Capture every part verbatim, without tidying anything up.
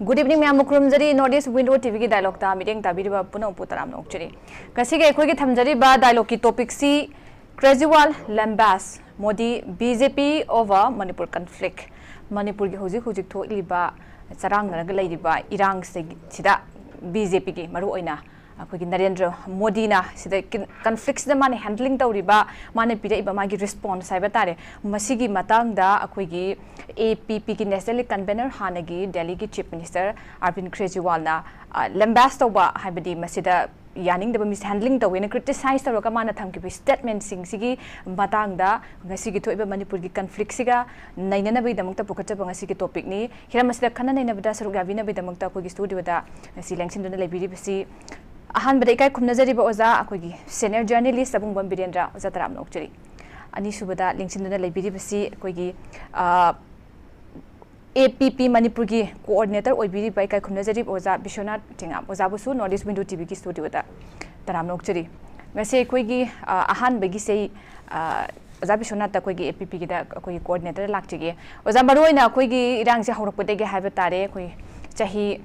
Good evening ꯃꯌꯥꯝꯕꯨ ꯈꯨꯔꯨꯝꯖꯔꯤ꯫ North East Window ꯇꯤꯚꯤꯒꯤ ꯗꯥꯏꯂꯣꯛꯇ ꯃꯤꯠꯌꯦꯡ ꯇꯥꯕꯤꯔꯤꯕ ꯄꯨꯝꯅꯃꯛꯄꯨ ꯇꯔꯥꯝꯅ ꯑꯣꯛꯆꯔꯤ꯫ ꯉꯁꯤꯒꯤ ꯑꯩꯈꯣꯏꯒꯤ ꯊꯝꯖꯔꯤꯕ ꯗꯥꯏꯂꯣꯛꯀꯤ ꯇꯣꯄꯤꯛꯁꯤ ꯀ꯭ꯔꯦꯖꯤꯋꯥꯜ ꯂꯦꯝꯕꯥꯁ, ꯃꯣꯗꯤ ꯕꯤ ꯖꯦ ꯄꯤ over Manipur conflict꯫ ꯃꯅꯤꯄꯨꯔꯒꯤ ꯍꯧꯖꯤꯛ ꯍꯧꯖꯤꯛ ꯊꯣꯛꯂꯤꯕ, ꯆꯔꯥꯡꯅꯔꯒ ꯂꯩꯔꯤꯕ ꯏꯔꯥꯡꯁꯤꯗ ꯕꯤ ꯖꯦ ꯄꯤꯒꯤ ꯃꯔꯨꯑꯣꯏꯅ ꯑꯩꯈꯣꯏꯒꯤ ꯅꯔꯦꯟꯗ꯭ꯔ ꯃꯣꯗꯤꯅ ꯁꯤꯗ ꯀꯟꯐ꯭ꯂꯤꯛꯁꯤꯗ ꯃꯥꯅ ꯍꯦꯟꯗꯂꯤꯡ ꯇꯧꯔꯤꯕ, ꯃꯥꯅ ꯄꯤꯔꯛꯏꯕ ꯃꯥꯒꯤ ꯔꯤꯁꯄꯣꯟꯁ ꯍꯥꯏꯕ ꯇꯥꯔꯦ, ꯃꯁꯤꯒꯤ ꯃꯇꯥꯡꯗ ꯑꯩꯈꯣꯏꯒꯤ ꯑꯦ ꯄꯤ ꯄꯤꯒꯤ ꯅꯦꯁꯅꯦꯜ ꯀꯟꯚꯦꯅꯔ, ꯍꯥꯟꯅꯒꯤ ꯗꯦꯜꯂꯤꯒꯤ ꯆꯤꯐ ꯃꯤꯅꯤꯁꯇꯔ ꯑꯔꯕꯤꯟ ꯀ꯭ꯔꯦꯖꯤꯋꯥꯜꯅ ꯂꯦꯝꯕꯥꯁ ꯇꯧꯕ, ꯍꯥꯏꯕꯗꯤ ꯃꯁꯤꯗ ꯌꯥꯅꯤꯡꯗꯕ, ꯃꯤꯁꯍꯦꯟꯗꯂꯤꯡ ꯇꯧꯋꯦꯅ ꯀ꯭ꯔꯤꯇꯤꯁꯥꯏꯁ ꯇꯧꯔꯒ ꯃꯥꯅ ꯊꯝꯈꯤꯕ ꯁ꯭ꯇꯦꯠꯃꯦꯟꯁꯤꯡꯁꯤꯒꯤ ꯃꯇꯥꯡꯗ ꯉꯁꯤꯒꯤ ꯊꯣꯛꯏꯕ ꯃꯅꯤꯄꯨꯔꯒꯤ ꯀꯟꯐ꯭ꯂꯤꯛꯁꯤꯒ ꯅꯩꯅꯅꯕꯒꯤꯗꯃꯛꯇ ꯄꯨꯈꯠꯆꯕ ꯉꯁꯤꯒꯤ ꯇꯣꯄꯤꯛꯅꯤ꯫ ꯍꯤꯔꯝ ꯑꯁꯤꯗ ꯈꯟꯅ ꯅꯩꯅꯕꯗ ꯁꯔꯨꯛ ꯌꯥꯕꯤꯅꯕꯒꯤꯗꯃꯛꯇ ꯑꯩꯈꯣꯏꯒꯤ ꯁ꯭ꯇꯨꯗꯤꯑꯣꯗ ꯉꯁꯤ ꯂꯦꯡꯁꯤꯟꯗꯨꯅ ꯂꯩꯕꯤꯔꯤꯕꯁꯤ, ꯑꯍꯥꯟꯕꯗ ꯏꯀꯥꯏ ꯈꯨꯝꯅꯖꯔꯤꯕ ꯑꯣꯖꯥ, ꯑꯩꯈꯣꯏꯒꯤ ꯁꯦꯅꯤꯌꯔ ꯖꯔꯅꯦꯂꯤꯁ ꯆꯕꯨꯡꯕꯝ ꯕꯤꯔꯦꯟꯗ꯭ꯔ, ꯑꯣꯖꯥ ꯇꯔꯥꯝꯅ ꯑꯣꯛꯆꯔꯤ꯫ ꯑꯅꯤꯁꯨꯕꯗ ꯂꯦꯡꯁꯤꯟꯗꯨꯅ ꯂꯩꯕꯤꯔꯤꯕꯁꯤ ꯑꯩꯈꯣꯏꯒꯤ, ꯑ, ꯑꯦ ꯄꯤ ꯄꯤ ꯃꯅꯤꯄꯨꯔꯒꯤ ꯀꯣꯑꯣꯔꯗꯤꯅꯦꯇꯔ ꯑꯣꯏꯕꯤꯔꯤꯕ ꯏꯀꯥꯏ ꯈꯨꯝꯅꯖꯔꯤꯕ ꯑꯣꯖꯥ ꯕꯤꯁ꯭ꯋꯅꯥꯊ ꯊꯦꯉꯥꯝ, ꯑꯣꯖꯥꯕꯨꯁꯨ North East Window ꯇꯤꯚꯤꯒꯤ ꯁ꯭ꯇꯨꯗꯤꯑꯣꯗ ꯇꯔꯥꯝꯅ ꯑꯣꯛꯆꯔꯤ꯫ ꯉꯁꯤ ꯑꯩꯈꯣꯏꯒꯤ, ꯑ, ꯑꯍꯥꯟꯕꯒꯤꯁꯦ, ꯑ, ꯑꯣꯖꯥ ꯕꯤꯁ꯭ꯋꯅꯥꯊꯇ ꯑꯩꯈꯣꯏꯒꯤ ꯑꯦ ꯄꯤ ꯄꯤꯒꯤꯗ ꯑꯩꯈꯣꯏꯒꯤ ꯀꯣꯑꯣꯔꯗꯤꯅꯦꯇꯔ ꯂꯥꯛꯆꯒꯦ꯫ ꯑꯣꯖꯥ, ꯃꯔꯨꯑꯣꯏꯅ ꯑꯩꯈꯣꯏꯒꯤ ꯏꯔꯥꯡꯁꯦ ꯍꯧꯔꯛꯄꯗꯒꯤ ꯍꯥꯏꯕ ꯇꯥꯔꯦ, ꯑꯩꯈꯣꯏ ꯆꯍꯤ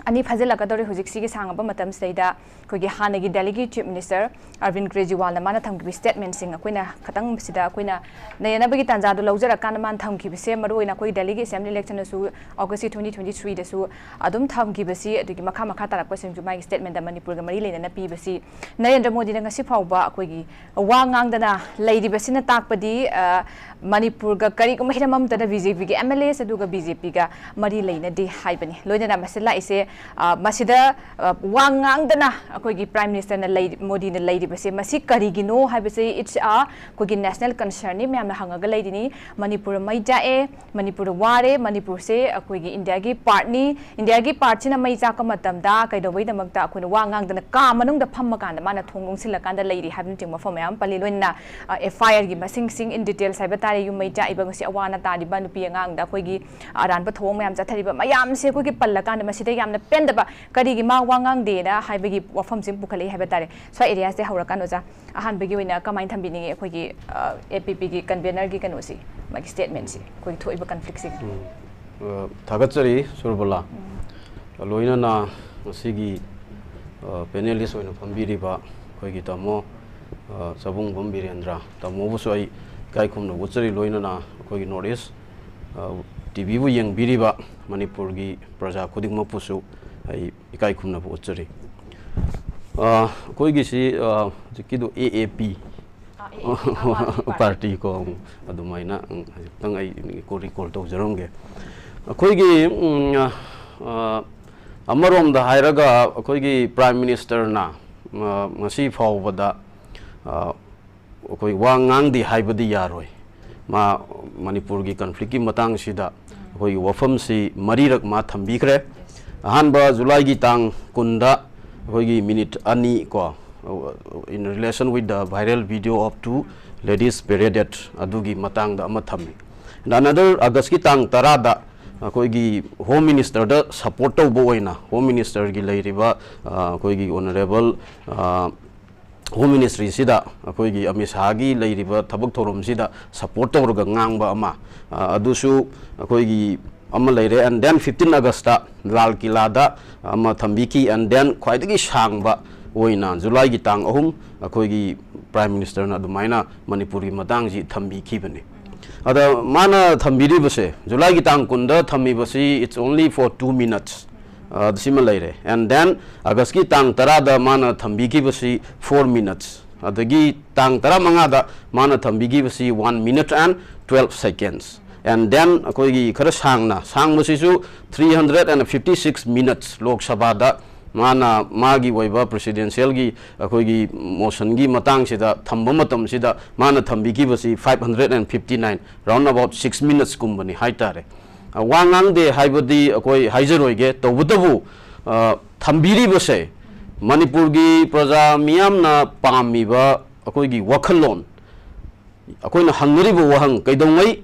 ꯑꯅꯤ ꯐꯥꯖꯤꯜꯂꯛꯀꯗꯧꯔꯦ ꯍꯧꯖꯤꯛꯁꯤꯒꯤ ꯁꯥꯡꯉꯕ ꯃꯇꯝꯁꯤꯗꯩꯗ꯫ ꯑꯩꯈꯣꯏꯒꯤ ꯍꯥꯟꯅꯒꯤ ꯗꯦꯜꯂꯤꯒꯤ ꯆꯤꯐ ꯃꯤꯅꯤꯁꯇꯔ ꯑꯔꯕꯤꯟ ꯀ꯭ꯔꯦꯖꯤꯋꯥꯜꯅ ꯃꯥꯅ ꯊꯝꯈꯤꯕ ꯁ꯭ꯇꯦꯠꯃꯦꯟꯁꯤꯡ ꯑꯩꯈꯣꯏꯅ ꯈꯇꯪ ꯁꯤꯗ ꯑꯩꯈꯣꯏꯅ ꯅꯩꯅꯅꯕꯒꯤ ꯇꯥꯟꯖꯥꯗꯣ ꯂꯧꯖꯔꯀꯥꯟꯗ ꯃꯥꯅ ꯊꯝꯈꯤꯕꯁꯦ, ꯃꯔꯨꯑꯣꯏꯅ ꯑꯩꯈꯣꯏ ꯗꯦꯜꯂꯤꯒꯤ ꯑꯦꯁꯦꯝꯕ꯭ꯂꯤ ꯏꯂꯦꯛꯁꯟꯗꯁꯨ, ꯑꯣꯒꯁꯀꯤ ꯇ꯭ꯋꯦꯟꯇꯤ ꯇ꯭ꯋꯦꯟꯇꯤ ꯊ꯭ꯔꯤꯗꯁꯨ ꯑꯗꯨꯝ ꯊꯝꯈꯤꯕꯁꯤ, ꯑꯗꯨꯒꯤ ꯃꯈꯥ ꯃꯈꯥ ꯇꯥꯔꯛꯄꯁꯤꯡꯁꯨ ꯃꯥꯒꯤ ꯁ꯭ꯇꯦꯠꯃꯦꯟꯗ ꯃꯅꯤꯄꯨꯔꯒ ꯃꯔꯤ ꯂꯩꯅꯅ ꯄꯤꯕꯁꯤ, ꯅꯔꯦꯟꯗ꯭ꯔ ꯃꯣꯗꯤꯅ ꯉꯁꯤ ꯐꯥꯎꯕ ꯑꯩꯈꯣꯏꯒꯤ ꯋꯥ ꯉꯥꯡꯗꯅ ꯂꯩꯔꯤꯕꯁꯤꯅ ꯇꯥꯛꯄꯗꯤ, ꯑ, ꯃꯅꯤꯄꯨꯔꯒ ꯀꯔꯤꯒꯨꯝꯕ ꯍꯤꯔꯝ ꯑꯃꯠꯇꯗ ꯕꯤ ꯖꯦ ꯄꯤꯒꯤ ꯑꯦꯝ ꯑꯦꯜ ꯑꯦꯁ ꯑꯗꯨꯒ ꯕꯤ ꯖꯦ ꯄꯤꯒ ꯃꯔꯤ ꯂꯩꯅꯗꯦ ꯍꯥꯏꯕꯅꯤ꯫ ꯂꯣꯏꯅꯅ ꯃꯁꯤꯗ ꯂꯥꯛꯏꯁꯦ, ꯑ, ꯃꯁꯤꯗ, ꯑ, ꯋꯥ ꯉꯥꯡꯗꯅ ꯑꯩꯈꯣꯏꯒꯤ ꯄ꯭ꯔꯥꯏꯝ ꯃꯤꯅꯤꯁꯇꯔꯅ ꯂꯩ-, ꯃꯣꯗꯤꯅ ꯂꯩꯔꯤꯕꯁꯦ, ꯃꯁꯤ ꯀꯔꯤꯒꯤꯅꯣ ꯍꯥꯏꯕꯁꯤ it's a ꯑꯩꯈꯣꯏꯒꯤ ꯅꯦꯁꯅꯦꯜ ꯀꯟꯁꯔꯟꯅꯤ꯫ ꯃꯌꯥꯝꯅ ꯍꯪꯉꯒ ꯂꯩꯔꯤꯅꯤ, ꯃꯅꯤꯄꯨꯔ ꯃꯩ ꯆꯥꯛꯑꯦ, ꯃꯅꯤꯄꯨꯔ ꯋꯥꯔꯦ, ꯃꯅꯤꯄꯨꯔꯁꯦ ꯑꯩꯈꯣꯏꯒꯤ ꯏꯟꯗꯤꯌꯥꯒꯤ ꯄꯥꯔꯠꯅꯤ, ꯏꯟꯗꯤꯌꯥꯒꯤ ꯄꯥꯔꯠꯁꯤꯅ ꯃꯩ ꯆꯥꯛꯄ ꯃꯇꯝꯗ ꯀꯩꯗꯧꯕꯩꯗꯃꯛꯇ ꯑꯩꯈꯣꯏꯅ ꯋꯥ ꯉꯥꯡꯗꯅ ꯀꯥ ꯃꯅꯨꯡꯗ ꯐꯝꯃꯀꯥꯟꯗ ꯃꯥꯅ ꯊꯣꯡ ꯂꯣꯟꯁꯤꯜꯂꯀꯥꯟꯗ ꯂꯩꯔꯤ ꯍꯥꯏꯕꯅꯆꯤꯡꯕ ꯋꯥꯐꯝ ꯃꯌꯥꯝ ꯑꯃ ꯄꯜꯂꯤ꯫ ꯂꯣꯏꯅꯅ, ꯑ, ꯑꯦꯐ ꯑꯥꯏ ꯑꯥꯔꯒꯤ ꯃꯁꯤꯡꯁꯤꯡ in details ꯍꯥꯏꯕ ꯇꯥꯔꯦ, ꯌꯨꯝ ꯃꯩ ꯆꯥꯛꯏꯕ, ꯉꯁꯤ ꯑꯋꯥ ꯑꯅꯥ ꯇꯥꯔꯤꯕ, ꯅꯨꯄꯤ ꯑꯉꯥꯡꯗ ꯑꯩꯈꯣꯏꯒꯤ ꯑꯔꯥꯟꯕ ꯊꯧꯑꯣꯡ ꯃꯌꯥꯝ ꯆꯠꯊꯔꯤꯕ ꯃꯌꯥꯝꯁꯦ ꯑꯩꯈꯣꯏꯒꯤ ꯄꯜꯂꯀꯥꯟꯗ ꯃꯁꯤꯗ ꯌꯥꯝꯅ ꯄꯦꯟꯗꯕ, ꯀꯔꯤꯒꯤ ꯃꯥ ꯋꯥ ꯉꯥꯡꯗꯦꯅ ꯍꯥꯏꯕꯒꯤ ꯋꯥꯐꯝꯁꯤ ꯄꯨꯈꯠꯂꯛꯏ ꯍꯥꯏꯕ ꯇꯥꯔꯦ꯫ ꯁ꯭ꯋꯥꯏ ꯑꯦꯔꯤꯌꯥꯁꯦ ꯍꯧꯔꯀꯥꯟꯗ ꯑꯣꯖꯥ, ꯑꯍꯥꯟꯕꯒꯤ ꯑꯣꯏꯅ ꯀꯃꯥꯏꯅ ꯊꯝꯕꯤꯅꯤꯡꯉꯤ ꯑꯩꯈꯣꯏꯒꯤ, ꯑ, ꯑꯦ ꯄꯤ ꯄꯤꯒꯤ ꯀꯟꯚꯦꯅꯔꯒꯤ ꯀꯩꯅꯣꯁꯤ, ꯃꯥꯒꯤ ꯁ꯭ꯇꯦꯠꯃꯦꯟꯁꯤ, ꯑꯩꯈꯣꯏꯒꯤ ꯊꯣꯛꯏꯕ ꯀꯟꯐ꯭ꯂꯤꯛꯁꯤꯒꯤ? ꯎꯝ꯫ ꯑ, ꯊꯥꯒꯠꯆꯔꯤ ꯁꯨꯔꯕꯂꯥ꯫ ꯎꯝ꯫ ꯂꯣꯏꯅꯅ ꯉꯁꯤꯒꯤ, ꯑ, panelist ꯑꯣꯏꯅ ꯐꯝꯕꯤꯔꯤꯕ ꯑꯩꯈꯣꯏꯒꯤ ꯇꯥꯃꯣ, ꯑ, ꯆꯕꯨꯡꯕꯝ ꯕꯤꯔꯦꯟꯗ꯭ꯔ, ꯇꯥꯃꯣꯕꯨꯁꯨ ꯑꯩ ꯏꯀꯥꯏ ꯈꯨꯝꯅꯕ ꯎꯠꯆꯔꯤ꯫ ꯂꯣꯏꯅꯅ ꯑꯩꯈꯣꯏꯒꯤ North East, ꯑ, TVꯕꯨ ꯌꯦꯡꯕꯤꯔꯤꯕ ꯃꯅꯤꯄꯨꯔꯒꯤ ꯄ꯭ꯔꯖꯥ ꯈꯨꯗꯤꯡꯃꯛꯄꯨꯁꯨ ꯑꯩ ꯏꯀꯥꯏ ꯈꯨꯝꯅꯕ ꯎꯠꯆꯔꯤ꯫ ꯑ, ꯑꯩꯈꯣꯏꯒꯤꯁꯤ, ꯑ, ꯍꯧꯖꯤꯛꯀꯤꯗꯣ AAP ꯑꯥ, AAP, Aam Aadmi party. Party ꯀꯣ, ꯎꯝ, ꯑꯗꯨꯃꯥꯏꯅ, ꯎꯝ, ꯍꯧꯖꯤꯛꯇꯪ ꯑꯩ ꯀꯣ-, recall ꯇꯧꯖꯔꯝꯒꯦ꯫ ꯑꯩꯈꯣꯏꯒꯤ, ꯎꯝ, ꯑ, ꯑꯃꯔꯣꯝꯗ ꯍꯥꯏꯔꯒ ꯑꯩꯈꯣꯏꯒꯤ Prime Ministerꯅ, ꯑ, ꯉꯁꯤ ꯐꯥꯎꯕꯗ, ꯑ, ꯑꯩꯈꯣꯏ ꯋꯥ ꯉꯥꯡꯗꯦ ꯍꯥꯏꯕꯗꯤ ꯌꯥꯔꯣꯏ꯫ ꯃꯥ ꯃꯅꯤꯄꯨꯔꯒꯤ conflictꯀꯤ ꯃꯇꯥꯡꯁꯤꯗ ꯑꯩꯈꯣꯏꯒꯤ ꯋꯥꯐꯝꯁꯤ ꯃꯔꯤꯔꯛ ꯃꯥ ꯊꯝꯕꯤꯈ꯭ꯔꯦ꯫ ꯑꯍꯥꯟꯕ Julyꯒꯤ ꯇꯥꯡ ꯀꯨꯟꯗ ꯑꯩꯈꯣꯏꯒꯤ minute ꯑꯅꯤ ꯀꯣ, in relation with the viral video of two ladies paraded ꯑꯗꯨꯒꯤ ꯃꯇꯥꯡꯗ ꯑꯃ ꯊꯝꯃꯤ꯫ And another Augustꯀꯤ ꯇꯥꯡ ꯇꯔꯥꯗ ꯑꯩꯈꯣꯏꯒꯤ Home Ministerꯗ support ꯇꯧꯕ ꯑꯣꯏꯅ Home Ministerꯒꯤ ꯂꯩꯔꯤꯕ, ꯑ, ꯑꯩꯈꯣꯏꯒꯤ Honourable, ꯑ, Home Ministryꯁꯤꯗ ꯑꯩꯈꯣꯏꯒꯤ ꯑꯃꯤꯠ ꯁꯥꯍꯒꯤ ꯂꯩꯔꯤꯕ ꯊꯕꯛ ꯊꯧꯔꯝꯁꯤꯗ support ꯇꯧꯔꯒ ꯉꯥꯡꯕ ꯑꯃ, ꯑ, ꯑꯗꯨꯁꯨ ꯑꯩꯈꯣꯏꯒꯤ ꯑꯃ ꯂꯩꯔꯦ꯫ And then fifteen Augustꯇ ꯂꯥꯜ ꯀꯤꯂꯥꯗ ꯑꯃ ꯊꯝꯕꯤꯈꯤ꯫ And then ꯈ꯭ꯋꯥꯏꯗꯒꯤ ꯁꯥꯡꯕ ꯑꯣꯏꯅ Julyꯒꯤ ꯇꯥꯡ ꯑꯍꯨꯝ ꯑꯩꯈꯣꯏꯒꯤ Prime Ministerꯅ ꯑꯗꯨꯃꯥꯏꯅ ꯃꯅꯤꯄꯨꯔꯒꯤ ꯃꯇꯥꯡꯁꯤ ꯊꯝꯕꯤꯈꯤꯕꯅꯤ꯫ ꯑꯗ ꯃꯥꯅ ꯊꯝꯕꯤꯔꯤꯕꯁꯦ, Julyꯒꯤ ꯇꯥꯡ ꯀꯨꯟꯗ ꯊꯝꯃꯤꯕꯁꯤ, it's only for two minutes꯫ ꯑ, ꯁꯤꯃ ꯂꯩꯔꯦ꯫ And then Augustꯀꯤ ꯇꯥꯡ ꯇꯔꯥꯗ ꯃꯥꯅ ꯊꯝꯕꯤꯈꯤꯕꯁꯤ four minutes꯫ ꯑꯗꯒꯤ ꯇꯥꯡ ꯇꯔꯥꯃꯉꯥꯗ ꯃꯥꯅ ꯊꯝꯕꯤꯈꯤꯕꯁꯤ one minute and twelve seconds꯫ And then ꯑꯩꯈꯣꯏꯒꯤ ꯈꯔ ꯁꯥꯡꯅ, ꯁꯥꯡꯕꯁꯤꯁꯨ three hundred and fifty six minutes Lok Sabhaꯗ ꯃꯥꯅ ꯃꯥꯒꯤ ꯑꯣꯏꯕ presidentialꯒꯤ ꯑꯩꯈꯣꯏꯒꯤ motionꯒꯤ ꯃꯇꯥꯡꯁꯤꯗ ꯊꯝꯕ ꯃꯇꯝꯁꯤꯗ ꯃꯥꯅ ꯊꯝꯕꯤꯈꯤꯕꯁꯤ five hundred and fifty nine, round about six minutesꯀꯨꯝꯕꯅꯤ ꯍꯥꯏꯇꯥꯔꯦ꯫ ꯑ, ꯋꯥ ꯉꯥꯡꯗꯦ ꯍꯥꯏꯕꯗꯤ ꯑꯩꯈꯣꯏ ꯍꯥꯏꯖꯔꯣꯏꯒꯦ, ꯇꯧꯕꯇꯕꯨ, ꯑ, ꯊꯝꯕꯤꯔꯤꯕꯁꯦ ꯃꯅꯤꯄꯨꯔꯒꯤ ꯄ꯭ꯔꯖꯥ ꯃꯤꯌꯥꯝꯅ ꯄꯥꯝꯃꯤꯕ ꯑꯩꯈꯣꯏꯒꯤ ꯋꯥꯈꯜꯂꯣꯟ, ꯑꯩꯈꯣꯏꯅ ꯍꯪꯅꯔꯤꯕ ꯋꯥꯍꯪ, ꯀꯩꯗꯧꯉꯩ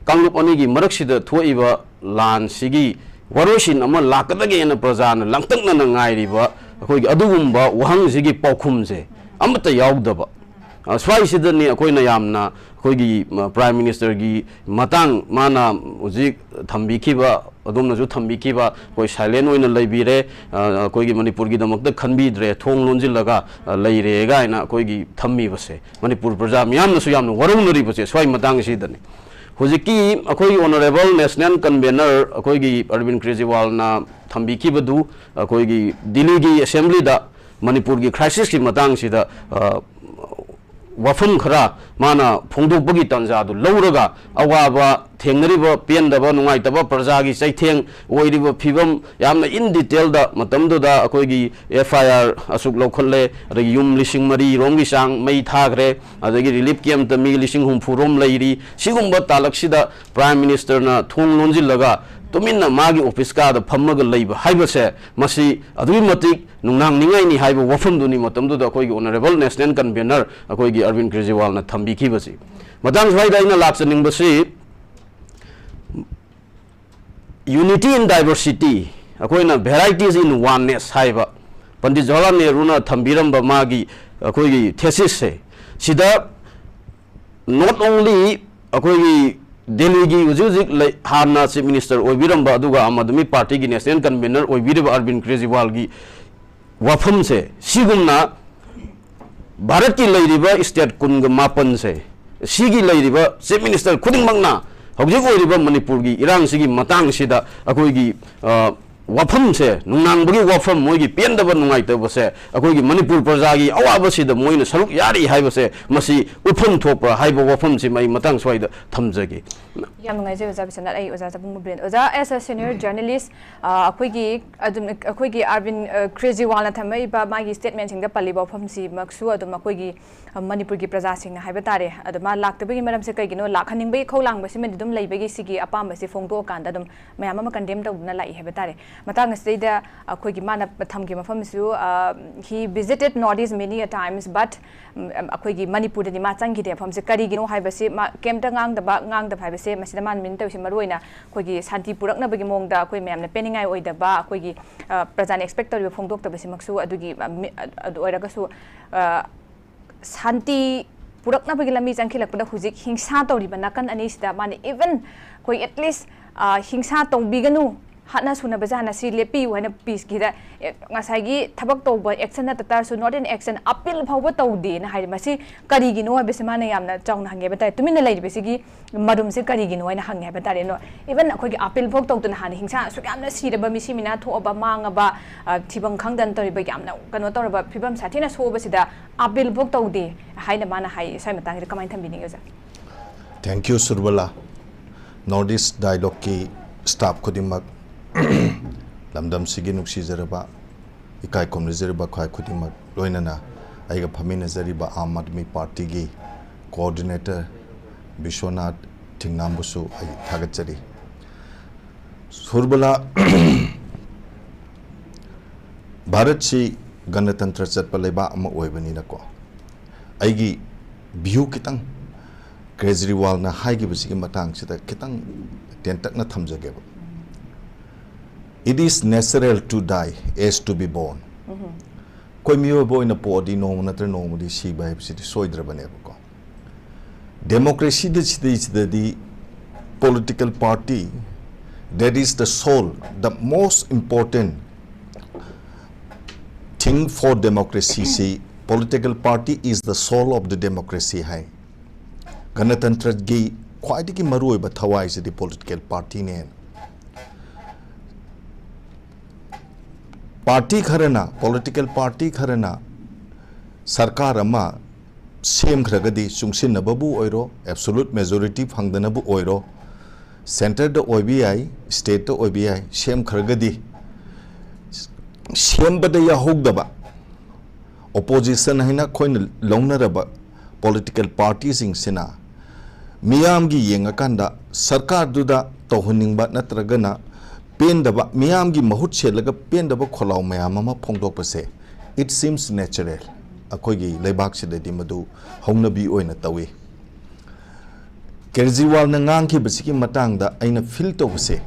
ꯀꯥꯡꯂꯨꯞ ꯑꯅꯤꯒꯤ ꯃꯔꯛꯁꯤꯗ ꯊꯣꯛꯏꯕ ꯂꯥꯟꯁꯤꯒꯤ ꯋꯥꯔꯣꯏꯁꯤꯟ ꯑꯃ ꯂꯥꯛꯀꯗꯒꯦꯅ ꯄ꯭ꯔꯖꯥꯅ ꯂꯥꯡꯇꯛꯅꯅ ꯉꯥꯏꯔꯤꯕ ꯑꯩꯈꯣꯏꯒꯤ ꯑꯗꯨꯒꯨꯝꯕ ꯋꯥꯍꯪꯁꯤꯒꯤ ꯄꯥꯎꯈꯨꯝꯁꯦ ꯑꯃꯠꯇ ꯌꯥꯎꯗꯕ, ꯑ, ꯁ꯭ꯋꯥꯏꯁꯤꯗꯅꯤ ꯑꯩꯈꯣꯏꯅ ꯌꯥꯝꯅ ꯑꯩꯈꯣꯏꯒꯤ, ꯃ, Prime Ministerꯒꯤ ꯃꯇꯥꯡ ꯃꯥꯅ ꯍꯧꯖꯤꯛ ꯊꯝꯕꯤꯈꯤꯕ, ꯑꯗꯣꯝꯅꯁꯨ ꯊꯝꯕꯤꯈꯤꯕ, ꯑꯩꯈꯣꯏ silent ꯑꯣꯏꯅ ꯂꯩꯕꯤꯔꯦ, ꯑ, ꯑꯩꯈꯣꯏꯒꯤ ꯃꯅꯤꯄꯨꯔꯒꯤꯗꯃꯛꯇ ꯈꯟꯕꯤꯗ꯭ꯔꯦ, ꯊꯣꯡ ꯂꯣꯟꯁꯤꯜꯂꯒ, ꯑ, ꯂꯩꯔꯦ ꯀꯥꯏꯅ ꯑꯩꯈꯣꯏꯒꯤ ꯊꯝꯃꯤꯕꯁꯦ, ꯃꯅꯤꯄꯨꯔ ꯄ꯭ꯔꯖꯥ ꯃꯤꯌꯥꯝꯅꯁꯨ ꯌꯥꯝꯅ ꯋꯥꯔꯧꯅꯔꯤꯕꯁꯦ ꯁ꯭ꯋꯥꯏ ꯃꯇꯥꯡꯁꯤꯗꯅꯤ꯫ ꯍꯧꯖꯤꯛꯀꯤ ꯑꯩꯈꯣꯏꯒꯤ Honourable National Convener ꯑꯩꯈꯣꯏꯒꯤ ꯑꯔꯕꯤꯟ ꯀ꯭ꯔꯦꯖꯤꯋꯥꯜꯅ ꯊꯝꯕꯤꯈꯤꯕꯗꯨ ꯑꯩꯈꯣꯏꯒꯤ ꯗꯤꯜꯂꯤꯒꯤ Assemblyꯗ ꯃꯅꯤꯄꯨꯔꯒꯤ crisisꯀꯤ ꯃꯇꯥꯡꯁꯤꯗ, ꯑ, ꯋꯥꯐꯝ ꯈꯔ ꯃꯥꯅ ꯐꯣꯡꯗꯣꯛꯄꯒꯤ ꯇꯥꯟꯖꯥꯗꯨ ꯂꯧꯔꯒ, ꯑꯋꯥꯕ ꯊꯦꯡꯅꯔꯤꯕ, ꯄꯦꯟꯗꯕ, ꯅꯨꯡꯉꯥꯏꯇꯕ, ꯄ꯭ꯔꯖꯥꯒꯤ ꯆꯩꯊꯦꯡ ꯑꯣꯏꯔꯤꯕ ꯐꯤꯕꯝ ꯌꯥꯝꯅ in detailꯗ ꯃꯇꯝꯗꯨꯗ ꯑꯩꯈꯣꯏꯒꯤ FIR ꯑꯁꯨꯛ ꯂꯧꯈꯠꯂꯦ, ꯑꯗꯒꯤ ꯌꯨꯝ ꯂꯤꯁꯤꯡ ꯃꯔꯤ ꯔꯣꯝꯒꯤ ꯆꯥꯡ ꯃꯩ ꯊꯥꯈ꯭ꯔꯦ, ꯑꯗꯒꯤ relief campꯇ ꯃꯤ ꯂꯤꯁꯤꯡ ꯍꯨꯝꯐꯨ ꯔꯣꯝ ꯂꯩꯔꯤ, ꯁꯤꯒꯨꯝꯕ ꯇꯥꯂꯛꯁꯤꯗ Prime Ministerꯅ ꯊꯣꯡ ꯂꯣꯟꯁꯤꯜꯂꯒ ꯇꯨꯃꯤꯟꯅ ꯃꯥꯒꯤ office ꯀꯥꯗ ꯐꯝꯃꯒ ꯂꯩꯕ ꯍꯥꯏꯕꯁꯦ, ꯃꯁꯤ ꯑꯗꯨꯛꯀꯤ ꯃꯇꯤꯛ ꯅꯨꯡꯅꯥꯡꯅꯤꯡꯉꯥꯏꯅꯤ ꯍꯥꯏꯕ ꯋꯥꯐꯝꯗꯨꯅꯤ ꯃꯇꯝꯗꯨꯗ ꯑꯩꯈꯣꯏꯒꯤ Honourable National Convener ꯑꯩꯈꯣꯏꯒꯤ ꯑꯔꯕꯤꯟ ꯀ꯭ꯔꯦꯖꯤꯋꯥꯜꯅ ꯊꯝꯕꯤꯈꯤꯕꯁꯤ꯫ ꯃꯇꯥꯡ ꯁ꯭ꯋꯥꯏꯗ ꯑꯩꯅ ꯂꯥꯛꯆꯅꯤꯡꯕꯁꯤ, Unity in Diversity, ꯑꯩꯈꯣꯏꯅ Varieties in Oneness ꯍꯥꯏꯕ ꯄꯟꯗꯤꯠ ꯖꯋꯥꯍꯔꯂꯥꯜ ꯅꯦꯍꯔꯨꯅ ꯊꯝꯕꯤꯔꯝꯕ ꯃꯥꯒꯤ ꯑꯩꯈꯣꯏꯒꯤ thesisꯁꯦ, ꯁꯤꯗ not only ꯑꯩꯈꯣꯏꯒꯤ ꯗꯦꯜꯂꯤꯒꯤ ꯍꯧꯖꯤꯛ ꯍꯧꯖꯤꯛ ꯂꯩ, ꯍꯥꯟꯅ Chief Minister ꯑꯣꯏꯕꯤꯔꯝꯕ, ꯑꯗꯨꯒ ꯑꯥꯝ ꯑꯥꯗꯃꯤ ꯄꯥꯔꯇꯤꯒꯤ National Convener ꯑꯣꯏꯕꯤꯔꯤꯕ ꯑꯔꯕꯤꯟ ꯀ꯭ꯔꯦꯖꯤꯋꯥꯜꯒꯤ ꯋꯥꯐꯝꯁꯦ, ꯁꯤꯒꯨꯝꯅ ꯚꯥꯔꯠꯀꯤ ꯂꯩꯔꯤꯕ state ꯀꯨꯟꯒ ꯃꯥꯄꯟꯁꯦ, ꯁꯤꯒꯤ ꯂꯩꯔꯤꯕ Chief Minister ꯈꯨꯗꯤꯡꯃꯛꯅ ꯍꯧꯖꯤꯛ ꯑꯣꯏꯔꯤꯕ ꯃꯅꯤꯄꯨꯔꯒꯤ ꯏꯔꯥꯡꯁꯤꯒꯤ ꯃꯇꯥꯡꯁꯤꯗ ꯑꯩꯈꯣꯏꯒꯤ, ꯑ, ꯋꯥꯐꯝꯁꯦ, ꯅꯨꯡꯅꯥꯡꯕꯒꯤ ꯋꯥꯐꯝ, ꯃꯣꯏꯒꯤ ꯄꯦꯟꯗꯕ ꯅꯨꯡꯉꯥꯏꯇꯕꯁꯦ, ꯑꯩꯈꯣꯏꯒꯤ ꯃꯅꯤꯄꯨꯔ ꯄ꯭ꯔꯖꯥꯒꯤ ꯑꯋꯥꯕꯁꯤꯗ ꯃꯣꯏꯅ ꯁꯔꯨꯛ ꯌꯥꯔꯤ ꯍꯥꯏꯕꯁꯦ, ꯃꯁꯤ ꯎꯠꯐꯝ ꯊꯣꯛꯄ꯭ꯔꯥ ꯍꯥꯏꯕ ꯋꯥꯐꯝꯁꯤꯃ ꯑꯩ ꯃꯇꯥꯡ ꯁ꯭ꯋꯥꯏꯗ ꯊꯝꯖꯒꯦ꯫ ꯌꯥꯝ ꯅꯨꯡꯉꯥꯏꯖꯩ ꯑꯣꯖꯥ ꯕꯤꯁ꯭ꯋꯥꯅꯥꯊ꯫ ꯑꯩ ꯑꯣꯖꯥ ꯆꯕꯨꯡꯕ ꯕꯤꯔꯦꯟ꯫ ꯑꯣꯖꯥ, as a senior journalist, ꯑ, ꯑꯩꯈꯣꯏꯒꯤ ꯑꯗꯨꯝ, ꯑꯩꯈꯣꯏꯒꯤ ꯑꯥꯔꯕꯤꯟ, ꯑ, ꯀ꯭ꯔꯦꯖꯤꯋꯥꯜꯅ ꯊꯝꯃꯛꯏꯕ ꯃꯥꯒꯤ statementꯁꯤꯡꯗ ꯄꯜꯂꯤꯕ ꯋꯥꯐꯝꯁꯤꯃꯛꯁꯨ ꯑꯗꯨꯝ ꯑꯩꯈꯣꯏꯒꯤ, ꯑ, ꯃꯅꯤꯄꯨꯔꯒꯤ ꯄ꯭ꯔꯖꯥꯁꯤꯡꯅ ꯍꯥꯏꯕ ꯇꯥꯔꯦ, ꯑꯗꯣ ꯃꯥ ꯂꯥꯛꯇꯕꯒꯤ ꯃꯔꯝꯁꯦ ꯀꯩꯒꯤꯅꯣ, ꯂꯥꯛꯍꯟꯅꯤꯡꯕꯒꯤ ꯏꯈꯧ ꯂꯥꯡꯕꯁꯤꯃꯗꯤ ꯑꯗꯨꯝ ꯂꯩꯕꯒꯤ ꯁꯤꯒꯤ ꯑꯄꯥꯝꯕꯁꯤ ꯐꯣꯡꯗꯣꯛꯑꯀꯥꯟꯗ ꯑꯗꯨꯝ ꯃꯌꯥꯝ ꯑꯃ condemn ꯇꯧꯗꯨꯅ ꯂꯥꯛꯏ ꯍꯥꯏꯕ ꯇꯥꯔꯦ꯫ ꯃꯇꯥꯡ ꯑꯁꯤꯗꯩꯗ ꯑꯩꯈꯣꯏꯒꯤ ꯃꯥꯅ ꯊꯝꯈꯤꯕ ꯃꯐꯝꯁꯤꯁꯨ, ꯑ, he visited North East many a times, but ꯎꯝ, ꯑꯩꯈꯣꯏꯒꯤ ꯃꯅꯤꯄꯨꯔꯗꯗꯤ ꯃꯥ ꯆꯪꯈꯤꯗꯦ ꯃꯐꯝꯁꯦ꯫ ꯀꯔꯤꯒꯤꯅꯣ ꯍꯥꯏꯕꯁꯤ ꯃꯥ ꯀꯩꯝꯇ ꯉꯥꯡꯗꯕ, ꯉꯥꯡꯗꯕ ꯍꯥꯏꯕꯁꯦ ꯃꯁꯤꯗ ꯃꯥꯅ mean ꯇꯧꯔꯤꯁꯦ ꯃꯔꯨꯑꯣꯏꯅ ꯑꯩꯈꯣꯏꯒꯤ ꯁꯥꯟꯇꯤ ꯄꯨꯔꯛꯅꯕꯒꯤ ꯃꯑꯣꯡꯗ ꯑꯩꯈꯣꯏ ꯃꯌꯥꯝꯅ ꯄꯦꯟꯅꯤꯡꯉꯥꯏ ꯑꯣꯏꯗꯕ, ꯑꯩꯈꯣꯏꯒꯤ, ꯑ, ꯄ꯭ꯔꯖꯥꯅ expect ꯇꯧꯔꯤꯕ ꯐꯣꯡꯗꯣꯛꯇꯕꯁꯤꯃꯛꯁꯨ ꯑꯗꯨꯒꯤ, ꯑ, ꯃꯤ-, ꯑ-, ꯑꯗꯨ ꯑꯣꯏꯔꯒꯁꯨ, ꯑ, ꯁꯥꯟꯇꯤ ꯄꯨꯔꯛꯅꯕꯒꯤ ꯂꯝꯕꯤ ꯆꯪꯈꯤꯜꯂꯛꯄꯗ ꯍꯧꯖꯤꯛ ꯍꯤꯡꯁꯥ ꯇꯧꯔꯤꯕ ꯅꯥꯀꯟ ꯑꯅꯤꯁꯤꯗ ꯃꯥꯅ even ꯑꯩꯈꯣꯏ at least ꯍꯤꯡꯁꯥ ꯇꯧꯕꯤꯒꯅꯨ, ꯍꯥꯠꯅ ꯁꯨꯅꯕꯁꯦ ꯍꯥꯟꯅ ꯁꯤ ꯂꯦꯞꯄꯤꯌꯨ ꯍꯥꯏꯅ ꯄꯤꯁꯀꯤꯗ ꯉꯁꯥꯏꯒꯤ ꯊꯕꯛ ꯇꯧꯕ action ꯅꯠꯇ ꯇꯥꯔꯁꯨ not an action, appeal ꯐꯥꯎꯕ ꯇꯧꯗꯦꯅ ꯍꯥꯏꯔꯤ꯫ ꯃꯁꯤ ꯀꯔꯤꯒꯤꯅꯣ ꯍꯥꯏꯕꯁꯤ ꯃꯥꯅ ꯌꯥꯝꯅ ꯆꯥꯎꯅ ꯍꯪꯉꯦ ꯍꯥꯏꯕ ꯇꯥꯔꯦ꯫ ꯇꯨꯃꯤꯟꯅ ꯂꯩꯔꯤꯕꯁꯤꯒꯤ ꯃꯔꯝꯁꯦ ꯀꯔꯤꯒꯤꯅꯣ ꯍꯥꯏꯅ ꯍꯪꯉꯦ ꯍꯥꯏꯕ ꯇꯥꯔꯦ꯫ Even ꯑꯩꯈꯣꯏꯒꯤ appeal ꯐꯥꯎ ꯇꯧꯗꯅ ꯍꯥꯟꯅ ꯍꯤꯡꯁꯥ ꯑꯁꯨꯛ ꯌꯥꯝꯅ ꯁꯤꯔꯕ, ꯃꯤꯁꯤ ꯃꯤꯅꯥ ꯊꯣꯛꯑꯕ, ꯃꯥꯡꯉꯕ, ꯊꯤꯐꯝ ꯈꯪꯗꯅ ꯇꯧꯔꯤꯕ, ꯌꯥꯝꯅ ꯀꯩꯅꯣ ꯇꯧꯔꯕ ꯐꯤꯕꯝ ꯁꯥꯊꯤꯅ ꯁꯣꯛꯑꯕꯁꯤꯗ appeal ꯐꯥꯎ ꯇꯧꯗꯦ ꯍꯥꯏꯅ ꯃꯥꯅ ꯍꯥꯏ꯫ ꯁ꯭ꯋꯥꯏ ꯃꯇꯥꯡꯁꯤꯗ ꯀꯃꯥꯏꯅ ꯊꯝꯕꯤꯅꯤꯡꯉꯤ ꯑꯣꯖꯥ? Thank you, Surbala. North East Dialogueꯀꯤ staff ꯈꯨꯗꯤꯡꯃꯛ, ꯂꯝꯗꯝꯁꯤꯒꯤ ꯅꯨꯡꯁꯤꯖꯔꯕ, ꯏꯀꯥꯏ ꯈꯨꯝꯅꯖꯔꯤꯕ ꯈ꯭ꯋꯥꯏ ꯈꯨꯗꯤꯡꯃꯛ, ꯂꯣꯏꯅꯅ ꯑꯩꯒ ꯐꯝꯃꯤꯟꯅꯖꯔꯤꯕ ꯑꯥꯝ ꯑꯥꯗꯃꯤ ꯄꯥꯔꯇꯤꯒꯤ coordinator ꯕꯤꯁ꯭ꯋꯅꯥꯊ ꯊꯤꯡꯅꯥꯝꯕꯨꯁꯨ ꯑꯩ ꯊꯥꯒꯠꯆꯔꯤ꯫ ꯁꯨꯔꯕꯂꯥ, ꯚꯥꯔꯠꯁꯤ ꯒꯅꯇꯟꯇ꯭ꯔ ꯆꯠꯄ ꯂꯩꯕꯥꯛ ꯑꯃ ꯑꯣꯏꯕꯅꯤꯅꯀꯣ, ꯑꯩꯒꯤ view ꯈꯤꯇꯪ ꯀꯦꯖꯔꯤꯋꯥꯜꯅ ꯍꯥꯏꯈꯤꯕꯁꯤꯒꯤ ꯃꯇꯥꯡꯁꯤꯗ ꯈꯤꯇꯪ ꯇꯦꯟꯇꯛꯅ ꯊꯝꯖꯒꯦꯕ꯫ It is natural to die as to be born. ꯑꯩꯈꯣꯏ ꯃꯤꯑꯣꯏꯕ ꯑꯣꯏꯅ ꯄꯣꯛꯑꯗꯤ ꯅꯣꯡꯃ ꯅꯠꯇ꯭ꯔ ꯅꯣꯡꯃꯗꯤ ꯁꯤꯕ ꯍꯥꯏꯕꯁꯤꯗꯤ ꯁꯣꯏꯗ꯭ꯔꯕꯅꯦꯕꯀꯣ꯫ Democracyꯗ ꯁꯤꯗꯩꯁꯤꯗꯗꯤ political party, that is the soul, the most important thing for democracy ꯁꯤ, political party is the soul of the democracy ꯍꯥꯏ꯫ ꯒꯅꯇꯟꯇ꯭ꯔꯒꯤ ꯈ꯭ꯋꯥꯏꯗꯒꯤ ꯃꯔꯨꯑꯣꯏꯕ ꯊꯋꯥꯏꯁꯤꯗꯤ political partyꯅꯦꯅ꯫ Party ꯈꯔꯅ, political party ꯈꯔꯅ ꯁꯔꯀꯥꯔ ꯑꯃ ꯁꯦꯝꯈ꯭ꯔꯒꯗꯤ, ꯆꯨꯡꯁꯤꯟꯅꯕꯕꯨ ꯑꯣꯏꯔꯣ, absolute majority ꯐꯪꯗꯅꯕꯨ ꯑꯣꯏꯔꯣ, centreꯗ ꯑꯣꯏꯕ ꯌꯥꯏ, stateꯇ ꯑꯣꯏꯕ ꯌꯥꯏ, ꯁꯦꯝꯈ꯭ꯔꯒꯗꯤ ꯁꯦꯝꯕꯗ ꯌꯥꯍꯧꯗꯕ opposition ꯍꯥꯏꯅ ꯑꯩꯈꯣꯏꯅ ꯂꯧꯅꯔꯕ political partyꯁꯤꯡꯁꯤꯅ ꯃꯤꯌꯥꯝꯒꯤ ꯌꯦꯡꯉꯀꯥꯟꯗ ꯁꯔꯀꯥꯔꯗꯨꯗ ꯇꯧꯍꯟꯅꯤꯡꯕ ꯅꯠꯇ꯭ꯔꯒꯅ ꯄꯦꯟꯗꯕ, ꯃꯤꯌꯥꯝꯒꯤ ꯃꯍꯨꯠ ꯁꯦꯜꯂꯒ ꯄꯦꯟꯗꯕ ꯈꯣꯜꯂꯥꯎ ꯃꯌꯥꯝ ꯑꯃ ꯐꯣꯡꯗꯣꯛꯄꯁꯦ, it seems natural꯫ ꯑꯩꯈꯣꯏꯒꯤ ꯂꯩꯕꯥꯛꯁꯤꯗꯗꯤ ꯃꯗꯨ ꯍꯧꯅꯕꯤ ꯑꯣꯏꯅ ꯇꯧꯏ꯫ ꯀꯦꯖꯔꯤꯋꯥꯜꯅ ꯉꯥꯡꯈꯤꯕꯁꯤꯒꯤ ꯃꯇꯥꯡꯗ ꯑꯩꯅ feel ꯇꯧꯕꯁꯦ,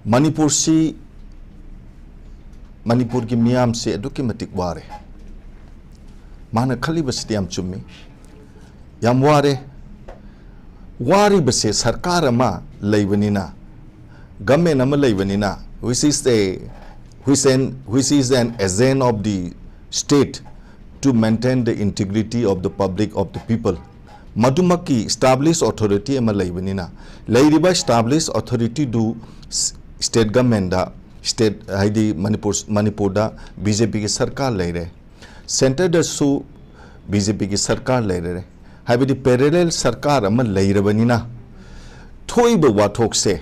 ꯃꯅꯤꯄꯨꯔꯁꯤ, ꯃꯅꯤꯄꯨꯔꯒꯤ ꯃꯤꯌꯥꯝꯁꯦ ꯑꯗꯨꯛꯀꯤ ꯃꯇꯤꯛ ꯋꯥꯔꯦ꯫ ꯃꯥꯅ ꯈꯜꯂꯤꯕꯁꯤꯗꯤ ꯌꯥꯝ ꯆꯨꯝꯃꯤ꯫ ꯌꯥꯝ ꯋꯥꯔꯦ꯫ ꯋꯥꯔꯤꯕꯁꯦ ꯁꯔꯀꯥꯔ ꯑꯃ ꯂꯩꯕꯅꯤꯅ, government ꯑꯃ ꯂꯩꯕꯅꯤꯅ, which is a, which an, which is an agent of the state to maintain the integrity of the public, of the people, ꯃꯗꯨꯃꯛꯀꯤ established authority ꯑꯃ ꯂꯩꯕꯅꯤꯅ, ꯂꯩꯔꯤꯕ established authorityꯗꯨ state governmentꯗ, state ꯍꯥꯏꯗꯤ ꯃꯅꯤꯄꯨꯔ, ꯃꯅꯤꯄꯨꯔꯗ BJPꯒꯤ ꯁꯔꯀꯥꯔ ꯂꯩꯔꯦ, centreꯗꯁꯨ BJPꯒꯤ ꯁꯔꯀꯥꯔ ꯂꯩꯔꯦ꯫ ꯍꯥꯏꯕꯗꯤ parallel ꯁꯔꯀꯥꯔ ꯑꯃ ꯂꯩꯔꯕꯅꯤꯅ, ꯊꯣꯛꯏꯕ ꯋꯥꯊꯣꯛꯁꯦ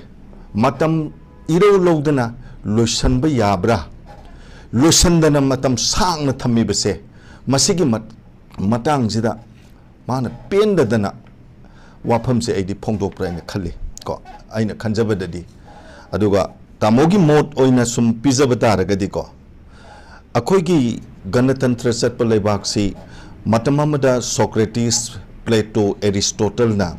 ꯃꯇꯝ ꯏꯔꯧ ꯂꯧꯗꯅ ꯂꯣꯏꯁꯤꯟꯕ ꯌꯥꯕ꯭ꯔꯥ? ꯂꯣꯏꯁꯤꯟꯗꯅ ꯃꯇꯝ ꯁꯥꯡꯅ ꯊꯝꯃꯤꯕꯁꯦ, ꯃꯁꯤꯒꯤ ꯃꯠ-, ꯃꯇꯥꯡꯁꯤꯗ ꯃꯥꯅ ꯄꯦꯟꯗꯗꯅ ꯋꯥꯐꯝꯁꯦ ꯑꯩꯗꯤ ꯐꯣꯡꯗꯣꯛꯄ꯭ꯔꯥ ꯍꯥꯏꯅ ꯈꯜꯂꯤ ꯀꯣ, ꯑꯩꯅ ꯈꯟꯖꯕꯗꯗꯤ꯫ ꯑꯗꯨꯒ ꯇꯥꯃꯣꯒꯤ ꯃꯣꯠ ꯑꯣꯏꯅ ꯁꯨꯝ ꯄꯤꯖꯕ ꯇꯥꯔꯒꯗꯤꯀꯣ, ꯑꯩꯈꯣꯏꯒꯤ ꯒꯅꯇꯟꯇ꯭ꯔ ꯆꯠꯄ ꯂꯩꯕꯥꯛꯁꯤ ꯃꯇꯝ ꯑꯃꯗ Socrates, Plato, Aristotleꯅ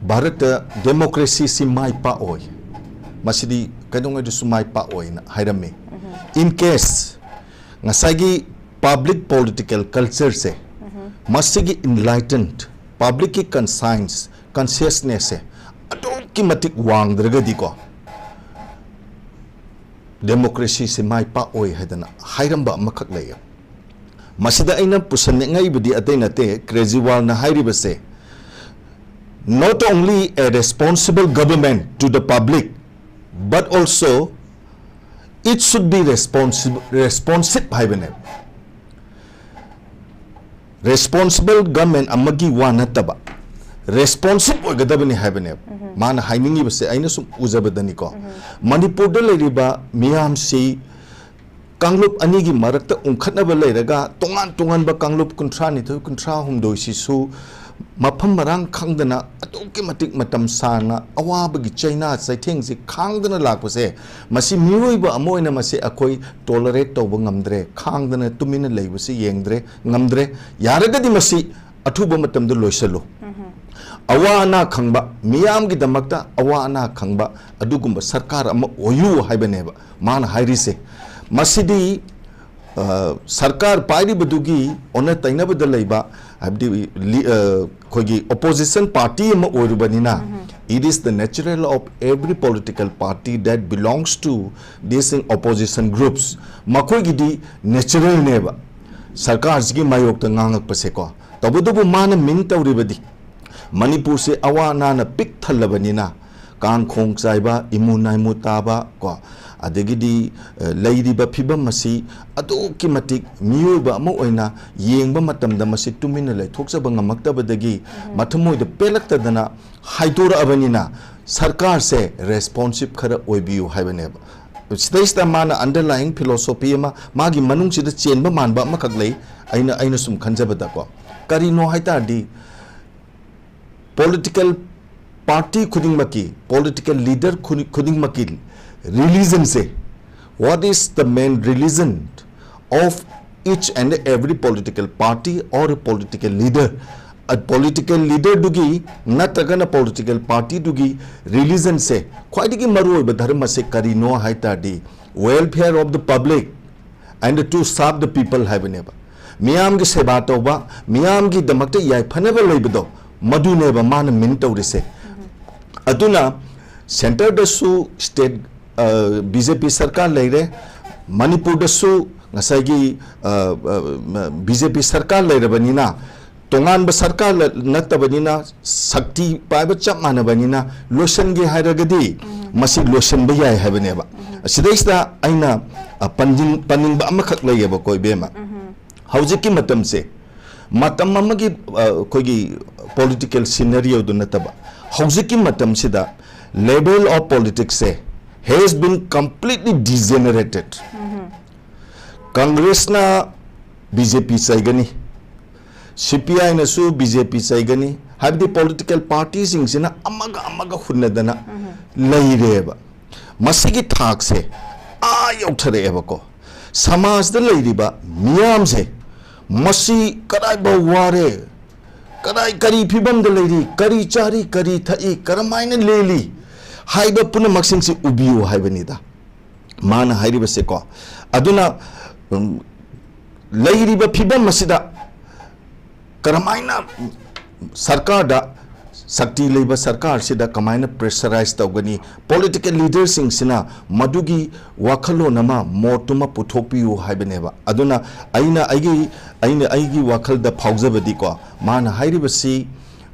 ꯚꯥꯔꯠꯇ democracyꯁꯤ ꯃꯥꯏ ꯄꯥꯛꯑꯣꯏ, ꯃꯁꯤꯗꯤ ꯀꯩꯗꯧꯉꯩꯗꯁꯨ ꯃꯥꯏ ꯄꯥꯛꯑꯣꯏꯅ ꯍꯥꯏꯔꯝꯃꯤ꯫ In case ꯉꯁꯥꯏꯒꯤ public political cultureꯁꯦ, ꯃꯁꯤꯒꯤ enlightened, publicꯀꯤ conscience, consciousnessꯁꯦ ꯑꯗꯨꯛꯀꯤ ꯃꯇꯤꯛ ꯋꯥꯡꯗ꯭ꯔꯒꯗꯤꯀꯣ, democracyꯁꯦ ꯃꯥꯏ ꯄꯥꯛꯑꯣꯏ ꯍꯥꯏꯗꯅ ꯍꯥꯏꯔꯝꯕ ꯑꯃꯈꯛ ꯂꯩꯌꯦ꯫ ꯃꯁꯤꯗ ꯑꯩꯅ ꯄꯨꯁꯟꯅꯤꯡꯉꯛꯏꯕꯗꯤ ꯑꯇꯩ ꯅꯠꯇꯦ, ꯀ꯭ꯔꯦꯖꯤꯋꯥꯜꯅ ꯍꯥꯏꯔꯤꯕꯁꯦ, "Not only a responsible government to the public, but also it should be responsible, responsive" ꯍꯥꯏꯕꯅꯦꯕ꯫ Responsible government ꯑꯃꯒꯤ ꯋꯥ ꯅꯠꯇꯕ, responsive ꯑꯣꯏꯒꯗꯕꯅꯤ ꯍꯥꯏꯕꯅꯦꯕ꯫ ꯃꯥꯅ ꯍꯥꯏꯅꯤꯡꯉꯤꯕꯁꯦ ꯑꯩꯅ ꯁꯨꯝ ꯎꯖꯕꯗꯅꯤꯀꯣ, ꯃꯅꯤꯄꯨꯔꯗ ꯂꯩꯔꯤꯕ ꯃꯤꯌꯥꯝꯁꯤ ꯀꯥꯡꯂꯨꯞ ꯑꯅꯤꯒꯤ ꯃꯔꯛꯇ ꯎꯪꯈꯠꯅꯕ ꯂꯩꯔꯒ, ꯇꯣꯉꯥꯟ ꯇꯣꯉꯥꯟꯕ ꯀꯥꯡꯂꯨꯞ ꯀꯨꯟꯊ꯭ꯔꯥ ꯅꯤꯊꯣꯏ, ꯀꯨꯟꯊ꯭ꯔꯥ ꯍꯨꯝꯗꯣꯏꯁꯤꯁꯨ ꯃꯐꯝ ꯃꯔꯥꯡ ꯈꯪꯗꯅ ꯑꯗꯨꯛꯀꯤ ꯃꯇꯤꯛ ꯃꯇꯝ ꯁꯥꯡꯅ ꯑꯋꯥꯕꯒꯤ ꯆꯩꯅꯥ ꯆꯩꯊꯦꯡꯁꯤ ꯈꯥꯡꯗꯅ ꯂꯥꯛꯄꯁꯦ, ꯃꯁꯤ ꯃꯤꯑꯣꯏꯕ ꯑꯃ ꯑꯣꯏꯅ ꯃꯁꯤ ꯑꯩꯈꯣꯏ tolerate ꯇꯧꯕ ꯉꯝꯗ꯭ꯔꯦ, ꯈꯥꯡꯗꯅ ꯇꯨꯃꯤꯟꯅ ꯂꯩꯕꯁꯤ ꯌꯦꯡꯗ꯭ꯔꯦ, ꯉꯝꯗ꯭ꯔꯦ꯫ ꯌꯥꯔꯒꯗꯤ ꯃꯁꯤ ꯑꯊꯨꯕ ꯃꯇꯝꯗ ꯂꯣꯏꯁꯤꯜꯂꯨ꯫ ꯑꯋꯥ ꯑꯅꯥ ꯈꯪꯕ, ꯃꯤꯌꯥꯝꯒꯤꯗꯃꯛꯇ ꯑꯋꯥ ꯑꯅꯥ ꯈꯪꯕ ꯑꯗꯨꯒꯨꯝꯕ ꯁꯔꯀꯥꯔ ꯑꯃ ꯑꯣꯏꯌꯨ ꯍꯥꯏꯕꯅꯦꯕ ꯃꯥꯅ ꯍꯥꯏꯔꯤꯁꯦ꯫ ꯃꯁꯤꯗꯤ ꯑ, ꯁꯔꯀꯥꯔ ꯄꯥꯏꯔꯤꯕꯗꯨꯒꯤ ꯑꯣꯟꯅ ꯇꯩꯅꯕꯗ ꯂꯩꯕ, ꯍꯥꯏꯕꯗꯤ ꯂꯤ-, ꯑ, ꯑꯩꯈꯣꯏꯒꯤ opposition party ꯑꯃ ꯑꯣꯏꯔꯨꯕꯅꯤꯅ, it is the natural of every political party that belongs to these opposition groups, ꯃꯈꯣꯏꯒꯤꯗꯤ natural ꯅꯦꯕ ꯁꯔꯀꯥꯔꯁꯤꯒꯤ ꯃꯥꯌꯣꯛꯇ ꯉꯥꯡꯉꯛꯄꯁꯦꯀꯣ꯫ ꯇꯧꯕꯇꯕꯨ ꯃꯥꯅ mean ꯇꯧꯔꯤꯕꯗꯤ ꯃꯅꯤꯄꯨꯔꯁꯦ ꯑꯋꯥ ꯑꯅꯥꯅ ꯄꯤꯛ ꯊꯜꯂꯕꯅꯤꯅ, ꯀꯥꯡ ꯈꯣꯡ ꯆꯥꯏꯕ, ꯏꯃꯨ ꯅꯥꯏꯃꯨ ꯇꯥꯕ ꯀꯣ, ꯑꯗꯒꯤꯗꯤ, ꯑ, ꯂꯩꯔꯤꯕ ꯐꯤꯕꯝ ꯑꯁꯤ ꯑꯗꯨꯛꯀꯤ ꯃꯇꯤꯛ ꯃꯤꯑꯣꯏꯕ ꯑꯃ ꯑꯣꯏꯅ ꯌꯦꯡꯕ ꯃꯇꯝꯗ ꯃꯁꯤ ꯇꯨꯃꯤꯟꯅ ꯂꯩꯊꯣꯛꯆꯕ ꯉꯝꯃꯛꯇꯕꯗꯒꯤ ꯃꯊꯃꯣꯏꯗ ꯄꯦꯜꯂꯛꯇꯗꯅ ꯍꯥꯏꯗꯣꯔꯛꯑꯕꯅꯤꯅ ꯁꯔꯀꯥꯔꯁꯦ responsive ꯈꯔ ꯑꯣꯏꯕꯤꯌꯨ ꯍꯥꯏꯕꯅꯦꯕ꯫ ꯁꯤꯗꯩꯁꯤꯗ ꯃꯥꯅ underlying philosophy ꯑꯃ, ꯃꯥꯒꯤ ꯃꯅꯨꯡꯁꯤꯗ ꯆꯦꯟꯕ ꯃꯥꯟꯕ ꯑꯃꯈꯛ ꯂꯩ, ꯑꯩꯅ, ꯑꯩꯅ ꯁꯨꯝ ꯈꯟꯖꯕꯗꯀꯣ꯫ ꯀꯔꯤꯅꯣ ꯍꯥꯏ ꯇꯥꯔꯗꯤ, political party ꯈꯨꯗꯤꯡꯃꯛꯀꯤ, political leader ꯈꯨꯗꯤꯡ-, ꯈꯨꯗꯤꯡꯃꯛꯀꯤ religion say, what is the main religion of each and every political party or political leader? A political leader ꯗꯨꯒꯤ ꯅꯠꯇ꯭ꯔꯒꯅ political party ꯗꯨꯒꯤ religion ꯁꯦ ꯈ꯭ꯋꯥꯏꯗꯒꯤ ꯃꯔꯨꯑꯣꯏꯕ ꯙꯔꯃꯁꯦ ꯀꯔꯤꯅꯣ ꯍꯥꯏ ꯇꯥꯔꯗꯤ, welfare of the public and to serve the people ꯍꯥꯏꯕꯅꯦꯕ꯫ ꯃꯤꯌꯥꯝꯒꯤ ꯁꯦꯕꯥ ꯇꯧꯕ, ꯃꯤꯌꯥꯝꯒꯤꯗꯃꯛꯇ ꯌꯥꯏꯐꯅꯕ ꯂꯩꯕꯗꯣ, ꯃꯗꯨꯅꯦꯕ ꯃꯥꯅ mean ꯇꯧꯔꯤꯁꯦ꯫ ꯑꯗꯨꯅ centre ꯗꯁꯨ state, ꯑ, B J P ꯁꯔꯀꯥꯔ ꯂꯩꯔꯦ, ꯃꯅꯤꯄꯨꯔꯗꯁꯨ ꯉꯁꯥꯏꯒꯤ, ꯑ, ꯑ, B J P ꯁꯔꯀꯥꯔ ꯂꯩꯔꯕꯅꯤꯅ, ꯇꯣꯉꯥꯟꯕ ꯁꯔꯀꯥꯔ ꯅꯠꯇꯕꯅꯤꯅ, ꯁꯛꯇꯤ ꯄꯥꯏꯕ ꯆꯞ ꯃꯥꯟꯅꯕꯅꯤꯅ, ꯂꯣꯏꯁꯤꯟꯒꯦ ꯍꯥꯏꯔꯒꯗꯤ ꯃꯁꯤ ꯂꯣꯏꯁꯤꯟꯕ ꯌꯥꯏ ꯍꯥꯏꯕꯅꯦꯕ꯫ ꯁꯤꯗꯩꯁꯤꯗ ꯑꯩꯅ, ꯑ, ꯄꯟꯖꯤꯟ-, ꯄꯟꯅꯤꯡꯕ ꯑꯃꯈꯛ ꯂꯩꯌꯦꯕꯀꯣ, ꯏꯕꯦꯝꯃ꯫ ꯍꯧꯖꯤꯛꯀꯤ ꯃꯇꯝꯁꯦ, ꯃꯇꯝ ꯑꯃꯒꯤ, ꯑ, ꯑꯩꯈꯣꯏꯒꯤ political scenario ꯗꯨ ꯅꯠꯇꯕ, ꯍꯧꯖꯤꯛꯀꯤ ꯃꯇꯝꯁꯤꯗ level of politics say has been completely degenerated. ꯀꯪꯒ꯭ꯔꯦꯁꯅ B J P ꯆꯩꯒꯅꯤ, C P I ꯅꯁꯨ B J P ꯆꯩꯒꯅꯤ, ꯍꯥꯏꯕꯗꯤ political party ꯁꯤꯡꯁꯤꯅ ꯑꯃꯒ ꯑꯃꯒ ꯍꯨꯟꯅꯗꯅ ꯂꯩꯔꯦꯕ꯫ ꯃꯁꯤꯒꯤ ꯊꯥꯛꯁꯦ ꯑꯥ ꯌꯧꯊꯔꯛꯑꯦꯕꯀꯣ꯫ ꯁꯃꯥꯖꯗ ꯂꯩꯔꯤꯕ ꯃꯤꯌꯥꯝꯁꯦ ꯃꯁꯤ ꯀꯗꯥꯏꯐꯥꯎ ꯋꯥꯔꯦ, ꯀꯗꯥꯏ, ꯀꯔꯤ ꯐꯤꯕꯝꯗ ꯂꯩꯔꯤ, ꯀꯔꯤ ꯆꯥꯔꯤ, ꯀꯔꯤ ꯊꯛꯏ, ꯀꯔꯝꯍꯥꯏꯅ ꯂꯦꯜꯂꯤ ꯍꯥꯏꯕ ꯄꯨꯝꯅꯃꯛꯁꯤꯡꯁꯤ ꯎꯕꯤꯌꯨ ꯍꯥꯏꯕꯅꯤꯗ꯫ ꯃꯥꯅ ꯍꯥꯏꯔꯤꯕꯁꯦꯀꯣ꯫ ꯑꯗꯨꯅ, ꯎꯝ, ꯂꯩꯔꯤꯕ ꯐꯤꯕꯝ ꯑꯁꯤꯗ ꯀꯔꯝꯍꯥꯏꯅ ꯁꯔꯀꯥꯔꯗ, ꯁꯛꯇꯤ ꯂꯩꯕ ꯁꯔꯀꯥꯔꯁꯤꯗ ꯀꯃꯥꯏꯅ ꯄ꯭ꯔꯦꯁꯔꯥꯏꯁ ꯇꯧꯒꯅꯤ? ꯄꯣꯂꯤꯇꯤꯀꯦꯜ ꯂꯤꯗꯔꯁꯤꯡꯁꯤꯅ ꯃꯗꯨꯒꯤ ꯋꯥꯈꯜꯂꯣꯟ ꯑꯃ, ꯃꯣꯠꯇꯨꯃ ꯄꯨꯊꯣꯛꯄꯤꯌꯨ ꯍꯥꯏꯕꯅꯦꯕ꯫ ꯑꯗꯨꯅ ꯑꯩꯅ ꯑꯩꯒꯤ, ꯑꯩꯅ ꯑꯩꯒꯤ ꯋꯥꯈꯜꯗ ꯐꯥꯎꯖꯕꯗꯤꯀꯣ, ꯃꯥꯅ ꯍꯥꯏꯔꯤꯕꯁꯤ,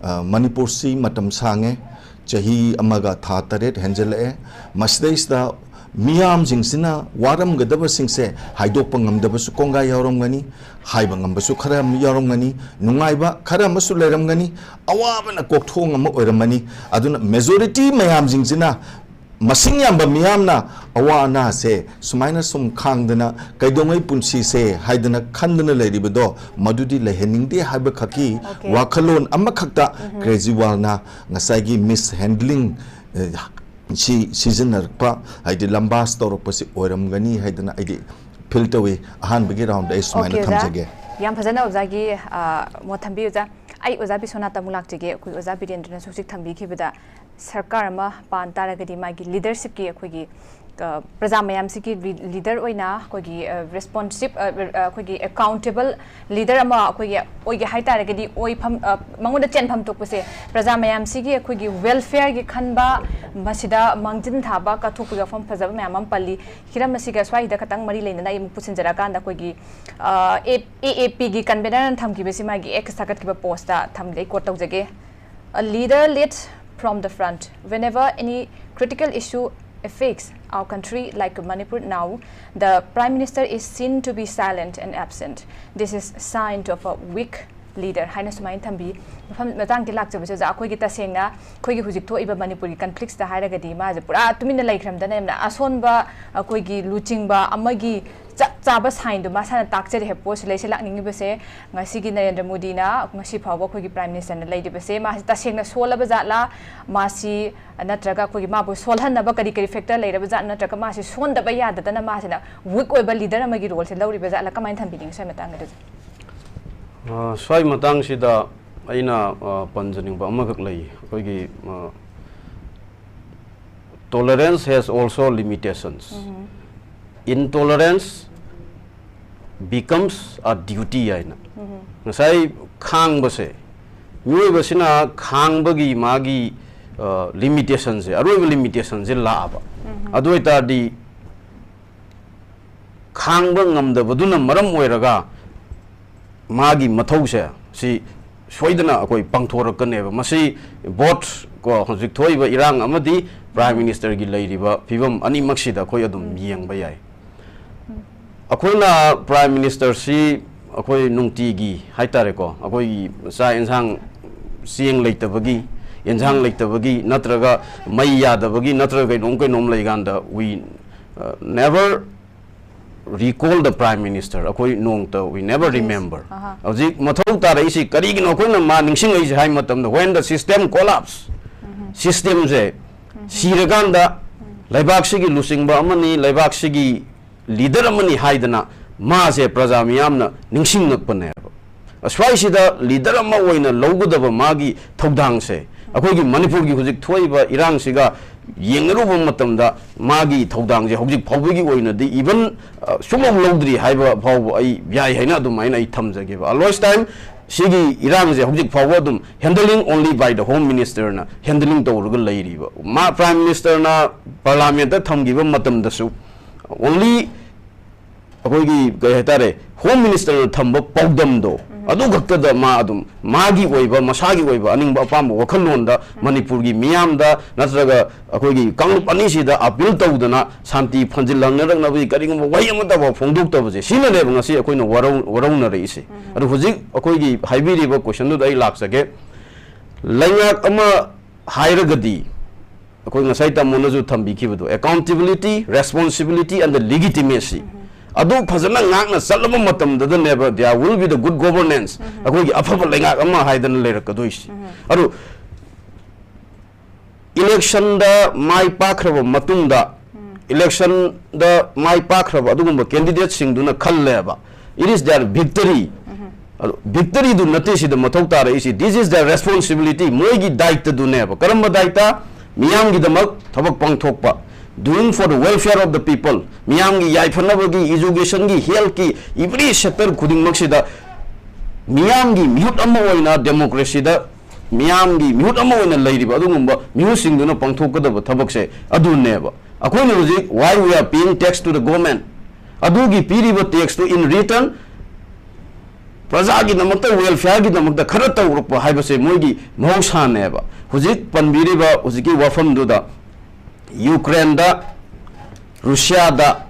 ꯑ, ꯃꯅꯤꯄꯨꯔꯁꯤ ꯃꯇꯝ ꯁꯥꯡꯉꯦ, ꯆꯍꯤ ꯑꯃꯒ ꯊꯥ ꯇꯔꯦꯠ ꯍꯦꯟꯖꯜꯂꯛꯑꯦ꯫ ꯃꯁꯤꯗꯩꯁꯤꯗ ꯃꯤꯌꯥꯝꯁꯤꯡꯁꯤꯅ ꯋꯥꯔꯝꯒꯗꯕꯁꯤꯡꯁꯦ ꯍꯥꯏꯗꯣꯛꯄ ꯉꯝꯗꯕꯁꯨ ꯀꯣꯡꯒꯥꯏ ꯌꯥꯎꯔꯝꯒꯅꯤ, ꯍꯥꯏꯕ ꯉꯝꯕꯁꯨ ꯈꯔ ꯑꯃ ꯌꯥꯎꯔꯝꯒꯅꯤ, ꯅꯨꯡꯉꯥꯏꯕ ꯈꯔ ꯑꯃꯁꯨ ꯂꯩꯔꯝꯒꯅꯤ, ꯑꯋꯥꯕꯅ ꯀꯣꯛꯊꯣꯡ ꯑꯃ ꯑꯣꯏꯔꯝꯃꯅꯤ꯫ ꯑꯗꯨꯅ ꯃꯦꯖꯣꯔꯤꯇꯤ ꯃꯌꯥꯝꯁꯤꯡꯁꯤꯅ, ꯃꯁꯤꯡ ꯌꯥꯝꯕ ꯃꯤꯌꯥꯝꯅ ꯑꯋꯥ ꯑꯅꯥꯁꯦ ꯁꯨꯃꯥꯏꯅ ꯁꯨꯝ ꯈꯥꯡꯗꯅ ꯀꯩꯗꯧꯉꯩ ꯄꯨꯟꯁꯤꯁꯦ ꯍꯥꯏꯗꯅ ꯈꯟꯗꯅ ꯂꯩꯔꯤꯕꯗꯣ, ꯃꯗꯨꯗꯤ ꯂꯩꯍꯟꯅꯤꯡꯗꯦ ꯍꯥꯏꯕꯈꯛꯀꯤ Okay. ꯋꯥꯈꯜꯂꯣꯟ ꯑꯃꯈꯛꯇ ꯎꯝꯍꯨꯝ꯫ ꯀ꯭ꯔꯦꯖꯤꯋꯥꯜꯅ ꯉꯁꯥꯏꯒꯤ ꯃꯤꯁ ꯍꯦꯟꯗꯂꯤꯡ, ꯑ, ꯁꯤ ꯁꯤꯖꯤꯟꯅꯔꯛꯄ, ꯍꯥꯏꯗꯤ ꯂꯝꯕꯥꯁ ꯇꯧꯔꯛꯄꯁꯤ ꯑꯣꯏꯔꯝꯒꯅꯤ ꯍꯥꯏꯗꯅ ꯑꯩꯗꯤ ꯐꯤꯜ ꯇꯧꯏ꯫ ꯑꯍꯥꯟꯕꯒꯤ ꯔꯥꯎꯟꯗ ꯑꯩ ꯁꯨꯃꯥꯏꯅ Okay, ꯑꯣꯖꯥ꯫ ꯊꯝꯖꯒꯦ꯫ ꯌꯥꯝ ꯐꯖꯅ ꯑꯣꯖꯥꯒꯤ, ꯑ, ꯃꯣꯠ ꯊꯝꯕꯤ, ꯑꯣꯖꯥ꯫ ꯑꯩ ꯑꯣꯖꯥ ꯕꯤꯁ꯭ꯋꯥꯅꯥꯊꯇ ꯑꯃꯨꯛ ꯂꯥꯛꯆꯒꯦ꯫ ꯑꯩꯈꯣꯏ ꯑꯣꯖꯥ ꯕꯤꯔꯦꯟꯗ꯭ꯔꯅꯁꯨ ꯍꯧꯖꯤꯛ ꯊꯝꯕꯤꯈꯤꯕꯗ ꯁꯔꯀꯥꯔ ꯑꯃ ꯄꯥꯟ ꯇꯥꯔꯒꯗꯤ ꯃꯥꯒꯤ ꯂꯤꯗꯔꯁꯤꯞꯀꯤ ꯑꯩꯈꯣꯏꯒꯤ, ꯑ, ꯄ꯭ꯔꯖꯥ ꯃꯌꯥꯝꯁꯤꯒꯤ ꯂꯤ-, ꯂꯤꯗꯔ ꯑꯣꯏꯅ ꯑꯩꯈꯣꯏꯒꯤ, ꯑ, ꯔꯦꯁꯄꯣꯟꯁꯤꯞ, ꯑ, ꯑ, ꯑꯩꯈꯣꯏꯒꯤ ꯑꯦꯀꯥꯎꯟꯇꯦꯕꯜ ꯂꯤꯗꯔ ꯑꯃ ꯑꯩꯈꯣꯏꯒꯤ ꯑꯣꯏꯒꯦ ꯍꯥꯏ ꯇꯥꯔꯒꯗꯤ ꯑꯣꯏꯐꯝ, ꯑ, ꯃꯉꯣꯟꯗ ꯆꯦꯟꯐꯝ ꯊꯣꯛꯄꯁꯦ ꯄ꯭ꯔꯖꯥ ꯃꯌꯥꯝꯁꯤꯒꯤ ꯑꯩꯈꯣꯏꯒꯤ ꯋꯦꯜꯐꯤꯌꯔꯒꯤ ꯈꯟꯕ, ꯃꯁꯤꯗ ꯃꯥꯡꯖꯤꯟ ꯊꯥꯕ, ꯀꯠꯊꯣꯛꯄꯒꯤ ꯋꯥꯐꯝ ꯐꯖꯕ ꯃꯌꯥꯝ ꯑꯃ ꯄꯜꯂꯤ꯫ ꯍꯤꯔꯝ ꯑꯁꯤꯒ ꯁ꯭ꯋꯥꯏꯁꯤꯗ ꯈꯇꯪ ꯃꯔꯤ ꯂꯩꯅꯅ ꯑꯩ ꯑꯃꯨꯛ ꯄꯨꯁꯤꯟꯖꯔꯛꯑꯀꯥꯟꯗ ꯑꯩꯈꯣꯏꯒꯤ, ꯑ, ꯑꯦ-, ꯑꯦ ꯑꯦ ꯄꯤꯒꯤ ꯀꯟꯚꯦꯅꯔꯅ ꯊꯝꯈꯤꯕꯁꯤ ꯃꯥꯒꯤ ꯑꯦꯛꯁ ꯊꯥꯒꯠꯈꯤꯕ ꯄꯣꯁꯇ ꯊꯝꯂꯤ, ꯑꯩ ꯀꯣꯠ ꯇꯧꯖꯒꯦ꯫ A leader leads from the front. Whenever any critical issue affects our country like Manipur now, the Prime Minister is seen to be silent and absent. This is sign of a weak leader ꯍꯥꯏꯅ ꯁꯨꯃꯥꯏꯅ ꯊꯝꯕꯤ꯫ ꯃꯐꯝ ꯃꯇꯥꯡꯗ ꯂꯥꯛꯆꯕꯁꯦ ꯑꯣꯖꯥ, ꯑꯩꯈꯣꯏꯒꯤ ꯇꯁꯦꯡꯅ ꯑꯩꯈꯣꯏꯒꯤ ꯍꯧꯖꯤꯛ ꯊꯣꯛꯏꯕ ꯃꯅꯤꯄꯨꯔꯒꯤ ꯀꯟꯐ꯭ꯂꯤꯛꯁꯇ ꯍꯥꯏꯔꯒꯗꯤ ꯃꯥꯁꯦ ꯄꯨꯔꯥ ꯇꯨꯃꯤꯟꯅ ꯂꯩꯈ꯭ꯔꯝꯗꯅ ꯌꯥꯝꯅ ꯑꯁꯣꯟꯕ, ꯑꯩꯈꯣꯏꯒꯤ ꯂꯨꯆꯤꯡꯕ ꯑꯃꯒꯤ ꯆꯞ ꯆꯥꯕ ꯁꯥꯏꯟꯗꯣ ꯃꯁꯥꯅ ꯇꯥꯛꯆꯔꯦ ꯍꯥꯏꯕ ꯄꯣꯠꯁꯤ ꯂꯩꯁꯦ꯫ ꯂꯥꯛꯅꯤꯡꯉꯤꯕꯁꯦ ꯉꯁꯤꯒꯤ ꯅꯔꯦꯟꯗ꯭ꯔ ꯃꯣꯗꯤꯅ ꯉꯁꯤ ꯐꯥꯎꯕ ꯑꯩꯈꯣꯏꯒꯤ ꯄ꯭ꯔꯥꯏꯝ ꯃꯤꯅꯤꯁꯇꯔꯅ ꯂꯩꯔꯤꯕꯁꯦ ꯃꯥꯁꯤ ꯇꯁꯦꯡꯅ ꯁꯣꯜꯂꯕ ꯖꯥꯠꯂꯥ, ꯃꯥꯁꯤ ꯅꯠꯇ꯭ꯔꯒ ꯑꯩꯈꯣꯏꯒꯤ ꯃꯥꯕꯨ ꯁꯣꯜꯍꯟꯅꯕ ꯀꯔꯤ ꯀꯔꯤ ꯐꯦꯛꯇꯔ ꯂꯩꯔꯕ ꯖꯥꯠꯅꯣ, ꯅꯠꯇ꯭ꯔꯒ ꯃꯥꯁꯤ ꯁꯣꯟꯗꯕ ꯌꯥꯗꯗꯅ ꯃꯥꯁꯤꯅ ꯋꯤꯛ ꯑꯣꯏꯕ ꯂꯤꯗꯔ ꯑꯃꯒꯤ ꯔꯣꯜꯁꯦ ꯂꯧꯔꯤꯕ ꯖꯥꯠꯂꯥ, ꯀꯃꯥꯏꯅ ꯊꯝꯕꯤꯅꯤꯡꯉꯤ ꯁ꯭ꯋꯥꯏ ꯃꯇꯥꯡꯗꯗꯤ? ꯑ, ꯁ꯭ꯋꯥꯏ ꯃꯇꯥꯡꯁꯤꯗ ꯑꯩꯅ, ꯑ, ꯄꯟꯖꯅꯤꯡꯕ ꯑꯃꯈꯛ ꯂꯩ꯫ ꯑꯩꯈꯣꯏꯒꯤ, ꯑ, tolerance has also limitations. Um. Intolerance becomes a duty ꯍꯥꯏꯅ꯫ ꯉꯁꯥꯏ ꯈꯥꯡꯕꯁꯦ, ꯃꯤꯑꯣꯏꯕꯁꯤꯅ ꯈꯥꯡꯕꯒꯤ ꯃꯥꯒꯤ ꯂꯤꯃꯤꯇꯦꯁꯟꯁꯦ, ꯑꯔꯣꯏꯕ ꯂꯤꯃꯤꯇꯦꯁꯟꯁꯦ ꯂꯥꯛꯑꯕ꯫ ꯑꯗꯨ ꯑꯣꯏꯇꯥꯔꯗꯤ ꯈꯥꯡꯕ ꯉꯝꯗꯕꯗꯨꯅ ꯃꯔꯝ ꯑꯣꯏꯔꯒ ꯃꯥꯒꯤ ꯃꯊꯧꯁꯦ ꯁꯤ ꯁꯣꯏꯗꯅ ꯑꯩꯈꯣꯏ ꯄꯥꯡꯊꯣꯔꯛꯀꯅꯦꯕ꯫ ꯃꯁꯤ ꯕꯣꯠ ꯀꯣ, ꯍꯧꯖꯤꯛ ꯊꯣꯛꯏꯕ ꯏꯔꯥꯡ ꯑꯃꯗꯤ ꯄ꯭ꯔꯥꯏꯝ ꯃꯤꯅꯤꯁꯇꯔꯒꯤ ꯂꯩꯔꯤꯕ ꯐꯤꯕꯝ ꯑꯅꯤꯃꯛꯁꯤꯗ ꯑꯩꯈꯣꯏ ꯑꯗꯨꯝ ꯌꯦꯡꯕ ꯌꯥꯏ꯫ ꯑꯩꯈꯣꯏꯅ ꯄ꯭ꯔꯥꯏꯝ ꯃꯤꯅꯤꯁꯇꯔꯁꯤ ꯑꯩꯈꯣꯏ ꯅꯨꯡꯇꯤꯒꯤ ꯍꯥꯏꯇꯥꯔꯦꯀꯣ, ꯑꯩꯈꯣꯏꯒꯤ ꯆꯥꯛ ꯌꯦꯟꯁꯥꯡ, ꯆꯦꯡ ꯂꯩꯇꯕꯒꯤ, ꯌꯦꯟꯁꯥꯡ ꯂꯩꯇꯕꯒꯤ, ꯅꯠꯇ꯭ꯔꯒ ꯃꯩ ꯌꯥꯗꯕꯒꯤ, ꯅꯠꯇ꯭ꯔꯒ ꯀꯩꯅꯣꯝ ꯀꯩꯅꯣꯝ ꯂꯩꯀꯥꯟꯗ we never recall the prime minister꯫ ꯑꯩꯈꯣꯏ ꯅꯣꯡꯇ we never remember꯫ ꯍꯧꯖꯤꯛ ꯃꯊꯧ ꯇꯥꯔꯛꯏꯁꯤ ꯀꯔꯤꯒꯤꯅꯣ? ꯑꯩꯈꯣꯏꯅ ꯃꯥ ꯅꯤꯡꯁꯤꯡꯉꯛꯏꯁꯦ ꯍꯥꯏ ꯃꯇꯝꯗ, when the system collapse, ꯁꯤꯁꯇꯦꯝꯁꯦ ꯁꯤꯔꯀꯥꯟꯗ ꯂꯩꯕꯥꯛꯁꯤꯒꯤ ꯂꯨꯆꯤꯡꯕ ꯑꯃꯅꯤ, ꯂꯩꯕꯥꯛꯁꯤꯒꯤ ꯂꯤꯗꯔ ꯑꯃꯅꯤ ꯍꯥꯏꯗꯅ ꯃꯥꯁꯦ ꯄ꯭ꯔꯖꯥ ꯃꯤꯌꯥꯝꯅ ꯅꯤꯡꯁꯤꯡꯉꯛꯄꯅꯦꯕ꯫ ꯑꯁ꯭ꯋꯥꯏꯁꯤꯗ ꯂꯤꯗꯔ ꯑꯃ ꯑꯣꯏꯅ ꯂꯧꯒꯗꯕ ꯃꯥꯒꯤ ꯊꯧꯗꯥꯡꯁꯦ ꯑꯩꯈꯣꯏꯒꯤ ꯃꯅꯤꯄꯨꯔꯒꯤ ꯍꯧꯖꯤꯛ ꯊꯣꯛꯏꯕ ꯏꯔꯥꯡꯁꯤꯒ ꯌꯦꯡꯅꯔꯨꯕ ꯃꯇꯝꯗ ꯃꯥꯒꯤ ꯊꯧꯗꯥꯡꯁꯦ ꯍꯧꯖꯤꯛ ꯐꯥꯎꯕꯒꯤ ꯑꯣꯏꯅꯗꯤ even ꯁꯨꯡꯂꯧ ꯂꯧꯗ꯭ꯔꯤ ꯍꯥꯏꯕ ꯐꯥꯎꯕ ꯑꯩ ꯌꯥꯏ ꯍꯥꯏꯅ ꯑꯗꯨꯃꯥꯏꯅ ꯑꯩ ꯊꯝꯖꯒꯦꯕ꯫ ꯑꯂꯣꯏꯁ ꯇꯥꯏꯝ ꯁꯤꯒꯤ ꯏꯔꯥꯡꯁꯦ ꯍꯧꯖꯤꯛ ꯐꯥꯎꯕ ꯑꯗꯨꯝ handling only by the home ministerꯅ handling ꯇꯧꯔꯒ ꯂꯩꯔꯤꯕ꯫ ꯃꯥ ꯄ꯭ꯔꯥꯏꯝ ꯃꯤꯅꯤꯁꯇꯔꯅ ꯄꯥꯔꯂꯥꯃꯦꯟꯠꯇ ꯊꯝꯈꯤꯕ ꯃꯇꯝꯗꯁꯨ only ꯑꯩꯈꯣꯏꯒꯤ ꯀꯩ ꯍꯥꯏꯇꯥꯔꯦ, ꯍꯣꯝ ꯃꯤꯅꯤꯁꯇꯔꯅ ꯊꯝꯕ ꯄꯥꯎꯗꯝꯗꯣ ꯑꯗꯨ ꯈꯛꯇꯗ ꯃꯥ ꯑꯗꯨꯝ ꯃꯥꯒꯤ ꯑꯣꯏꯕ, ꯃꯁꯥꯒꯤ ꯑꯣꯏꯕ ꯑꯅꯤꯡꯕ ꯑꯄꯥꯝꯕ ꯋꯥꯈꯜꯂꯣꯟꯗ ꯃꯅꯤꯄꯨꯔꯒꯤ ꯃꯤꯌꯥꯝꯗ ꯅꯠꯇ꯭ꯔꯒ ꯑꯩꯈꯣꯏꯒꯤ ꯀꯥꯡꯂꯨꯞ ꯑꯅꯤꯁꯤꯗ ꯑꯄꯤꯜ ꯇꯧꯗꯅ ꯁꯥꯟꯇꯤ ꯐꯟꯖꯤꯜꯍꯟꯅꯔꯛꯅꯕꯒꯤ ꯀꯔꯤꯒꯨꯝꯕ ꯋꯥꯍꯩ ꯑꯃꯠꯇ ꯐꯥꯎ ꯐꯣꯡꯗꯣꯛꯇꯕꯁꯦ, ꯁꯤꯅꯅꯦꯕ ꯉꯁꯤ ꯑꯩꯈꯣꯏꯅ ꯋꯥꯔꯧ-, ꯋꯥꯔꯧꯅꯔꯛꯏꯁꯦ꯫ ꯑꯗꯣ ꯍꯧꯖꯤꯛ ꯑꯩꯈꯣꯏꯒꯤ ꯍꯥꯏꯕꯤꯔꯤꯕ ꯀꯣꯏꯁꯟꯗꯨꯗ ꯑꯩ ꯂꯥꯛꯆꯒꯦ꯫ ꯂꯩꯉꯥꯛ ꯑꯃ ꯍꯥꯏꯔꯒꯗꯤ ꯑꯩꯈꯣꯏ ꯉꯁꯥꯏ ꯇꯥꯃꯣꯅꯁꯨ ꯊꯝꯕꯤꯈꯤꯕꯗꯣ, accountability, responsibility and the legitimacy, ꯑꯗꯨ ꯐꯖꯅ ꯉꯥꯛꯅ ꯆꯠꯂꯕ ꯃꯇꯝꯗꯗꯅꯦꯕ there will be the good governance, ꯑꯩꯈꯣꯏꯒꯤ ꯑꯐꯕ ꯂꯩꯉꯥꯛ ꯑꯃ ꯍꯥꯏꯗꯅ ꯂꯩꯔꯛꯀꯗꯣꯏꯁꯦ꯫ ꯑꯗꯨ ꯏꯂꯦꯛꯁꯟꯗ ꯃꯥꯏ ꯄꯥꯛꯈ꯭ꯔꯕ ꯃꯇꯨꯡꯗ, ꯏꯂꯦꯛꯁꯟꯗ ꯃꯥꯏ ꯄꯥꯛꯈ꯭ꯔꯕ ꯑꯗꯨꯒꯨꯝꯕ ꯀꯦꯟꯗꯤꯗꯦꯠꯁꯤꯡꯗꯨꯅ ꯈꯜꯂꯦꯕ, it is their victory꯫ ꯑꯗꯣ ꯚꯤꯛꯇꯔꯤꯗꯨ ꯅꯠꯇꯦ ꯁꯤꯗ ꯃꯊꯧ ꯇꯥꯔꯛꯏꯁꯤ, this is the responsibility, ꯃꯣꯏꯒꯤ ꯗꯥꯏꯇꯗꯨꯅꯦꯕ꯫ ꯀꯔꯝꯕ ꯗꯥꯏꯇ? ꯃꯤꯌꯥꯝꯒꯤꯗꯃꯛ ꯊꯕꯛ ꯄꯥꯡꯊꯣꯛꯄ, Doing for the welfare of the people, ꯃꯤꯌꯥꯝꯒꯤ ꯌꯥꯏꯐꯅꯕꯒꯤ, educationꯒꯤ, healthꯀꯤ, every sector ꯈꯨꯗꯤꯡꯃꯛꯁꯤꯗ ꯃꯤꯌꯥꯝꯒꯤ ꯃꯤꯍꯨꯠ ꯑꯃ ꯑꯣꯏꯅ, democracyꯗ ꯃꯤꯌꯥꯝꯒꯤ ꯃꯤꯍꯨꯠ ꯑꯃ ꯑꯣꯏꯅ ꯂꯩꯔꯤꯕ ꯑꯗꯨꯒꯨꯝꯕ ꯃꯤꯍꯨꯠꯁꯤꯡꯗꯨꯅ ꯄꯥꯡꯊꯣꯛꯀꯗꯕ ꯊꯕꯛꯁꯦ ꯑꯗꯨꯅꯦꯕ꯫ ꯑꯩꯈꯣꯏꯅ ꯍꯧꯖꯤꯛ, why we are paying tax to the government, ꯑꯗꯨꯒꯤ ꯄꯤꯔꯤꯕ taxꯇꯨ in return ꯄ꯭ꯔꯖꯥꯒꯤꯗꯃꯛꯇ, welfareꯒꯤꯗꯃꯛꯇ ꯈꯔ ꯇꯧꯔꯛꯄ ꯍꯥꯏꯕꯁꯦ ꯃꯣꯏꯒꯤ ꯃꯍꯧꯁꯥꯅꯦꯕ꯫ ꯍꯧꯖꯤꯛ ꯄꯟꯕꯤꯔꯤꯕ ꯍꯧꯖꯤꯛꯀꯤ ꯋꯥꯐꯝꯗꯨꯗ, ꯌꯨꯀ꯭ꯔꯦꯟꯗ, ꯔꯨꯁꯤꯌꯥꯗ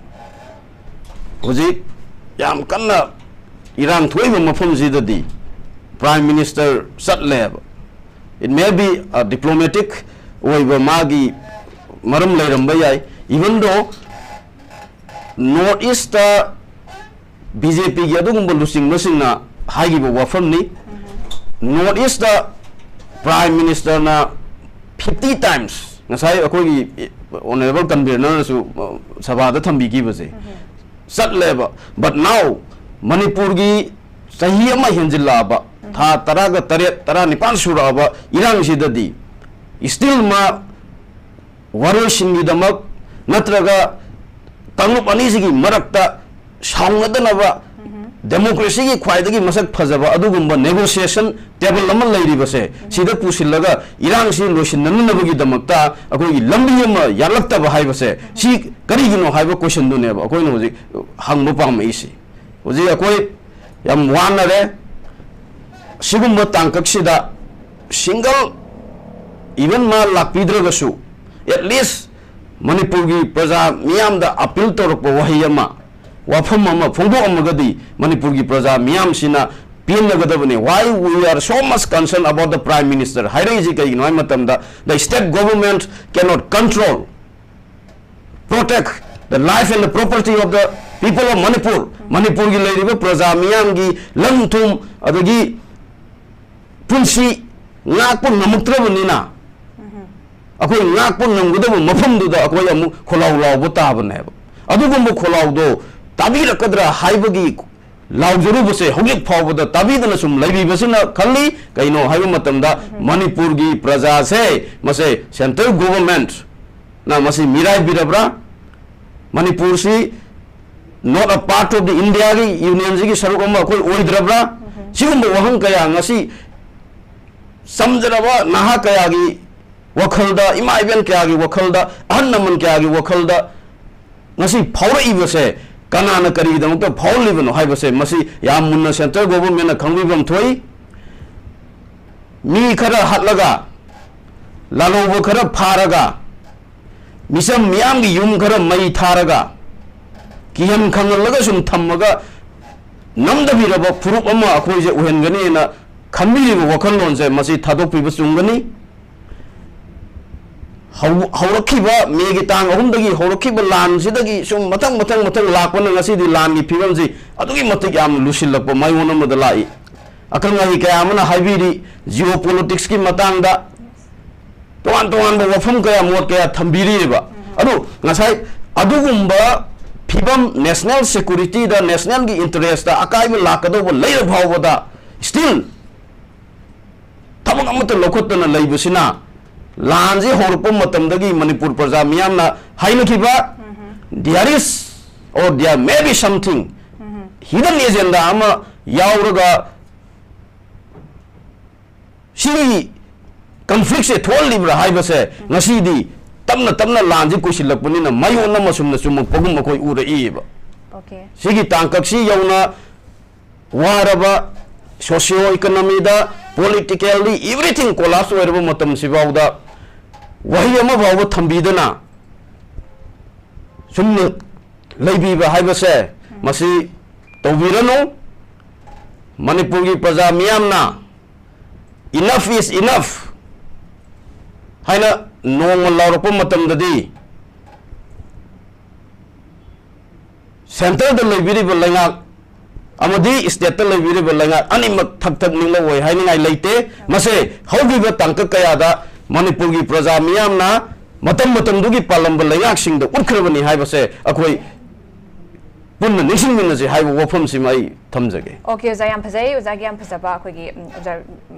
ꯍꯧꯖꯤꯛ ꯌꯥꯝ ꯀꯟꯅ ꯏꯔꯥꯡ ꯊꯣꯛꯏꯕ ꯃꯐꯝꯁꯤꯗꯗꯤ Prime Minister ꯆꯠꯂꯦꯕ꯫ It may be a diplomatic ꯑꯣꯏꯕ ꯃꯥꯒꯤ ꯃꯔꯝ ꯂꯩꯔꯝꯕ ꯌꯥꯏ, even though North Eastꯇ BJPꯒꯤ ꯑꯗꯨꯒꯨꯝꯕ ꯂꯨꯆꯤꯡꯕꯁꯤꯡꯅ ꯍꯥꯏꯈꯤꯕ ꯋꯥꯐꯝꯅꯤ꯫ North Eastꯇ Prime Ministerꯅ fifty times, ꯉꯁꯥꯏ ꯑꯩꯈꯣꯏꯒꯤ honourable convenerꯅꯁꯨ, ꯑ, ꯁꯚꯥꯗ ꯊꯝꯕꯤꯈꯤꯕꯁꯦ ꯆꯠꯂꯦꯕ꯫ But now ꯃꯅꯤꯄꯨꯔꯒꯤ ꯆꯍꯤ ꯑꯃ ꯍꯦꯟꯖꯤꯜꯂꯛꯑꯕ, ꯊꯥ ꯇꯔꯥꯒ ꯇꯔꯦꯠ, ꯇꯔꯥꯅꯤꯄꯥꯟ ꯁꯨꯔꯛꯑꯕ ꯏꯔꯥꯡꯁꯤꯗꯗꯤ still ꯃꯥ ꯋꯥꯔꯣꯏꯁꯤꯟꯒꯤꯗꯃꯛ ꯅꯠꯇ꯭ꯔꯒ ꯀꯥꯡꯂꯨꯞ ꯑꯅꯤꯁꯤꯒꯤ ꯃꯔꯛꯇ ꯁꯥꯎꯅꯗꯅꯕ, democracyꯒꯤ ꯈ꯭ꯋꯥꯏꯗꯒꯤ ꯃꯁꯛ ꯐꯖꯕ ꯑꯗꯨꯒꯨꯝꯕ negotiation table ꯑꯃ ꯂꯩꯔꯤꯕꯁꯦ, ꯁꯤꯗ ꯄꯨꯁꯤꯜꯂꯒ ꯏꯔꯥꯡꯁꯤ ꯂꯣꯏꯁꯤꯟꯅꯅꯕꯒꯤꯗꯃꯛꯇ ꯑꯩꯈꯣꯏꯒꯤ ꯂꯝꯕꯤ ꯑꯃ ꯌꯥꯠꯂꯛꯇꯕ ꯍꯥꯏꯕꯁꯦ, ꯁꯤ ꯀꯔꯤꯒꯤꯅꯣ ꯍꯥꯏꯕ questionꯗꯨꯅꯦꯕ ꯑꯩꯈꯣꯏꯅ ꯍꯧꯖꯤꯛ ꯍꯪꯕ ꯄꯥꯝꯃꯛꯏꯁꯤ꯫ ꯍꯧꯖꯤꯛ ꯑꯩꯈꯣꯏ ꯌꯥꯝ ꯋꯥꯅꯔꯦ꯫ ꯁꯤꯒꯨꯝꯕ ꯇꯥꯡꯀꯛꯁꯤꯗ single, even ꯃꯥ ꯂꯥꯛꯄꯤꯗ꯭ꯔꯒꯁꯨ, at least ꯃꯅꯤꯄꯨꯔꯒꯤ ꯄ꯭ꯔꯖꯥ ꯃꯤꯌꯥꯝꯗ appeal ꯇꯧꯔꯛꯄ ꯋꯥꯍꯩ ꯑꯃ, ꯋꯥꯐꯝ ꯑꯃ ꯐꯣꯡꯗꯣꯛꯑꯝꯃꯒꯗꯤ ꯃꯅꯤꯄꯨꯔꯒꯤ ꯄ꯭ꯔꯖꯥ ꯃꯤꯌꯥꯝꯁꯤꯅ ꯄꯦꯟꯅꯒꯗꯕꯅꯤ꯫ Why we are so much concerned about the Prime Minister ꯍꯥꯏꯔꯛꯏꯁꯤ ꯀꯩꯒꯤꯅꯣ ꯍꯥꯏꯕ ꯃꯇꯝꯗ, the state government cannot control, protect the life and the property of the people of Manipur. ꯃꯅꯤꯄꯨꯔꯒꯤ ꯂꯩꯔꯤꯕ ꯄ꯭ꯔꯖꯥ ꯃꯤꯌꯥꯝꯒꯤ ꯂꯟ ꯊꯨꯝ ꯑꯗꯒꯤ ꯄꯨꯟꯁꯤ ꯉꯥꯛꯄ ꯉꯝꯃꯛꯇ꯭ꯔꯕꯅꯤꯅ, ꯑꯩꯈꯣꯏ ꯉꯥꯛꯄ ꯉꯝꯒꯗꯕ ꯃꯐꯝꯗꯨꯗ ꯑꯩꯈꯣꯏ ꯑꯃꯨꯛ ꯈꯣꯜꯂꯥꯎ ꯂꯥꯎꯕ ꯇꯥꯕꯅꯦꯕ꯫ ꯑꯗꯨꯒꯨꯝꯕ ꯈꯣꯜꯂꯥꯎꯗꯣ ꯇꯥꯕꯤꯔꯛꯀꯗ꯭ꯔꯥ ꯍꯥꯏꯕꯒꯤ ꯂꯥꯎꯖꯔꯨꯕꯁꯦ ꯍꯧꯖꯤꯛ ꯐꯥꯎꯕꯗ ꯇꯥꯕꯤꯗꯅ ꯁꯨꯝ ꯂꯩꯕꯤꯕꯁꯤꯅ ꯈꯜꯂꯤ꯫ ꯀꯩꯅꯣ ꯍꯥꯏꯕ ꯃꯇꯝꯗ, ꯃꯅꯤꯄꯨꯔꯒꯤ ꯄ꯭ꯔꯖꯥꯁꯦ, ꯃꯁꯦ central government ꯅ ꯃꯁꯤ ꯃꯤꯔꯥꯏꯕꯤꯔꯕ꯭ꯔꯥ? ꯃꯅꯤꯄꯨꯔꯁꯤ not a part of the Indiaꯒꯤ unionꯁꯤꯒꯤ ꯁꯔꯨꯛ ꯑꯃ ꯑꯩꯈꯣꯏ ꯑꯣꯏꯗ꯭ꯔꯕ꯭ꯔꯥ? ꯁꯤꯒꯨꯝꯕ ꯋꯥꯍꯪ ꯀꯌꯥ ꯉꯁꯤ ꯆꯝꯖꯔꯕ ꯅꯍꯥ ꯀꯌꯥꯒꯤ ꯋꯥꯈꯜꯗ, ꯏꯃꯥ ꯏꯕꯦꯟ ꯀꯌꯥꯒꯤ ꯋꯥꯈꯜꯗ, ꯑꯍꯜ ꯂꯃꯟ ꯀꯌꯥꯒꯤ ꯋꯥꯈꯜꯗ ꯉꯁꯤ ꯐꯥꯎꯔꯛꯏꯕꯁꯦ ꯀꯅꯥꯅ ꯀꯔꯤꯒꯤꯗꯃꯛꯇ ꯐꯥꯎꯍꯜꯂꯤꯕꯅꯣ ꯍꯥꯏꯕꯁꯦ ꯃꯁꯤ ꯌꯥꯝ ꯃꯨꯟꯅ central governmentꯅ ꯈꯪꯕꯤꯐꯝ ꯊꯣꯛꯏ꯫ ꯃꯤ ꯈꯔ ꯍꯥꯠꯂꯒ, ꯂꯥꯜꯍꯧꯕ ꯈꯔ ꯐꯥꯔꯒ, ꯃꯤꯆꯝ ꯃꯤꯌꯥꯝꯒꯤ ꯌꯨꯝ ꯈꯔ ꯃꯩ ꯊꯥꯔꯒ, ꯀꯤꯍꯟ ꯈꯪꯍꯜꯂꯒ ꯁꯨꯝ ꯊꯝꯃꯒ ꯅꯝꯗꯕꯤꯔꯕ ꯐꯨꯔꯨꯞ ꯑꯃ ꯑꯩꯈꯣꯏꯁꯦ ꯑꯣꯏꯍꯟꯒꯅꯤꯅ ꯈꯟꯕꯤꯔꯤꯕ ꯋꯥꯈꯜꯂꯣꯟꯁꯦ ꯃꯁꯤ ꯊꯥꯗꯣꯛꯄꯤꯕ ꯆꯨꯝꯒꯅꯤ꯫ ꯍꯧ-, ꯍꯧꯔꯛꯈꯤꯕ ꯃꯦꯒꯤ ꯇꯥꯡ ꯑꯍꯨꯝꯗꯒꯤ ꯍꯧꯔꯛꯈꯤꯕ ꯂꯥꯟꯁꯤꯗꯒꯤ ꯁꯨꯝ ꯃꯊꯪ, ꯃꯊꯪ, ꯃꯊꯪ ꯂꯥꯛꯄꯅ ꯉꯁꯤꯗꯤ ꯂꯥꯟꯒꯤ ꯐꯤꯕꯝꯁꯤ ꯑꯗꯨꯛꯀꯤ ꯃꯇꯤꯛ ꯌꯥꯝꯅ ꯂꯨꯁꯤꯜꯂꯛꯄ ꯃꯥꯏꯑꯣꯟ ꯑꯃꯗ ꯂꯥꯛꯏ꯫ ꯑꯈꯪ ꯑꯍꯩ ꯀꯌꯥ ꯑꯃꯅ ꯍꯥꯏꯕꯤꯔꯤ, geopoliticsꯀꯤ ꯃꯇꯥꯡꯗ ꯇꯣꯉꯥꯟ ꯇꯣꯉꯥꯟꯕ ꯋꯥꯐꯝ ꯀꯌꯥ, ꯃꯣꯠ ꯀꯌꯥ ꯊꯝꯕꯤꯔꯤꯕ꯫ ꯑꯗꯨ ꯉꯁꯥꯏ ꯑꯗꯨꯒꯨꯝꯕ ꯐꯤꯕꯝ, national securityꯗ, nationalꯒꯤ interestꯇ ꯑꯀꯥꯏꯕ ꯂꯥꯛꯀꯗꯧꯕ ꯂꯩꯔ ꯐꯥꯎꯕꯗ still ꯊꯕꯛ ꯑꯃꯠꯇ ꯂꯧꯈꯠꯇꯅ ꯂꯩꯕꯁꯤꯅ ꯂꯥꯟꯁꯤ ꯍꯧꯔꯛꯄ ꯃꯇꯝꯗꯒꯤ ꯃꯅꯤꯄꯨꯔ ꯄ꯭ꯔꯖꯥ ꯃꯤꯌꯥꯝꯅ ꯍꯥꯏꯅꯈꯤꯕ, "There is or there may be something, hidden agenda ꯑꯃ ꯌꯥꯎꯔꯒ ꯁꯤꯒꯤ conflictꯁꯦ ꯊꯣꯛꯍꯜꯂꯤꯕ꯭ꯔꯥ?" ꯍꯥꯏꯕꯁꯦ ꯉꯁꯤꯗꯤ ꯇꯞꯅ ꯇꯞꯅ ꯂꯥꯟꯁꯤ ꯀꯨꯏꯁꯤꯜꯂꯛꯄꯅꯤꯅ ꯃꯌꯣꯟ ꯑꯃ ꯁꯨꯝꯅ ꯆꯨꯝꯃꯛꯄꯒꯨꯝ ꯑꯩꯈꯣꯏ ꯎꯔꯛꯏꯕ꯫ Okay. ꯁꯤꯒꯤ ꯇꯥꯡꯀꯛꯁꯤ ꯌꯧꯅ ꯋꯥꯔꯕ, socio economyꯗ, politically everything collapse ꯑꯣꯏꯔꯕ ꯃꯇꯝꯁꯤꯐꯥꯎꯗ ꯋꯥꯍꯩ ꯑꯃ ꯐꯥꯎꯕ ꯊꯝꯕꯤꯗꯅ ꯁꯨꯝꯅ ꯂꯩꯕꯤꯕ ꯍꯥꯏꯕꯁꯦ ꯃꯁꯤ ꯇꯧꯕꯤꯔꯅꯨ꯫ ꯃꯅꯤꯄꯨꯔꯒꯤ ꯄ꯭ꯔꯖꯥ ꯃꯤꯌꯥꯝꯅ "Enough is enough" ꯍꯥꯏꯅ ꯅꯣꯡꯃ ꯂꯥꯎꯔꯛꯄ ꯃꯇꯝꯗꯗꯤ centreꯗ ꯂꯩꯕꯤꯔꯤꯕ ꯂꯩꯉꯥꯛ ꯑꯃꯗꯤ stateꯇ ꯂꯩꯕꯤꯔꯤꯕ ꯂꯩꯉꯥꯛ ꯑꯅꯤꯃꯛ ꯊꯛ ꯊꯛ ꯅꯤꯛꯂꯛꯑꯣꯏ ꯍꯥꯏꯅꯤꯡꯉꯥꯏ ꯂꯩꯇꯦ꯫ ꯃꯁꯦ ꯍꯧꯈꯤꯕ ꯇꯥꯡꯀꯛ ꯀꯌꯥꯗ ꯃꯅꯤꯄꯨꯔꯒꯤ ꯄ꯭ꯔꯖꯥ ꯃꯤꯌꯥꯝꯅ ꯃꯇꯝ ꯃꯇꯝꯗꯨꯒꯤ ꯄꯥꯜꯂꯝꯕ ꯂꯩꯉꯥꯛꯁꯤꯡꯗ ꯎꯠꯈ꯭ꯔꯕꯅꯤ ꯍꯥꯏꯕꯁꯦ ꯑꯩꯈꯣꯏ ꯄꯨꯟꯅ ꯅꯤꯡꯁꯤꯡꯃꯤꯟꯅꯁꯤ ꯍꯥꯏꯕ ꯋꯥꯐꯝꯁꯤꯃ ꯑꯩ ꯊꯝꯖꯒꯦ꯫ ꯑꯣꯀꯦ ꯑꯣꯖꯥ, ꯌꯥꯝ ꯐꯖꯩ꯫ ꯑꯣꯖꯥꯒꯤ ꯌꯥꯝ ꯐꯖꯕ ꯑꯩꯈꯣꯏꯒꯤ ꯎꯝ, ꯑꯣꯖꯥ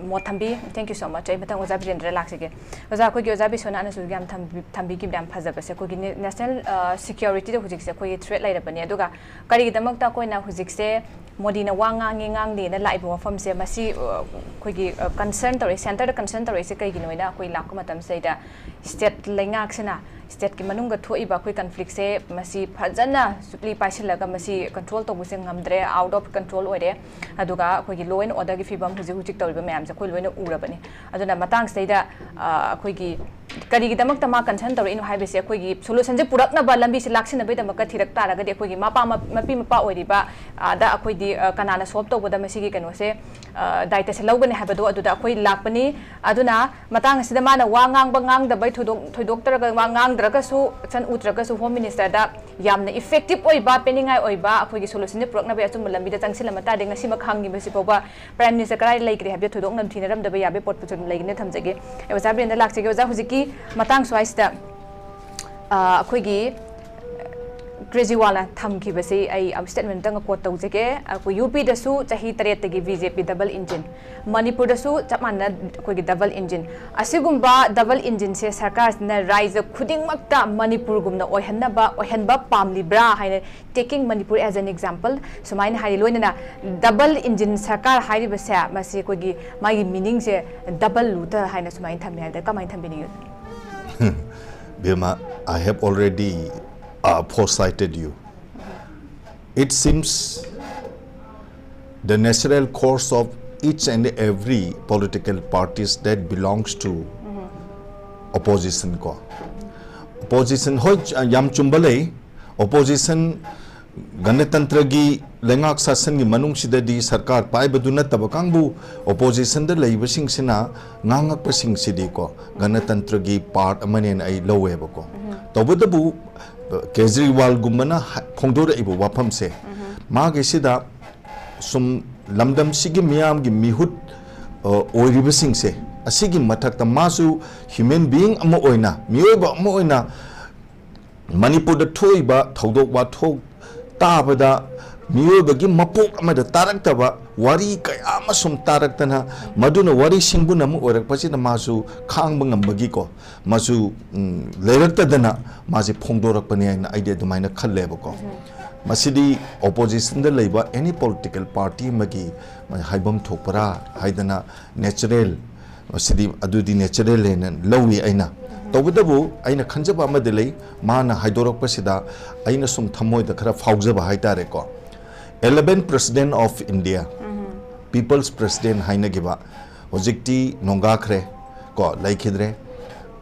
ꯃꯣꯠ ꯊꯝꯕꯤ꯫ Thank you so much꯫ ꯑꯩ ꯃꯊꯪ ꯑꯣꯖꯥ ꯕꯤꯔꯦꯟꯗ꯭ꯔ ꯂꯥꯛꯆꯒꯦ꯫ ꯑꯣꯖꯥ, ꯑꯩꯈꯣꯏꯒꯤ ꯑꯣꯖꯥ ꯕꯤꯁ꯭ꯋꯅꯥꯊꯅꯁꯨ ꯌꯥꯝ ꯊꯝꯕꯤ- ꯊꯝꯕꯤꯈꯤꯕ ꯌꯥꯝ ꯐꯖꯕꯁꯦ, ꯑꯩꯈꯣꯏꯒꯤ ꯅꯦ- ꯅꯦꯁꯅꯦꯜ ꯁꯤꯀ꯭ꯌꯣꯔꯤꯇꯤꯗ ꯍꯧꯖꯤꯛꯁꯦ ꯑꯩꯈꯣꯏꯒꯤ ꯊ꯭ꯔꯦꯠ ꯂꯩꯔꯕꯅꯤ꯫ ꯑꯗꯨꯒ ꯀꯔꯤꯒꯤꯗꯃꯛꯇ ꯑꯩꯈꯣꯏꯅ ꯍꯧꯖꯤꯛꯁꯦ ꯃꯣꯗꯤꯅ ꯋꯥ ꯉꯥꯡꯉꯤ ꯉꯥꯡꯗꯦꯅ ꯂꯥꯛꯏꯕ ꯋꯥꯐꯝꯁꯦ, ꯃꯁꯤ ꯑ, ꯑꯩꯈꯣꯏꯒꯤ ꯀꯟꯁꯔꯟ ꯇꯧꯔꯛꯏ, ꯁꯦꯟꯇꯔꯗ ꯀꯟꯁꯔꯟ ꯇꯧꯔꯛꯏꯁꯦ ꯀꯩꯒꯤꯅꯣ ꯍꯥꯏꯅ ꯑꯩꯈꯣꯏ ꯂꯥꯛꯄ ꯃꯇꯝꯁꯤꯗꯩꯗ ꯁ꯭ꯇꯦꯠ ꯂꯩꯉꯥꯛꯁꯤꯅ ꯁ꯭ꯇꯦꯠꯀꯤ ꯃꯅꯨꯡꯗ ꯊꯣꯛꯏꯕ ꯑꯩꯈꯣꯏ ꯀꯟꯐ꯭ꯂꯤꯛꯁꯦ ꯃꯁꯤ ꯐꯖꯅ ꯆꯨꯞꯂꯤ ꯄꯥꯏꯁꯤꯜꯂꯒ ꯃꯁꯤ ꯀꯟꯇ꯭ꯔꯣꯜ ꯇꯧꯕꯁꯦ ꯉꯝꯗ꯭ꯔꯦ, ꯑꯥꯎꯠ ꯑꯣꯐ ꯀꯟꯇ꯭ꯔꯣꯜ ꯑꯣꯏꯔꯦ꯫ ꯑꯗꯨꯒ ꯑꯩꯈꯣꯏꯒꯤ ꯂꯣ ꯑꯦꯟ ꯑꯣꯔꯗꯔꯒꯤ ꯐꯤꯕꯝ ꯍꯧꯖꯤꯛ ꯍꯧꯖꯤꯛ ꯇꯧꯔꯤꯕ ꯃꯌꯥꯝꯁꯦ ꯑꯩꯈꯣꯏ ꯂꯣꯏꯅ ꯎꯔꯕꯅꯤ꯫ ꯑꯗꯨꯅ ꯃꯇꯥꯡꯁꯤꯗꯩꯗ ꯑ, ꯑꯩꯈꯣꯏꯒꯤ ꯀꯔꯤꯒꯤꯗꯃꯛꯇ ꯃꯥ ꯀꯟꯁꯔꯟ ꯇꯧꯔꯛꯏꯅꯣ ꯍꯥꯏꯕꯁꯦ, ꯑꯩꯈꯣꯏꯒꯤ ꯁꯣꯂꯨꯁꯟꯁꯦ ꯄꯨꯔꯛꯅꯕ ꯂꯝꯕꯤꯁꯦ ꯂꯥꯛꯁꯤꯟꯅꯕꯒꯤꯗꯃꯛꯇ ꯊꯤꯔꯛ ꯇꯥꯔꯒꯗꯤ ꯑꯩꯈꯣꯏꯒꯤ ꯃꯄꯥ ꯃ- ꯃꯄꯤ ꯃꯄꯥ ꯑꯣꯏꯔꯤꯕ ꯑꯥꯗ ꯑꯩꯈꯣꯏꯗꯤ ꯑ, ꯀꯅꯥꯅ ꯁꯣꯜꯕ ꯇꯧꯕꯗ ꯃꯁꯤꯒꯤ ꯀꯩꯅꯣꯁꯦ ꯑ, ꯗꯥꯏꯇꯁꯦ ꯂꯧꯒꯅꯤ ꯍꯥꯏꯕꯗꯣ ꯑꯗꯨꯗ ꯑꯩꯈꯣꯏ ꯂꯥꯛꯄꯅꯤ꯫ ꯑꯗꯨꯅ ꯃꯇꯥꯡ ꯑꯁꯤꯗ ꯃꯥꯅ ꯋꯥ ꯉꯥꯡꯕ ꯉꯥꯡꯗꯕꯩ ꯊꯣꯏꯗꯣꯛ ꯊꯣꯏꯗꯣꯛꯇ꯭ꯔꯒ ꯋꯥ ꯉꯥꯡꯗ꯭ꯔꯒꯁꯨ, ꯑꯦꯛꯁꯟ ꯎꯠꯇ꯭ꯔꯒꯁꯨ ꯍꯣꯝ ꯃꯤꯅꯤꯁꯇꯔꯗ ꯌꯥꯝꯅ ꯏꯐꯦꯛꯇꯤꯕ ꯑꯣꯏꯕ, ꯄꯦꯟꯅꯤꯡꯉꯥꯏ ꯑꯣꯏꯕ ꯑꯩꯈꯣꯏꯒꯤ ꯁꯣꯂꯨꯁꯟꯁꯦ ꯄꯨꯔꯛꯅꯕ ꯑꯆꯨꯝꯕ ꯂꯝꯕꯤꯗ ꯆꯪꯁꯤꯜꯂꯝꯕ ꯇꯥꯔꯗꯤ ꯉꯁꯤꯃꯛ ꯍꯪꯉꯤꯕꯁꯤ ꯐꯥꯎꯕ ꯄ꯭ꯔꯥꯏꯝ ꯃꯤꯅꯤꯁꯇꯔ ꯀꯗꯥꯏꯗ ꯂꯩꯈ꯭ꯔꯦ ꯍꯥꯏꯕꯗꯨ ꯊꯣꯏꯗꯣꯛꯅ ꯊꯤꯅꯔꯝꯗꯕ ꯌꯥꯕꯒꯤ ꯄꯣꯠꯄꯨꯁꯨ ꯑꯗꯨꯝ ꯂꯩꯒꯅꯤ ꯊꯝꯖꯒꯦ꯫ ꯑꯩ ꯑꯣꯖꯥ ꯕꯤꯔꯦꯟꯗ ꯂꯥꯛꯆꯒꯦ꯫ ꯑꯣꯖꯥ, ꯍꯧꯖꯤꯛꯀꯤ ꯃꯇꯥꯡ ꯁ꯭ꯋꯥꯏꯁꯤꯗ ꯑ, ꯑꯩꯈꯣꯏꯒꯤ ꯀ꯭ꯔꯦꯖꯤꯋꯥꯜꯅ ꯊꯝꯈꯤꯕꯁꯤ ꯑꯩ ꯁ꯭ꯇꯦꯠꯃꯦꯟ ꯑꯃꯇꯪ ꯀꯣꯠ ꯇꯧꯖꯒꯦ꯫ ꯑꯩꯈꯣꯏ ꯌꯨ ꯄꯤꯗꯁꯨ ꯆꯍꯤ ꯇꯔꯦꯠꯇꯒꯤ ꯕꯤ ꯖꯦ ꯄꯤ ꯗꯕꯜ ꯏꯟꯖꯤꯟ, ꯃꯅꯤꯄꯨꯔꯗꯁꯨ ꯆꯞ ꯃꯥꯟꯅꯅ ꯑꯩꯈꯣꯏꯒꯤ ꯗꯕꯜ ꯏꯟꯖꯤꯟ, ꯑꯁꯤꯒꯨꯝꯕ ꯗꯕꯜ ꯏꯟꯖꯤꯟꯁꯦ ꯁꯔꯀꯥꯔꯁꯤꯅ ꯔꯥꯏꯖ ꯈꯨꯗꯤꯡꯃꯛꯇ ꯃꯅꯤꯄꯨꯔꯒꯨꯝꯅ ꯑꯣꯏꯍꯟꯅꯕ, ꯑꯣꯏꯍꯟꯕ ꯄꯥꯝꯂꯤꯕ꯭ꯔꯥ ꯍꯥꯏꯅ, taking Manipur as an example, ꯁꯨꯃꯥꯏꯅ ꯍꯥꯏꯔꯤ꯫ ꯂꯣꯏꯅꯅ ꯗꯕꯜ ꯏꯟꯖꯤꯟ ꯁꯔꯀꯥꯔ ꯍꯥꯏꯔꯤꯕꯁꯦ ꯃꯁꯤ ꯑꯩꯈꯣꯏꯒꯤ ꯃꯥꯒꯤ ꯃꯤꯅꯤꯡꯁꯦ ꯗꯕꯜ ꯂꯨꯇ ꯍꯥꯏꯅ ꯁꯨꯃꯥꯏꯅ ꯊꯝꯃꯤ ꯍꯥꯏꯕꯗ ꯀꯃꯥꯏꯅ ꯊꯝꯕꯤꯅꯤꯡꯉꯤ? Bhima, I have already uh, foresighted you. It seems the natural course of each and every political parties that belongs to opposition ko. Opposition ꯍꯣꯏ, ꯌꯥꯝ ꯆꯨꯝꯕ ꯂꯩ꯫ Opposition, ꯒꯅꯇꯟꯇ꯭ꯔꯒꯤ ꯂꯩꯉꯥꯛ ꯁꯥꯁꯟꯒꯤ ꯃꯅꯨꯡꯁꯤꯗꯗꯤ ꯁꯔꯀꯥꯔ ꯄꯥꯏꯕꯗꯨ ꯅꯠꯇꯕ ꯀꯥꯡꯕꯨ oppositionꯗ ꯂꯩꯕꯁꯤꯡꯁꯤꯅ ꯉꯥꯡꯉꯛꯄꯁꯤꯡꯁꯤꯗꯤꯀꯣ, ꯒꯅꯇꯟꯇ꯭ꯔꯒꯤ part ꯑꯃꯅꯦꯅ ꯑꯩ ꯂꯧꯋꯦꯕꯀꯣ꯫ ꯇꯧꯕꯇꯕꯨ, ꯀꯦꯖꯔꯤꯋꯥꯜꯒꯨꯝꯕꯅ ꯍ- ꯐꯣꯡꯗꯣꯔꯛꯏꯕ ꯋꯥꯐꯝꯁꯦ, ꯃꯥꯒꯤꯁꯤꯗ ꯁꯨꯝ ꯂꯝꯗꯝꯁꯤꯒꯤ ꯃꯤꯌꯥꯝꯒꯤ ꯃꯤꯍꯨꯠ ꯑ, ꯑꯣꯏꯔꯤꯕꯁꯤꯡꯁꯦ, ꯑꯁꯤꯒꯤ ꯃꯊꯛꯇ ꯃꯥꯁꯨ human being ꯑꯃ ꯑꯣꯏꯅ, ꯃꯤꯑꯣꯏꯕ ꯑꯃ ꯑꯣꯏꯅ ꯃꯅꯤꯄꯨꯔꯗ ꯊꯣꯛꯏꯕ ꯊꯧꯗꯣꯛ ꯋꯥꯊꯣꯛ ꯇꯥꯕꯗ ꯃꯤꯑꯣꯏꯕꯒꯤ ꯃꯄꯣꯛ ꯑꯃꯗ ꯇꯥꯔꯛꯇꯕ ꯋꯥꯔꯤ ꯀꯌꯥ ꯑꯃ ꯁꯨꯝ ꯇꯥꯔꯛꯇꯅ, ꯃꯗꯨꯅ ꯋꯥꯔꯤ ꯁꯤꯡꯕꯨꯟ ꯑꯃ ꯑꯣꯏꯔꯛꯄꯁꯤꯗ ꯃꯥꯁꯨ ꯈꯥꯡꯕ ꯉꯝꯕꯒꯤꯀꯣ, ꯃꯥꯁꯨ, ꯎꯝ, ꯂꯩꯔꯛꯇꯗꯅ ꯃꯥꯁꯦ ꯐꯣꯡꯗꯣꯔꯛꯄꯅꯤ ꯍꯥꯏꯅ ꯑꯩꯗꯤ ꯑꯗꯨꯃꯥꯏꯅ ꯈꯜꯂꯦꯕꯀꯣ꯫ ꯃꯁꯤꯗꯤ ꯑꯣꯄꯣꯖꯤꯁꯟꯗ ꯂꯩꯕ ꯑꯦꯅꯤ ꯄꯣꯂꯤꯇꯤꯀꯦꯜ ꯄꯥꯔꯇꯤ ꯑꯃꯒꯤ ꯍꯥꯏꯐꯝ ꯊꯣꯛꯄꯔꯥ ꯍꯥꯏꯗꯅ ꯅꯦꯆꯔꯦꯜ, ꯃꯁꯤꯗꯤ ꯑꯗꯨꯗꯤ ꯅꯦꯆꯔꯦꯜ ꯍꯥꯏꯅ ꯂꯧꯏ ꯑꯩꯅ꯫ ꯇꯧꯕꯇꯕꯨ ꯑꯩꯅ ꯈꯟꯖꯕ ꯑꯃꯗꯤ ꯂꯩ, ꯃꯥꯅ ꯍꯥꯏꯗꯣꯔꯛꯄꯁꯤꯗ ꯑꯩꯅ ꯁꯨꯝ ꯊꯃꯣꯏꯗ ꯈꯔ ꯐꯥꯎꯖꯕ ꯍꯥꯏꯇꯥꯔꯦꯀꯣ꯫ Eleven President of India, People's President ꯍꯥꯏꯅꯈꯤꯕ, ꯍꯧꯖꯤꯛꯇꯤ ꯅꯣꯡꯒꯥꯈ꯭ꯔꯦ ꯀꯣ, ꯂꯩꯈꯤꯗ꯭ꯔꯦ꯫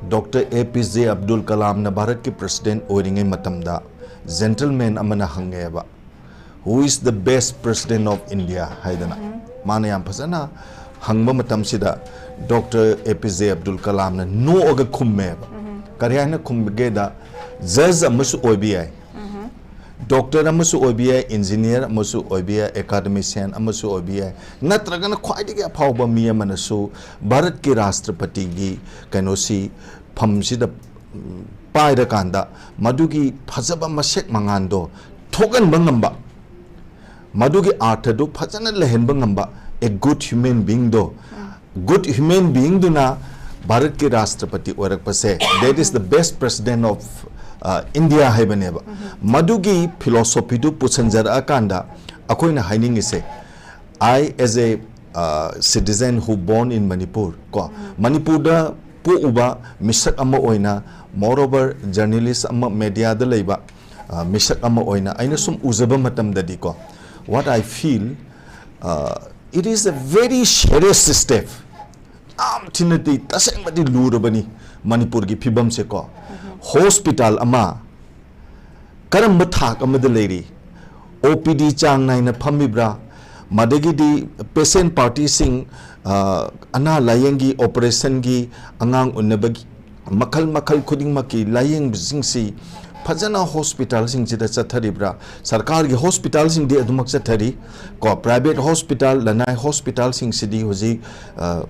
ꯗꯣꯛꯇꯔ ꯑꯦ ꯄꯤ ꯖꯦ ꯑꯕꯗꯨꯜ ꯀꯂꯥꯝꯅ ꯚꯥꯔꯠꯀꯤ ꯄ꯭ꯔꯁꯤꯗꯦꯟ ꯑꯣꯏꯔꯤꯉꯩ ꯃꯇꯝꯗ ꯖꯦꯟꯇꯜꯃꯦꯟ ꯑꯃꯅ ꯍꯪꯉꯦꯕ, "Who is the best president of India?" ꯍꯥꯏꯗꯅ꯫ ꯃꯥꯅ ꯌꯥꯝ ꯐꯖꯅ ꯍꯪꯕ ꯃꯇꯝꯁꯤꯗ ꯗꯣꯛꯇꯔ ꯑꯦ ꯄꯤ ꯖꯦ ꯑꯕꯗꯨꯜ ꯀꯂꯥꯝꯅ ꯅꯣꯛꯑꯒ ꯈꯨꯝꯃꯦꯕ꯫ ꯀꯔꯤ ꯍꯥꯏꯅ ꯈꯨꯝꯒꯦꯗ, "ꯖꯖ ꯑꯃꯁꯨ ꯑꯣꯏꯕ ꯌꯥꯏ, ꯗꯣꯛꯇꯔ ꯑꯃꯁꯨ ꯑꯣꯏꯕ ꯌꯥꯏ, ꯏꯟꯖꯤꯅꯤꯌꯔ ꯑꯃꯁꯨ ꯑꯣꯏꯕ ꯌꯥꯏ, ꯑꯦꯀꯥꯗꯃꯤꯁꯤꯌꯥꯟ ꯑꯃꯁꯨ ꯑꯣꯏꯕ ꯌꯥꯏ, ꯅꯠꯇ꯭ꯔꯒꯅ ꯈ꯭ꯋꯥꯏꯗꯒꯤ ꯑꯐꯥꯎꯕ ꯃꯤ ꯑꯃꯅꯁꯨ ꯚꯥꯔꯠꯀꯤ ꯔꯥꯁꯇ꯭ꯔꯄꯇꯤꯒꯤ ꯀꯩꯅꯣꯁꯤ, ꯐꯝꯁꯤꯗ, ꯎꯝ, ꯄꯥꯏꯔꯀꯥꯟꯗ ꯃꯗꯨꯒꯤ ꯐꯖꯕ ꯃꯁꯦꯛ ꯃꯉꯥꯟꯗꯣ ꯊꯣꯛꯍꯟꯕ ꯉꯝꯕ, ꯃꯗꯨꯒꯤ ꯑꯥꯔꯊꯗꯨ ꯐꯖꯅ ꯂꯩꯍꯟꯕ ꯉꯝꯕ a good human beingꯗꯣ, good human beingꯗꯨꯅ ꯚꯥꯔꯠꯀꯤ ꯔꯥꯁꯇ꯭ꯔꯄꯇꯤ ꯑꯣꯏꯔꯛꯄꯁꯦ, that is the best president of, uh, India ꯍꯥꯏꯕꯅꯦꯕ꯫ ꯃꯗꯨꯒꯤ ꯐꯤꯂꯣꯁꯣꯐꯤꯗꯨ ꯄꯨꯁꯟꯖꯔꯛꯑꯀꯥꯟꯗ ꯑꯩꯈꯣꯏꯅ ꯍꯥꯏꯅꯤꯡꯉꯤꯁꯦ, I as a, uh, citizen who born in Manipur ꯀꯣ, ꯃꯅꯤꯄꯨꯔꯗ ꯄꯣꯛꯎꯕ ꯃꯤꯁꯛ ꯑꯃ ꯑꯣꯏꯅ, moreover journalist ꯑꯃ, ꯃꯦꯗꯤꯌꯥꯗ ꯂꯩꯕ, uh, ꯃꯤꯁꯛ ꯑꯃ ꯑꯣꯏꯅ ꯑꯩꯅ ꯁꯨꯝ ꯎꯖꯕ ꯃꯇꯝꯗꯗꯤꯀꯣ, what I feel, uh, it is a very serious step. ꯌꯥꯝ ꯊꯤꯅꯗꯤ ꯇꯁꯦꯡꯕꯗꯤ ꯂꯨꯔꯕꯅꯤ ꯃꯅꯤꯄꯨꯔꯒꯤ ꯐꯤꯕꯝꯁꯦꯀꯣ꯫ ꯍꯣꯁꯄꯤꯇꯥꯜ ꯑꯃ ꯀꯔꯝꯕ ꯊꯥꯛ ꯑꯃꯗ ꯂꯩꯔꯤ? ꯑꯣ ꯄꯤ ꯗꯤ ꯆꯥꯡ ꯅꯥꯏꯅ ꯐꯝꯃꯤꯕ꯭ꯔꯥ? ꯃꯗꯒꯤꯗꯤ ꯄꯦꯁꯦꯟ ꯄꯥꯔꯇꯤꯁꯤꯡ, ꯑ, ꯑꯅꯥ ꯂꯥꯌꯦꯡꯒꯤ, ꯑꯣꯄꯔꯦꯁꯟꯒꯤ, ꯑꯉꯥꯡ ꯎꯅꯕꯒꯤ, ꯃꯈꯜ ꯃꯈꯜ ꯈꯨꯗꯤꯡꯃꯛꯀꯤ ꯂꯥꯌꯦꯡꯕꯁꯤꯡꯁꯤ ꯐꯖꯅ ꯍꯣꯁꯄꯤꯇꯥꯜꯁꯤꯡꯁꯤꯗ ꯆꯠꯊꯔꯤꯕ꯭ꯔꯥ? ꯁꯔꯀꯥꯔꯒꯤ ꯍꯣꯁꯄꯤꯇꯥꯜꯁꯤꯡꯗꯤ ꯑꯗꯨꯃꯛ ꯆꯠꯊꯔꯤ ꯀꯣ꯫ ꯄ꯭ꯔꯥꯏꯚꯦꯠ ꯍꯣꯁꯄꯤꯇꯥꯜ, ꯂꯅꯥꯏ ꯍꯣꯁꯄꯤꯇꯥꯜꯁꯤꯡꯁꯤꯗꯤ ꯍꯧꯖꯤꯛ, ꯑ,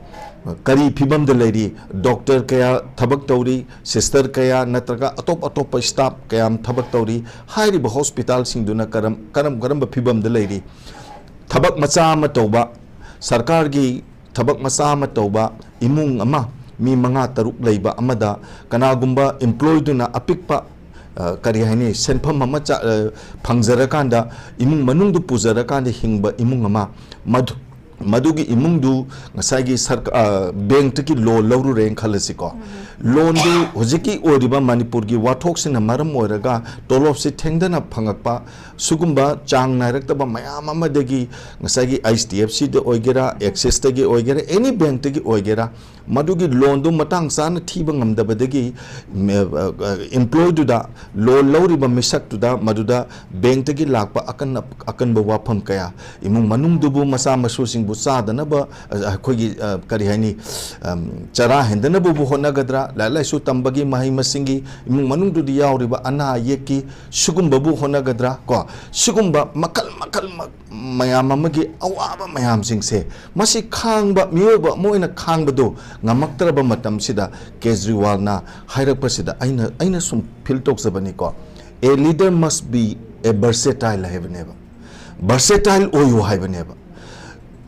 ꯀꯔꯤ ꯐꯤꯕꯝꯗ ꯂꯩꯔꯤ? ꯗꯣꯛꯇꯔ ꯀꯌꯥ ꯊꯕꯛ ꯇꯧꯔꯤ? ꯁꯤꯁꯇꯔ ꯀꯌꯥ ꯅꯠꯇ꯭ꯔꯒ ꯑꯇꯣꯞ ꯑꯇꯣꯞꯄ ꯁ꯭ꯇꯥꯐ ꯀꯌꯥꯝ ꯊꯕꯛ ꯇꯧꯔꯤ? ꯍꯥꯏꯔꯤꯕ ꯍꯣꯁꯄꯤꯇꯥꯜꯁꯤꯡꯗꯨꯅ ꯀꯔꯝ, ꯀꯔꯝ, ꯀꯔꯝꯕ ꯐꯤꯕꯝꯗ ꯂꯩꯔꯤ? ꯊꯕꯛ ꯃꯆꯥ ꯑꯃ ꯇꯧꯕ, ꯁꯔꯀꯥꯔꯒꯤ ꯊꯕꯛ ꯃꯆꯥ ꯑꯃ ꯇꯧꯕ ꯏꯃꯨꯡ ꯑꯃ, ꯃꯤ ꯃꯉꯥ ꯇꯔꯨꯛ ꯂꯩꯕ ꯑꯃꯗ ꯀꯅꯥꯒꯨꯝꯕ ꯏꯝꯄ꯭ꯂꯣꯏꯗꯨꯅ ꯑꯄꯤꯛꯄ, ꯑ, ꯀꯔꯤ ꯍꯥꯏꯅꯤ, ꯁꯦꯟꯐꯝ ꯑꯃ ꯆ-, ꯑ, ꯐꯪꯖꯔꯀꯥꯟꯗ, ꯏꯃꯨꯡ ꯃꯅꯨꯡꯗꯨ ꯄꯨꯖꯔꯀꯥꯟꯗ ꯍꯤꯡꯕ ꯏꯃꯨꯡ ꯑꯃ, ꯃꯗꯨ, ꯃꯗꯨꯒꯤ ꯏꯃꯨꯡꯗꯨ ꯉꯁꯥꯏꯒꯤ ꯁꯔꯀ-, ꯑ, ꯕꯦꯡꯛꯇꯒꯤ ꯂꯣꯟ ꯂꯧꯔꯨꯔꯦꯅ ꯈꯜꯂꯁꯤꯀꯣ꯫ ꯂꯣꯟꯗꯨ ꯍꯧꯖꯤꯛꯀꯤ ꯑꯣꯏꯔꯤꯕ ꯃꯅꯤꯄꯨꯔꯒꯤ ꯋꯥꯊꯣꯛꯁꯤꯅ ꯃꯔꯝ ꯑꯣꯏꯔꯒ ꯇꯣꯂꯣꯞꯁꯤ ꯊꯦꯡꯗꯅ ꯐꯪꯉꯛꯄ, ꯁꯤꯒꯨꯝꯕ ꯆꯥꯡ ꯅꯥꯏꯔꯛꯇꯕ ꯃꯌꯥꯝ ꯑꯃꯗꯒꯤ, ꯉꯁꯥꯏꯒꯤ ꯑꯩꯆ ꯗꯤ ꯑꯦꯐ ꯁꯤꯗ ꯑꯣꯏꯒꯦꯔꯥ, ꯑꯦꯛꯁꯤꯁꯇꯒꯤ ꯑꯣꯏꯒꯦꯔꯥ, ꯑꯦꯅꯤ ꯕꯦꯡꯛꯇꯒꯤ ꯑꯣꯏꯒꯦꯔꯥ, ꯃꯗꯨꯒꯤ ꯂꯣꯟꯗꯨ ꯃꯇꯥꯡ ꯆꯥꯅ ꯊꯤꯕ ꯉꯝꯗꯕꯗꯒꯤ, ꯃꯦ-, ꯑ, ꯑ, ꯏꯝꯄ꯭ꯂꯣꯏꯗꯨꯗ, ꯂꯣꯟ ꯂꯧꯔꯤꯕ ꯃꯤꯁꯛꯇꯨꯗ, ꯃꯗꯨꯗ ꯕꯦꯡꯛꯇꯒꯤ ꯂꯥꯛꯄ ꯑꯀꯟꯅ-, ꯑꯀꯟꯕ ꯋꯥꯐꯝ ꯀꯌꯥ, ꯏꯃꯨꯡ ꯃꯅꯨꯡꯗꯨꯕꯨ, ꯃꯆꯥ ꯃꯁꯨꯁꯤꯡꯕꯨ ꯆꯥꯗꯅꯕ, ꯑ, ꯑꯩꯈꯣꯏꯒꯤ, ꯑ, ꯀꯔꯤ ꯍꯥꯏꯅꯤ, ꯑꯝ, ꯆꯔꯥ ꯍꯦꯟꯗꯅꯕꯕꯨ ꯍꯣꯠꯅꯒꯗ꯭ꯔꯥ, ꯂꯥꯏꯔꯤꯛ ꯂꯥꯏꯁꯨ ꯇꯝꯕꯒꯤ, ꯃꯍꯩ ꯃꯁꯤꯡꯒꯤ, ꯏꯃꯨꯡ ꯃꯅꯨꯡꯗꯨꯗ ꯌꯥꯎꯔꯤꯕ ꯑꯅꯥ ꯑꯌꯦꯛꯀꯤ, ꯁꯤꯒꯨꯝꯕꯕꯨ ꯍꯣꯠꯅꯒꯗ꯭ꯔꯥ ꯀꯣ? ꯁꯤꯒꯨꯝꯕ ꯃꯈꯜ ꯃꯈꯜ ꯃ-, ꯃꯌꯥꯝ ꯑꯃꯒꯤ ꯑꯋꯥꯕ ꯃꯌꯥꯝꯁꯤꯡꯁꯦ, ꯃꯁꯤ ꯈꯥꯡꯕ, ꯃꯤꯑꯣꯏꯕ ꯑꯃ ꯑꯣꯏꯅ ꯈꯥꯡꯕꯗꯨ ꯉꯝꯃꯛꯇ꯭ꯔꯕ ꯃꯇꯝꯁꯤꯗ, ꯀꯦꯖ꯭ꯔꯤꯋꯥꯜꯅ ꯍꯥꯏꯔꯛꯄꯁꯤꯗ ꯑꯩꯅ, ꯑꯩꯅ ꯁꯨꯝ ꯐꯤꯜ ꯇꯧꯖꯕꯅꯤꯀꯣ, "A leader must be a versatile" ꯍꯥꯏꯕꯅꯦꯕ, "versatile ꯑꯣꯏꯌꯨ" ꯍꯥꯏꯕꯅꯦꯕ꯫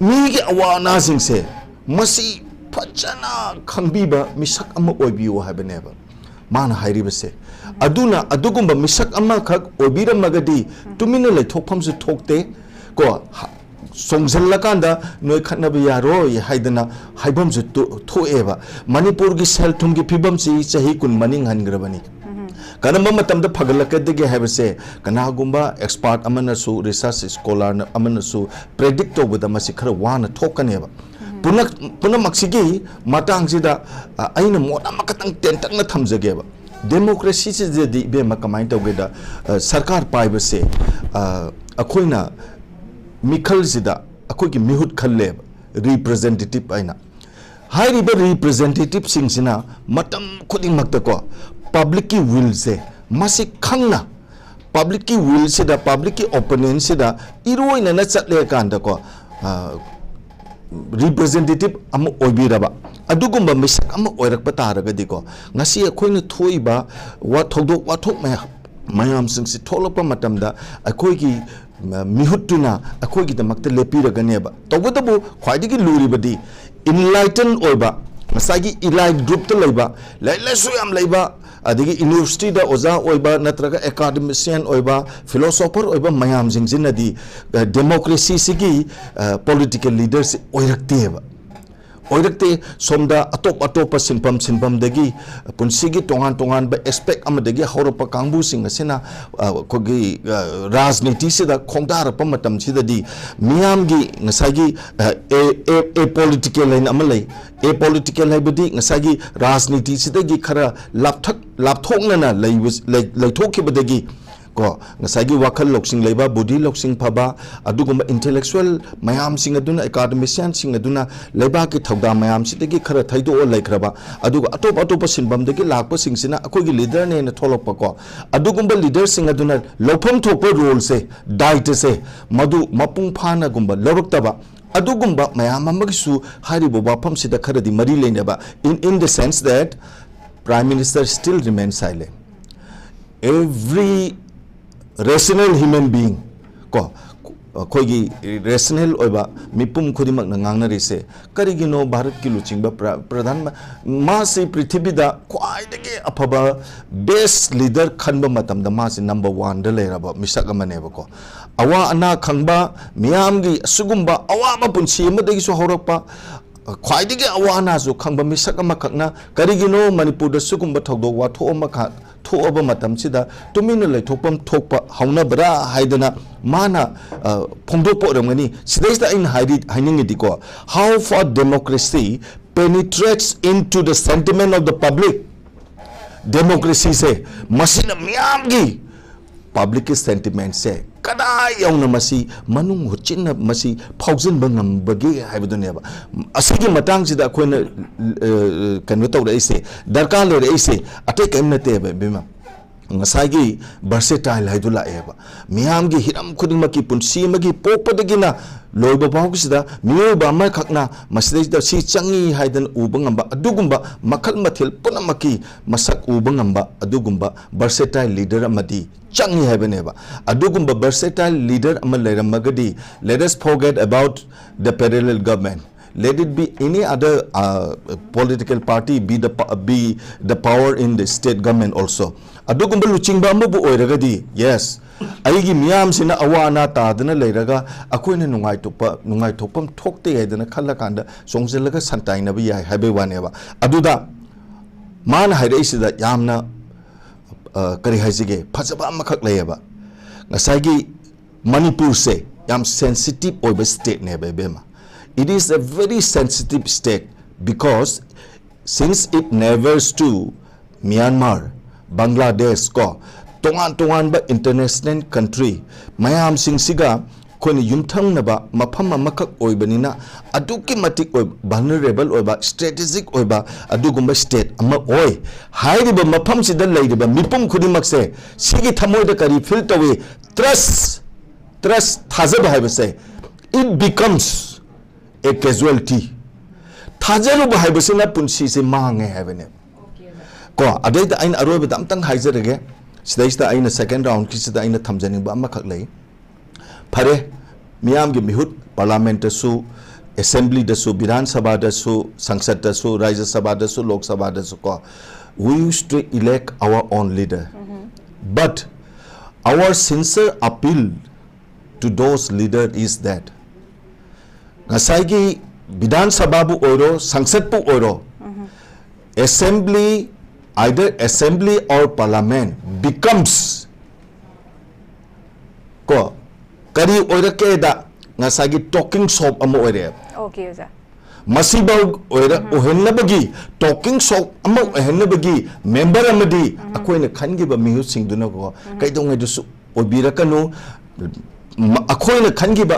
ꯃꯤꯒꯤ ꯑꯋꯥ ꯑꯅꯥꯁꯤꯡꯁꯦ ꯃꯁꯤ ꯐꯖꯅ ꯈꯪꯕꯤꯕ ꯃꯤꯁꯛ ꯑꯃ ꯑꯣꯏꯕꯤꯌꯨ ꯍꯥꯏꯕꯅꯦꯕ ꯃꯥꯅ ꯍꯥꯏꯔꯤꯕꯁꯦ꯫ ꯑꯗꯨꯅ ꯑꯗꯨꯒꯨꯝꯕ ꯃꯤꯁꯛ ꯑꯃꯈꯛ ꯑꯣꯏꯕꯤꯔꯝꯃꯒꯗꯤ ꯇꯨꯃꯤꯟꯅ ꯂꯩꯊꯣꯛꯐꯝꯁꯨ ꯊꯣꯛꯇꯦ ꯀꯣ꯫ ꯍ-, ꯆꯣꯡꯁꯤꯜꯂꯀꯥꯟꯗ ꯅꯣꯏ ꯈꯠꯅꯕ ꯌꯥꯔꯣꯏ ꯍꯥꯏꯗꯅ ꯍꯥꯏꯐꯝꯁꯨ ꯇꯣ-, ꯊꯣꯛꯑꯦꯕ꯫ ꯃꯅꯤꯄꯨꯔꯒꯤ ꯁꯦꯜ ꯊꯨꯝꯒꯤ ꯐꯤꯕꯝꯁꯤ ꯆꯍꯤ ꯀꯨꯟ ꯃꯅꯤꯡ ꯍꯟꯈ꯭ꯔꯕꯅꯤ꯫ ꯀꯔꯝꯕ ꯃꯇꯝꯗ ꯐꯒꯠꯂꯛꯀꯗꯒꯦ ꯍꯥꯏꯕꯁꯦ ꯀꯅꯥꯒꯨꯝꯕ ꯑꯦꯛꯁꯄꯥꯔꯠ ꯑꯃꯅꯁꯨ, ꯔꯤꯁꯔꯆ ꯁ꯭ꯀꯣꯂꯥꯔ ꯑꯃꯅꯁꯨ ꯄ꯭ꯔꯦꯗꯤꯛ ꯇꯧꯕꯗ ꯃꯁꯤ ꯈꯔ ꯋꯥꯅ ꯊꯣꯛꯀꯅꯦꯕ꯫ ꯄꯨꯝꯅ-, ꯄꯨꯝꯅꯃꯛꯁꯤꯒꯤ ꯃꯇꯥꯡꯁꯤꯗ, ꯑ, ꯑꯩꯅ ꯃꯣꯠ ꯑꯃꯈꯛꯇꯪ ꯇꯦꯟꯇꯛꯅ ꯊꯝꯖꯒꯦꯕ꯫ ꯗꯦꯃꯣꯀ꯭ꯔꯦꯁꯤꯁꯤꯗꯗꯤ, ꯏꯕꯦꯝꯃ, ꯀꯃꯥꯏꯅ ꯇꯧꯒꯦꯗ, ꯑ, ꯁꯔꯀꯥꯔ ꯄꯥꯏꯕꯁꯦ, ꯑ, ꯑꯩꯈꯣꯏꯅ ꯃꯤꯈꯜꯁꯤꯗ ꯑꯩꯈꯣꯏꯒꯤ ꯃꯤꯍꯨꯠ ꯈꯜꯂꯦꯕ, ꯔꯤꯄ꯭ꯔꯖꯦꯟꯇꯦꯇꯤꯞ ꯍꯥꯏꯅ꯫ ꯍꯥꯏꯔꯤꯕ ꯔꯤꯄ꯭ꯔꯖꯦꯟꯇꯦꯇꯤꯞꯁꯤꯡꯁꯤꯅ ꯃꯇꯝ ꯈꯨꯗꯤꯡꯃꯛꯇꯀꯣ ꯄꯕ꯭ꯂꯤꯛꯀꯤ ꯋꯤꯜꯁꯦ ꯃꯁꯤ ꯈꯪꯅ ꯄꯕ꯭ꯂꯤꯛꯀꯤ ꯋꯤꯜꯁꯤꯗ, ꯄꯕ꯭ꯂꯤꯛꯀꯤ ꯑꯣꯄꯤꯅꯤꯌꯟꯁꯤꯗ ꯏꯔꯣꯏꯅꯅ ꯆꯠꯂꯦ ꯀꯥꯟꯗꯀꯣ, ꯔꯤꯄ꯭ꯔꯖꯦꯟꯇꯦꯇꯤꯞ ꯑꯃ ꯑꯣꯏꯕꯤꯔꯕ, ꯑꯗꯨꯒꯨꯝꯕ ꯃꯤꯁꯛ ꯑꯃ ꯑꯣꯏꯔꯛꯄ ꯇꯥꯔꯒꯗꯤꯀꯣ, ꯉꯁꯤ ꯑꯩꯈꯣꯏꯅ ꯊꯣꯛꯏꯕ ꯋꯥ-, ꯊꯧꯗꯣꯛ ꯋꯥꯊꯣꯛ ꯃꯌꯥꯝ, ꯃꯌꯥꯝꯁꯤꯡꯁꯤ ꯊꯣꯛꯂꯛꯄ ꯃꯇꯝꯗ ꯑꯩꯈꯣꯏꯒꯤ, ꯃ-, ꯃꯤꯍꯨꯠꯇꯨꯅ ꯑꯩꯈꯣꯏꯒꯤꯗꯃꯛꯇ ꯂꯦꯞꯄꯤꯔꯒꯅꯦꯕ꯫ ꯇꯧꯕꯇꯕꯨ ꯈ꯭ꯋꯥꯏꯗꯒꯤ ꯂꯨꯔꯤꯕꯗꯤ ꯏꯟꯂꯥꯏꯇꯟ ꯑꯣꯏꯕ, ꯉꯁꯥꯏꯒꯤ ꯏꯂꯥꯏꯠ ꯒ꯭ꯔꯨꯞꯇ ꯂꯩꯕ, ꯂꯥꯏꯔꯤꯛ ꯂꯥꯏꯁꯨ ꯌꯥꯝ ꯂꯩꯕ, ꯑꯗꯒꯤ ꯌꯨꯅꯤꯚꯔꯁꯤꯇꯤꯗ ꯑꯣꯖꯥ ꯑꯣꯏꯕ ꯅꯠꯇ꯭ꯔꯒ ꯑꯦꯀꯥꯗꯦꯃꯤꯁꯤꯌꯟ ꯑꯣꯏꯕ, ꯐꯤꯂꯣꯁꯣꯐꯔ ꯑꯣꯏꯕ ꯃꯌꯥꯝꯁꯤꯡꯁꯤꯅꯗꯤ, ꯑ, ꯗꯦꯃꯣꯀ꯭ꯔꯦꯁꯤꯁꯤꯒꯤ, ꯑ, ꯄꯣꯂꯤꯇꯤꯀꯦꯜ ꯂꯤꯗꯔꯁꯤ ꯑꯣꯏꯔꯛꯇꯦꯕ꯫ ꯑꯣꯏꯔꯛꯇꯦ꯫ ꯁꯣꯝꯗ ꯑꯇꯣꯞ ꯑꯇꯣꯞꯄ ꯁꯤꯟꯐꯝ ꯁꯤꯟꯐꯝꯗꯒꯤ, ꯄꯨꯟꯁꯤꯒꯤ ꯇꯣꯉꯥꯟ ꯇꯣꯉꯥꯟꯕ ꯑꯦꯁꯄꯦꯛ ꯑꯃꯗꯒꯤ ꯍꯧꯔꯛꯄ ꯀꯥꯡꯕꯨꯁꯤꯡ ꯑꯁꯤꯅ, ꯑ, ꯑꯩꯈꯣꯏꯒꯤ, ꯑ, ꯔꯥꯖꯅꯤꯇꯤꯁꯤꯗ ꯈꯣꯡꯗꯥꯔꯛꯄ ꯃꯇꯝꯁꯤꯗꯗꯤ ꯃꯤꯌꯥꯝꯒꯤ ꯉꯁꯥꯏꯒꯤ, ꯑ, ꯑꯦ, ꯑꯦ, ꯑꯦ ꯄꯣꯂꯤꯇꯤꯀꯦꯜ ꯍꯥꯏꯅ ꯑꯃ ꯂꯩ꯫ ꯑꯦ ꯄꯣꯂꯤꯇꯤꯀꯦꯜ ꯍꯥꯏꯕꯗꯤ ꯉꯁꯥꯏꯒꯤ ꯔꯥꯖꯅꯤꯇꯤꯁꯤꯗꯒꯤ ꯈꯔ ꯂꯥꯞꯊꯛ-, ꯂꯥꯞꯊꯣꯛꯅꯅ ꯂꯩꯕ-, ꯂꯩ-, ꯂꯩꯊꯣꯛꯈꯤꯕꯗꯒꯤ ꯀꯣ, ꯉꯁꯥꯏꯒꯤ ꯋꯥꯈꯜ ꯂꯧꯁꯤꯡ ꯂꯩꯕ, ꯕꯨꯙꯤ ꯂꯧꯁꯤꯡ ꯐꯕ, ꯑꯗꯨꯒꯨꯝꯕ ꯏꯟꯇꯦꯂꯦꯛꯆꯨꯋꯦꯜ ꯃꯌꯥꯝꯁꯤꯡ ꯑꯗꯨꯅ, ꯑꯦꯀꯥꯗꯃꯤꯁꯤꯌꯥꯟꯁꯤꯡ ꯑꯗꯨꯅ ꯂꯩꯕꯥꯛꯀꯤ ꯊꯧꯗꯥꯡ ꯃꯌꯥꯝꯁꯤꯗꯒꯤ ꯈꯔ ꯊꯩꯗꯣꯛꯑ ꯂꯩꯈ꯭ꯔꯕ, ꯑꯗꯨꯒ ꯑꯇꯣꯞ ꯑꯇꯣꯞꯄ ꯁꯤꯟꯐꯝꯗꯒꯤ ꯂꯥꯛꯄꯁꯤꯡꯁꯤꯅ ꯑꯩꯈꯣꯏꯒꯤ ꯂꯤꯗꯔꯅꯦꯅ ꯊꯣꯛꯂꯛꯄꯀꯣ, ꯑꯗꯨꯒꯨꯝꯕ ꯂꯤꯗꯔꯁꯤꯡ ꯑꯗꯨꯅ ꯂꯧꯐꯝ ꯊꯣꯛꯄ ꯔꯣꯜꯁꯦ, ꯗꯥꯏꯇꯁꯦ, ꯃꯗꯨ ꯃꯄꯨꯡ ꯐꯥꯅꯒꯨꯝꯕ ꯂꯧꯔꯛꯇꯕ, ꯑꯗꯨꯒꯨꯝꯕ ꯃꯌꯥꯝ ꯑꯃꯒꯤꯁꯨ ꯍꯥꯏꯔꯤꯕ ꯋꯥꯐꯝꯁꯤꯗ ꯈꯔꯗꯤ ꯃꯔꯤ ꯂꯩꯅꯕ, in, in the sense that Prime Minister still remains silent. Every rational human being, ꯀꯣ, ꯑꯩꯈꯣꯏꯒꯤ ꯔꯦꯁꯅꯦꯜ ꯑꯣꯏꯕ ꯃꯤꯄꯨꯝ ꯈꯨꯗꯤꯡꯃꯛꯅ ꯉꯥꯡꯅꯔꯤꯁꯦ, ꯀꯔꯤꯒꯤꯅꯣ ꯚꯥꯔꯠꯀꯤ ꯂꯨꯆꯤꯡꯕ ꯄ꯭ꯔ-, ꯄ꯭ꯔꯙꯥꯟ ꯃ-, ꯃꯥꯁꯤ ꯄ꯭ꯔꯤꯊꯤꯕꯤꯗ ꯈ꯭ꯋꯥꯏꯗꯒꯤ ꯑꯐꯕ ꯕꯦꯁ ꯂꯤꯗꯔ ꯈꯟꯕ ꯃꯇꯝꯗ ꯃꯥꯁꯤ ꯅꯝꯕꯔ ꯋꯥꯟꯗ ꯂꯩꯔꯕ ꯃꯤꯁꯛ ꯑꯃꯅꯦꯕꯀꯣ꯫ ꯑꯋꯥ ꯑꯅꯥ ꯈꯪꯕ, ꯃꯤꯌꯥꯝꯒꯤ ꯑꯁꯤꯒꯨꯝꯕ ꯑꯋꯥꯕ ꯄꯨꯟꯁꯤ ꯑꯃꯗꯒꯤꯁꯨ ꯍꯧꯔꯛꯄ, ꯈ꯭ꯋꯥꯏꯗꯒꯤ ꯑꯋꯥ ꯑꯅꯥꯁꯨ ꯈꯪꯕ ꯃꯤꯁꯛ ꯑꯃꯈꯛꯅ ꯀꯔꯤꯒꯤꯅꯣ ꯃꯅꯤꯄꯨꯔꯗ ꯁꯤꯒꯨꯝꯕ ꯊꯧꯗꯣꯛ ꯋꯥꯊꯣꯛ ꯑꯃꯈꯛ ꯊꯣꯛꯑꯕ ꯃꯇꯝꯁꯤꯗ ꯇꯨꯃꯤꯟꯅ ꯂꯩꯊꯣꯛꯐꯝ ꯊꯣꯛꯄ ꯍꯧꯅꯕ꯭ꯔꯥ ꯍꯥꯏꯗꯅ ꯃꯥꯅ, ꯑ, ꯐꯣꯡꯗꯣꯛꯄ ꯑꯣꯏꯔꯝꯒꯅꯤ꯫ ꯁꯤꯗꯩꯁꯤꯗ ꯑꯩꯅ ꯍꯥꯏꯔꯤ-, ꯍꯥꯏꯅꯤꯡꯉꯤꯗꯤꯀꯣ, how far democracy penetrates into the sentiment of the public, ꯗꯦꯃꯣꯀ꯭ꯔꯦꯁꯤꯁꯦ ꯃꯁꯤꯅ ꯃꯤꯌꯥꯝꯒꯤ ꯄꯕ꯭ꯂꯤꯛꯀꯤ ꯁꯦꯟꯇꯤꯃꯦꯟꯁꯦ ꯀꯗꯥꯏ ꯌꯧꯅ ꯃꯁꯤ ꯃꯅꯨꯡ ꯍꯨꯠꯆꯤꯟꯅ ꯃꯁꯤ ꯐꯥꯎꯖꯤꯟꯕ ꯉꯝꯕꯒꯦ ꯍꯥꯏꯕꯗꯨꯅꯦꯕ꯫ ꯑꯁꯤꯒꯤ ꯃꯇꯥꯡꯁꯤꯗ ꯑꯩꯈꯣꯏꯅ, ꯑ, ꯀꯩꯅꯣ ꯇꯧꯔꯛꯏꯁꯦ, ꯗꯔꯀꯥꯔ ꯂꯩꯔꯛꯏꯁꯦ ꯑꯇꯩ ꯀꯔꯤꯝ ꯅꯠꯇꯦꯕ, ꯏꯕꯦꯝꯃ꯫ ꯉꯁꯥꯏꯒꯤ ꯚꯔꯁꯦꯇꯥꯏꯜ ꯍꯥꯏꯗꯨ ꯂꯥꯛꯑꯦꯕ꯫ ꯃꯤꯌꯥꯝꯒꯤ ꯍꯤꯔꯝ ꯈꯨꯗꯤꯡꯃꯛꯀꯤ ꯄꯨꯟꯁꯤ ꯑꯃꯒꯤ ꯄꯣꯛꯄꯗꯒꯤꯅ ꯂꯣꯏꯕ ꯐꯥꯎꯕꯁꯤꯗ ꯃꯤꯑꯣꯏꯕ ꯑꯃꯈꯛꯅ ꯃꯁꯤꯗꯩꯁꯤꯗ ꯁꯤ ꯆꯪꯉꯤ ꯍꯥꯏꯗꯅ ꯎꯕ ꯉꯝꯕ ꯑꯗꯨꯒꯨꯝꯕ ꯃꯈꯜ ꯃꯊꯦꯜ ꯄꯨꯝꯅꯃꯛꯀꯤ ꯃꯁꯛ ꯎꯕ ꯉꯝꯕ ꯑꯗꯨꯒꯨꯝꯕ ꯚꯔꯁꯦꯇꯥꯏꯜ ꯂꯤꯗꯔ ꯑꯃꯗꯤ ꯆꯪꯉꯤ ꯍꯥꯏꯕꯅꯦꯕ꯫ ꯑꯗꯨꯒꯨꯝꯕ ꯚꯔꯁꯦꯇꯥꯏꯜ ꯂꯤꯗꯔ ꯑꯃ ꯂꯩꯔꯝꯃꯒꯗꯤ, let us forget about the parallel government, let it be any other uh, political party be the pa- be the power in the state government also, ꯑꯗꯨꯒꯨꯝꯕ ꯂꯨꯆꯤꯡꯕ ꯑꯃꯕꯨ ꯑꯣꯏꯔꯒꯗꯤ, ꯌꯦꯁ, ꯑꯩꯒꯤ ꯃꯤꯌꯥꯝꯁꯤꯅ ꯑꯋꯥ ꯑꯅꯥ ꯇꯥꯗꯅ ꯂꯩꯔꯒ ꯑꯩꯈꯣꯏꯅ ꯅꯨꯡꯉꯥꯏꯊꯣꯛꯄ ꯅꯨꯡꯉꯥꯏꯊꯣꯛꯐꯝ ꯊꯣꯛꯇꯦ ꯍꯥꯏꯗꯅ ꯈꯜꯂꯀꯥꯟꯗ ꯆꯣꯡꯁꯤꯜꯂꯒ ꯁꯟꯇꯥꯏꯅꯕ ꯌꯥꯏ ꯍꯥꯏꯕꯩ ꯋꯥꯅꯦꯕ꯫ ꯑꯗꯨꯗ ꯃꯥꯅ ꯍꯥꯏꯔꯛꯏꯁꯤꯗ ꯌꯥꯝꯅ ꯑ, ꯀꯔꯤ ꯍꯥꯏꯁꯤꯒꯦ, ꯐꯖꯕ ꯑꯃꯈꯛ ꯂꯩꯌꯦꯕ꯫ ꯉꯁꯥꯏꯒꯤ ꯃꯅꯤꯄꯨꯔꯁꯦ ꯌꯥꯝ ꯁꯦꯟꯁꯤꯇꯤꯞ ꯑꯣꯏꯕ ꯁ꯭ꯇꯦꯠꯅꯦꯕ, ꯏꯕꯦꯝꯃ꯫ It is a very sensitive state because since it neighbors to Myanmar, Bangladesh ꯀꯣ, ꯇꯣꯉꯥꯟ ꯇꯣꯉꯥꯟꯕ ꯏꯟꯇꯔꯅꯦꯁꯅꯦꯜ ꯀꯟꯇ꯭ꯔꯤ ꯃꯌꯥꯝꯁꯤꯡꯁꯤꯒ ꯑꯩꯈꯣꯏꯅ ꯌꯨꯝꯊꯪꯅꯕ ꯃꯐꯝ ꯑꯃꯈꯛ ꯑꯣꯏꯕꯅꯤꯅ ꯑꯗꯨꯛꯀꯤ ꯃꯇꯤꯛ ꯑꯣꯏ ꯚꯜꯅꯔꯦꯕꯜ ꯑꯣꯏꯕ, ꯁ꯭ꯇ꯭ꯔꯦꯇꯦꯖꯤꯛ ꯑꯣꯏꯕ ꯑꯗꯨꯒꯨꯝꯕ ꯁ꯭ꯇꯦꯠ ꯑꯃ ꯑꯣꯏ꯫ ꯍꯥꯏꯔꯤꯕ ꯃꯐꯝꯁꯤꯗ ꯂꯩꯔꯤꯕ ꯃꯤꯄꯨꯝ ꯈꯨꯗꯤꯡꯃꯛꯁꯦ ꯁꯤꯒꯤ ꯊꯃꯣꯏꯗ ꯀꯔꯤ ꯐꯤꯜ ꯇꯧꯏ? ꯇ꯭ꯔꯁ, ꯇ꯭ꯔꯁ, ꯊꯥꯖꯕ ꯍꯥꯏꯕꯁꯦ, it becomes a casualty. ꯊꯥꯖꯔꯨꯕ ꯍꯥꯏꯕꯁꯤꯅ ꯄꯨꯟꯁꯤꯁꯦ ꯃꯥꯡꯉꯦ ꯍꯥꯏꯕꯅꯦ꯫ ꯀꯣ, ꯑꯗꯩꯗ ꯑꯩꯅ ꯑꯔꯣꯏꯕꯗ ꯑꯝꯇꯪ ꯍꯥꯏꯖꯔꯒꯦ꯫ ꯁꯤꯗꯩꯁꯤꯗ ꯑꯩꯅ ꯁꯦꯀꯦꯟ ꯔꯥꯎꯟꯒꯤꯁꯤꯗ ꯑꯩꯅ ꯊꯝꯖꯅꯤꯡꯕ ꯑꯃꯈꯛ ꯂꯩ꯫ ꯐꯔꯦ, ꯃꯤꯌꯥꯝꯒꯤ ꯃꯤꯍꯨꯠ, ꯄꯥꯔꯂꯥꯃꯦꯟꯇꯁꯨ, ꯑꯦꯁꯦꯝꯕ꯭ꯂꯤꯗꯁꯨ, ꯕꯤꯙꯥꯟ ꯁꯚꯥꯗꯁꯨ, ꯁꯪꯁꯠꯇꯁꯨ, ꯔꯥꯖ꯭ꯌ ꯁꯚꯥꯗꯁꯨ, ꯂꯣꯛ ꯁꯚꯥꯗꯁꯨ ꯀꯣ, we used to elect our own leader. But our sincere appeal to those leader is that ꯉꯁꯥꯏꯒꯤ ꯕꯤꯙꯥꯟ ꯁꯚꯥꯕꯨ ꯑꯣꯏꯔꯣ, ꯁꯪꯁꯠꯄꯨ ꯑꯣꯏꯔꯣ, assembly, either assembly or parliament becomes, ꯀꯣ, ꯀꯔꯤ ꯑꯣꯏꯔꯛꯀꯦꯗ ꯉꯁꯥꯏꯒꯤ ꯇꯣꯀꯤꯡ ꯁꯣꯞ ꯑꯃ ꯑꯣꯏꯔꯛꯑꯦꯕ꯫ ꯑꯣꯀꯦ ꯑꯣꯖꯥ꯫ ꯃꯁꯤꯐꯥꯎ ꯑꯣꯏꯔ ꯑꯣꯏꯍꯟꯅꯕꯒꯤ, ꯇꯣꯀꯤꯡ ꯁꯣꯞ ꯑꯃ ꯑꯣꯏꯍꯟꯅꯕꯒꯤ ꯃꯦꯝꯕꯔ ꯑꯃꯗꯤ ꯑꯩꯈꯣꯏꯅ ꯈꯟꯈꯤꯕ ꯃꯤꯍꯨꯠꯁꯤꯡꯗꯨꯅꯀꯣ ꯀꯩꯗꯧꯉꯩꯗꯁꯨ ꯑꯣꯏꯕꯤꯔꯛꯀꯅꯨ꯫ ꯃ- ꯑꯩꯈꯣꯏꯅ ꯈꯟꯈꯤꯕ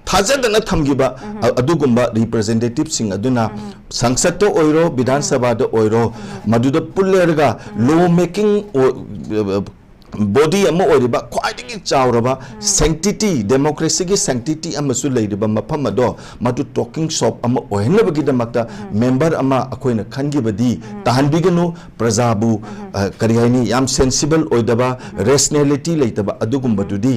ꯊꯥꯖꯗꯅ ꯊꯝꯈꯤꯕ ꯑ- ꯑꯗꯨꯒꯨꯝꯕ ꯔꯤꯄ꯭ꯔꯖꯦꯟꯇꯦꯇꯤꯚꯁꯤꯡ ꯑꯗꯨꯅ ꯁꯪꯁꯠꯇ ꯑꯣꯏꯔꯣ, ꯕꯤꯙꯥꯟ ꯁꯚꯥꯗ ꯑꯣꯏꯔꯣ, ꯃꯗꯨꯗ ꯄꯨꯜꯂꯔꯒ ꯂꯣ ꯃꯦꯀꯤꯡ ꯕꯣꯗꯤ ꯑꯃ ꯑꯣꯏꯔꯤꯕ, ꯈ꯭ꯋꯥꯏꯗꯒꯤ ꯆꯥꯎꯔꯕ ꯁꯦꯡꯇꯤꯇꯤ, ꯗꯦꯃꯣꯀ꯭ꯔꯦꯁꯤꯒꯤ ꯁꯦꯡꯇꯤꯇꯤ ꯑꯃꯁꯨ ꯂꯩꯔꯤꯕ ꯃꯐꯝ ꯑꯗꯣ ꯃꯗꯨ ꯇꯣꯀꯤꯡ ꯁꯣꯞ ꯑꯃ ꯑꯣꯏꯍꯟꯅꯕꯒꯤꯗꯃꯛꯇ ꯃꯦꯝꯕꯔ ꯑꯃ ꯑꯩꯈꯣꯏꯅ ꯈꯟꯈꯤꯕꯗꯤ ꯇꯥꯍꯟꯕꯤꯒꯅꯨ꯫ ꯄ꯭ꯔꯖꯥꯕꯨ ꯑ, ꯀꯔꯤ ꯍꯥꯏꯅꯤ, ꯌꯥꯝ ꯁꯦꯟꯁꯤꯕꯜ ꯑꯣꯏꯗꯕ, ꯔꯦꯁꯅꯦꯂꯤꯇꯤ ꯂꯩꯇꯕ ꯑꯗꯨꯒꯨꯝꯕꯗꯨꯗꯤ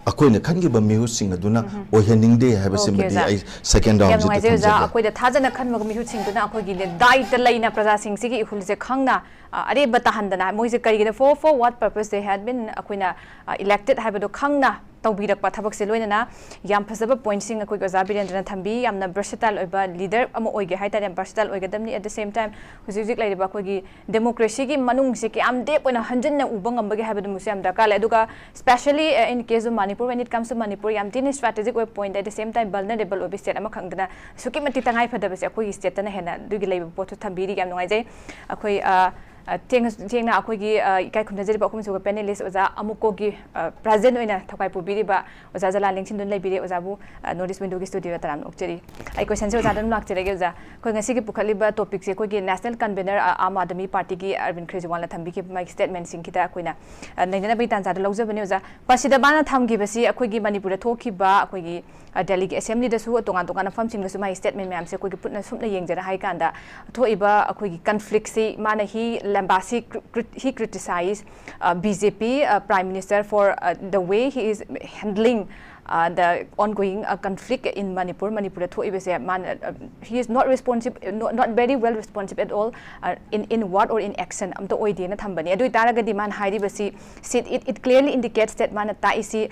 ꯑꯩꯈꯣꯏꯅ ꯈꯟꯈꯤꯕ ꯃꯤꯍꯨꯠꯁꯤꯡ ꯑꯗꯨꯅ ꯑꯣꯏꯍꯟꯅꯤꯡꯗꯦ ꯍꯥꯏꯕꯁꯤꯃꯗꯤ ꯑꯣꯀꯦ, ꯑꯣꯖꯥ꯫ ꯑꯩ ꯁꯦꯀꯦꯟ ꯌꯥꯝ ꯔꯥꯎꯟꯁꯤꯗ ꯅꯨꯡꯉꯥꯏꯖꯩ, ꯑꯣꯖꯥ꯫ ꯊꯝꯖꯒꯦ꯫ ꯑꯩꯈꯣꯏꯗ ꯊꯥꯖꯅ ꯈꯟꯕ ꯃꯤꯍꯨꯠꯁꯤꯡꯗꯨꯅ ꯑꯩꯈꯣꯏꯒꯤ ꯗꯥꯏꯇ ꯂꯩꯅ ꯄ꯭ꯔꯖꯥꯁꯤꯡꯁꯤꯒꯤ ꯏꯍꯨꯜꯁꯦ ꯈꯪꯅ, ꯑ, ꯑꯔꯦꯝꯕ ꯇꯥꯍꯟꯗꯅ ꯃꯣꯏꯁꯦ ꯀꯔꯤꯒꯤꯅꯣ, for, for what purpose they had been ꯑꯩꯈꯣꯏꯅ, ꯑ, elected ꯍꯥꯏꯕꯗꯣ ꯈꯪꯅ ꯇꯧꯕꯤꯔꯛꯄ ꯊꯕꯛꯁꯦ ꯂꯣꯏꯅꯅ ꯌꯥꯝ ꯐꯖꯕ ꯄꯣꯏꯟꯠꯁꯤꯡ ꯑꯩꯈꯣꯏꯒꯤ ꯑꯣꯖꯥ ꯕꯤꯔꯦꯟꯗ꯭ꯔꯅ ꯊꯝꯕꯤ꯫ ꯌꯥꯝꯅ ꯚꯔꯁꯦꯇꯥꯏꯜ ꯑꯣꯏꯕ ꯂꯤꯗꯔ ꯑꯃ ꯑꯣꯏꯒꯦ ꯍꯥꯏ ꯇꯥꯔꯦ, ꯌꯥꯝ ꯚꯔꯁꯦꯇꯥꯏꯜ ꯑꯣꯏꯒꯗꯕꯅꯤ꯫ At the same time, ꯍꯧꯖꯤꯛ ꯍꯧꯖꯤꯛ ꯂꯩꯔꯤꯕ ꯑꯩꯈꯣꯏꯒꯤ ꯗꯦꯃꯣꯀ꯭ꯔꯦꯁꯤꯒꯤ ꯃꯅꯨꯡꯁꯦ ꯀꯌꯥꯝ ꯗꯦꯞ ꯑꯣꯏꯅ ꯍꯟꯖꯤꯟꯅ ꯎꯕ ꯉꯝꯕꯒꯦ ꯍꯥꯏꯕꯗꯨꯃꯁꯨ ꯌꯥꯝ ꯗꯔꯀꯥꯔ ꯂꯩ꯫ ꯑꯗꯨꯒ specially, uh, in case of Manipur, when it comes to Manipur, ꯌꯥꯝ ꯊꯤꯅ ꯁ꯭ꯇ꯭ꯔꯦꯇꯦꯖꯤꯛ ꯑꯣꯏꯕ point, at the same time vulnerable ꯑꯣꯏꯕ ꯁ꯭ꯇꯦꯠ ꯑꯃꯈꯛꯇꯅ ꯑꯁꯨꯛꯀꯤ ꯃꯇꯤꯛ ꯇꯉꯥꯏ ꯐꯗꯕꯁꯦ ꯑꯩꯈꯣꯏꯒꯤ ꯁ꯭ꯇꯦꯠꯇꯅ ꯍꯦꯟꯅ ꯑꯗꯨꯒꯤ ꯂꯩꯕ ꯄꯣꯠꯁꯨ ꯊꯝꯕꯤꯔꯤ꯫ ꯌꯥꯝ ꯅꯨꯡꯉꯥꯏꯖꯩ꯫ ꯑꯩꯈꯣꯏ, ꯑ, ꯑ, ꯊꯦꯡꯅ, ꯊꯦꯡꯅ ꯑꯩꯈꯣꯏꯒꯤ, ꯑ, ꯏꯀꯥꯏ ꯈꯨꯝꯅꯖꯔꯤꯕ ꯑꯍꯨꯝꯁꯨꯕ ꯄꯦꯅꯦꯂꯤꯁ ꯑꯣꯖꯥ ꯑꯃꯨꯀꯣꯒꯤ, ꯑ, ꯄ꯭ꯔꯖꯦꯟ ꯑꯣꯏꯅ ꯊꯧꯒꯥꯏ ꯄꯨꯕꯤꯔꯤꯕ ꯑꯣꯖꯥ ꯖꯂꯥ ꯂꯦꯡꯁꯤꯟꯗꯨꯅ ꯂꯩꯕꯤꯔꯦ꯫ ꯑꯣꯖꯥꯕꯨ, ꯑ, ꯅꯣꯔꯠ ꯏꯁ ꯋꯤꯟꯗꯣꯒꯤ ꯁ꯭ꯇꯨꯗꯤꯑꯣꯗ ꯇꯔꯥꯝꯅ ꯑꯣꯛꯆꯔꯤ꯫ ꯑꯩ ꯀꯣꯏꯁꯟꯁꯦ ꯑꯣꯖꯥꯗ ꯑꯗꯨꯝ ꯂꯥꯛꯆꯔꯒꯦ, ꯑꯣꯖꯥ꯫ ꯑꯩꯈꯣꯏ ꯉꯁꯤꯒꯤ ꯄꯨꯈꯠꯂꯤꯕ ꯇꯣꯄꯤꯛꯁꯦ ꯑꯩꯈꯣꯏꯒꯤ ꯅꯦꯁꯅꯦꯜ ꯀꯟꯚꯦꯅꯔ, ꯑ, ꯑꯥꯝ ꯑꯥꯗꯃꯤ ꯄꯥꯔꯇꯤꯒꯤ ꯑꯔꯕꯤꯟ ꯀ꯭ꯔꯦꯖꯤꯋꯥꯜꯅ ꯊꯝꯕꯤꯈꯤꯕ ꯃꯥꯒꯤ ꯁ꯭ꯇꯦꯠꯃꯦꯟꯁꯤꯡꯁꯤꯗ ꯑꯩꯈꯣꯏꯅ, ꯑ, ꯅꯩꯅꯅꯕꯒꯤ ꯇꯥꯟꯖꯥꯗ ꯂꯧꯖꯕꯅꯤ, ꯑꯣꯖꯥ꯫ ꯃꯁꯤꯗ ꯃꯥꯅ ꯊꯝꯈꯤꯕꯁꯤ ꯑꯩꯈꯣꯏꯒꯤ ꯃꯅꯤꯄꯨꯔꯗ ꯊꯣꯛꯈꯤꯕ ꯑꯩꯈꯣꯏꯒꯤ, ꯑ, ꯗꯦꯜꯂꯤꯒꯤ ꯑꯦꯁꯦꯝꯕ꯭ꯂꯤꯗꯁꯨ ꯇꯣꯉꯥꯟ ꯇꯣꯉꯥꯟꯕ ꯃꯐꯝꯁꯤꯡꯗꯁꯨ ꯃꯥꯒꯤ ꯁ꯭ꯇꯦꯠꯃꯦꯟ ꯃꯌꯥꯝꯁꯦ ꯑꯩꯈꯣꯏꯒꯤ ꯄꯨꯟꯅ ꯁꯨꯞꯅ ꯌꯦꯡꯖꯔ ꯍꯥꯏ ꯀꯥꯟꯗ ꯊꯣꯛꯏꯕ ꯑꯩꯈꯣꯏꯒꯤ ꯀꯟꯐ꯭ꯂꯤꯛꯁꯤ ꯃꯥꯅ he lambasted, cri-, crit-, he criticized, uh, B J P, uh, Prime Minister for, uh, the way he is handling, uh, the ongoing, uh, conflict in Manipur. ꯃꯅꯤꯄꯨꯔꯗ ꯊꯣꯛꯏꯕꯁꯦ ꯃꯥꯅ, uh, he is not responsive, not, not very well responsive at all, uh, in, in word or in action ꯑꯝꯇ ꯑꯣꯏꯗꯦꯅ ꯊꯝꯕꯅꯤ꯫ ꯑꯗꯨ ꯑꯣꯏꯇꯥꯔꯒꯗꯤ ꯃꯥꯅ ꯍꯥꯏꯔꯤꯕꯁꯤ, ꯁꯤ, it, it clearly indicates that ꯃꯥꯅ ꯇꯥꯛꯏꯁꯤ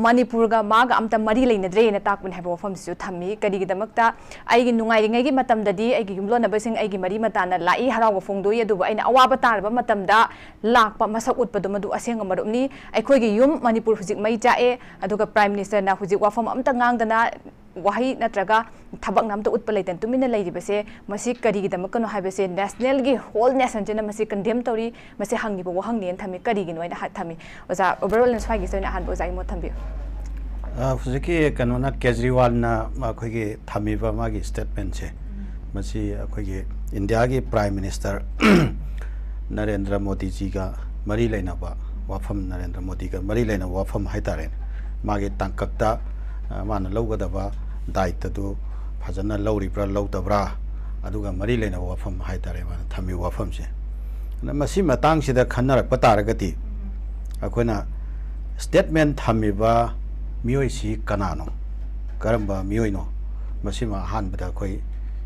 ꯃꯅꯤꯄꯨꯔꯒ ꯃꯥꯒ ꯑꯝꯇ ꯃꯔꯤ ꯂꯩꯅꯗ꯭ꯔꯦꯅ ꯇꯥꯛꯄꯅꯤ ꯍꯥꯏꯕ ꯋꯥꯐꯝꯁꯤꯁꯨ ꯊꯝꯃꯤ꯫ ꯀꯔꯤꯒꯤꯗꯃꯛꯇ ꯑꯩꯒꯤ ꯅꯨꯡꯉꯥꯏꯔꯤꯉꯩꯒꯤ ꯃꯇꯝꯗꯗꯤ ꯑꯩꯒꯤ ꯌꯨꯝꯂꯣꯟꯅꯕꯁꯤꯡ ꯑꯩꯒꯤ ꯃꯔꯤ ꯃꯇꯥꯅ ꯂꯥꯛꯏ, ꯍꯔꯥꯎꯕ ꯐꯣꯡꯗꯣꯛꯏ, ꯑꯗꯨꯕꯨ ꯑꯩꯅ ꯑꯋꯥꯕ ꯇꯥꯔꯕ ꯃꯇꯝꯗ ꯂꯥꯛꯄ ꯃꯁꯛ ꯎꯠꯄꯗꯨ ꯃꯗꯨ ꯑꯁꯦꯡꯕ ꯃꯔꯨꯞꯅꯤ꯫ ꯑꯩꯈꯣꯏꯒꯤ ꯌꯨꯝ ꯃꯅꯤꯄꯨꯔ ꯍꯧꯖꯤꯛ ꯃꯩ ꯆꯥꯛꯑꯦ, ꯑꯗꯨꯒ ꯄ꯭ꯔꯥꯏꯝ ꯃꯤꯅꯤꯁꯇꯔꯅ ꯍꯧꯖꯤꯛ ꯋꯥꯐꯝ ꯑꯝꯇ ꯉꯥꯡꯗꯅ ꯋꯥꯍꯩ ꯅꯠꯇ꯭ꯔꯒ ꯊꯕꯛꯅ ꯑꯝꯇ ꯎꯠꯄ ꯂꯩꯇꯅ ꯇꯨꯃꯤꯟꯅ ꯂꯩꯔꯤꯕꯁꯦ, ꯃꯁꯤ ꯀꯔꯤꯒꯤꯗꯃꯛꯀꯅꯣ ꯍꯥꯏꯕꯁꯦ ꯅꯦꯁꯅꯦꯜꯒꯤ, ꯍꯣꯜ ꯅꯦꯁꯟꯁꯤꯅ ꯃꯁꯤ ꯀꯟꯗꯦꯝ ꯇꯧꯔꯤ, ꯃꯁꯤ ꯍꯪꯉꯤꯕ ꯋꯥꯍꯪꯅꯦꯅ ꯊꯝꯃꯤ꯫ ꯀꯔꯤꯒꯤꯅꯣ ꯍꯥꯏꯅ ꯍꯥ-, ꯊꯝꯃꯤ꯫ ꯑꯣꯖꯥ, ꯑꯣꯚꯔꯑꯣꯜ ꯑꯣꯏꯅ ꯁ꯭ꯋꯥꯏꯒꯤꯁꯤꯗ ꯑꯣꯏꯅ ꯑꯍꯥꯟꯕ ꯑꯣꯖꯥꯒꯤ ꯃꯣꯠ ꯊꯝꯕꯤꯌꯨ꯫ ꯑ, ꯍꯧꯖꯤꯛꯀꯤ ꯀꯩꯅꯣꯅ, ꯀꯦꯖꯔꯤꯋꯥꯜꯅ ꯑꯩꯈꯣꯏꯒꯤ ꯊꯝꯃꯤꯕ ꯃꯥꯒꯤ ꯁ꯭ꯇꯦꯠꯃꯦꯟꯁꯦ, ꯃꯁꯤ ꯑꯩꯈꯣꯏꯒꯤ ꯏꯟꯗꯤꯌꯥꯒꯤ ꯄ꯭ꯔꯥꯏꯝ ꯃꯤꯅꯤꯁꯇꯔ ꯅꯔꯦꯟꯗ꯭ꯔ ꯃꯣꯗꯤꯖꯤꯒ ꯃꯔꯤ ꯂꯩꯅꯕ ꯋꯥꯐꯝ, ꯅꯔꯦꯟꯗ꯭ꯔ ꯃꯣꯗꯤꯒ ꯃꯔꯤ ꯂꯩꯅꯕ ꯋꯥꯐꯝ ꯍꯥꯏꯇꯥꯔꯦꯅꯦ, ꯃꯥꯒꯤ ꯇꯥꯡꯀꯛꯇ, ꯑ, ꯃꯥꯅ ꯂꯧꯒꯗꯕ ꯗꯥꯏꯇꯗꯨ ꯐꯖꯅ ꯂꯧꯔꯤꯕ꯭ꯔꯥ ꯂꯧꯗꯕ꯭ꯔꯥ, ꯑꯗꯨꯒ ꯃꯔꯤ ꯂꯩꯅꯕ ꯋꯥꯐꯝ ꯍꯥꯏꯇꯥꯔꯦ, ꯃꯥꯅ ꯊꯝꯃꯤꯕ ꯋꯥꯐꯝꯁꯦ꯫ ꯑꯗꯨꯅ ꯃꯁꯤ ꯃꯇꯥꯡꯁꯤꯗ ꯈꯟꯅꯔꯛꯄ ꯇꯥꯔꯒꯗꯤ, ꯑꯩꯈꯣꯏꯅ ꯁ꯭ꯇꯦꯠꯃꯦꯟ ꯊꯝꯃꯤꯕ ꯃꯤꯑꯣꯏꯁꯤ ꯀꯅꯥꯅꯣ, ꯀꯔꯝꯕ ꯃꯤꯑꯣꯏꯅꯣ, ꯃꯁꯤꯃ ꯑꯍꯥꯟꯕꯗ ꯑꯩꯈꯣꯏ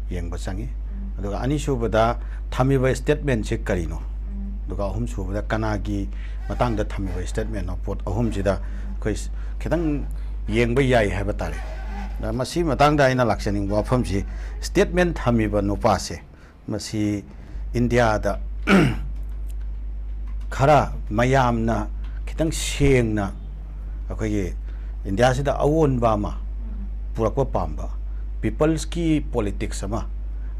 ꯌꯦꯡꯕ ꯆꯪꯉꯤ꯫ ꯑꯗꯨꯒ ꯑꯅꯤꯁꯨꯕꯗ ꯊꯝꯃꯤꯕ ꯁ꯭ꯇꯦꯠꯃꯦꯟꯁꯤ ꯀꯔꯤꯅꯣ, ꯑꯗꯨꯒ ꯑꯍꯨꯝꯁꯨꯕꯗ ꯀꯅꯥꯒꯤ ꯃꯇꯥꯡꯗ ꯊꯝꯃꯤꯕ ꯁ꯭ꯇꯦꯠꯃꯦꯟꯅꯣ, ꯄꯣꯠ ꯑꯍꯨꯝꯁꯤꯗ ꯑꯩꯈꯣꯏ ꯈꯤꯇꯪ ꯌꯦꯡꯕ ꯌꯥꯏ ꯍꯥꯏꯕ ꯇꯥꯔꯦ꯫ ꯑꯗ ꯃꯁꯤ ꯃꯇꯥꯡꯗ ꯑꯩꯅ ꯂꯥꯛꯆꯅꯤꯡꯕ ꯋꯥꯐꯝꯁꯤ, ꯁ꯭ꯇꯦꯠꯃꯦꯟ ꯊꯝꯃꯤꯕ ꯅꯨꯄꯥꯁꯦ, ꯃꯁꯤ ꯏꯟꯗꯤꯌꯥꯗ ꯈꯔ ꯃꯌꯥꯝꯅ ꯈꯤꯇꯪ ꯁꯦꯡꯅ ꯑꯩꯈꯣꯏꯒꯤ ꯏꯟꯗꯤꯌꯥꯁꯤꯗ ꯑꯑꯣꯟꯕ ꯑꯃ ꯄꯨꯔꯛꯄ ꯄꯥꯝꯕ, ꯄꯤꯄꯜꯁꯀꯤ ꯄꯣꯂꯤꯇꯤꯛꯁ ꯑꯃ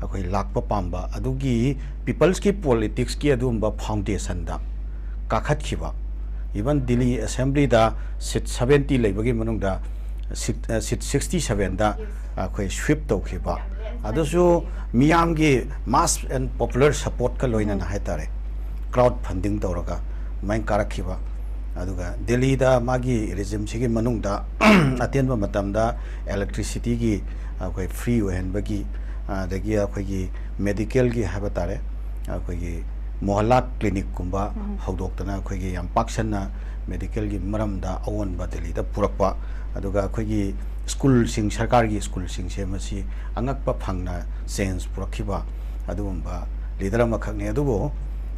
ꯑꯩꯈꯣꯏ ꯂꯥꯛꯄ ꯄꯥꯝꯕ, ꯑꯗꯨꯒꯤ ꯄꯤꯄꯜꯁꯀꯤ ꯄꯣꯂꯤꯇꯤꯛꯁꯀꯤ ꯑꯗꯨꯒꯨꯝꯕ ꯐꯥꯎꯟꯗꯦꯁꯟꯗ ꯀꯥꯈꯠꯈꯤꯕ, ꯏꯚꯟ ꯗꯤꯜꯂꯤ ꯑꯦꯁꯦꯝꯕ꯭ꯂꯤꯗ ꯁꯤꯠ ꯁꯕꯦꯟꯇꯤ ꯂꯩꯕꯒꯤ ꯃꯅꯨꯡꯗ ꯁꯤꯠ, ꯑ, ꯁꯤꯠ ꯁꯤꯛꯁꯇꯤ ꯁꯕꯦꯟꯗ ꯑꯩꯈꯣꯏ ꯁ꯭ꯋꯤꯞ ꯇꯧꯈꯤꯕ, ꯑꯗꯨꯁꯨ ꯃꯤꯌꯥꯝꯒꯤ mass and popular supportꯀ ꯂꯣꯏꯅꯅ ꯍꯥꯏꯇꯥꯔꯦ, ꯀ꯭ꯔꯥꯎꯗ ꯐꯟꯗꯤꯡ ꯇꯧꯔꯒ ꯑꯗꯨꯃꯥꯏꯅ ꯀꯥꯔꯛꯈꯤꯕ꯫ ꯑꯗꯨꯒ ꯗꯤꯜꯂꯤꯗ ꯃꯥꯒꯤ ꯔꯤꯖꯤꯝꯁꯤꯒꯤ ꯃꯅꯨꯡꯗ ꯑꯇꯦꯟꯕ ꯃꯇꯝꯗ ꯏꯂꯦꯛꯇ꯭ꯔꯤꯁꯤꯇꯤꯒꯤ ꯑꯩꯈꯣꯏ ꯐ꯭ꯔꯤ ꯑꯣꯏꯍꯟꯕꯒꯤ, ꯑꯗꯒꯤ ꯑꯩꯈꯣꯏꯒꯤ ꯃꯦꯗꯤꯀꯦꯜꯒꯤ ꯍꯥꯏꯕ ꯇꯥꯔꯦ, ꯑꯩꯈꯣꯏꯒꯤ ꯃꯣꯍꯜꯂꯥ ꯀ꯭ꯂꯤꯅꯤꯛꯀꯨꯝꯕ ꯍꯧꯗꯣꯛꯇꯅ ꯑꯩꯈꯣꯏꯒꯤ ꯌꯥꯝ ꯄꯥꯛ ꯁꯟꯅ ꯃꯦꯗꯤꯀꯦꯜꯒꯤ ꯃꯔꯝꯗ ꯑꯑꯣꯟꯕ ꯗꯤꯜꯂꯤꯗ ꯄꯨꯔꯛꯄ, ꯑꯗꯨꯒ ꯑꯩꯈꯣꯏꯒꯤ ꯁ꯭ꯀꯨꯜꯁꯤꯡ, ꯁꯔꯀꯥꯔꯒꯤ ꯁ꯭ꯀꯨꯜꯁꯤꯡꯁꯦ ꯃꯁꯤ ꯑꯉꯛꯄ ꯐꯪꯅ ꯆꯦꯟꯖ ꯄꯨꯔꯛꯈꯤꯕ ꯑꯗꯨꯒꯨꯝꯕ ꯂꯤꯗꯔ ꯑꯃꯈꯛꯅꯤ꯫ ꯑꯗꯨꯕꯨ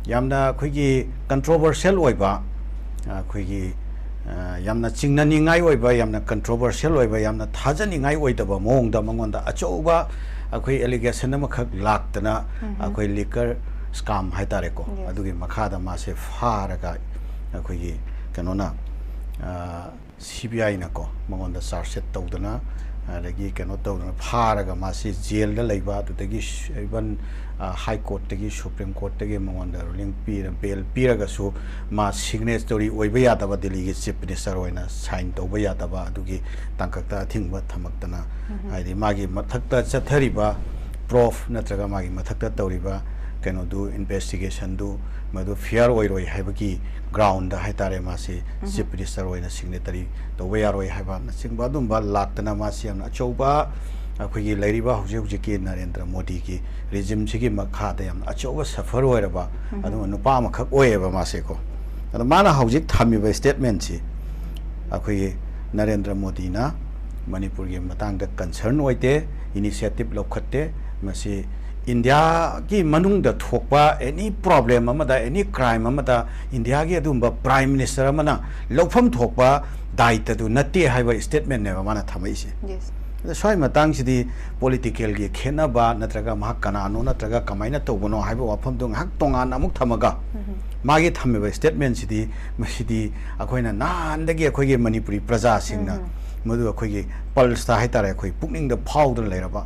ꯌꯥꯝꯅ ꯑꯩꯈꯣꯏꯒꯤ ꯀꯟꯇ꯭ꯔꯣꯚꯔꯁꯤꯌꯦꯜ ꯑꯣꯏꯕ, ꯑꯩꯈꯣꯏꯒꯤ, ꯑ, ꯌꯥꯝꯅ ꯆꯤꯡꯅꯅꯤꯡꯉꯥꯏ ꯑꯣꯏꯕ, ꯌꯥꯝꯅ ꯀꯟꯇ꯭ꯔꯣꯚꯔꯁꯤꯌꯦꯜ ꯑꯣꯏꯕ, ꯌꯥꯝꯅ ꯊꯥꯖꯅꯤꯡꯉꯥꯏ ꯑꯣꯏꯗꯕ ꯃꯑꯣꯡꯗ ꯃꯉꯣꯟꯗ ꯑꯆꯧꯕ ꯑꯩꯈꯣꯏ ꯑꯦꯂꯤꯒꯦꯁꯟ ꯑꯃꯈꯛ ꯂꯥꯛꯇꯅ, ꯑꯩꯈꯣꯏ ꯂꯤꯀꯔ ꯁ꯭ꯀꯥꯝ ꯍꯥꯏꯇꯥꯔꯦꯀꯣ, ꯑꯗꯨꯒꯤ ꯃꯈꯥꯗ ꯃꯥꯁꯦ ꯐꯥꯔꯒ ꯑꯩꯈꯣꯏꯒꯤ ꯀꯩꯅꯣꯅ, ꯑ, ꯁꯤ ꯕꯤ ꯑꯥꯏꯅꯀꯣ ꯃꯉꯣꯟꯗ ꯆꯥꯔꯖ ꯁꯤꯠ ꯇꯧꯗꯅ ꯑꯗꯒꯤ ꯀꯩꯅꯣ ꯇꯧꯗꯅ ꯐꯥꯔꯒ ꯃꯥꯁꯤ ꯖꯦꯜꯗ ꯂꯩꯕ, ꯑꯗꯨꯗꯒꯤ even ꯍꯥꯏ ꯀꯣꯔꯠꯇꯒꯤ, ꯁꯨꯄ꯭ꯔꯤꯝ ꯀꯣꯔꯠꯇꯒꯤ ꯃꯉꯣꯟꯗ ꯔꯨꯂꯤꯡ ꯄꯤꯔ, ꯕꯦꯜ ꯄꯤꯔꯒꯁꯨ ꯃꯥ ꯁꯤꯒꯅꯦꯆꯔꯤ ꯑꯣꯏꯕ ꯌꯥꯗꯕ, ꯗꯤꯜꯂꯤꯒꯤ ꯆꯤꯐ ꯃꯤꯅꯤꯁꯇꯔ ꯑꯣꯏꯅ ꯁꯥꯏꯟ ꯇꯧꯕ ꯌꯥꯗꯕ, ꯑꯗꯨꯒꯤ ꯇꯥꯡꯀꯛꯇ ꯑꯊꯤꯡꯕ ꯊꯝꯃꯛꯇꯅ, ꯍꯥꯏꯗꯤ ꯃꯥꯒꯤ ꯃꯊꯛꯇ ꯆꯠꯊꯔꯤꯕ ꯄ꯭ꯔꯣꯐ ꯅꯠꯇ꯭ꯔꯒ ꯃꯥꯒꯤ ꯃꯊꯛꯇ ꯇꯧꯔꯤꯕ ꯀꯩꯅꯣꯗꯨ, ꯏꯟꯚꯦꯁꯇꯤꯒꯦꯁꯟꯗꯨ ꯃꯗꯨ ꯐꯤꯌꯔ ꯑꯣꯏꯔꯣꯏ ꯍꯥꯏꯕꯒꯤ ꯒ꯭ꯔꯥꯎꯟꯗ ꯍꯥꯏꯇꯥꯔꯦ, ꯃꯥꯁꯤ ꯆꯤꯐ ꯃꯤꯅꯤꯁꯇꯔ ꯑꯣꯏꯅ ꯁꯤꯒꯅꯦꯇꯔꯤ ꯇꯧꯕ ꯌꯥꯔꯣꯏ ꯍꯥꯏꯕꯅꯆꯤꯡꯕ ꯑꯗꯨꯝꯕ ꯂꯥꯛꯇꯅ ꯃꯥꯁꯤ ꯌꯥꯝꯅ ꯑꯆꯧꯕ, ꯑꯩꯈꯣꯏꯒꯤ ꯂꯩꯔꯤꯕ ꯍꯧꯖꯤꯛ ꯍꯧꯖꯤꯛꯀꯤ ꯅꯔꯦꯟꯗ꯭ꯔ ꯃꯣꯗꯤꯒꯤ ꯔꯤꯖꯤꯝꯁꯤꯒꯤ ꯃꯈꯥꯗ ꯌꯥꯝꯅ ꯑꯆꯧꯕ ꯁꯐꯔ ꯑꯣꯏꯔꯕ ꯑꯗꯨꯒꯨꯝꯕ ꯅꯨꯄꯥ ꯑꯃꯈꯛ ꯑꯣꯏꯌꯦꯕ ꯃꯥꯁꯦꯀꯣ꯫ ꯑꯗꯣ ꯃꯥꯅ ꯍꯧꯖꯤꯛ ꯊꯝꯃꯤꯕ ꯁ꯭ꯇꯦꯠꯃꯦꯟꯁꯤ ꯑꯩꯈꯣꯏꯒꯤ ꯅꯔꯦꯟꯗ꯭ꯔ ꯃꯣꯗꯤꯅ ꯃꯅꯤꯄꯨꯔꯒꯤ ꯃꯇꯥꯡꯗ ꯀꯟꯁꯔꯟ ꯑꯣꯏꯗꯦ, ꯏꯅꯤꯁꯤꯌꯦꯇꯤꯞ ꯂꯧꯈꯠꯇꯦ꯫ ꯃꯁꯤ ꯏꯟꯗꯤꯌꯥꯒꯤ ꯃꯅꯨꯡꯗ ꯊꯣꯛꯄ ꯑꯦꯅꯤ ꯄ꯭ꯔꯣꯕ꯭ꯂꯦꯝ ꯑꯃꯗ, ꯑꯦꯅꯤ ꯀ꯭ꯔꯥꯏꯝ ꯑꯃꯗ ꯏꯟꯗꯤꯌꯥꯒꯤ ꯑꯗꯨꯒꯨꯝꯕ ꯄ꯭ꯔꯥꯏꯝ ꯃꯤꯅꯤꯁꯇꯔ ꯑꯃꯅ ꯂꯧꯐꯝ ꯊꯣꯛꯄ ꯗꯥꯏꯇꯗꯨ ꯅꯠꯇꯦ ꯍꯥꯏꯕ ꯁ꯭ꯇꯦꯠꯃꯦꯟꯅꯦꯕ ꯃꯥꯅ ꯊꯝꯃꯛꯏꯁꯦ꯫ ꯌꯦꯁ꯫ ꯑꯗ ꯁ꯭ꯋꯥꯏ ꯃꯇꯥꯡꯁꯤꯗꯤ ꯄꯣꯂꯤꯇꯤꯀꯦꯜꯒꯤ ꯈꯦꯠꯅꯕ ꯅꯠꯇ꯭ꯔꯒ ꯃꯍꯥꯛ ꯀꯅꯥꯅꯣ ꯅꯠꯇ꯭ꯔꯒ ꯀꯃꯥꯏꯅ ꯇꯧꯕꯅꯣ ꯍꯥꯏꯕ ꯋꯥꯐꯝꯗꯨ ꯉꯥꯏꯍꯥꯛ ꯇꯣꯉꯥꯟꯅ ꯑꯃꯨꯛ ꯊꯝꯃꯒ, ꯃꯥꯒꯤ ꯊꯝꯃꯤꯕ ꯁ꯭ꯇꯦꯠꯃꯦꯟꯁꯤꯗꯤ, ꯃꯁꯤꯗꯤ ꯑꯩꯈꯣꯏꯅ ꯅꯍꯥꯟꯗꯒꯤ ꯑꯩꯈꯣꯏꯒꯤ ꯃꯅꯤꯄꯨꯔꯤ ꯄ꯭ꯔꯖꯥꯁꯤꯡꯅ ꯃꯗꯨ ꯑꯩꯈꯣꯏꯒꯤ ꯄꯜꯁꯇ ꯍꯥꯏꯇꯥꯔꯦ, ꯑꯩꯈꯣꯏ ꯄꯨꯛꯅꯤꯡꯗ ꯐꯥꯎꯗꯨꯅ ꯂꯩꯔꯕ,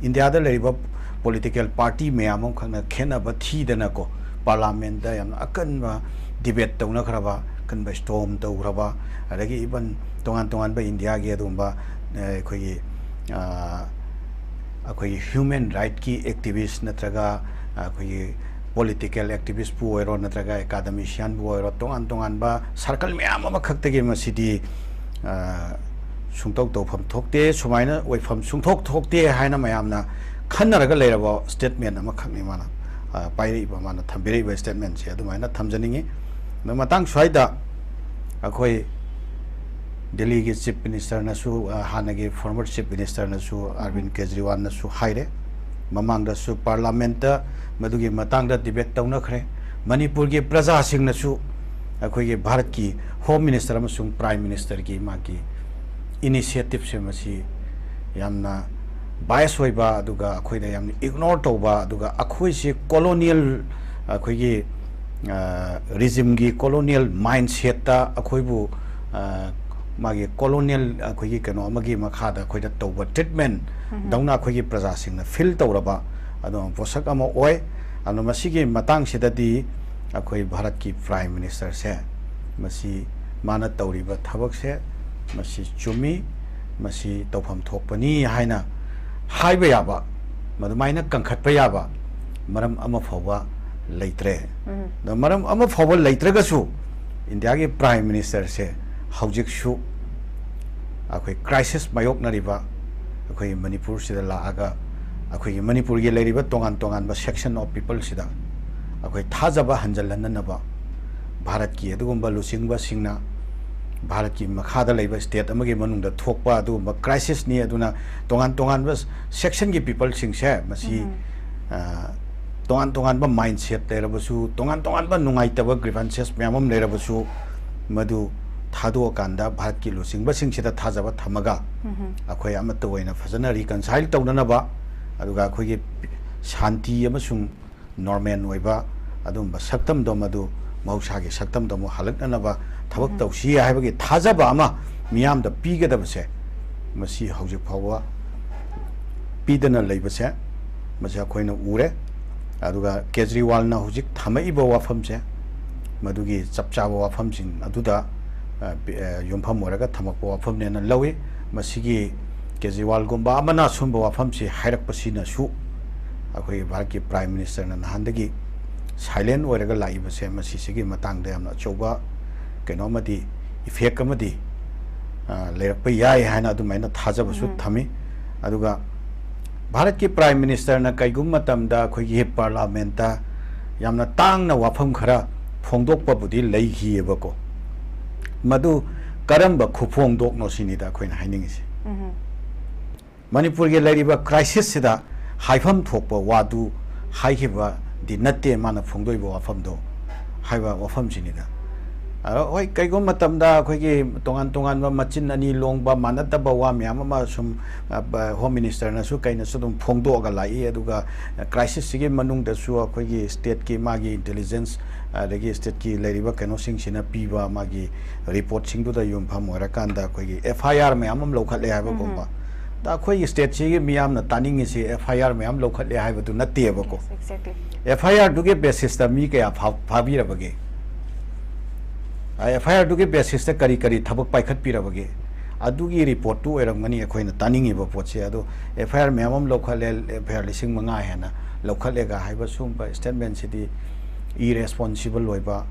ꯏꯟꯗꯤꯌꯥꯗ ꯂꯩꯔꯤꯕ ꯄꯣꯂꯤꯇꯤꯀꯦꯜ ꯄꯥꯔꯇꯤ ꯃꯌꯥꯝ ꯑꯃꯈꯛꯅ ꯈꯦꯠꯅꯕ ꯊꯤꯗꯅꯀꯣ, ꯄꯥꯔꯂꯥꯃꯦꯟꯗ ꯌꯥꯝꯅ ꯑꯀꯟꯕ ꯗꯤꯕꯦꯠ ꯇꯧꯅꯈ꯭ꯔꯕ, ꯑꯀꯟꯕ ꯁ꯭ꯇꯣꯝ ꯇꯧꯈ꯭ꯔꯕ, ꯑꯗꯒꯤ ꯏꯚꯟ ꯇꯣꯉꯥꯟ ꯇꯣꯉꯥꯟꯕ ꯏꯟꯗꯤꯌꯥꯒꯤ ꯑꯗꯨꯒꯨꯝꯕ, ꯑ, ꯑꯩꯈꯣꯏꯒꯤ, ꯑ, ꯑꯩꯈꯣꯏꯒꯤ ꯍ꯭ꯌꯨꯃꯦꯟ ꯔꯥꯏꯠꯀꯤ ꯑꯦꯛꯇꯤꯚꯤꯁ ꯅꯠꯇ꯭ꯔꯒ ꯑꯩꯈꯣꯏꯒꯤ ꯄꯣꯂꯤꯇꯤꯀꯦꯜ ꯑꯦꯛꯇꯤꯚꯤꯁꯄꯨ ꯑꯣꯏꯔꯣ ꯅꯠꯇ꯭ꯔꯒ ꯑꯦꯀꯥꯗꯃꯤꯁꯤꯌꯥꯟꯕꯨ ꯑꯣꯏꯔꯣ, ꯇꯣꯉꯥꯟ ꯇꯣꯉꯥꯟꯕ ꯁꯥꯔꯀꯜ ꯃꯌꯥꯝ ꯑꯃꯈꯛꯇꯒꯤ ꯃꯁꯤꯗꯤ, ꯑ, ꯁꯨꯡꯇꯧ ꯇꯧꯐꯝ ꯊꯣꯛꯇꯦ, ꯁꯨꯃꯥꯏꯅ ꯑꯣꯏꯐꯝ ꯁꯨꯡꯊꯣꯛ ꯊꯣꯛꯇꯦ ꯍꯥꯏꯅ ꯃꯌꯥꯝꯅ ꯈꯟꯅꯔꯒ ꯂꯩꯔꯕ ꯁ꯭ꯇꯦꯠꯃꯦꯟ ꯑꯃꯈꯛꯅꯤ ꯃꯥꯅ, ꯑ, ꯄꯥꯏꯔꯛꯏꯕ, ꯃꯥꯅ ꯊꯝꯕꯤꯔꯛꯏꯕ ꯁ꯭ꯇꯦꯠꯃꯦꯟꯁꯦ ꯑꯗꯨꯃꯥꯏꯅ ꯊꯝꯖꯅꯤꯡꯉꯤ꯫ ꯑꯗꯣ ꯃꯇꯥꯡ ꯁ꯭ꯋꯥꯏꯗ ꯑꯩꯈꯣꯏ ꯗꯤꯜꯂꯤꯒꯤ ꯆꯤꯐ ꯃꯤꯅꯤꯁꯇꯔꯅꯁꯨ, ꯑ, ꯍꯥꯟꯅꯒꯤ ꯐꯣꯔꯃꯔ ꯆꯤꯐ ꯃꯤꯅꯤꯁꯇꯔꯅꯁꯨ, ꯑꯔꯕꯤꯟ ꯀꯦꯖꯔꯤꯋꯥꯜꯅꯁꯨ ꯍꯥꯏꯔꯦ, ꯃꯃꯥꯡꯗꯁꯨ ꯄꯥꯔꯂꯥꯃꯦꯟꯠꯇ ꯃꯗꯨꯒꯤ ꯃꯇꯥꯡꯗ ꯗꯤꯕꯦꯠ ꯇꯧꯅꯈ꯭ꯔꯦ꯫ ꯃꯅꯤꯄꯨꯔꯒꯤ ꯄ꯭ꯔꯖꯥꯁꯤꯡꯅꯁꯨ ꯑꯩꯈꯣꯏꯒꯤ ꯚꯥꯔꯠꯀꯤ ꯍꯣꯝ ꯃꯤꯅꯤꯁꯇꯔ ꯑꯃꯁꯨꯡ ꯄ꯭ꯔꯥꯏꯝ ꯃꯤꯅꯤꯁꯇꯔꯒꯤ ꯃꯥꯒꯤ ꯏꯅꯤꯁꯤꯌꯦꯇꯤꯞꯁꯦ ꯃꯁꯤ ꯌꯥꯝꯅ ꯕꯥꯏꯁ ꯑꯣꯏꯕ, ꯑꯗꯨꯒ ꯑꯩꯈꯣꯏꯗ ꯌꯥꯝꯅ ꯏꯒꯅꯣꯔ ꯇꯧꯕ, ꯑꯗꯨꯒ ꯑꯩꯈꯣꯏꯁꯤ ꯀꯣꯂꯣꯅꯤꯌꯦꯜ, ꯑꯩꯈꯣꯏꯒꯤ, ꯑ, ꯔꯤꯖꯤꯝꯒꯤ ꯀꯣꯂꯣꯅꯤꯌꯦꯜ ꯃꯥꯏꯟꯁꯦꯠꯇ ꯑꯩꯈꯣꯏꯕꯨ, ꯑ, ꯃꯥꯒꯤ ꯀꯣꯂꯣꯅꯤꯌꯦꯜ ꯑꯩꯈꯣꯏꯒꯤ ꯀꯩꯅꯣ ꯑꯃꯒꯤ ꯃꯈꯥꯗ ꯑꯩꯈꯣꯏꯗ ꯇꯧꯕ ꯇ꯭ꯔꯤꯠꯃꯦꯟ ꯗꯧꯅ ꯑꯩꯈꯣꯏꯒꯤ ꯄ꯭ꯔꯖꯥꯁꯤꯡꯅ ꯐꯤꯜ ꯇꯧꯔꯕ ꯑꯗꯨꯒꯨꯝꯕ ꯄꯣꯠꯁꯛ ꯑꯃ ꯑꯣꯏ꯫ ꯑꯗꯨꯅ ꯃꯁꯤꯒꯤ ꯃꯇꯥꯡꯁꯤꯗꯗꯤ ꯑꯩꯈꯣꯏ ꯚꯥꯔꯠꯀꯤ ꯄ꯭ꯔꯥꯏꯝ ꯃꯤꯅꯤꯁꯇꯔꯁꯦ ꯃꯁꯤ ꯃꯥꯅ ꯇꯧꯔꯤꯕ ꯊꯕꯛꯁꯦ ꯃꯁꯤ ꯆꯨꯝꯃꯤ, ꯃꯁꯤ ꯇꯧꯐꯝ ꯊꯣꯛꯄꯅꯤ ꯍꯥꯏꯅ ꯍꯥꯏꯕ ꯌꯥꯕ, ꯃꯗꯨꯃꯥꯏꯅ ꯀꯟꯈꯠꯄ ꯌꯥꯕ ꯃꯔꯝ ꯑꯃ ꯐꯥꯎꯕ ꯂꯩꯇ꯭ꯔꯦ꯫ ꯑꯗꯣ ꯃꯔꯝ ꯑꯃ ꯐꯥꯎꯕ ꯂꯩꯇ꯭ꯔꯒꯁꯨ ꯏꯟꯗꯤꯌꯥꯒꯤ ꯄ꯭ꯔꯥꯏꯝ ꯃꯤꯅꯤꯁꯇꯔꯁꯦ ꯍꯧꯖꯤꯛꯁꯨ ꯑꯩꯈꯣꯏ ꯀ꯭ꯔꯥꯏꯁꯤꯁ ꯃꯥꯌꯣꯛꯅꯔꯤꯕ ꯑꯩꯈꯣꯏ ꯃꯅꯤꯄꯨꯔꯁꯤꯗ ꯂꯥꯛꯑꯒ ꯑꯩꯈꯣꯏꯒꯤ ꯃꯅꯤꯄꯨꯔꯒꯤ ꯂꯩꯔꯤꯕ ꯇꯣꯉꯥꯟ ꯇꯣꯉꯥꯟꯕ ꯁꯦꯛꯁꯟ ꯑꯣꯐ ꯄꯤꯄꯜꯁꯤꯗ ꯑꯩꯈꯣꯏ ꯊꯥꯖꯕ ꯍꯟꯖꯤꯜꯍꯟꯅꯅꯕ ꯚꯥꯔꯠꯀꯤ ꯑꯗꯨꯒꯨꯝꯕ ꯂꯨꯆꯤꯡꯕꯁꯤꯡꯅ ꯚꯥꯔꯠꯀꯤ ꯃꯈꯥꯗ ꯂꯩꯕ ꯁ꯭ꯇꯦꯠ ꯑꯃꯒꯤ ꯃꯅꯨꯡꯗ ꯊꯣꯛꯄ ꯑꯗꯨꯒꯨꯝꯕ ꯀ꯭ꯔꯥꯏꯁꯤꯁꯅꯤ꯫ ꯑꯗꯨꯅ ꯇꯣꯉꯥꯟ ꯇꯣꯉꯥꯟꯕ ꯁꯦꯛꯁꯟꯒꯤ ꯄꯤꯄꯜꯁꯤꯡꯁꯦ ꯃꯁꯤ, ꯑ, ꯇꯣꯉꯥꯟ ꯇꯣꯉꯥꯟꯕ ꯃꯥꯏꯟꯁꯦꯠ ꯂꯩꯔꯕꯁꯨ, ꯇꯣꯉꯥꯟ ꯇꯣꯉꯥꯟꯕ ꯅꯨꯡꯉꯥꯏꯇꯕ ꯒ꯭ꯔꯤꯚꯟꯁꯦꯁ ꯃꯌꯥꯝ ꯑꯃ ꯂꯩꯔꯕꯁꯨ, ꯃꯗꯨ ꯊꯥꯗꯣꯛꯑꯀꯥꯟꯗ ꯚꯥꯔꯠꯀꯤ ꯂꯨꯆꯤꯡꯕꯁꯤꯡꯁꯤꯗ ꯊꯥꯖꯕ ꯊꯝꯃꯒ ꯑꯩꯈꯣꯏ ꯑꯃꯠꯇ ꯑꯣꯏꯅ ꯐꯖꯅ ꯔꯤꯀꯟꯁꯥꯏꯜ ꯇꯧꯅꯅꯕ, ꯑꯗꯨꯒ ꯑꯩꯈꯣꯏꯒꯤ ꯁꯥꯟꯇꯤ ꯑꯃꯁꯨꯡ ꯅꯣꯔꯃꯦꯜ ꯑꯣꯏꯕ ꯑꯗꯨꯒꯨꯝꯕ ꯁꯛꯇꯝꯗꯣ ꯃꯗꯨ ꯃꯍꯧꯁꯥꯒꯤ ꯁꯛꯇꯝꯗꯣ ꯑꯃꯨꯛ ꯍꯜꯂꯛꯅꯅꯕ ꯊꯕꯛ ꯇꯧꯁꯤ ꯍꯥꯏꯕꯒꯤ ꯊꯥꯖꯕ ꯑꯃ ꯃꯤꯌꯥꯝꯗ ꯄꯤꯒꯗꯕꯁꯦ ꯃꯁꯤ ꯍꯧꯖꯤꯛ ꯐꯥꯎꯕ ꯄꯤꯗꯅ ꯂꯩꯕꯁꯦ ꯃꯁꯤ ꯑꯩꯈꯣꯏꯅ ꯎꯔꯦ꯫ ꯑꯗꯨꯒ ꯀꯦꯖꯔꯤꯋꯥꯜꯅ ꯍꯧꯖꯤꯛ ꯊꯝꯃꯛꯏꯕ ꯋꯥꯐꯝꯁꯦ ꯃꯗꯨꯒꯤ ꯆꯞ ꯆꯥꯕ ꯋꯥꯐꯝꯁꯤꯡ ꯑꯗꯨꯗ, ꯑ, ꯄꯤ-, ꯑ, ꯌꯨꯝꯐꯝ ꯑꯣꯏꯔꯒ ꯊꯝꯃꯛꯄ ꯋꯥꯐꯝꯅꯦꯅ ꯂꯧꯏ꯫ ꯃꯁꯤꯒꯤ ꯀꯦꯖꯔꯤꯋꯥꯜꯒꯨꯝꯕ ꯑꯃꯅ ꯑꯁꯨꯝꯕ ꯋꯥꯐꯝꯁꯤ ꯍꯥꯏꯔꯛꯄꯁꯤꯅꯁꯨ ꯑꯩꯈꯣꯏꯒꯤ ꯚꯥꯔꯠꯀꯤ ꯄ꯭ꯔꯥꯏꯝ ꯃꯤꯅꯤꯁꯇꯔꯅ ꯅꯍꯥꯟꯗꯒꯤ ꯁꯥꯏꯂꯦꯟ ꯑꯣꯏꯔꯒ ꯂꯥꯛꯏꯕꯁꯦ ꯃꯁꯤꯁꯤꯒꯤ ꯃꯇꯥꯡꯗ ꯌꯥꯝꯅ ꯑꯆꯧꯕ ꯀꯩꯅꯣ ꯑꯃꯗꯤ ꯏꯐꯦꯛ ꯑꯃꯗꯤ, ꯑ, ꯂꯩꯔꯛꯄ ꯌꯥꯏ ꯍꯥꯏꯅ ꯑꯗꯨꯃꯥꯏꯅ ꯊꯥꯖꯕꯁꯨ ꯊꯝꯃꯤ꯫ ꯑꯗꯨꯒ ꯚꯥꯔꯠꯀꯤ ꯄ꯭ꯔꯥꯏꯝ ꯃꯤꯅꯤꯁꯇꯔꯅ ꯀꯩꯒꯨꯝꯕ ꯃꯇꯝꯗ ꯑꯩꯈꯣꯏꯒꯤ ꯄꯥꯔꯂꯥꯃꯦꯟꯠꯇ ꯌꯥꯝꯅ ꯇꯥꯡꯅ ꯋꯥꯐꯝ ꯈꯔ ꯐꯣꯡꯗꯣꯛꯄꯕꯨꯗꯤ ꯂꯩꯈꯤꯑꯕꯀꯣ꯫ ꯃꯗꯨ ꯀꯔꯝꯕ ꯈꯨꯐꯣꯡꯗꯣꯛꯅꯣ ꯁꯤꯅꯤꯗ ꯑꯩꯈꯣꯏꯅ ꯍꯥꯏꯅꯤꯡꯉꯤꯁꯦ꯫ ꯃꯅꯤꯄꯨꯔꯒꯤ ꯂꯩꯔꯤꯕ ꯀ꯭ꯔꯥꯏꯁꯤꯁꯁꯤꯗ ꯍꯥꯏꯐꯝ ꯊꯣꯛꯄ ꯋꯥꯗꯨ ꯍꯥꯏꯈꯤꯕꯗꯤ ꯅꯠꯇꯦ ꯃꯥꯅ ꯐꯣꯡꯗꯣꯛꯏꯕ ꯋꯥꯐꯝꯗꯣ ꯍꯥꯏꯕ ꯋꯥꯐꯝꯁꯤꯅꯤꯗ꯫ ꯑꯗꯣ ꯍꯣꯏ, ꯀꯩꯒꯨꯝꯕ ꯃꯇꯝꯗ ꯑꯩꯈꯣꯏꯒꯤ ꯇꯣꯉꯥꯟ ꯇꯣꯉꯥꯟꯕ ꯃꯆꯤꯟ ꯑꯅꯤ ꯂꯣꯡꯕ, ꯃꯥꯟꯅꯗꯕ ꯋꯥ ꯃꯌꯥꯝ ꯑꯃ ꯁꯨꯝ, ꯑ, ꯕ-, ꯍꯣꯝ ꯃꯤꯅꯤꯁꯇꯔꯅꯁꯨ ꯀꯩꯅꯁꯨ ꯑꯗꯨꯝ ꯐꯣꯡꯗꯣꯛꯑꯒ ꯂꯥꯛꯏ꯫ ꯑꯗꯨꯒ ꯀ꯭ꯔꯥꯏꯁꯤꯁꯁꯤꯒꯤ ꯃꯅꯨꯡꯗꯁꯨ ꯑꯩꯈꯣꯏꯒꯤ ꯁ꯭ꯇꯦꯠꯀꯤ ꯃꯥꯒꯤ ꯏꯟꯇꯦꯂꯤꯖꯦꯟꯁ, ꯑꯗꯒꯤ ꯁ꯭ꯇꯦꯠꯀꯤ ꯂꯩꯔꯤꯕ ꯀꯩꯅꯣꯁꯤꯡꯁꯤꯅ ꯄꯤꯕ ꯃꯥꯒꯤ ꯔꯤꯄꯣꯔꯠꯁꯤꯡꯗꯨꯗ ꯌꯨꯝꯐꯝ ꯑꯣꯏꯔꯀꯥꯟꯗ ꯑꯩꯈꯣꯏꯒꯤ ꯑꯦꯐ ꯑꯥꯏ ꯑꯥꯔ ꯃꯌꯥꯝ ꯑꯃ ꯂꯧꯈꯠꯂꯦ ꯍꯥꯏꯕꯒꯨꯝꯕ꯫ ꯎꯝ꯫ ꯑꯗ ꯑꯩꯈꯣꯏꯒꯤ ꯁ꯭ꯇꯦꯠꯁꯤꯒꯤ ꯃꯤꯌꯥꯝꯅ ꯇꯥꯅꯤꯡꯉꯤꯁꯤ ꯑꯦꯐ ꯑꯥꯏ ꯑꯥꯔ ꯃꯌꯥꯝ ꯂꯧꯈꯠꯂꯦ ꯍꯥꯏꯕꯗꯨ ꯅꯠꯇꯦꯕꯀꯣ꯫ Yes, exactly. ꯑꯦꯐ ꯑꯥꯏ ꯑꯥꯔꯗꯨꯒꯤ ꯕꯦꯁꯤꯁꯇ ꯃꯤ ꯀꯌꯥ ꯐꯥ-, ꯐꯥꯕꯤꯔꯕꯒꯦ? ꯑꯦꯐ ꯑꯥꯏ ꯑꯥꯔꯗꯨꯒꯤ ꯕꯦꯁꯤꯁꯇ ꯀꯔꯤ ꯀꯔꯤ ꯊꯕꯛ ꯄꯥꯏꯈꯠꯄꯤꯔꯕꯒꯦ? ꯑꯗꯨꯒꯤ ꯔꯤꯄꯣꯔꯠꯇꯨ ꯑꯣꯏꯔꯝꯒꯅꯤ ꯑꯩꯈꯣꯏꯅ ꯇꯥꯅꯤꯡꯉꯤꯕ ꯄꯣꯠꯁꯦ꯫ ꯑꯗꯣ ꯑꯦꯐ ꯑꯥꯏ ꯑꯥꯔ ꯃꯌꯥꯝ ꯑꯃ ꯂꯧꯈꯠꯂꯦ, ꯑꯦꯐ ꯑꯥꯏ ꯑꯥꯔ ꯂꯤꯁꯤꯡ ꯃꯉꯥ ꯍꯦꯟꯅ ꯂꯧꯈꯠꯂꯦꯒ ꯍꯥꯏꯕ ꯁꯨꯝꯕ ꯁ꯭ꯇꯦꯠꯃꯦꯟꯁꯤꯗꯤ ꯏꯔꯦꯁꯄꯣꯟꯁꯤꯕꯜ ꯑꯣꯏꯕ,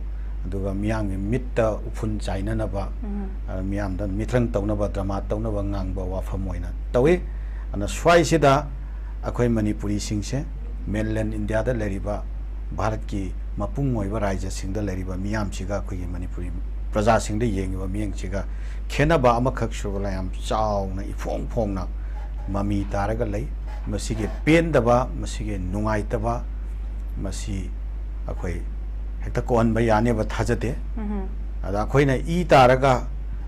ꯑꯗꯨꯒ ꯃꯤꯌꯥꯝꯒꯤ ꯃꯤꯠꯇ ꯎꯐꯨꯟ ꯆꯥꯏꯅꯅꯕ, ꯎꯝ꯫ ꯑ, ꯃꯤꯌꯥꯝꯗ ꯃꯤꯇ꯭ꯔꯪ ꯇꯧꯅꯕ, ꯗ꯭ꯔꯃꯥ ꯇꯧꯅꯕ ꯉꯥꯡꯕ ꯋꯥꯐꯝ ꯑꯣꯏꯅ ꯇꯧꯏ꯫ ꯑꯗꯨꯅ ꯁ꯭ꯋꯥꯏꯁꯤꯗ ꯑꯩꯈꯣꯏ ꯃꯅꯤꯄꯨꯔꯤꯁꯤꯡꯁꯦ, ꯃꯦꯟꯂꯦꯟ ꯏꯟꯗꯤꯌꯥꯗ ꯂꯩꯔꯤꯕ, ꯚꯥꯔꯠꯀꯤ ꯃꯄꯨꯡ ꯑꯣꯏꯕ ꯔꯥꯖ꯭ꯌꯁꯤꯡꯗ ꯂꯩꯔꯤꯕ ꯃꯤꯌꯥꯝꯁꯤꯒ ꯑꯩꯈꯣꯏꯒꯤ ꯃꯅꯤꯄꯨꯔꯤ ꯄ꯭ꯔꯖꯥꯁꯤꯡꯗ ꯌꯦꯡꯉꯤꯕ ꯃꯤꯠꯌꯦꯡꯁꯤꯒ ꯈꯦꯠꯅꯕ ꯑꯃꯈꯛ ꯁꯨꯔꯕ ꯌꯥꯝ ꯆꯥꯎꯅ ꯏꯐꯣꯡ ꯐꯣꯡꯅ ꯃꯃꯤ ꯇꯥꯔꯒ ꯂꯩ꯫ ꯃꯁꯤꯒꯤ ꯄꯦꯟꯗꯕ, ꯃꯁꯤꯒꯤ ꯅꯨꯡꯉꯥꯏꯇꯕ, ꯃꯁꯤ ꯑꯩꯈꯣꯏ ꯍꯦꯛꯇ ꯀꯣꯛꯍꯟꯕ ꯌꯥꯅꯦꯕ ꯊꯥꯖꯗꯦ꯫ ꯎꯝꯍꯨꯝ꯫ ꯑꯗ ꯑꯩꯈꯣꯏꯅ ꯏ ꯇꯥꯔꯒ,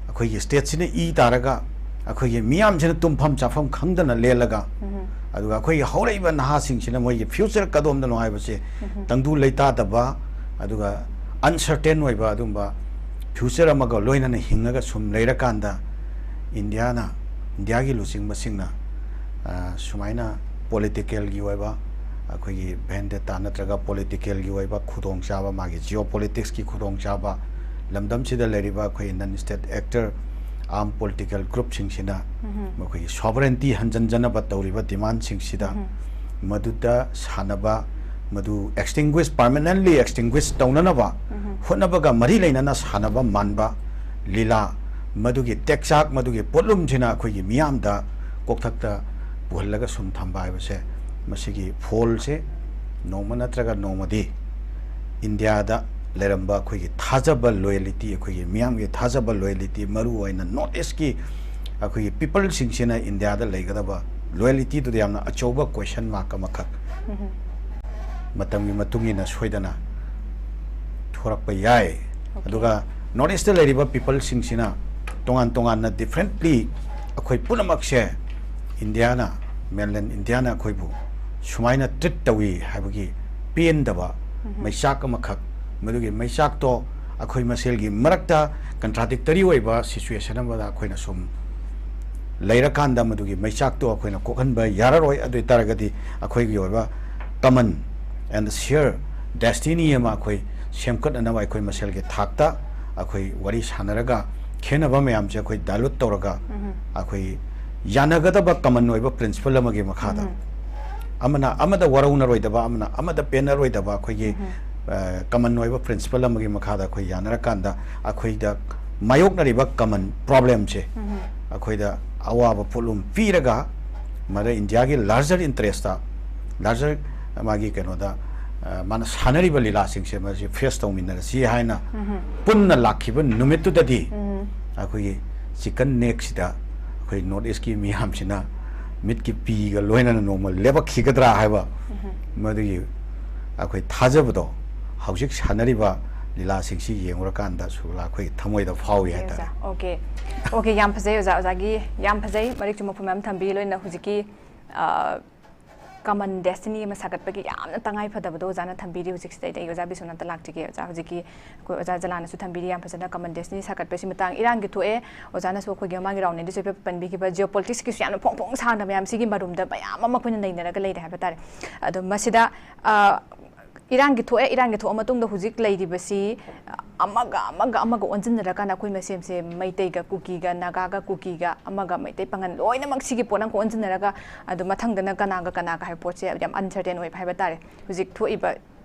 ꯑꯩꯈꯣꯏꯒꯤ ꯁ꯭ꯇꯦꯠꯁꯤꯅ ꯏ ꯇꯥꯔꯒ, ꯑꯩꯈꯣꯏꯒꯤ ꯃꯤꯌꯥꯝꯁꯤꯅ ꯇꯨꯝꯐꯝ ꯆꯥꯐꯝ ꯈꯪꯗꯅ ꯂꯦꯜꯂꯒ, ꯎꯝꯍꯨꯝ꯫ ꯑꯗꯨꯒ ꯑꯩꯈꯣꯏꯒꯤ ꯍꯧꯔꯛꯏꯕ ꯅꯍꯥꯁꯤꯡꯁꯤꯅ ꯃꯣꯏꯒꯤ ꯐ꯭ꯌꯨꯆꯔ ꯀꯗꯣꯝꯗꯅꯣ ꯍꯥꯏꯕꯁꯦ ꯎꯝꯍꯨꯝ꯫ ꯇꯪꯗꯨ ꯂꯩꯇꯥꯗꯕ, ꯑꯗꯨꯒ ꯑꯟꯁꯔꯇꯦꯟ ꯑꯣꯏꯕ ꯑꯗꯨꯝꯕ ꯐ꯭ꯌꯨꯆꯔ ꯑꯃꯒ ꯂꯣꯏꯅꯅ ꯍꯤꯡꯉꯒ ꯁꯨꯝ ꯂꯩꯔꯀꯥꯟꯗ, ꯏꯟꯗꯤꯌꯥꯅ, ꯏꯟꯗꯤꯌꯥꯒꯤ ꯂꯨꯆꯤꯡꯕꯁꯤꯡꯅ, ꯑ, ꯁꯨꯃꯥꯏꯅ ꯄꯣꯂꯤꯇꯤꯀꯦꯜꯒꯤ ꯑꯣꯏꯕ, ꯑꯩꯈꯣꯏꯒꯤ ꯚꯦꯟꯗꯦꯇꯥ ꯅꯠꯇ꯭ꯔꯒ ꯄꯣꯂꯤꯇꯤꯀꯦꯜꯒꯤ ꯑꯣꯏꯕ ꯈꯨꯗꯣꯡꯆꯥꯕ, ꯃꯥꯒꯤ ꯖꯤꯑꯣ ꯄꯣꯂꯤꯇꯤꯛꯁꯀꯤ ꯈꯨꯗꯣꯡꯆꯥꯕ, ꯂꯝꯗꯝꯁꯤꯗ ꯂꯩꯔꯤꯕ ꯑꯩꯈꯣꯏ ꯅꯟ ꯁ꯭ꯇꯦꯠ ꯑꯦꯛꯇꯔ, ꯑꯥꯔꯝ ꯄꯣꯂꯤꯇꯤꯀꯦꯜ ꯒ꯭ꯔꯨꯞꯁꯤꯡꯁꯤꯅ ꯎꯝꯍꯨꯝ꯫ ꯃꯈꯣꯏꯒꯤ ꯁꯣꯚꯔꯦꯟꯇꯤ ꯍꯟꯖꯟꯖꯅꯕ ꯇꯧꯔꯤꯕ ꯗꯤꯃꯥꯟꯁꯤꯡꯁꯤꯗ ꯎꯝꯍꯨꯝ꯫ ꯃꯗꯨꯗ ꯁꯥꯟꯅꯕ, ꯃꯗꯨ ꯑꯦꯛꯁꯇꯤꯡꯒ꯭ꯋꯤꯁ, ꯄꯥꯔꯃꯅꯦꯟꯠꯂꯤ ꯑꯦꯛꯁꯇꯤꯡꯒ꯭ꯋꯤꯁ ꯇꯧꯅꯅꯕ ꯎꯝꯍꯨꯝ꯫ ꯍꯣꯠꯅꯕꯒ ꯃꯔꯤ ꯂꯩꯅꯅ ꯁꯥꯟꯅꯕ ꯃꯥꯟꯕ ꯂꯤꯂꯥ, ꯃꯗꯨꯒꯤ ꯇꯦꯛꯆꯥꯛ, ꯃꯗꯨꯒꯤ ꯄꯣꯠꯂꯨꯝꯁꯤꯅ ꯑꯩꯈꯣꯏꯒꯤ ꯃꯤꯌꯥꯝꯗ ꯀꯣꯛꯊꯛꯇ ꯄꯨꯍꯜꯂꯒ ꯁꯨꯝ ꯊꯝꯕ ꯍꯥꯏꯕꯁꯦ, ꯃꯁꯤꯒꯤ ꯐꯣꯜꯁꯦ ꯅꯣꯡꯃ ꯅꯠꯇ꯭ꯔꯒ ꯅꯣꯡꯃꯗꯤ ꯏꯟꯗꯤꯌꯥꯗ ꯂꯩꯔꯝꯕ ꯑꯩꯈꯣꯏꯒꯤ ꯊꯥꯖꯕ, ꯂꯣꯌꯦꯂꯤꯇꯤ, ꯑꯩꯈꯣꯏꯒꯤ ꯃꯤꯌꯥꯝꯒꯤ ꯊꯥꯖꯕ, ꯂꯣꯌꯦꯂꯤꯇꯤ, ꯃꯔꯨ ꯑꯣꯏꯅ ꯅꯣꯔꯠ ꯏꯁꯀꯤ ꯑꯩꯈꯣꯏꯒꯤ ꯄꯤꯄꯜꯁꯤꯡꯁꯤꯅ ꯏꯟꯗꯤꯌꯥꯗ ꯂꯩꯒꯗꯕ ꯂꯣꯌꯦꯂꯤꯇꯤꯗꯨꯗ ꯌꯥꯝꯅ ꯑꯆꯧꯕ ꯀ꯭ꯋꯦꯁꯟ ꯃꯥꯔꯛ ꯑꯃꯈꯛ ꯎꯝꯍꯨꯝ꯫ ꯃꯇꯝꯒꯤ ꯃꯇꯨꯡ ꯏꯟꯅ ꯁꯣꯏꯗꯅ ꯊꯣꯔꯛꯄ ꯌꯥꯏ꯫ ꯑꯗꯨꯒ ꯅꯣꯔꯠ ꯏꯁꯇ ꯂꯩꯔꯤꯕ ꯄꯤꯄꯜꯁꯤꯡꯁꯤꯅ ꯇꯣꯉꯥꯟ ꯇꯣꯉꯥꯟꯅ ꯗꯤꯐ꯭ꯔꯦꯟꯠꯂꯤ ꯑꯩꯈꯣꯏ ꯄꯨꯝꯅꯃꯛꯁꯦ ꯏꯟꯗꯤꯌꯥꯅ, ꯃꯦꯟꯂꯦꯟ ꯏꯟꯗꯤꯌꯥꯅ ꯑꯩꯈꯣꯏꯕꯨ ꯁꯨꯃꯥꯏꯅ ꯇ꯭ꯔꯤꯠ ꯇꯧꯏ ꯍꯥꯏꯕꯒꯤ ꯄꯦꯟꯗꯕ ꯃꯩꯆꯥꯛ ꯑꯃꯈꯛ, ꯃꯗꯨꯒꯤ ꯃꯩꯆꯥꯛꯇꯣ ꯑꯩꯈꯣꯏ ꯃꯁꯦꯜꯒꯤ ꯃꯔꯛꯇ ꯀꯟꯇ꯭ꯔꯥꯗꯤꯛꯇꯔꯤ ꯑꯣꯏꯕ ꯁꯤꯆꯨꯋꯦꯁꯟ ꯑꯃꯗ ꯑꯩꯈꯣꯏꯅ ꯁꯨꯝ ꯂꯩꯔꯀꯥꯟꯗ ꯃꯗꯨꯒꯤ ꯃꯩꯆꯥꯛꯇꯣ ꯑꯩꯈꯣꯏꯅ ꯀꯣꯛꯍꯟꯕ ꯌꯥꯔꯔꯣꯏ꯫ ꯑꯗꯨ ꯑꯣꯏ ꯇꯥꯔꯒꯗꯤ ꯑꯩꯈꯣꯏꯒꯤ ꯑꯣꯏꯕ ꯀꯃꯟ ꯑꯦꯟ ꯁꯤꯌꯔ ꯗꯦꯁꯇꯤꯅꯤ ꯑꯃ ꯑꯩꯈꯣꯏ ꯁꯦꯝꯒꯠꯅꯅꯕ ꯑꯩꯈꯣꯏ ꯃꯁꯦꯜꯒꯤ ꯊꯥꯛꯇ ꯑꯩꯈꯣꯏ ꯋꯥꯔꯤ ꯁꯥꯟꯅꯔꯒ ꯈꯦꯠꯅꯕ ꯃꯌꯥꯝꯁꯦ ꯑꯩꯈꯣꯏ ꯗꯥꯏꯂꯨꯠ ꯇꯧꯔꯒ ꯑꯩꯈꯣꯏ ꯌꯥꯅꯒꯗꯕ ꯀꯃꯟ ꯑꯣꯏꯕ ꯄ꯭ꯔꯤꯟꯁꯤꯄꯜ ꯑꯃꯒꯤ ꯃꯈꯥꯗ ꯑꯃꯅ ꯑꯃꯗ ꯋꯥꯔꯧꯅꯔꯣꯏꯗꯕ, ꯑꯃꯅ ꯑꯃꯗ ꯄꯦꯟꯅꯔꯣꯏꯗꯕ ꯑꯩꯈꯣꯏꯒꯤ ꯀꯃꯟ ꯑꯣꯏꯕ ꯄ꯭ꯔꯤꯟꯁꯤꯄꯜ ꯑꯃꯒꯤ ꯃꯈꯥꯗ ꯑꯩꯈꯣꯏ ꯌꯥꯅꯔꯀꯥꯟꯗ ꯑꯩꯈꯣꯏꯗ ꯃꯥꯌꯣꯛꯅꯔꯤꯕ ꯀꯃꯟ ꯄ꯭ꯔꯣꯕ꯭ꯂꯦꯝꯁꯦ ꯑꯩꯈꯣꯏꯗ ꯑꯋꯥꯕ ꯄꯣꯠꯂꯨꯝ ꯄꯤꯔꯒ ꯃꯗ ꯏꯟꯗꯤꯌꯥꯒꯤ ꯂꯥꯔꯖꯔ ꯏꯟꯇꯔꯦꯁꯇ, ꯂꯥꯔꯖꯔ ꯃꯥꯒꯤ ꯀꯩꯅꯣꯗ, ꯑ, ꯃꯥꯅ ꯁꯥꯟꯅꯔꯤꯕ ꯂꯤꯂꯥꯁꯤꯡꯁꯦ ꯃꯁꯤ ꯐꯦꯁ ꯇꯧꯃꯤꯟꯅꯔꯁꯤ ꯍꯥꯏꯅ ꯄꯨꯟꯅ ꯂꯥꯛꯈꯤꯕ ꯅꯨꯃꯤꯠꯇꯨꯗꯗꯤ ꯑꯩꯈꯣꯏꯒꯤ ꯆꯤꯀꯟ ꯅꯦꯛꯁꯤꯗ ꯑꯩꯈꯣꯏ ꯅꯣꯔꯠ ꯏꯁꯀꯤ ꯃꯤꯌꯥꯝꯁꯤꯅ ꯃꯤꯠꯀꯤ ꯄꯤꯒ ꯂꯣꯏꯅꯅ ꯅꯣꯡꯃ ꯂꯦꯞꯄꯛꯈꯤꯒꯗ꯭ꯔꯥ ꯍꯥꯏꯕ ꯃꯗꯨꯒꯤ ꯑꯩꯈꯣꯏ ꯊꯥꯖꯕꯗꯣ ꯍꯧꯖꯤꯛ ꯁꯥꯟꯅꯔꯤꯕ ꯂꯤꯂꯥꯁꯤꯡꯁꯤ ꯌꯦꯡꯉꯨꯔꯀꯥꯟꯗ ꯁꯨꯔꯂꯥ ꯑꯩꯈꯣꯏꯒꯤ ꯊꯃꯣꯏꯗ ꯐꯥꯎꯏ ꯍꯥꯏꯇꯥꯔꯦ꯫ ꯑꯣꯀꯦ, ꯑꯣꯀꯦ, ꯌꯥꯝ ꯐꯖꯩ ꯑꯣꯖꯥ꯫ ꯑꯣꯖꯥꯒꯤ ꯌꯥꯝ ꯐꯖꯩ, ꯃꯔꯤꯛ ꯆꯨꯝꯕ ꯋꯥꯐꯝ ꯃꯌꯥꯝ ꯊꯝꯕꯤ, ꯂꯣꯏꯅ ꯍꯧꯖꯤꯛꯀꯤ ꯀꯃꯟ ꯗꯦꯁꯇꯤꯅꯤ ꯑꯃ ꯁꯥꯒꯠꯄꯒꯤ ꯌꯥꯝꯅ ꯇꯉꯥꯏ ꯐꯗꯕꯗꯣ ꯑꯣꯖꯥꯅ ꯊꯝꯕꯤꯔꯤ꯫ ꯍꯧꯖꯤꯛꯁꯤꯗ ꯑꯩ ꯑꯣꯖꯥ ꯕꯤꯁ꯭ꯋꯅꯥꯊꯇ ꯂꯥꯛꯆꯒꯦ꯫ ꯑꯣꯖꯥ, ꯍꯧꯖꯤꯛꯀꯤ ꯑꯩꯈꯣꯏ ꯑꯣꯖꯥ ꯖꯂꯥꯅꯁꯨ ꯊꯝꯕꯤꯔꯤ ꯌꯥꯝ ꯐꯖꯅ, ꯀꯃꯟ ꯗꯦꯁꯇꯤꯅꯤ ꯁꯥꯒꯠꯄꯁꯤ ꯃꯇꯥꯡ ꯏꯔꯥꯡꯒꯤ ꯊꯣꯛꯑꯦ꯫ ꯑꯣꯖꯥꯅꯁꯨ ꯑꯩꯈꯣꯏꯒꯤ ꯃꯃꯥꯡꯒꯤ ꯔꯥꯎꯟꯗꯗꯁꯨ ꯍꯥꯏꯐꯦꯠ ꯄꯟꯕꯤꯈꯤꯕ ꯖꯤꯑꯣ ꯄꯣꯂꯤꯇꯤꯛꯁꯀꯤꯁꯨ ꯌꯥꯝꯅ ꯐꯣꯡ ꯐꯣꯡ ꯁꯥꯅ ꯃꯌꯥꯝꯁꯤꯒꯤ ꯃꯔꯨꯝꯗ ꯃꯌꯥꯝ ꯑꯃ ꯑꯩꯈꯣꯏꯅ ꯅꯩꯅꯔꯒ ꯂꯩꯔꯦ ꯍꯥꯏꯕ ꯇꯥꯔꯦ꯫ ꯑꯗꯣ ꯃꯁꯤꯗ, ꯑ, ꯏꯔꯥꯡꯒꯤ ꯊꯣꯛꯑꯦ, ꯏꯔꯥꯡꯒꯤ ꯊꯣꯛꯑ ꯃꯇꯨꯡꯗ ꯍꯧꯖꯤꯛ ꯂꯩꯔꯤꯕꯁꯤ ꯑꯃꯒ ꯑꯃꯒ ꯑꯃꯒ ꯑꯣꯟꯁꯤꯟꯅꯔꯀꯥꯟꯗ ꯑꯩꯈꯣꯏ ꯃꯁꯦꯟꯁꯦ ꯃꯩꯇꯩꯒ ꯀꯨꯀꯤꯒ ꯅꯥꯒꯥꯒ ꯀꯨꯀꯤꯒ ꯑꯃꯒ ꯃꯩꯇꯩ ꯄꯥꯉꯟ ꯂꯣꯏꯅꯃꯛ ꯁꯤꯒꯤ ꯄꯣꯠ ꯑꯃꯈꯛ ꯑꯣꯟꯁꯤꯟꯅꯔꯒ ꯑꯗꯨ ꯃꯊꯪꯗꯅ ꯀꯅꯥꯒ ꯀꯅꯥꯒ ꯍꯥꯏꯕ ꯄꯣꯠꯁꯦ ꯌꯥꯝ ꯑꯟꯁꯔꯇꯦꯟ ꯑꯣꯏꯕ ꯍꯥꯏꯕ ꯇꯥꯔꯦ꯫ ꯍꯧꯖꯤꯛ ꯊꯣꯛꯏꯕ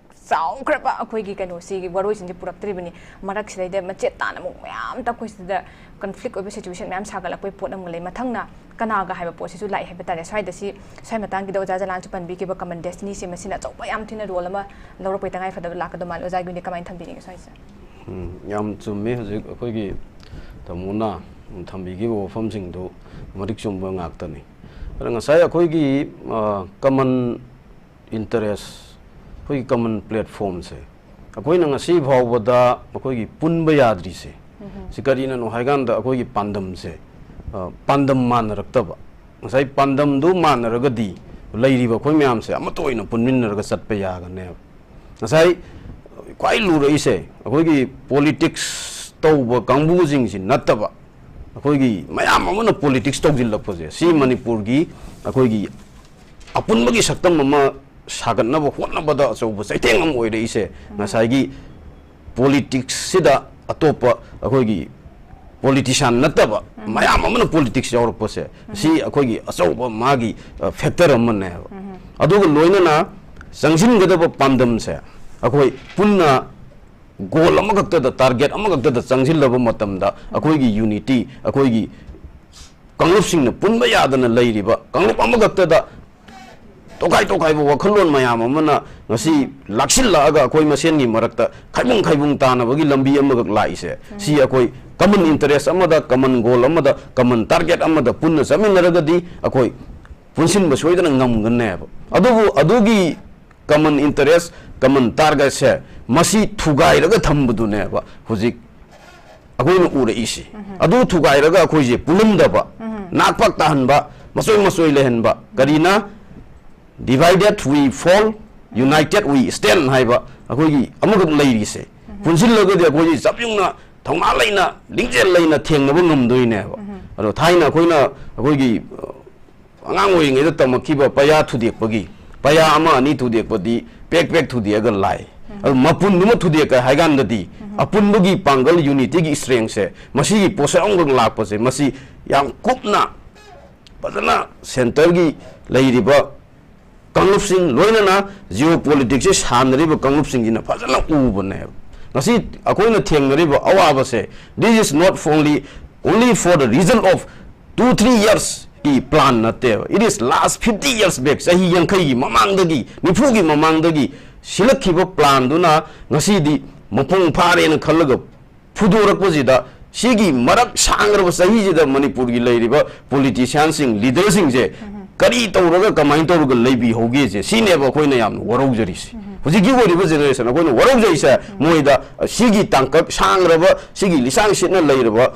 ꯆꯥꯎꯈ꯭ꯔꯕ ꯑꯩꯈꯣꯏꯒꯤ ꯀꯩꯅꯣꯁꯤꯒꯤ ꯋꯥꯔꯣꯏꯁꯤꯟꯁꯤ ꯄꯨꯔꯛꯇ꯭ꯔꯤꯕꯅꯤ꯫ ꯃꯔꯛꯁꯤꯗꯩꯗ ꯃꯆꯦꯠ ꯇꯥꯅ ꯑꯃꯨꯛ ꯃꯌꯥꯝꯇ ꯑꯩꯈꯣꯏ ꯁꯤꯗ ꯀꯟꯐ꯭ꯂꯤꯛ ꯑꯣꯏꯕ ꯁꯤꯆꯨꯋꯦꯁꯟ ꯃꯌꯥꯝ ꯁꯥꯒꯠꯂꯛꯄꯩ ꯄꯣꯠ ꯑꯃ ꯂꯩ꯫ ꯃꯊꯪꯅ ꯀꯅꯥꯒ ꯍꯥꯏꯕ ꯄꯣꯠꯁꯤꯁꯨ ꯂꯥꯛꯑꯦ ꯍꯥꯏꯕ ꯇꯥꯔꯦ꯫ ꯁ꯭ꯋꯥꯏꯗ ꯁꯤ, ꯁ꯭ꯋꯥꯏ ꯃꯇꯥꯡꯒꯤꯗ ꯑꯣꯖꯥ ꯖꯂꯥꯟꯁꯨ ꯄꯟꯕꯤꯈꯤꯕ ꯀꯃꯟ ꯗꯦꯁꯇꯤꯅꯤꯁꯦ ꯃꯁꯤꯅ ꯑꯆꯧꯕ ꯌꯥꯝ ꯊꯤꯅ ꯔꯣꯜ ꯑꯃ ꯂꯧꯔꯛꯄꯩ ꯇꯉꯥꯏ ꯐꯗꯕ ꯂꯥꯛꯀꯗꯧ ꯃꯥꯜꯂꯦ꯫ ꯑꯣꯖꯥꯒꯤ ꯑꯣꯏꯅ ꯀꯃꯥꯏꯅ ꯊꯝꯕꯤꯅꯤꯡꯉꯤ ꯁ꯭ꯋꯥꯏꯁꯦ? ꯎꯝ, ꯌꯥꯝ ꯆꯨꯝꯃꯤ ꯍꯧꯖꯤꯛ ꯑꯩꯈꯣꯏꯒꯤ ꯇꯥꯃꯣꯅ ꯊꯝꯕꯤꯈꯤꯕ ꯋꯥꯐꯝꯁꯤꯡꯗꯨ ꯃꯔꯤꯛ ꯆꯨꯝꯕ ꯉꯥꯛꯇꯅꯤ꯫ ꯑꯗ ꯉꯁꯥꯏ ꯑꯩꯈꯣꯏꯒꯤ, ꯑ, ꯀꯃꯟ ꯏꯟꯇꯔꯦꯁ, ꯑꯩꯈꯣꯏꯒꯤ ꯀꯃꯟ ꯄ꯭ꯂꯦꯠꯐꯣꯝꯁꯦ ꯑꯩꯈꯣꯏꯅ ꯉꯁꯤ ꯐꯥꯎꯕꯗ ꯑꯩꯈꯣꯏꯒꯤ ꯄꯨꯟꯕ ꯌꯥꯗ꯭ꯔꯤꯁꯦ, ꯁꯤ ꯀꯔꯤꯅꯅꯣ ꯍꯥꯏꯀꯥꯟꯗ, ꯑꯩꯈꯣꯏꯒꯤ ꯄꯥꯟꯗꯝꯁꯦ, ꯑ, ꯄꯥꯟꯗꯝ ꯃꯥꯟꯅꯔꯛꯇꯕ꯫ ꯉꯁꯥꯏ ꯄꯥꯟꯗꯝꯗꯨ ꯃꯥꯟꯅꯔꯒꯗꯤ ꯂꯩꯔꯤꯕ ꯑꯩꯈꯣꯏ ꯃꯌꯥꯝꯁꯦ ꯑꯃꯠꯇ ꯑꯣꯏꯅ ꯄꯨꯟꯃꯤꯟꯅꯔꯒ ꯆꯠꯄ ꯌꯥꯒꯅꯦꯕ꯫ ꯉꯁꯥꯏ ꯈ꯭ꯋꯥꯏ ꯂꯨꯔꯛꯏꯁꯦ, ꯑꯩꯈꯣꯏꯒꯤ politics ꯇꯧꯕ ꯀꯥꯡꯕꯨꯁꯤꯡꯁꯤ ꯅꯠꯇꯕ, ꯑꯩꯈꯣꯏꯒꯤ ꯃꯌꯥꯝ ꯑꯃꯅ politics ꯇꯧꯁꯤꯜꯂꯛꯄꯁꯦ, ꯁꯤ ꯃꯅꯤꯄꯨꯔꯒꯤ ꯑꯩꯈꯣꯏꯒꯤ ꯑꯄꯨꯟꯕꯒꯤ ꯁꯛꯇꯝ ꯑꯃ ꯁꯥꯒꯠꯅꯕ ꯍꯣꯠꯅꯕꯗ ꯑꯆꯧꯕ ꯆꯩꯊꯦꯡ ꯑꯃ ꯑꯣꯏꯔꯛꯏꯁꯦ꯫ ꯉꯁꯥꯏꯒꯤ politics ꯁꯤꯗ ꯑꯇꯣꯞꯄ ꯑꯩꯈꯣꯏꯒꯤ politician ꯅꯠꯇꯕ ꯃꯌꯥꯝ ꯑꯃꯅ politics ꯌꯥꯎꯔꯛꯄꯁꯦ, ꯁꯤ ꯑꯩꯈꯣꯏꯒꯤ ꯑꯆꯧꯕ ꯃꯥꯒꯤ, ꯑ, factor ꯑꯃꯅꯦꯕ꯫ ꯑꯗꯨꯒ ꯂꯣꯏꯅꯅ ꯆꯪꯁꯤꯟꯒꯗꯕ ꯄꯥꯟꯗꯝꯁꯦ, ꯑꯩꯈꯣꯏ ꯄꯨꯟꯅ goal ꯑꯃꯈꯛꯇꯗ, target ꯑꯃꯈꯛꯇꯗ ꯆꯪꯁꯤꯜꯂꯕ ꯃꯇꯝꯗ, ꯑꯩꯈꯣꯏꯒꯤ unity, ꯑꯩꯈꯣꯏꯒꯤ ꯀꯥꯡꯂꯨꯞꯁꯤꯡꯅ ꯄꯨꯟꯕ ꯌꯥꯗꯅ ꯂꯩꯔꯤꯕ ꯀꯥꯡꯂꯨꯞ ꯑꯃꯈꯛꯇꯗ ꯇꯣꯈꯥꯏ ꯇꯣꯈꯥꯏꯕ ꯋꯥꯈꯜꯂꯣꯟ ꯃꯌꯥꯝ ꯑꯃꯅ ꯉꯁꯤ ꯂꯥꯛꯁꯤꯜꯂꯛꯑꯒ ꯑꯩꯈꯣꯏ ꯃꯁꯦꯟꯒꯤ ꯃꯔꯛꯇ ꯈꯥꯏꯕꯨꯡ ꯈꯥꯏꯕꯨꯡ ꯇꯥꯅꯕꯒꯤ ꯂꯝꯕꯤ ꯑꯃꯈꯛ ꯂꯥꯛꯏꯁꯦ, ꯁꯤ ꯑꯩꯈꯣꯏ common interest ꯑꯃꯗ, common goal ꯑꯃꯗ, common target ꯑꯃꯗ ꯄꯨꯟꯅ ꯆꯠꯃꯤꯟꯅꯔꯒꯗꯤ ꯑꯩꯈꯣꯏ ꯄꯨꯟꯁꯤꯟꯕ ꯁꯣꯏꯗꯅ ꯉꯝꯒꯅꯦꯕ꯫ ꯑꯗꯨꯕꯨ ꯑꯗꯨꯒꯤ common interest, common target ꯁꯦ ꯃꯁꯤ ꯊꯨꯒꯥꯏꯔꯒ ꯊꯝꯕꯗꯨꯅꯦꯕ ꯍꯧꯖꯤꯛ ꯑꯩꯈꯣꯏꯅ ꯎꯔꯛꯏꯁꯤ꯫ ꯑꯗꯨ ꯊꯨꯒꯥꯏꯔꯒ ꯑꯩꯈꯣꯏꯁꯦ ꯄꯨꯜꯂꯝꯗꯕ, ꯅꯥꯛꯄꯥꯛ ꯇꯥꯍꯟꯕ, ꯃꯆꯣꯏ ꯃꯆꯣꯏ ꯂꯩꯍꯟꯕ꯫ ꯀꯔꯤꯅ? Divided we fall, united we stand ꯍꯥꯏꯕ ꯑꯩꯈꯣꯏꯒꯤ ꯑꯃꯈꯛ ꯂꯩꯔꯤꯁꯦ꯫ ꯄꯨꯟꯁꯤꯜꯂꯒꯗꯤ ꯑꯩꯈꯣꯏꯁꯤ ꯆꯞ ꯌꯨꯡꯅ, ꯊꯧꯅꯥ ꯂꯩꯅ, ꯂꯤꯡꯖꯦꯜ ꯂꯩꯅ ꯊꯦꯡꯅꯕ ꯉꯝꯗꯣꯏꯅꯦꯕ꯫ ꯑꯗꯣ ꯊꯥꯏꯅ ꯑꯩꯈꯣꯏꯅ ꯑꯩꯈꯣꯏꯒꯤ, ꯑ, ꯑꯉꯥꯡ ꯑꯣꯏꯔꯤꯉꯩꯗ ꯇꯝꯃꯛꯈꯤꯕ ꯄꯩꯌꯥ ꯊꯨꯗꯦꯛꯄꯒꯤ, ꯄꯩꯌꯥ ꯑꯃ ꯑꯅꯤ ꯊꯨꯗꯦꯛꯄꯗꯤ ꯄꯦꯛ ꯄꯦꯛ ꯊꯨꯗꯦꯛꯑꯒ ꯂꯥꯏ꯫ ꯑꯗꯨ ꯃꯄꯨꯟꯗꯨꯃ ꯊꯨꯗꯦꯛꯀꯦ ꯍꯥꯏ ꯀꯥꯟꯗꯗꯤ ꯑꯄꯨꯟꯕꯒꯤ ꯄꯥꯡꯒꯜ, unity ꯒꯤ strength ꯁꯦ, ꯃꯁꯤꯒꯤ ꯄꯣꯠꯁꯛ ꯑꯃꯈꯛ ꯂꯥꯛꯄꯁꯦ, ꯃꯁꯤ ꯌꯥꯝ ꯀꯨꯞꯅ ꯐꯖꯅ centre ꯒꯤ ꯂꯩꯔꯤꯕ ꯀꯥꯡꯂꯨꯞꯁꯤꯡ, ꯂꯣꯏꯅꯅ geopolitics ꯁꯦ ꯁꯥꯟꯅꯔꯤꯕ ꯀꯥꯡꯂꯨꯞꯁꯤꯡꯁꯤꯅ ꯐꯖꯅ ꯎꯕꯅꯦꯕ꯫ ꯉꯁꯤ ꯑꯩꯈꯣꯏꯅ ꯊꯦꯡꯅꯔꯤꯕ ꯑꯋꯥꯕꯁꯦ, this is not only, only for the result of two three years ꯀꯤ plan ꯅꯠꯇꯦꯕ, it is last fifty years back, ꯆꯍꯤ ꯌꯥꯡꯈꯩꯒꯤ ꯃꯃꯥꯡꯗꯒꯤ, ꯅꯤꯐꯨꯒꯤ ꯃꯃꯥꯡꯗꯒꯤ ꯁꯤꯜꯂꯛꯈꯤꯕ plan ꯗꯨꯅ ꯉꯁꯤꯗꯤ ꯃꯄꯨꯡ ꯐꯥꯔꯦꯅ ꯈꯜꯂꯒ ꯐꯨꯗꯣꯔꯛꯄꯁꯤꯗ, ꯁꯤꯒꯤ ꯃꯔꯛ ꯁꯥꯡꯈ꯭ꯔꯕ ꯆꯍꯤꯁꯤꯗ ꯃꯅꯤꯄꯨꯔꯒꯤ ꯂꯩꯔꯤꯕ politician ꯁꯤꯡ, leader ꯁꯤꯡꯁꯦ ꯀꯔꯤ ꯇꯧꯔꯒ, ꯀꯃꯥꯏꯅ ꯇꯧꯔꯒ ꯂꯩꯕꯤꯍꯧꯒꯦꯁꯦ, ꯁꯤꯅꯦꯕ ꯑꯩꯈꯣꯏꯅ ꯌꯥꯝꯅ ꯋꯥꯔꯧꯖꯔꯤꯁꯦ꯫ ꯍꯧꯖꯤꯛꯀꯤ ꯑꯣꯏꯔꯤꯕ ꯖꯦꯅꯦꯔꯦꯁꯟ ꯑꯩꯈꯣꯏꯅ ꯋꯥꯔꯧꯖꯩꯁꯦ, ꯃꯣꯏꯗ ꯁꯤꯒꯤ ꯇꯥꯡꯀꯛ ꯁꯥꯡꯂꯕ, ꯁꯤꯒꯤ ꯂꯤꯁꯥꯡ ꯁꯤꯠꯅ ꯂꯩꯔꯕ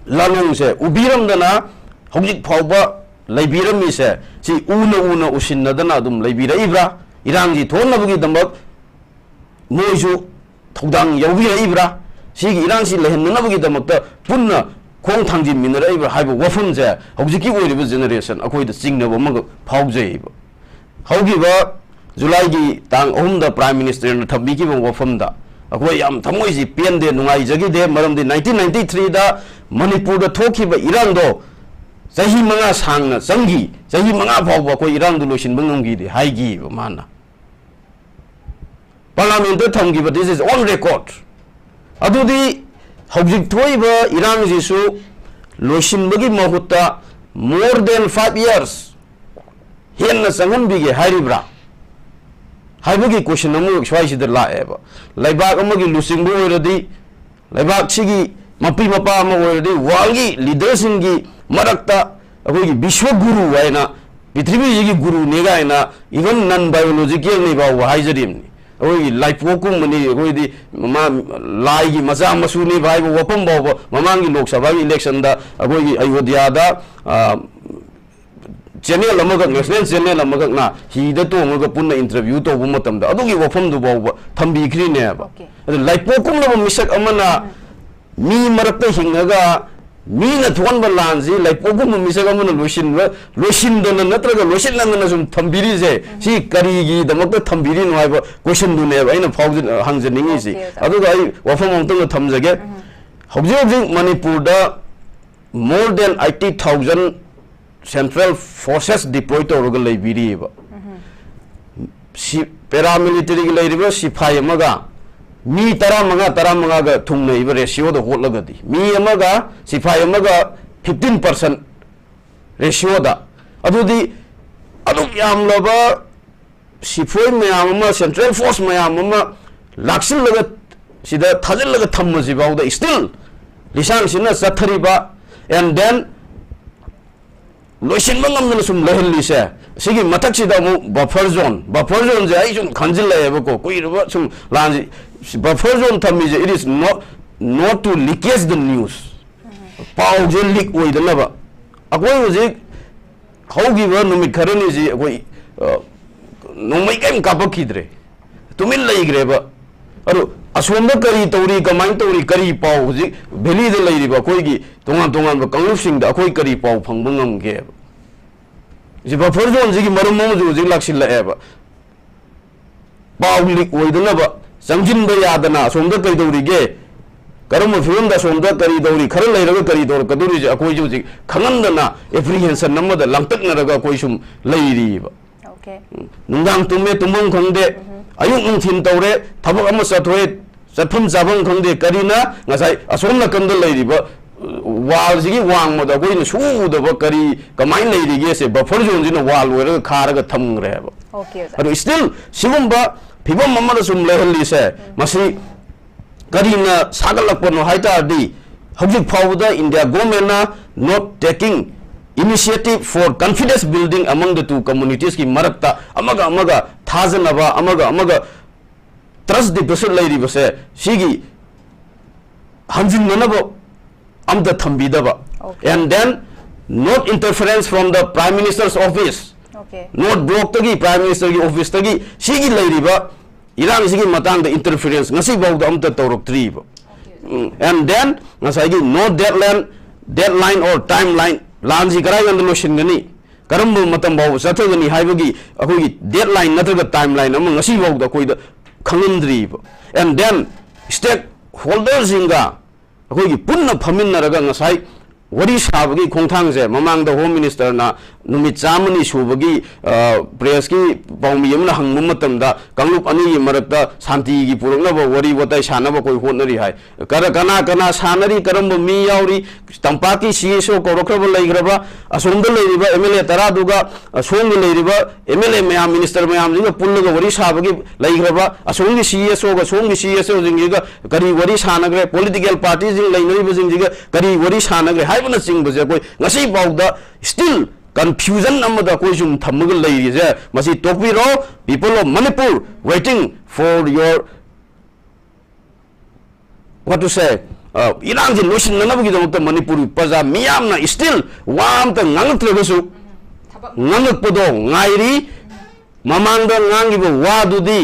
ꯂꯥꯂꯣꯡꯁꯦ ꯎꯕꯤꯔꯝꯗꯅ ꯍꯧꯖꯤꯛ ꯐꯥꯎꯕ ꯂꯩꯕꯤꯔꯝꯃꯤꯁꯦ, ꯁꯤ ꯎꯅ ꯎꯅ ꯎꯁꯤꯟꯅꯗꯅ ꯑꯗꯨꯝ ꯂꯩꯕꯤꯔꯛꯏꯕ꯭ꯔꯥ? ꯏꯔꯥꯡꯁꯤ ꯊꯣꯛꯅꯕꯒꯤꯗꯃꯛ ꯃꯣꯏꯁꯨ ꯊꯧꯗꯥꯡ ꯌꯥꯎꯕꯤꯔꯛꯏꯕ꯭ꯔꯥ? ꯁꯤꯒꯤ ꯏꯔꯥꯡꯁꯤ ꯂꯩꯍꯟꯗꯅꯕꯒꯤꯗꯃꯛꯇ ꯄꯨꯟꯅ ꯈꯣꯡ ꯊꯥꯡꯖꯤꯟꯃꯤꯟꯅꯔꯛꯏꯕ꯭ꯔꯥ ꯍꯥꯏꯕ ꯋꯥꯐꯝꯁꯦ ꯍꯧꯖꯤꯛꯀꯤ ꯑꯣꯏꯔꯤꯕ ꯖꯦꯅꯦꯔꯦꯁꯟ ꯑꯩꯈꯣꯏꯗ ꯆꯤꯡꯅꯕ ꯑꯃꯈꯛ ꯐꯥꯎꯖꯩꯕ꯫ ꯍꯧꯈꯤꯕ ꯖꯨꯂꯥꯏꯒꯤ ꯇꯥꯡ ꯑꯍꯨꯝꯗ ꯄ꯭ꯔꯥꯏꯝ ꯃꯤꯅꯤꯁꯇꯔꯅ ꯊꯝꯕꯤꯈꯤꯕ ꯋꯥꯐꯝꯗ ꯑꯩꯈꯣꯏ ꯌꯥꯝ ꯊꯃꯣꯏꯁꯤ ꯄꯦꯟꯗꯦ, ꯅꯨꯡꯉꯥꯏꯖꯈꯤꯗꯦ꯫ ꯃꯔꯝꯗꯤ ꯅꯥꯏꯟꯇꯤꯟ ꯅꯥꯏꯟꯇꯤ ꯊ꯭ꯔꯤꯗ ꯃꯅꯤꯄꯨꯔꯗ ꯊꯣꯛꯈꯤꯕ ꯏꯔꯥꯡꯗꯣ ꯆꯍꯤ ꯃꯉꯥ ꯁꯥꯡꯅ ꯆꯪꯈꯤ, ꯆꯍꯤ ꯃꯉꯥ ꯐꯥꯎꯕ ꯑꯩꯈꯣꯏ ꯏꯔꯥꯡꯗꯨ ꯂꯣꯏꯁꯤꯟꯕ ꯉꯝꯈꯤꯗꯦ ꯍꯥꯏꯈꯤꯕ ꯃꯥꯅ꯫ ꯄꯥꯔꯂꯥꯃꯦꯟꯠꯇ ꯊꯝꯈꯤꯕ, this is on record꯫ ꯑꯗꯨꯗꯤ ꯍꯧꯖꯤꯛ ꯊꯣꯛꯏꯕ ꯏꯔꯥꯡꯁꯤꯁꯨ ꯂꯣꯏꯁꯤꯟꯕꯒꯤ ꯃꯍꯨꯠꯇ more than five years ꯍꯦꯟꯅ ꯆꯪꯍꯟꯕꯤꯒꯦ ꯍꯥꯏꯔꯤꯕ꯭ꯔꯥ ꯍꯥꯏꯕꯒꯤ ꯀꯣꯏꯁꯟ ꯑꯃ ꯁ꯭ꯋꯥꯏꯁꯤꯗ ꯂꯥꯛꯑꯦꯕ꯫ ꯂꯩꯕꯥꯛ ꯑꯃꯒꯤ ꯂꯨꯆꯤꯡꯕ ꯑꯣꯏꯔꯗꯤ, ꯂꯩꯕꯥꯛꯁꯤꯒꯤ ꯃꯄꯤ ꯃꯄꯥ ꯑꯃ ꯑꯣꯏꯔꯗꯤ, ꯋꯥꯔꯜꯒꯤ ꯂꯤꯗꯔꯁꯤꯡꯒꯤ ꯃꯔꯛꯇ ꯑꯩꯈꯣꯏꯒꯤ ꯕꯤꯁ꯭ꯋ ꯒꯨꯔꯨ ꯍꯥꯏꯅ, ꯄ꯭ꯔꯤꯊꯤꯕꯤꯁꯤꯒꯤ ꯒꯨꯔꯨꯅꯦ ꯀꯥꯏꯅ, even non biologicalꯅꯤ ꯐꯥꯎꯕ ꯍꯥꯏꯖꯔꯤꯕꯅꯤ꯫ ꯑꯩꯈꯣꯏꯒꯤ ꯂꯥꯏꯄꯣꯛꯀꯨꯝꯕꯅꯤ, ꯑꯩꯈꯣꯏꯗꯤ ꯃꯥ ꯂꯥꯏꯒꯤ ꯃꯆꯥ ꯃꯁꯨꯅꯦꯕ ꯍꯥꯏꯕ ꯋꯥꯐꯝ ꯐꯥꯎꯕ ꯃꯃꯥꯡꯒꯤ ꯂꯣꯛ ꯁꯚꯥꯒꯤ ꯏꯂꯦꯛꯁꯟꯗ ꯑꯩꯈꯣꯏꯒꯤ ꯑꯌꯣꯙ꯭ꯌꯥꯗ, ꯑ, ꯆꯦꯅꯦꯜ ꯑꯃꯈꯛ, ꯅꯦꯁꯅꯦꯜ ꯆꯦꯅꯦꯜ ꯑꯃꯈꯛꯅ ꯍꯤꯗ ꯇꯣꯡꯉꯒ ꯄꯨꯟꯅ ꯏꯟꯇꯔꯚ꯭ꯌꯨ ꯇꯧꯕ ꯃꯇꯝꯗ ꯑꯗꯨꯒꯤ ꯋꯥꯐꯝꯗꯨ ꯐꯥꯎꯕ ꯊꯝꯕꯤꯈ꯭ꯔꯤꯅꯦꯕ꯫ Okay. ꯑꯗꯨ ꯂꯥꯏꯄꯣꯛꯀꯨꯝꯂꯕ ꯃꯤꯁꯛ ꯑꯃꯅ ꯃꯤ ꯃꯔꯛꯇ ꯍꯤꯡꯉꯒ ꯃꯤꯅ ꯊꯣꯛꯍꯟꯕ ꯂꯥꯟꯁꯤ ꯂꯥꯏꯄꯣꯛꯀꯨꯝꯕ ꯃꯤꯁꯛ ꯑꯃꯅ ꯂꯣꯏꯁꯤꯟꯕ, ꯂꯣꯏꯁꯤꯟꯗꯅ ꯅꯠꯇ꯭ꯔꯒ ꯂꯣꯏꯁꯤꯟꯅꯗꯅ ꯁꯨꯝ ꯊꯝꯕꯤꯔꯤꯁꯦ, ꯁꯤ ꯀꯔꯤꯒꯤꯗꯃꯛꯇ ꯊꯝꯕꯤꯔꯤꯅꯣ ꯍꯥꯏꯕ ꯀꯣꯏꯁꯟꯗꯨꯅꯦꯕ ꯑꯩꯅ ꯐꯥꯎꯖ-, ꯍꯪꯖꯅꯤꯡꯉꯤꯁꯤ꯫ Okay, okay. ꯑꯗꯨꯒ ꯑꯩ ꯋꯥꯐꯝ ꯑꯃꯇꯪꯒ ꯊꯝꯖꯒꯦ꯫ ꯍꯧꯖꯤꯛ ꯍꯧꯖꯤꯛ ꯃꯅꯤꯄꯨꯔꯗ more than eighty thousand central forces deploy ꯇꯧꯔꯒ ꯂꯩꯕꯤꯔꯤꯑꯕ꯫ ꯁꯤ ꯄꯦꯔꯥꯃꯤꯂꯤꯇꯔꯤꯒꯤ ꯂꯩꯔꯤꯕ ꯁꯤꯐꯥꯏ ꯑꯃꯒ ꯃꯤ ꯇꯔꯥꯃꯉꯥ, ꯇꯔꯥꯃꯉꯥꯒ ꯊꯨꯡꯅꯩꯕ ꯔꯦꯁꯤꯌꯣꯗ ꯍꯣꯠꯂꯒꯗꯤ, ꯃꯤ ꯑꯃꯒ ꯁꯤꯐꯥꯏ ꯑꯃꯒ fifteen percent ꯔꯦꯁꯤꯌꯣꯗ, ꯑꯗꯨꯗꯤ ꯑꯗꯨꯛ ꯌꯥꯝꯂꯕ ꯁꯤꯐꯣꯏ ꯃꯌꯥꯝ ꯑꯃ, ꯁꯦꯟꯇ꯭ꯔꯦꯜ ꯐꯣꯔꯁ ꯃꯌꯥꯝ ꯑꯃ ꯂꯥꯛꯁꯤꯜꯂꯒ ꯁꯤꯗ ꯊꯥꯖꯤꯜꯂꯒ ꯊꯝꯕꯁꯤꯐꯥꯎꯗ still ꯂꯤꯁꯥꯡꯁꯤꯟꯅ ꯆꯠꯊꯔꯤꯕ, and then ꯂꯣꯏꯁꯤꯟꯕ ꯉꯝꯗꯅ ꯁꯨꯝ ꯂꯩꯍꯜꯂꯤꯁꯦ, ꯁꯤꯒꯤ ꯃꯊꯛꯁꯤꯗ ꯑꯃꯨꯛ buffer zone, buffer zoneꯁꯦ ꯑꯩ ꯁꯨꯝ ꯈꯟꯖꯤꯜꯂꯛꯑꯦꯕꯀꯣ, ꯀꯨꯏꯔꯕ ꯁꯨꯝ ꯂꯥꯟꯁꯤ, buffer zone ꯊꯝꯃꯤꯁꯦ, it is not, not to leakage the news. ꯄꯥꯎꯁꯦ ꯂꯤꯛ ꯑꯣꯏꯗꯅꯕ꯫ ꯑꯩꯈꯣꯏ ꯍꯧꯖꯤꯛ ꯍꯧꯈꯤꯕ ꯅꯨꯃꯤꯠ ꯈꯔꯅꯤꯁꯤ ꯑꯩꯈꯣꯏ, ꯑ, ꯅꯣꯡꯃꯩ ꯀꯔꯤꯝ ꯀꯥꯞꯄꯛꯈꯤꯗ꯭ꯔꯦ, ꯇꯨꯃꯤꯟ ꯂꯩꯈ꯭ꯔꯦꯕ꯫ ꯑꯗꯣ ꯑꯁꯣꯝꯗ ꯀꯔꯤ ꯇꯧꯔꯤ, ꯀꯃꯥꯏꯅ ꯇꯧꯔꯤ, ꯀꯔꯤ ꯄꯥꯎ ꯍꯧꯖꯤꯛ ꯚꯦꯂꯤꯗ ꯂꯩꯔꯤꯕ ꯑꯩꯈꯣꯏꯒꯤ ꯇꯣꯉꯥꯟ ꯇꯣꯉꯥꯟꯕ ꯀꯥꯡꯂꯨꯞꯁꯤꯡꯗ ꯑꯩꯈꯣꯏ ꯀꯔꯤ ꯄꯥꯎ ꯐꯪꯕ ꯉꯝꯒꯦꯕ? ꯁꯤ buffer zoneꯁꯤꯒꯤ ꯃꯔꯝ ꯑꯃꯁꯨ ꯍꯧꯖꯤꯛ ꯂꯥꯛꯁꯤꯜꯂꯛꯑꯦꯕ꯫ ꯄꯥꯎ ꯂꯤꯛ ꯑꯣꯏꯗꯅꯕ, ꯆꯪꯁꯤꯟꯕ ꯌꯥꯗꯅ ꯑꯁꯣꯝꯗ ꯀꯩꯗꯧꯔꯤꯒꯦ, ꯀꯔꯝꯕ ꯐꯤꯕꯝꯗ ꯑꯁꯣꯝꯗ ꯀꯔꯤ ꯇꯧꯔꯤ, ꯈꯔ ꯂꯩꯔꯒ ꯀꯔꯤ ꯇꯧꯔꯛꯀꯗꯧꯔꯤꯁꯦ ꯑꯩꯈꯣꯏꯁꯨ ꯍꯧꯖꯤꯛ ꯈꯪꯍꯟꯗꯅ apprehension ꯑꯃꯗ ꯂꯥꯡꯇꯛꯅꯔꯒ ꯑꯩꯈꯣꯏ ꯁꯨꯝ ꯂꯩꯔꯤꯕ꯫ Okay. ꯎꯝ, ꯅꯨꯡꯗꯥꯡ ꯇꯨꯝꯃꯦ, ꯇꯨꯝꯐꯝ ꯈꯪꯗꯦ, ꯑꯌꯨꯛ ꯅꯨꯡꯊꯤꯟ ꯇꯧꯔꯦ, ꯊꯕꯛ ꯑꯃ ꯆꯠꯊꯣꯛꯑꯦ, ꯆꯠꯐꯝ ꯆꯥꯐꯝ ꯈꯪꯗꯦ꯫ ꯀꯔꯤꯅ ꯉꯁꯥꯏ ꯑꯁꯣꯝ ꯅꯥꯀꯟꯗ ꯂꯩꯔꯤꯕ, ꯎ, wallꯁꯤꯒꯤ ꯋꯥꯡꯃꯗ ꯑꯩꯈꯣꯏꯅ ꯁꯨꯛꯎ ꯎꯗꯕ ꯀꯔꯤ ꯀꯃꯥꯏꯅ ꯂꯩꯔꯤꯒꯦꯁꯦ buffer zoneꯁꯤꯅ wall ꯑꯣꯏꯔꯒ ꯈꯥꯔꯒ ꯊꯝꯈ꯭ꯔꯦꯕ꯫ Okay, ꯑꯣꯖꯥ꯫ ꯑꯗꯣ still ꯁꯤꯒꯨꯝꯕ ꯐꯤꯕꯝ ꯑꯃꯗ ꯁꯨꯝ ꯂꯩꯍꯜꯂꯤꯁꯦ, ꯃꯁꯤ ꯀꯔꯤꯅ ꯁꯥꯒꯠꯂꯛꯄꯅꯣ ꯍꯥꯏ ꯇꯥꯔꯗꯤ, ꯍꯧꯖꯤꯛ ꯐꯥꯎꯕꯗ India governmentꯅ not taking initiative for confidence building among the two communitiesꯀꯤ ꯃꯔꯛꯇ ꯑꯃꯒ ꯑꯃꯒ ꯊꯥꯖꯅꯕ, ꯑꯃꯒ ꯑꯃꯒ trust deficit ꯂꯩꯔꯤꯕꯁꯦ, ꯁꯤꯒꯤ ꯍꯟꯖꯤꯟꯅꯅꯕ ꯑꯝꯇ ꯊꯝꯕꯤꯗꯕ꯫ Okay. And then not interference from the Prime Minister's office. Okay. North Blockꯇꯒꯤ, Prime Ministerꯒꯤ officeꯇꯒꯤ ꯁꯤꯒꯤ ꯂꯩꯔꯤꯕ ꯏꯔꯥꯡꯁꯤꯒꯤ ꯃꯇꯥꯡꯗ interference ꯉꯁꯤ ꯐꯥꯎꯗ ꯑꯝꯇ ꯇꯧꯔꯛꯇ꯭ꯔꯤꯕ꯫ ꯎꯝ, and then ꯉꯁꯥꯏꯒꯤ no deadline, deadline or timeline, ꯂꯥꯟꯁꯤ ꯀꯗꯥꯏ ꯀꯥꯟꯗ ꯂꯣꯏꯁꯤꯟꯒꯅꯤ, ꯀꯔꯝꯕ ꯃꯇꯝ ꯐꯥꯎꯕ ꯆꯠꯊꯒꯅꯤ ꯍꯥꯏꯕꯒꯤ ꯑꯩꯈꯣꯏꯒꯤ deadline ꯅꯠꯇ꯭ꯔꯒ timeline ꯑꯃ ꯉꯁꯤ ꯐꯥꯎꯗ ꯑꯩꯈꯣꯏꯗ ꯈꯪꯍꯟꯗ꯭ꯔꯤꯕ꯫ And then stakeholderꯁꯤꯡꯒ ꯑꯩꯈꯣꯏꯒꯤ ꯄꯨꯟꯅ ꯐꯝꯃꯤꯟꯅꯔꯒ ꯉꯁꯥꯏ ꯋꯥꯔꯤ ꯁꯥꯕꯒꯤ ꯈꯣꯡꯊꯥꯡꯁꯦ, ꯃꯃꯥꯡꯗ Home Ministerꯅ ꯅꯨꯃꯤꯠ ꯆꯥꯝꯃꯅꯤ ꯁꯨꯕꯒꯤ, ꯑ, pressꯀꯤ ꯄꯥꯎꯃꯤ ꯑꯃꯅ ꯍꯪꯕ ꯃꯇꯝꯗ, ꯀꯥꯡꯂꯨꯞ ꯑꯅꯤꯒꯤ ꯃꯔꯛꯇ ꯁꯥꯟꯇꯤꯒꯤ ꯄꯨꯔꯛꯅꯕ ꯋꯥꯔꯤ ꯋꯥꯇꯥꯏ ꯁꯥꯟꯅꯕ ꯑꯩꯈꯣꯏ ꯍꯣꯠꯅꯔꯤ ꯍꯥꯏ꯫ ꯀꯔ-, ꯀꯅꯥ ꯀꯅꯥ ꯁꯥꯟꯅꯔꯤ, ꯀꯔꯝꯕ ꯃꯤ ꯌꯥꯎꯔꯤ, ꯇꯝꯄꯥꯛꯀꯤ CSO ꯀꯧꯔꯛꯈ꯭ꯔꯕ ꯂꯩꯈ꯭ꯔꯕ, ꯑꯁꯣꯝꯗ ꯂꯩꯔꯤꯕ MLA ꯇꯔꯥꯗꯨꯒ, ꯑ, ꯁꯣꯝꯒꯤ ꯂꯩꯔꯤꯕ MLA ꯃꯌꯥꯝ, minister ꯃꯌꯥꯝꯁꯤꯒ ꯄꯨꯜꯂꯒ ꯋꯥꯔꯤ ꯁꯥꯕꯒꯤ ꯂꯩꯈ꯭ꯔꯕ, ꯑꯁꯣꯝꯒꯤ CSOꯒ ꯁꯣꯝꯒꯤ CSOꯁꯤꯡꯁꯤꯒ ꯀꯔꯤ ꯋꯥꯔꯤ ꯁꯥꯟꯅꯈ꯭ꯔꯦ, political partyꯁꯤꯡ ꯂꯩꯅꯔꯤꯕꯁꯤꯡꯁꯤꯒ ꯀꯔꯤ ꯋꯥꯔꯤ ꯁꯥꯟꯅꯈ꯭ꯔꯦ ꯍꯥꯏꯕꯅꯆꯤꯡꯕꯁꯦ ꯑꯩꯈꯣꯏ ꯉꯁꯤ ꯐꯥꯎꯗ still ꯀꯟꯐ꯭ꯌꯨꯖꯟ ꯑꯃꯗ ꯑꯩꯈꯣꯏ ꯁꯨꯝ ꯊꯝꯃꯒ ꯂꯩꯔꯤꯁꯦ, ꯃꯁꯤ ꯇꯣꯛꯄꯤꯔꯣ꯫ People of Manipur waiting for your, what to say, ꯑ, ꯏꯔꯥꯡꯁꯤ ꯂꯣꯏꯁꯤꯟꯅꯅꯕꯒꯤꯗꯃꯛꯇ ꯃꯅꯤꯄꯨꯔ ꯄ꯭ꯔꯖꯥ ꯃꯤꯌꯥꯝꯅ still ꯋꯥ ꯑꯝꯇ ꯉꯥꯡꯉꯛꯇ꯭ꯔꯒꯁꯨ ꯉꯥꯡꯉꯛꯄꯗꯣ ꯉꯥꯏꯔꯤ꯫ ꯃꯃꯥꯡꯗ ꯉꯥꯡꯈꯤꯕ ꯋꯥꯗꯨꯗꯤ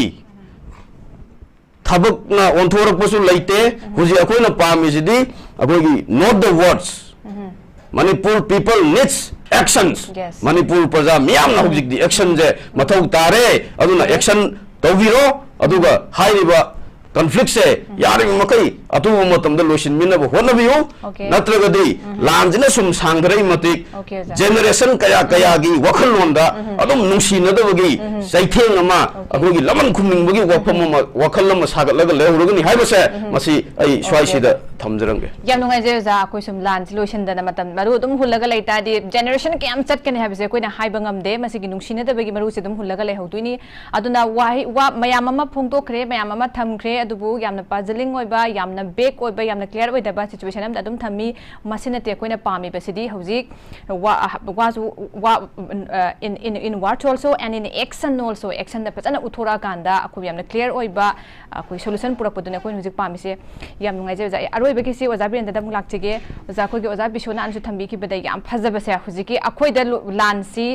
ꯊꯕꯛꯅ ꯑꯣꯟꯊꯣꯔꯛꯄꯁꯨ ꯂꯩꯇꯦ꯫ ꯍꯧꯖꯤꯛ ꯑꯩꯈꯣꯏꯅ ꯄꯥꯝꯃꯤꯁꯤꯗꯤ ꯑꯩꯈꯣꯏꯒꯤ not the words, Manipur people needs actions. Yes. Manipur ꯄ꯭ꯔꯖꯥ ꯃꯤꯌꯥꯝꯅ ꯍꯧꯖꯤꯛꯇꯤ ꯑꯦꯛꯁꯟꯁꯦ ꯃꯊꯧ ꯇꯥꯔꯦ꯫ ꯑꯗꯨꯅ ꯑꯦꯛꯁꯟ ꯇꯧꯕꯤꯔꯣ꯫ ꯑꯗꯨꯒ ꯍꯥꯏꯔꯤꯕ ꯀꯟꯐ꯭ꯂꯤꯛꯁꯦ ꯌꯥꯔꯤꯕ ꯃꯈꯩ ꯑꯊꯨꯕ ꯃꯇꯝꯗ ꯂꯣꯏꯁꯤꯟꯕꯤꯅꯕ ꯍꯣꯠꯅꯕꯤꯌꯨ꯫ Okay. ꯅꯠꯇ꯭ꯔꯒꯗꯤ ꯂꯥꯟꯁꯤꯅ ꯁꯨꯝ ꯁꯥꯡꯊꯔꯛꯏ ꯃꯇꯤꯛ Okay, ꯑꯣꯖꯥ. ꯖꯦꯅꯦꯔꯦꯁꯟ ꯀꯌꯥ ꯀꯌꯥꯒꯤ ꯋꯥꯈꯜꯂꯣꯟꯗ ꯑꯗꯨꯝ ꯅꯨꯡꯁꯤꯅꯗꯕꯒꯤ ꯆꯩꯊꯦꯡ ꯑꯃ ꯑꯩꯈꯣꯏꯒꯤ ꯂꯃꯟ ꯈꯨꯝꯅꯤꯡꯕꯒꯤ ꯋꯥꯐꯝ ꯑꯃ, ꯋꯥꯈꯜ ꯑꯃ ꯁꯥꯒꯠꯂꯒ ꯂꯩꯍꯧꯔꯒꯅꯤ ꯍꯥꯏꯕꯁꯦ ꯃꯁꯤ ꯑꯩ ꯁ꯭ꯋꯥꯏꯁꯤꯗ ꯊꯝꯖꯔꯝꯒꯦ꯫ ꯌꯥꯝ ꯅꯨꯡꯉꯥꯏꯖꯩ ꯑꯣꯖꯥ꯫ ꯑꯩꯈꯣꯏ ꯁꯨꯝ ꯂꯥꯟꯁꯤ ꯂꯣꯏꯁꯤꯟꯗꯅ ꯃꯇꯝ ꯃꯔꯨ ꯑꯗꯨꯝ ꯍꯨꯜꯂꯒ ꯂꯩꯇꯥꯔꯗꯤ ꯖꯦꯅꯦꯔꯦꯁꯟ ꯀꯌꯥꯝ ꯆꯠꯀꯅꯤ ꯍꯥꯏꯕꯁꯦ ꯑꯩꯈꯣꯏꯅ ꯍꯥꯏꯕ ꯉꯝꯗꯦ꯫ ꯃꯁꯤꯒꯤ ꯅꯨꯡꯁꯤꯅꯗꯕꯒꯤ ꯃꯔꯨꯁꯦ ꯑꯗꯨꯝ ꯍꯨꯜꯂꯒ ꯂꯩꯍꯧꯗꯣꯏꯅꯤ꯫ ꯑꯗꯨꯅ ꯋꯥꯍꯩ, ꯋꯥ ꯃꯌꯥꯝ ꯑꯃ ꯐꯣꯡꯗꯣꯛꯈ꯭ꯔꯦ, ꯃꯌꯥꯝ ꯑꯃ ꯊꯝꯈ꯭ꯔꯦ, ꯑꯗꯨꯕꯨ ꯌꯥꯝꯅ ꯄꯖꯂꯤꯡ ꯑꯣꯏꯕ, ꯌꯥꯝꯅ ꯕꯦꯛ ꯑꯣꯏꯕ, ꯌꯥꯝꯅ ꯀ꯭ꯂꯤꯌꯥꯔ ꯑꯣꯏꯗꯕ ꯁꯤꯆꯨꯋꯦꯁꯟ ꯑꯃꯗ ꯑꯗꯨꯝ ꯊꯝꯃꯤ꯫ ꯃꯁꯤ ꯅꯠꯇꯦ ꯑꯩꯈꯣꯏꯅ ꯄꯥꯝꯃꯤꯕꯁꯤꯗꯤ ꯍꯧꯖꯤꯛ ꯋꯥ, ꯋꯥꯁꯨ, ꯋꯥ, in, in, in words also and in action also, ꯑꯦꯛꯁꯟꯗ ꯐꯖꯅ ꯎꯠꯊꯣꯔꯛꯑꯀꯥꯟꯗ ꯑꯩꯈꯣꯏ ꯌꯥꯝꯅ ꯀ꯭ꯂꯤꯌꯥꯔ ꯑꯣꯏꯕ ꯑꯩꯈꯣꯏ ꯁꯣꯂꯨꯁꯟ ꯄꯨꯔꯛꯄꯗꯨꯅꯦ ꯑꯩꯈꯣꯏꯅ ꯍꯧꯖꯤꯛ ꯄꯥꯝꯃꯤꯁꯦ꯫ ꯌꯥꯝ ꯅꯨꯡꯉꯥꯏꯖꯩ ꯑꯣꯖꯥ꯫ ꯑꯩ ꯑꯔꯣꯏꯕꯒꯤꯁꯤ ꯑꯣꯖꯥ ꯕꯤꯔꯦꯟꯗꯗ ꯑꯃꯨꯛ ꯂꯥꯛꯆꯒꯦ꯫ ꯑꯣꯖꯥ, ꯑꯩꯈꯣꯏꯒꯤ ꯑꯣꯖꯥ ꯕꯤꯁ꯭ꯋꯅꯥꯊꯅꯁꯨ ꯊꯝꯕꯤꯈꯤꯕꯗ ꯌꯥꯝ ꯐꯖꯕꯁꯦ, ꯍꯧꯖꯤꯛꯀꯤ ꯑꯩꯈꯣꯏꯗ ꯂꯨ-, ꯂꯥꯟꯁꯤ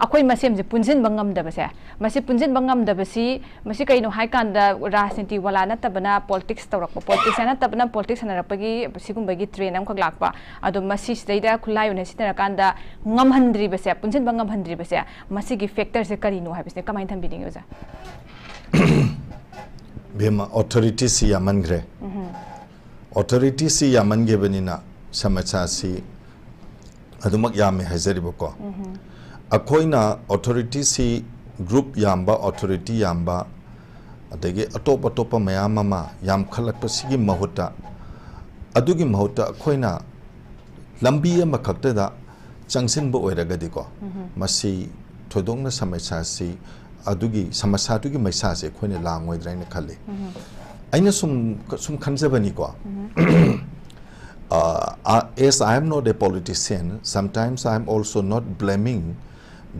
ꯑꯩꯈꯣꯏ ꯃꯁꯦꯟꯁꯦ ꯄꯨꯟꯁꯤꯟꯕ ꯉꯝꯗꯕꯁꯦ, ꯃꯁꯤ ꯄꯨꯟꯁꯤꯟꯕ ꯉꯝꯗꯕꯁꯤ, ꯃꯁꯤ ꯀꯩꯅꯣ ꯍꯥꯏꯀꯥꯟꯗ ꯔꯥꯖꯅꯤꯇꯤ ꯋꯥꯂꯥ ꯅꯠꯇꯕꯅ ꯄꯣꯂꯤꯇꯤꯛꯁ ꯇꯧꯔꯛꯄ, ꯄꯣꯂꯤꯇꯤꯛꯁ ꯅꯠꯇꯕꯅ ꯄꯣꯂꯤꯇꯤꯛꯁ ꯁꯥꯟꯅꯔꯛꯄꯒꯤ ꯁꯤꯒꯨꯝꯕꯒꯤ ꯇ꯭ꯔꯦꯟ ꯑꯃꯈꯛ ꯂꯥꯛꯄ꯫ ꯑꯗꯣ ꯃꯁꯤꯁꯤꯗꯩꯗ ꯈꯨꯠꯂꯥꯏ ꯑꯣꯏꯅ ꯁꯤꯖꯤꯟꯅꯔꯀꯥꯟꯗ ꯉꯝꯍꯟꯗ꯭ꯔꯤꯕꯁꯦ, ꯄꯨꯟꯁꯤꯟꯕ ꯉꯝꯍꯟꯗ꯭ꯔꯤꯕꯁꯦ, ꯃꯁꯤꯒꯤ ꯐꯦꯛꯇꯔꯁꯦ ꯀꯔꯤꯅꯣ ꯍꯥꯏꯕꯁꯤꯅ ꯀꯃꯥꯏꯅ ꯊꯝꯕꯤꯅꯤꯡꯉꯤ ꯑꯣꯖꯥ? ꯕꯦꯝꯃ, ꯑꯣꯊꯣꯔꯤꯇꯤꯁꯤ ꯌꯥꯝꯃꯟꯈ꯭ꯔꯦ꯫ ꯑꯣꯊꯣꯔꯤꯇꯤꯁꯤ ꯌꯥꯝꯃꯟꯈꯤꯕꯅꯤꯅ ꯁꯃꯁ꯭ꯌꯥꯁꯤ ꯑꯗꯨꯃꯛ ꯌꯥꯝꯃꯦ ꯍꯥꯏꯖꯔꯤꯕꯀꯣ꯫ ꯑꯩꯈꯣꯏꯅ ꯑꯣꯊꯣꯔꯤꯇꯤꯁꯤ ꯒ꯭ꯔꯨꯞ ꯌꯥꯝꯕ, ꯑꯣꯊꯣꯔꯤꯇꯤ ꯌꯥꯝꯕ, ꯑꯗꯒꯤ ꯑꯇꯣꯞ ꯑꯇꯣꯞꯄ ꯃꯌꯥꯝ ꯑꯃ ꯌꯥꯝꯈꯠꯂꯛꯄꯁꯤꯒꯤ ꯃꯍꯨꯠꯇ, ꯑꯗꯨꯒꯤ ꯃꯍꯨꯠꯇ ꯑꯩꯈꯣꯏꯅ ꯂꯝꯕꯤ ꯑꯃꯈꯛꯇꯗ ꯆꯪꯁꯤꯟꯕ ꯑꯣꯏꯔꯒꯗꯤꯀꯣ, ꯃꯁꯤ ꯊꯣꯏꯗꯣꯛꯅ ꯁꯃꯁ꯭ꯌꯥꯁꯤ, ꯑꯗꯨꯒꯤ ꯁꯃꯁ꯭ꯌꯥꯗꯨꯒꯤ ꯃꯩꯁꯥꯁꯦ ꯑꯩꯈꯣꯏꯅ ꯂꯥꯡꯉꯣꯏꯗ꯭ꯔꯥ ꯍꯥꯏꯅ ꯈꯜꯂꯤ꯫ ꯑꯩꯅ ꯁꯨꯝ, ꯁꯨꯝ ꯈꯟꯖꯕꯅꯤꯀꯣ, Uh, uh, as I am not a politician, sometimes I am also not blaming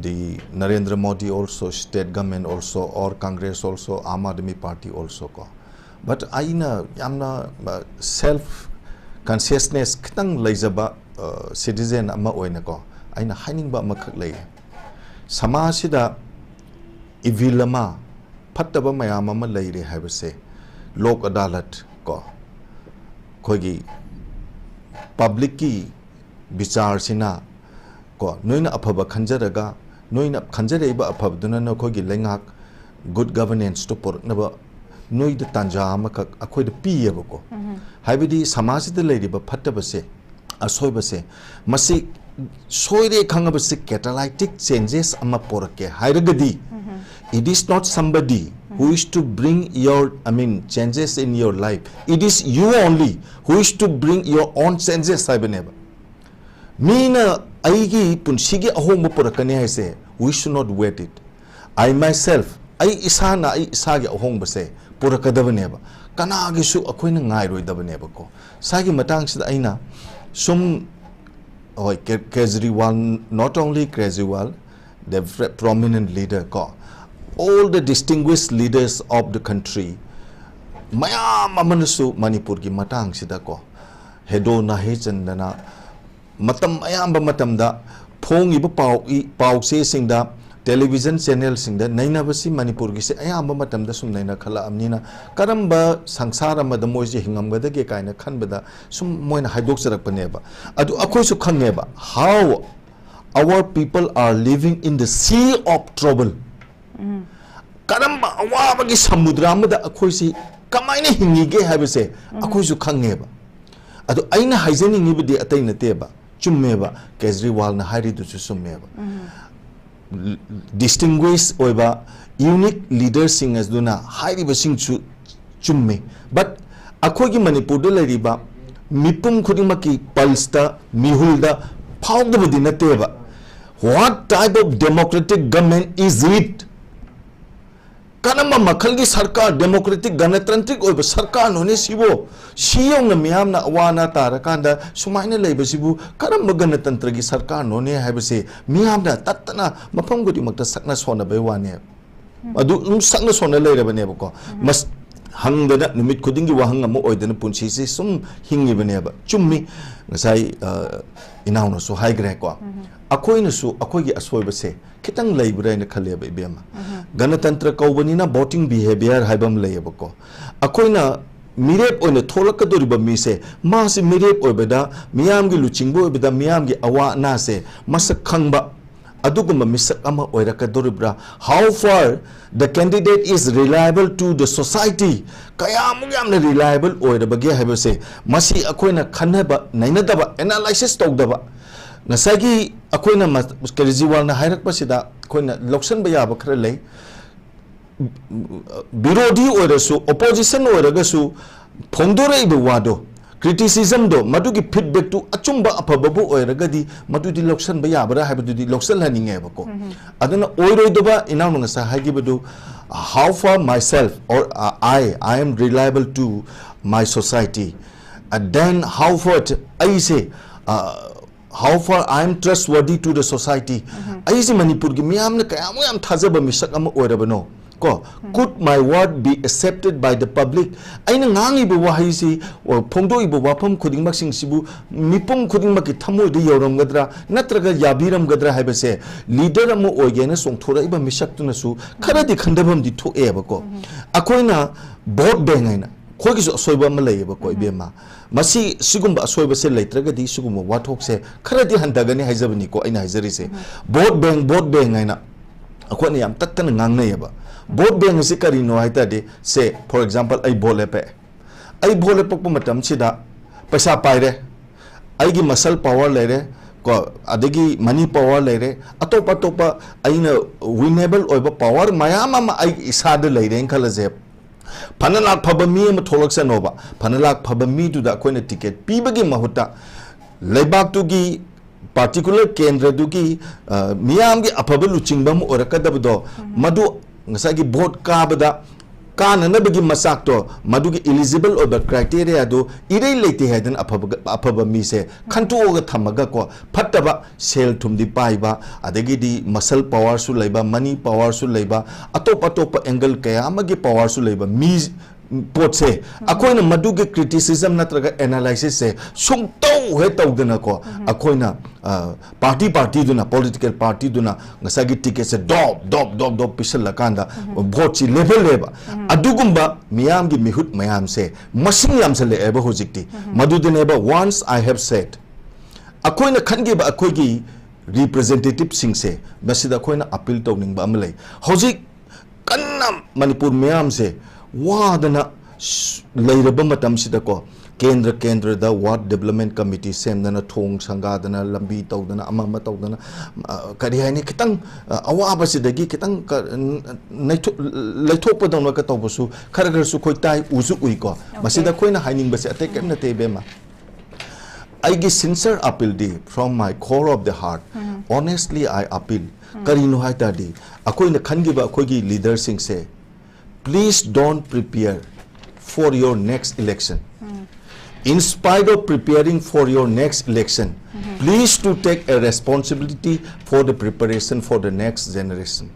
the Narendra Modi also, state government also, or Congress also, Aam Aadmi Party also ꯀꯣ꯫ But ꯑꯩꯅ ꯌꯥꯝꯅ, uh, self consciousness ꯈꯤꯇꯪ ꯂꯩꯖꯕ, uh, citizen ꯑꯃ ꯑꯣꯏꯅꯀꯣ, ꯑꯩꯅ ꯍꯥꯏꯅꯤꯡꯕ ꯑꯃꯈꯛ ꯂꯩꯌꯦ꯫ ꯁꯃꯥꯖꯁꯤꯗ evil ꯑꯃ, ꯐꯠꯇꯕ ꯃꯌꯥꯝ ꯑꯃ ꯂꯩꯔꯦ ꯍꯥꯏꯕꯁꯦ, ꯂꯣꯛ ꯑꯗꯥꯂꯠ ꯀꯣ, ꯑꯩꯈꯣꯏꯒꯤ publicꯀꯤ ꯕꯤꯆꯥꯔꯁꯤꯅ ꯀꯣ, ꯅꯣꯏꯅ ꯑꯐꯕ ꯈꯟꯖꯔꯒ, ꯅꯣꯏꯅ ꯈꯟꯖꯔꯛꯏꯕ ꯑꯐꯕꯗꯨꯅ ꯅꯈꯣꯏꯒꯤ ꯂꯩꯉꯥꯛ good governanceꯇꯨ ꯄꯨꯔꯛꯅꯕ ꯅꯣꯏꯗ ꯇꯥꯟꯖꯥ ꯑꯃꯈꯛ ꯑꯩꯈꯣꯏꯗ ꯄꯤꯌꯦꯕꯀꯣ꯫ ꯍꯥꯏꯕꯗꯤ ꯁꯃꯥꯖꯁꯤꯗ ꯂꯩꯔꯤꯕ ꯐꯠꯇꯕꯁꯦ, ꯑꯁꯣꯏꯕꯁꯦ, ꯃꯁꯤ ꯁꯣꯏꯔꯦ ꯈꯪꯉꯕꯁꯤ catalytic changes ꯑꯃ ꯄꯨꯔꯛꯀꯦ ꯍꯥꯏꯔꯒꯗꯤ, it is not somebody who is to bring your, I mean, changes in your life. It is you only who is to bring your own changes ꯍꯥꯏꯕꯅꯦꯕ꯫ ꯃꯤꯅ ꯑꯩꯒꯤ ꯄꯨꯟꯁꯤꯒꯤ ꯑꯍꯣꯡꯕ ꯄꯨꯔꯛꯀꯅꯤ ꯍꯥꯏꯁꯦ, we should not wait it. I myself, ꯑꯩ ꯏꯁꯥꯅ ꯑꯩ ꯏꯁꯥꯒꯤ ꯑꯍꯣꯡꯕꯁꯦ ꯄꯨꯔꯛꯀꯗꯕꯅꯦꯕ꯫ ꯀꯅꯥꯒꯤꯁꯨ ꯑꯩꯈꯣꯏꯅ ꯉꯥꯏꯔꯣꯏꯗꯕꯅꯦꯕꯀꯣ꯫ ꯁꯥꯏꯒꯤ ꯃꯇꯥꯡꯁꯤꯗ ꯑꯩꯅ ꯁꯨꯝ, ꯍꯣꯏ, ꯀꯦ-, Kejriwal, not only Kejriwal, the very prominent leader ꯀꯣ, all the distinguished leaders of the country ꯃꯌꯥꯝ ꯑꯃꯅꯁꯨ ꯃꯅꯤꯄꯨꯔꯒꯤ ꯃꯇꯥꯡꯁꯤꯗ ꯀꯣ, ꯍꯦꯗꯣ ꯅꯥꯍꯦ ꯆꯟꯗꯅ ꯃꯇꯝ ꯑꯌꯥꯝꯕ ꯃꯇꯝꯗ ꯐꯣꯡꯉꯤꯕ ꯄꯥꯎ ꯏ-, ꯄꯥꯎ ꯆꯦꯁꯤꯡꯗ, television channelꯁꯤꯡꯗ ꯅꯩꯅꯕꯁꯤ ꯃꯅꯤꯄꯨꯔꯒꯤꯁꯤ ꯑꯌꯥꯝꯕ ꯃꯇꯝꯗ ꯁꯨꯝ ꯅꯩꯅꯈꯠꯂꯛꯑꯕꯅꯤꯅ, ꯀꯔꯝꯕ ꯁꯪꯁꯥꯔ ꯑꯃꯗ ꯃꯣꯏꯁꯦ ꯍꯤꯡꯉꯝꯒꯗꯒꯦ ꯀꯥꯏꯅ ꯈꯟꯕꯗ ꯁꯨꯝ ꯃꯣꯏꯅ ꯍꯥꯏꯗꯣꯛꯆꯔꯛꯄꯅꯦꯕ꯫ ꯑꯗꯨ ꯑꯩꯈꯣꯏꯁꯨ ꯈꯪꯉꯦꯕ, how our people are living in the sea of trouble. ꯀꯔꯝꯕ ꯑꯋꯥꯕꯒꯤ ꯁꯃꯨꯗ꯭ꯔ ꯑꯃꯗ ꯑꯩꯈꯣꯏꯁꯤ ꯀꯃꯥꯏꯅ ꯍꯤꯡꯉꯤꯒꯦ ꯍꯥꯏꯕꯁꯦ ꯑꯩꯈꯣꯏꯁꯨ ꯈꯪꯉꯦꯕ꯫ ꯑꯗꯣ ꯑꯩꯅ ꯍꯥꯏꯖꯅꯤꯡꯉꯤꯕꯗꯤ ꯑꯇꯩ ꯅꯠꯇꯦꯕ, ꯆꯨꯝꯃꯦꯕ, ꯀꯦꯖꯔꯤꯋꯥꯜꯅ ꯍꯥꯏꯔꯤꯗꯨꯁꯨ ꯆꯨꯝꯃꯦꯕ꯫ Distinguished ꯑꯣꯏꯕ unique leaderꯁꯤꯡ ꯑꯗꯨꯅ ꯍꯥꯏꯔꯤꯕꯁꯤꯡꯁꯨ ꯆꯨꯝꯃꯤ꯫ But ꯑꯩꯈꯣꯏꯒꯤ ꯃꯅꯤꯄꯨꯔꯗ ꯂꯩꯔꯤꯕ ꯃꯤꯄꯨꯝ ꯈꯨꯗꯤꯡꯃꯛꯀꯤ pulseꯇ, ꯃꯤꯍꯨꯜꯗ ꯐꯥꯎꯗꯕꯗꯤ ꯅꯠꯇꯦꯕ꯫ What type of democratic government is it? ꯀꯔꯝꯕ ꯃꯈꯜꯒꯤ ꯁꯔꯀꯥꯔ, democratic, ꯒꯅꯇꯟꯇ꯭ꯔꯤꯛ ꯑꯣꯏꯕ ꯁꯔꯀꯥꯔꯅꯣꯅꯦ ꯁꯤꯕꯨ? ꯁꯤ ꯌꯧꯅ ꯃꯤꯌꯥꯝꯅ ꯑꯋꯥ ꯑꯅꯥ ꯇꯥꯔꯀꯥꯟꯗ ꯁꯨꯃꯥꯏꯅ ꯂꯩꯕꯁꯤꯕꯨ ꯀꯔꯝꯕ ꯒꯅꯇꯟꯇ꯭ꯔꯒꯤ ꯁꯔꯀꯥꯔꯅꯣꯅꯦ ꯍꯥꯏꯕꯁꯦ ꯃꯤꯌꯥꯝꯅ ꯇꯠꯇꯅ ꯃꯐꯝ ꯈꯨꯗꯤꯡꯃꯛꯇ ꯁꯛꯅ ꯁꯣꯟꯅꯕꯩ ꯋꯥꯅꯦ꯫ ꯑꯗꯨ ꯑꯗꯨꯝ ꯁꯛꯅ ꯁꯣꯟꯅ ꯂꯩꯔꯕꯅꯦꯕꯀꯣ꯫ ꯃꯁ-, ꯍꯪꯗꯅ ꯅꯨꯃꯤꯠ ꯈꯨꯗꯤꯡꯒꯤ ꯋꯥꯍꯪ ꯑꯃ ꯑꯣꯏꯗꯅ ꯄꯨꯟꯁꯤꯁꯤ ꯁꯨꯝ ꯍꯤꯡꯉꯤꯕꯅꯦꯕ꯫ ꯆꯨꯝꯃꯤ, ꯉꯁꯥꯏ, ꯑ, ꯏꯅꯥꯎꯅꯁꯨ ꯍꯥꯏꯈ꯭ꯔꯦꯀꯣ꯫ ꯑꯩꯈꯣꯏꯅꯁꯨ ꯑꯩꯈꯣꯏꯒꯤ ꯑꯁꯣꯏꯕꯁꯦ ꯈꯤꯇꯪ ꯂꯩꯕ꯭ꯔꯥ ꯍꯥꯏꯅ ꯈꯜꯂꯦꯕ, ꯏꯕꯦꯝꯃ꯫ ꯒꯅꯇꯟꯇ꯭ꯔ ꯀꯧꯕꯅꯤꯅ voting behavior ꯍꯥꯏꯕ ꯑꯃ ꯂꯩꯌꯦꯕꯀꯣ꯫ ꯑꯩꯈꯣꯏꯅ ꯃꯤꯔꯦꯞ ꯑꯣꯏꯅ ꯊꯣꯛꯂꯛꯀꯗꯧꯔꯤꯕ ꯃꯤꯁꯦ, ꯃꯥꯁꯤ ꯃꯤꯔꯦꯞ ꯑꯣꯏꯕꯗ, ꯃꯤꯌꯥꯝꯒꯤ ꯂꯨꯆꯤꯡꯕ ꯑꯣꯏꯕꯗ, ꯃꯤꯌꯥꯝꯒꯤ ꯑꯋꯥ ꯑꯅꯥꯁꯦ ꯃꯁꯛ ꯈꯪꯕ, ꯑꯗꯨꯒꯨꯝꯕ ꯃꯤꯁꯛ ꯑꯃ ꯑꯣꯏꯔꯛꯀꯗꯧꯔꯤꯕ꯭ꯔꯥ? How far the candidate is reliable to the society? ꯀꯌꯥꯃꯨꯛ ꯌꯥꯝꯅ reliable ꯑꯣꯏꯔꯕꯒꯦ ꯍꯥꯏꯕꯁꯦ ꯃꯁꯤ ꯑꯩꯈꯣꯏꯅ ꯈꯟꯅꯕ ꯅꯩꯅꯗꯕ, analysis ꯇꯧꯗꯕ, ꯉꯁꯥꯏꯒꯤ ꯑꯩꯈꯣꯏꯅ ꯃ-, ꯀꯦꯖꯔꯤꯋꯥꯜꯅ ꯍꯥꯏꯔꯛꯄꯁꯤꯗ ꯑꯩꯈꯣꯏꯅ ꯂꯧꯁꯤꯟꯕ ꯌꯥꯕ ꯈꯔ ꯂꯩ꯫ ꯕꯤꯔꯣꯙꯤ ꯑꯣꯏꯔꯁꯨ, opposition ꯑꯣꯏꯔꯒꯁꯨ, ꯐꯣꯡꯗꯣꯔꯛꯏꯕ ꯋꯥꯗꯣ, criticism ꯗꯣ, ꯃꯗꯨꯒꯤ feedback ꯇꯨ ꯑꯆꯨꯝꯕ ꯑꯐꯕꯕꯨ ꯑꯣꯏꯔꯒꯗꯤ ꯃꯗꯨꯗꯤ ꯂꯧꯁꯟꯕ ꯌꯥꯕ꯭ꯔꯥ ꯍꯥꯏꯕꯗꯨꯗꯤ ꯂꯧꯁꯜꯍꯟꯅꯤꯡꯉꯦꯕꯀꯣ꯫ ꯑꯗꯨꯅ ꯑꯣꯏꯔꯣꯏꯗꯕ, ꯏꯅꯥꯎꯅ ꯉꯁꯥꯏ ꯍꯥꯏꯈꯤꯕꯗꯨ, how far myself or, uh, I, I am reliable to my society, and then how far ꯑꯩꯁꯦ, uh, how far I am trustworthy to the society, ꯑꯩꯁꯦ ꯃꯅꯤꯄꯨꯔꯒꯤ ꯃꯤꯌꯥꯝꯅ ꯀꯌꯥꯃꯨꯛ ꯌꯥꯝ ꯊꯥꯖꯕ ꯃꯤꯁꯛ ꯑꯃ ꯑꯣꯏꯔꯕꯅꯣ ꯀꯣ? Could my word be accepted by the public? ꯑꯩꯅ ꯉꯥꯡꯉꯤꯕ ꯋꯥꯍꯩꯁꯤ, ꯑꯣ, ꯐꯣꯡꯗꯣꯛꯏꯕ ꯋꯥꯐꯝ ꯈꯨꯗꯤꯡꯃꯛꯁꯤꯡꯁꯤꯕꯨ ꯃꯤꯄꯨꯝ ꯈꯨꯗꯤꯡꯃꯛꯀꯤ ꯊꯃꯣꯏꯗ ꯌꯧꯔꯝꯒꯗ꯭ꯔꯥ ꯅꯠꯇ꯭ꯔꯒ ꯌꯥꯕꯤꯔꯝꯒꯗ꯭ꯔꯥ ꯍꯥꯏꯕꯁꯦ leader ꯑꯃ ꯑꯣꯏꯒꯦꯅ ꯆꯣꯡꯊꯣꯔꯛꯏꯕ ꯃꯤꯁꯛꯇꯨꯅꯁꯨ ꯈꯔꯗꯤ ꯈꯟꯊꯐꯝꯗꯤ ꯊꯣꯛꯑꯦꯕꯀꯣ꯫ ꯑꯩꯈꯣꯏꯅ vote bank ꯍꯥꯏꯅ ꯑꯩꯈꯣꯏꯒꯤꯁꯨ ꯑꯁꯣꯏꯕ ꯑꯃ ꯂꯩꯌꯦꯕꯀꯣ, ꯏꯕꯦꯝꯃ꯫ ꯃꯁꯤ, ꯁꯤꯒꯨꯝꯕ ꯑꯁꯣꯏꯕꯁꯦ ꯂꯩꯇ꯭ꯔꯒꯗꯤ ꯁꯤꯒꯨꯝꯕ ꯋꯥꯊꯣꯛꯁꯦ ꯈꯔꯗꯤ ꯍꯟꯊꯒꯅꯤ ꯍꯥꯏꯖꯕꯅꯤꯀꯣ ꯑꯩꯅ ꯍꯥꯏꯖꯔꯤꯁꯦ꯫ Vote bank, vote bank ꯍꯥꯏꯅ ꯑꯩꯈꯣꯏꯅ ꯌꯥꯝ ꯇꯠꯇꯅ ꯉꯥꯡꯅꯩꯌꯦꯕ꯫ Vote bank ꯑꯁꯤ ꯀꯔꯤꯅꯣ ꯍꯥꯏ ꯇꯥꯔꯗꯤ, say, for example, ꯑꯩ vote ꯂꯦꯞꯄꯦ꯫ ꯑꯩ vote ꯂꯦꯞꯄꯛꯄ ꯃꯇꯝꯁꯤꯗ ꯄꯩꯁꯥ ꯄꯥꯏꯔꯦ, ꯑꯩꯒꯤ muscle power ꯂꯩꯔꯦ ꯀꯣ, ꯑꯗꯒꯤ money power ꯂꯩꯔꯦ, ꯑꯇꯣꯞ ꯑꯇꯣꯞꯄ ꯑꯩꯅ winnable ꯑꯣꯏꯕ power ꯃꯌꯥꯝ ꯑꯃ ꯑꯩ ꯏꯁꯥꯗ ꯂꯩꯔꯦꯅ ꯈꯜꯂꯁꯦ꯫ ꯐꯅ ꯂꯥꯛ ꯐꯕ ꯃꯤ ꯑꯃ ꯊꯣꯛꯂꯛꯁꯅꯣꯕ, ꯐꯅ ꯂꯥꯛ ꯐꯕ ꯃꯤꯗꯨꯗ ꯑꯩꯈꯣꯏꯅ ticket ꯄꯤꯕꯒꯤ ꯃꯍꯨꯠꯇ ꯂꯩꯕꯥꯛꯇꯨꯒꯤ particular ꯀꯦꯟꯗ꯭ꯔꯗꯨꯒꯤ, ꯑ, ꯃꯤꯌꯥꯝꯒꯤ ꯑꯐꯕ ꯂꯨꯆꯤꯡꯕ ꯑꯃ ꯑꯣꯏꯔꯛꯀꯗꯕꯗꯣ, ꯃꯗꯨ ꯉꯁꯥꯏꯒꯤ ꯚꯣꯠ ꯀꯥꯕꯗ ꯀꯥꯅꯅꯕꯒꯤ ꯃꯆꯥꯛꯇꯣ, ꯃꯗꯨꯒꯤ eligible ꯑꯣꯏꯕ criteriaꯗꯨ ꯏꯔꯩ ꯂꯩꯇꯦ ꯍꯥꯏꯗꯅ ꯑꯐꯕ, ꯑꯐꯕ ꯃꯤꯁꯦ ꯈꯟꯇꯣꯛꯑꯒ ꯊꯝꯃꯒꯀꯣ, ꯐꯠꯇꯕ ꯁꯦꯜ ꯊꯨꯝꯗꯤ ꯄꯥꯏꯕ, ꯑꯗꯒꯤꯗꯤ muscle powerꯁꯨ ꯂꯩꯕ, money powerꯁꯨ ꯂꯩꯕ, ꯑꯇꯣꯞ ꯑꯇꯣꯞꯄ angle ꯀꯌꯥ ꯑꯃꯒꯤ powerꯁꯨ ꯂꯩꯕ ꯃꯤ ꯄꯣꯠꯁꯦ, ꯑꯩꯈꯣꯏꯅ ꯃꯗꯨꯒꯤ criticism ꯅꯠꯇ꯭ꯔꯒ analysisꯁꯦ ꯁꯨꯡꯇꯧ ꯍꯦꯛ ꯇꯧꯗꯅꯀꯣ, ꯑꯩꯈꯣꯏꯅ, ꯑ, party partyꯗꯨꯅ, political partyꯗꯨꯅ ꯉꯁꯥꯏꯒꯤ ticketꯁꯦ ꯗꯣꯞ ꯗꯣꯞ ꯗꯣꯞ ꯗꯣꯞ ꯄꯤꯁꯜꯂꯀꯥꯟꯗ ꯚꯣꯠꯁꯤ ꯂꯦꯞꯍꯜꯂꯦꯕ꯫ ꯑꯗꯨꯒꯨꯝꯕ ꯃꯤꯌꯥꯝꯒꯤ ꯃꯤꯍꯨꯠ ꯃꯌꯥꯝꯁꯦ ꯃꯁꯤꯡ ꯌꯥꯝꯁꯜꯂꯛꯑꯦꯕ ꯍꯧꯖꯤꯛꯇꯤ꯫ ꯃꯗꯨꯗꯅꯦꯕ, once I have said, ꯑꯩꯈꯣꯏꯅ ꯈꯟꯈꯤꯕ ꯑꯩꯈꯣꯏꯒꯤ representativeꯁꯤꯡꯁꯦ, ꯃꯁꯤꯗ ꯑꯩꯈꯣꯏꯅ appeal ꯇꯧꯅꯤꯡꯕ ꯑꯃ ꯂꯩ꯫ ꯍꯧꯖꯤꯛ ꯀꯟꯅ ꯃꯅꯤꯄꯨꯔ ꯃꯤꯌꯥꯝꯁꯦ ꯋꯥꯗꯅ ꯁ-, ꯂꯩꯔꯕ ꯃꯇꯝꯁꯤꯗꯀꯣ, ꯀꯦꯟꯗ꯭ꯔ ꯀꯦꯟꯗ꯭ꯔꯗ ward development committee ꯁꯦꯝꯗꯅ, ꯊꯣꯡ ꯁꯪꯒꯥꯗꯅ, ꯂꯝꯕꯤ ꯇꯧꯗꯅ, ꯑꯃ ꯑꯃ ꯇꯧꯗꯅ, ꯑ, ꯀꯔꯤ ꯍꯥꯏꯅꯤ, ꯈꯤꯇꯪ, ꯑ, ꯑꯋꯥꯕꯁꯤꯗꯒꯤ ꯈꯤꯇꯪ ꯀ-, ꯅ-, ꯅꯩꯊꯣ-, ꯂꯩꯊꯣꯛꯄꯗꯧꯅꯒ ꯇꯧꯕꯁꯨ ꯈꯔ ꯈꯔꯁꯨ ꯑꯩꯈꯣꯏ ꯇꯥꯏ, ꯎꯁꯨ ꯎꯏꯀꯣ꯫ ꯃꯁꯤꯗ ꯑꯩꯈꯣꯏꯅ ꯍꯥꯏꯅꯤꯡꯕꯁꯦ ꯑꯇꯩ ꯀꯔꯤꯝ ꯅꯠꯇꯦ, ꯏꯕꯦꯝꯃ꯫ ꯑꯩꯒꯤ sincere appealꯗꯤ, from my core of the heart, honestly I appeal, ꯀꯔꯤꯅꯣ ꯍꯥꯏ ꯇꯥꯔꯗꯤ, ꯑꯩꯈꯣꯏꯅ ꯈꯟꯈꯤꯕ ꯑꯩꯈꯣꯏꯒꯤ leaderꯁꯤꯡꯁꯦ, please don't prepare for your next election. In spite of preparing for your next election, please to take a responsibility for the preparation for the next generation.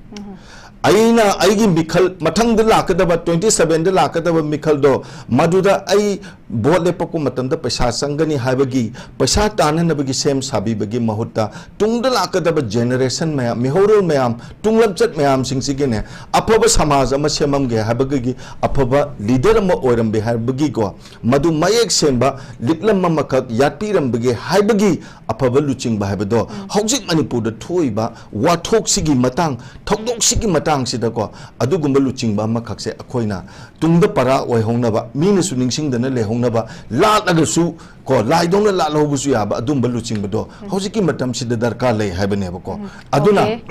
ꯑꯩꯅ ꯑꯩꯒꯤ ꯃꯤꯈꯜ, ꯃꯊꯪꯗ ꯂꯥꯛꯀꯗꯕ twenty sevenꯗ ꯂꯥꯛꯀꯗꯕ ꯃꯤꯈꯜꯗꯣ, ꯃꯗꯨꯗ ꯑꯩ ꯚꯣꯠ ꯂꯦꯞꯄꯛꯄ ꯃꯇꯝꯗ ꯄꯩꯁꯥ ꯆꯪꯒꯅꯤ ꯍꯥꯏꯕꯒꯤ, ꯄꯩꯁꯥ ꯇꯥꯟꯅꯅꯕꯒꯤ ꯁꯦꯝ ꯁꯥꯕꯤꯕꯒꯤ ꯃꯍꯨꯠꯇ, ꯇꯨꯡꯗ ꯂꯥꯛꯀꯗꯕ generation ꯃꯌꯥꯝ, ꯃꯤꯍꯧꯔꯣꯜ ꯃꯌꯥꯝ, ꯇꯨꯡꯂꯝꯆꯠ ꯃꯌꯥꯝꯁꯤꯡꯁꯤꯒꯤꯅꯦ, ꯑꯐꯕ ꯁꯃꯥꯖ ꯑꯃ ꯁꯦꯝꯃꯝꯒꯦ ꯍꯥꯏꯕꯒꯤ, ꯑꯐꯕ leader ꯑꯃ ꯑꯣꯏꯔꯝꯒꯦ ꯍꯥꯏꯕꯒꯤꯀꯣ, ꯃꯗꯨ ꯃꯌꯦꯛ ꯁꯦꯡꯕ ꯂꯤꯛꯂꯝ ꯑꯃꯈꯛ ꯌꯥꯠꯄꯤꯔꯝꯕꯒꯦ ꯍꯥꯏꯕꯒꯤ ꯑꯐꯕ ꯂꯨꯆꯤꯡꯕ ꯍꯥꯏꯕꯗꯣ, ꯍꯧꯖꯤꯛ ꯃꯅꯤꯄꯨꯔꯗ ꯊꯣꯛꯏꯕ ꯋꯥꯊꯣꯛꯁꯤꯒꯤ ꯃꯇꯥꯡ, ꯊꯧꯗꯣꯛꯁꯤꯒꯤ ꯃꯇꯥꯡꯁꯤꯗꯀꯣ, ꯑꯗꯨꯒꯨꯝꯕ ꯂꯨꯆꯤꯡꯕ ꯑꯃꯈꯛꯁꯦ ꯑꯩꯈꯣꯏꯅ ꯇꯨꯡꯗ ꯄꯔꯥ ꯑꯣꯏꯍꯧꯅꯕ, ꯃꯤꯅꯁꯨ ꯅꯤꯡꯁꯤꯡꯗꯅ ꯂꯩꯍꯧꯅꯕ, ꯂꯥꯠꯂꯒꯁꯨ ꯀꯣ, ꯂꯥꯏꯗꯧꯅ ꯂꯥꯠꯍꯧꯕꯁꯨ ꯌꯥꯕ ꯑꯗꯨꯝꯕ ꯂꯨꯆꯤꯡꯕꯗꯣ ꯍꯧꯖꯤꯛꯀꯤ ꯃꯇꯝꯁꯤꯗ ꯗꯔꯀꯥꯔ ꯂꯩ ꯍꯥꯏꯕꯅꯦꯕꯀꯣ꯫ ꯑꯗꯨꯅ, ꯑꯣꯀꯦ꯫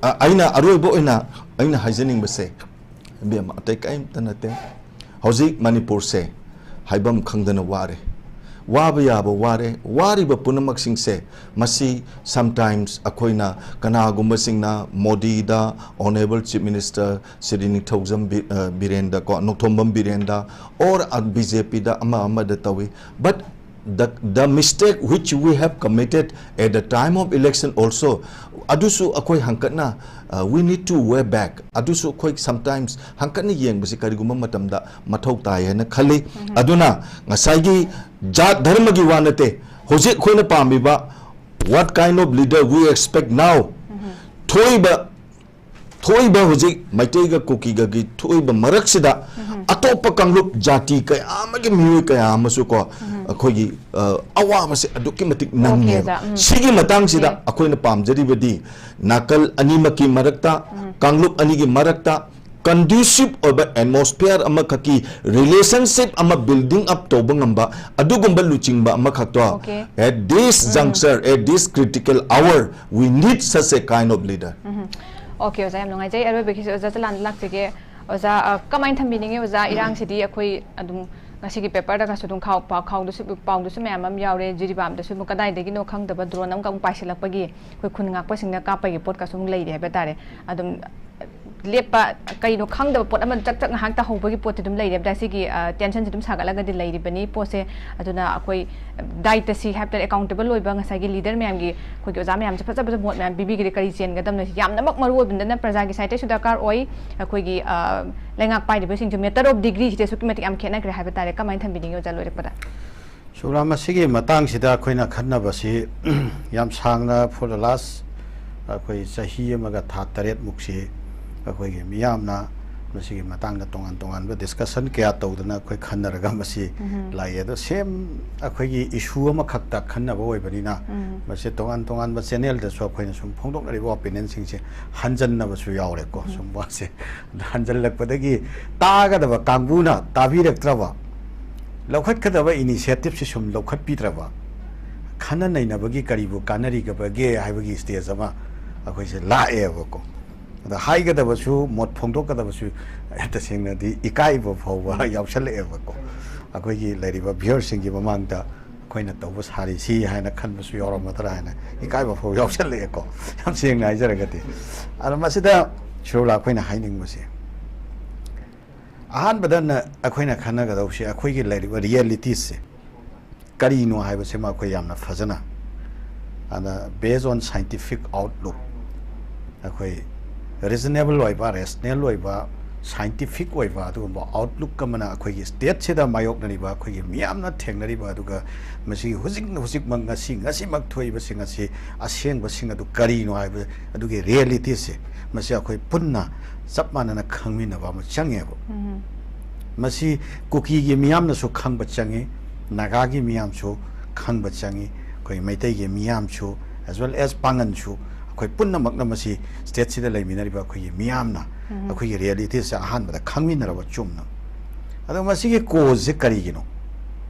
ꯑ, ꯑꯩꯅ ꯑꯔꯣꯏꯕ ꯑꯣꯏꯅ ꯑꯩꯅ ꯍꯥꯏꯖꯅꯤꯡꯕꯁꯦ, ꯏꯕꯦꯝꯃ, ꯑꯇꯩ ꯀꯔꯤꯝꯇ ꯅꯠꯇꯦ꯫ ꯍꯧꯖꯤꯛ ꯃꯅꯤꯄꯨꯔꯁꯦ ꯍꯥꯏꯐꯝ ꯈꯪꯗꯅ ꯋꯥꯔꯦ꯫ ꯋꯥꯕ ꯌꯥꯕ ꯋꯥꯔꯦ꯫ ꯋꯥꯔꯤꯕ ꯄꯨꯝꯅꯃꯛꯁꯤꯡꯁꯦ, ꯃꯁꯤ sometimes ꯑꯩꯈꯣꯏꯅ, ꯀꯅꯥꯒꯨꯝꯕꯁꯤꯡꯅ ꯃꯣꯗꯤꯗ, Honourable Chief Minister ꯁ꯭ꯔꯤ ꯅꯤꯡꯊꯧꯖꯝ ꯕꯤ-, ꯑ, ꯕꯤꯔꯦꯟꯗ ꯀꯣ, ꯅꯣꯡꯊꯣꯝꯕꯝ ꯕꯤꯔꯦꯟꯗ, or, ꯑ, ꯕꯤ ꯖꯦ ꯄꯤꯗ ꯑꯃ ꯑꯃꯗ ꯇꯧꯏ꯫ But the, the mistake which we have committed at the time of election also, ꯑꯗꯨꯁꯨ ꯑꯩꯈꯣꯏ ꯍꯪꯀꯠꯅ, ꯑ, we need to way back꯫ ꯑꯗꯨꯁꯨ ꯑꯩꯈꯣꯏ sometimes ꯍꯪꯀꯠꯅ ꯌꯦꯡꯕꯁꯤ ꯀꯔꯤꯒꯨꯝꯕ ꯃꯇꯝꯗ ꯃꯊꯧ ꯇꯥꯏ ꯍꯥꯏꯅ ꯈꯜꯂꯤ꯫ ꯑꯗꯨꯅ ꯉꯁꯥꯏꯒꯤ ꯖꯥꯠ ꯙꯔꯃꯒꯤ ꯋꯥ ꯅꯠꯇꯦ꯫ ꯍꯧꯖꯤꯛ ꯑꯩꯈꯣꯏꯅ ꯄꯥꯝꯃꯤꯕ, what kind of leader we expect now? ꯊꯣꯛꯏꯕ, ꯊꯣꯛꯏꯕ ꯍꯧꯖꯤꯛ ꯃꯩꯇꯩꯒ ꯀꯨꯀꯤꯒꯒꯤ ꯊꯣꯛꯏꯕ ꯃꯔꯛꯁꯤꯗ ꯑꯇꯣꯞꯄ ꯀꯥꯡꯂꯨꯞ ꯖꯥꯇꯤ ꯀꯌꯥ ꯑꯃꯒꯤ ꯃꯤꯑꯣꯏ ꯀꯌꯥ ꯑꯃꯁꯨ ꯀꯣ, ꯑꯩꯈꯣꯏꯒꯤ, ꯑ, ꯑꯋꯥꯕꯁꯦ ꯑꯗꯨꯛꯀꯤ ꯃꯇꯤꯛ ꯅꯪꯉꯦꯕ꯫ ꯑꯣꯖꯥ, ꯎꯝ꯫ ꯁꯤꯒꯤ ꯃꯇꯥꯡꯁꯤꯗ ꯑꯣꯀꯦ꯫ ꯑꯩꯈꯣꯏꯅ ꯄꯥꯝꯖꯔꯤꯕꯗꯤ ꯅꯥꯀꯜ ꯑꯅꯤꯃꯛꯀꯤ ꯃꯔꯛꯇ, ꯀꯥꯡꯂꯨꯞ ꯑꯅꯤꯒꯤ ꯃꯔꯛꯇ conducive ꯑꯣꯏꯕ atmosphere ꯑꯃꯈꯛꯀꯤ relationship ꯑꯃ building up ꯇꯧꯕ ꯉꯝꯕ ꯑꯗꯨꯒꯨꯝꯕ ꯂꯨꯆꯤꯡꯕ ꯑꯃꯈꯛꯇꯣ꯫ Okay. At this juncture, at this critical hour, we need such a kind of leader. Um. Okay, ꯑꯣꯖꯥ, ꯌꯥꯝ ꯅꯨꯡꯉꯥꯏꯖꯩ꯫ ꯑꯔꯣꯏꯕꯒꯤꯁꯨ ꯑꯣꯖꯥ ꯆꯂꯥꯟꯗ ꯂꯥꯛꯆꯒꯦ꯫ ꯑꯣꯖꯥ, ꯑ, ꯀꯃꯥꯏꯅ ꯊꯝꯕꯤꯅꯤꯡꯉꯤ ꯑꯣꯖꯥ? ꯏꯔꯥꯡꯁꯤꯗꯤ ꯑꯩꯈꯣꯏ ꯑꯗꯨꯝ ꯉꯁꯤꯒꯤ ꯄꯦꯄꯔꯗꯒꯁꯨ ꯑꯗꯨꯝ ꯈꯥꯎ-, ꯄꯥꯎ-, ꯈꯥꯎꯗꯁꯨ, ꯄꯥꯎꯗꯁꯨ ꯃꯌꯥꯝ ꯑꯃ ꯌꯥꯎꯔꯦ꯫ ꯖꯤꯔꯤꯕꯥꯝꯗꯁꯨ ꯑꯃꯨꯛ ꯀꯗꯥꯏꯗꯒꯤꯅꯣ ꯈꯪꯗꯕ drone ꯑꯃꯈꯛ ꯑꯃꯨꯛ ꯄꯥꯏꯁꯤꯜꯂꯛꯄꯒꯤ ꯑꯩꯈꯣꯏ ꯈꯨꯟ ꯉꯥꯛꯄꯁꯤꯡꯅ ꯀꯥꯞꯄꯒꯤ ꯄꯣꯠꯀꯁꯨ ꯑꯃꯨꯛ ꯂꯩꯔꯦ ꯍꯥꯏꯕ ꯇꯥꯔꯦ꯫ ꯑꯗꯨꯝ ꯂꯦꯞꯄ, ꯀꯩꯅꯣ ꯈꯪꯗꯕ ꯄꯣꯠ ꯑꯃ ꯆꯛ ꯆꯛ ꯉꯥꯏꯍꯥꯛ ꯇꯧꯍꯧꯕꯒꯤ ꯄꯣꯠꯇꯤ ꯑꯗꯨꯝ ꯂꯩꯔꯦꯕꯗ ꯁꯤꯒꯤ, ꯑ, tensionꯁꯤ ꯑꯗꯨꯝ ꯁꯥꯒꯠꯂꯒꯗꯤ ꯂꯩꯔꯤꯕꯅꯤ ꯄꯣꯠꯁꯦ꯫ ꯑꯗꯨꯅ ꯑꯩꯈꯣꯏ ꯗꯥꯏꯇꯁꯤ ꯍꯥꯏꯕ ꯇꯥꯔꯦ, accountable ꯑꯣꯏꯕ ꯉꯁꯥꯏꯒꯤ leader ꯃꯌꯥꯝꯒꯤ, ꯑꯩꯈꯣꯏꯒꯤ ꯑꯣꯖꯥ ꯃꯌꯥꯝꯁꯦ ꯐꯖ ꯐꯖ ꯃꯣꯠ ꯃꯌꯥꯝ ꯄꯤꯕꯤꯈ꯭ꯔꯦ, ꯀꯔꯤ ꯆꯦꯟꯒꯗꯕꯅꯣ ꯁꯤ ꯌꯥꯝꯅꯃꯛ ꯃꯔꯨ ꯑꯣꯏꯕꯅꯤꯅ ꯄ꯭ꯔꯖꯥꯒꯤ side-ꯇꯩꯁꯨ ꯗꯔꯀꯥꯔ ꯑꯣꯏ, ꯑꯩꯈꯣꯏꯒꯤ, ꯑ, ꯂꯩꯉꯥꯛ ꯄꯥꯏꯔꯤꯕꯁꯤꯡꯁꯨ matter of degreeꯁꯤꯗꯤ ꯑꯁꯨꯛꯀꯤ ꯃꯇꯤꯛ ꯌꯥꯝ ꯈꯦꯠꯅꯈ꯭ꯔꯦ ꯍꯥꯏꯕ ꯇꯥꯔꯦ꯫ ꯀꯃꯥꯏꯅ ꯊꯝꯕꯤꯅꯤꯡꯉꯤ ꯑꯣꯖꯥ ꯂꯣꯏꯔꯛꯄꯗ? ꯁꯨꯒ꯭ꯔꯥ, ꯃꯁꯤꯒꯤ ꯃꯇꯥꯡꯁꯤꯗ ꯑꯩꯈꯣꯏꯅ ꯈꯟꯅꯕꯁꯤ ꯌꯥꯝ ꯁꯥꯡꯅ for the last ꯑꯩꯈꯣꯏ ꯆꯍꯤ ꯑꯃꯒ ꯊꯥ ꯇꯔꯦꯠꯃꯨꯛꯁꯤ ꯑꯩꯈꯣꯏꯒꯤ ꯃꯤꯌꯥꯝꯅ ꯃꯁꯤꯒꯤ ꯃꯇꯥꯡꯗ ꯇꯣꯉꯥꯟ ꯇꯣꯉꯥꯟꯕ discussion ꯀꯌꯥ ꯇꯧꯗꯅ ꯑꯩꯈꯣꯏ ꯈꯟꯅꯔꯒ ꯃꯁꯤ ꯎꯝ꯫ ꯂꯥꯛꯏ꯫ ꯑꯗꯣ same ꯑꯩꯈꯣꯏꯒꯤ issue ꯑꯃꯈꯛꯇ ꯈꯟꯅꯕ ꯑꯣꯏꯕꯅꯤꯅ ꯎꯝ꯫ ꯃꯁꯤ ꯇꯣꯉꯥꯟ ꯇꯣꯉꯥꯟꯕ channelꯗꯁꯨ ꯑꯩꯈꯣꯏꯅ ꯁꯨꯝ ꯐꯣꯡꯗꯣꯛꯅꯔꯤꯕ opinionꯁꯤꯡꯁꯦ ꯍꯟꯖꯟꯅꯕꯁꯨ ꯌꯥꯎꯔꯦꯀꯣ꯫ ꯎꯝ꯫ ꯁꯨꯝ ꯋꯥꯁꯦ ꯍꯟꯖꯜꯂꯛꯄꯗꯒꯤ ꯇꯥꯒꯗꯕ ꯀꯥꯡꯕꯨꯅ ꯇꯥꯕꯤꯔꯛꯇ꯭ꯔꯕ, ꯂꯧꯈꯠꯀꯗꯕ initiativeꯁꯤ ꯁꯨꯝ ꯂꯧꯈꯠꯄꯤꯗ꯭ꯔꯕ, ꯈꯟꯅ ꯅꯩꯅꯕꯒꯤ ꯀꯔꯤꯕꯨ ꯀꯥꯟꯅꯔꯤꯒꯕꯒꯦ ꯍꯥꯏꯕꯒꯤ stage ꯑꯃ ꯑꯩꯈꯣꯏꯁꯦ ꯂꯥꯛꯑꯦꯕꯀꯣ꯫ ꯑꯗ ꯍꯥꯏꯒꯗꯕꯁꯨ, ꯃꯣꯠ ꯐꯣꯡꯗꯣꯛꯀꯗꯕꯁꯨ ꯇꯁꯦꯡꯅꯗꯤ ꯏꯀꯥꯏꯕ ꯐꯥꯎꯕ ꯌꯥꯎꯁꯜꯂꯛꯑꯦꯕꯀꯣ꯫ ꯑꯩꯈꯣꯏꯒꯤ ꯂꯩꯔꯤꯕ viewerꯁꯤꯡꯒꯤ ꯃꯃꯥꯡꯗ ꯑꯩꯈꯣꯏꯅ ꯇꯧꯕ ꯁꯥꯔꯤꯁꯤ ꯍꯥꯏꯅ ꯈꯟꯕꯁꯨ ꯌꯥꯎꯔꯝꯒꯗ꯭ꯔꯥ ꯍꯥꯏꯅ ꯏꯀꯥꯏꯕ ꯐꯥꯎ ꯌꯥꯎꯁꯜꯂꯛꯑꯦꯀꯣ꯫ ꯌꯥꯝ ꯁꯦꯡꯅ ꯍꯥꯏꯖꯔꯒꯗꯤ, ꯑꯗꯣ ꯃꯁꯤꯗ ꯁꯨꯔꯨꯂꯥ ꯑꯩꯈꯣꯏꯅ ꯍꯥꯏꯅꯤꯡꯕꯁꯦ, ꯑꯍꯥꯟꯕꯗ ꯅ-, ꯑꯩꯈꯣꯏꯅ ꯈꯟꯅꯒꯗꯧꯕꯁꯤ ꯑꯩꯈꯣꯏꯒꯤ ꯂꯩꯔꯤꯕ ꯔꯤꯌꯦꯂꯤꯇꯤꯁꯦ ꯀꯔꯤꯅꯣ ꯍꯥꯏꯕꯁꯤꯃ ꯑꯩꯈꯣꯏ ꯌꯥꯝꯅ ꯐꯖꯅ, ꯑꯗ based on scientific outlook, ꯑꯩꯈꯣꯏ ꯔꯤꯖꯅꯦꯕꯜ ꯑꯣꯏꯕ, ꯔꯦꯁꯅꯦꯜ ꯑꯣꯏꯕ, ꯁꯥꯏꯟꯇꯤꯐꯤꯛ ꯑꯣꯏꯕ ꯑꯗꯨꯒꯨꯝꯕ ꯑꯥꯎꯠꯂꯨꯛ ꯑꯃꯅ ꯑꯩꯈꯣꯏꯒꯤ ꯁ꯭ꯇꯦꯠꯁꯤꯗ ꯃꯥꯌꯣꯛꯅꯔꯤꯕ, ꯑꯩꯈꯣꯏꯒꯤ ꯃꯤꯌꯥꯝꯅ ꯊꯦꯡꯅꯔꯤꯕ, ꯑꯗꯨꯒ ꯃꯁꯤꯒꯤ ꯍꯧꯖꯤꯛ ꯍꯧꯖꯤꯛꯃꯛ ꯉꯁꯤ ꯉꯁꯤꯃꯛ ꯊꯣꯛꯏꯕꯁꯤꯡ ꯑꯁꯤ ꯑꯁꯦꯡꯕꯁꯤꯡ ꯑꯗꯨ ꯀꯔꯤꯅꯣ ꯍꯥꯏꯕ ꯑꯗꯨꯒꯤ ꯔꯤꯌꯦꯂꯤꯇꯤꯁꯦ, ꯃꯁꯤ ꯑꯩꯈꯣꯏ ꯄꯨꯟꯅ ꯆꯞ ꯃꯥꯟꯅꯅ ꯈꯪꯃꯤꯟꯅꯕ ꯑꯃ ꯆꯪꯉꯦꯕ꯫ ꯃꯁꯤ ꯀꯨꯀꯤꯒꯤ ꯃꯤꯌꯥꯝꯅꯁꯨ ꯈꯪꯕ ꯆꯪꯉꯤ, ꯅꯥꯒꯥꯒꯤ ꯃꯤꯌꯥꯝꯁꯨ ꯈꯪꯕ ꯆꯪꯉꯤ, ꯑꯩꯈꯣꯏ ꯃꯩꯇꯩꯒꯤ ꯃꯤꯌꯥꯝꯁꯨ, as well as ꯄꯥꯡꯒꯟꯁꯨ, ꯑꯩꯈꯣꯏ ꯄꯨꯝꯅꯃꯛꯅ ꯃꯁꯤ ꯁ꯭ꯇꯦꯠꯁꯤꯗ ꯂꯩꯃꯤꯟꯅꯔꯤꯕ ꯑꯩꯈꯣꯏꯒꯤ ꯃꯤꯌꯥꯝꯅ ꯑꯩꯈꯣꯏꯒꯤ ꯔꯤꯌꯦꯂꯤꯇꯤꯁꯦ ꯑꯍꯥꯟꯕꯗ ꯈꯪꯃꯤꯟꯅꯔꯕ ꯆꯨꯝꯅ꯫ ꯑꯗꯣ ꯃꯁꯤꯒꯤ ꯀꯣꯖꯁꯦ ꯀꯔꯤꯒꯤꯅꯣ?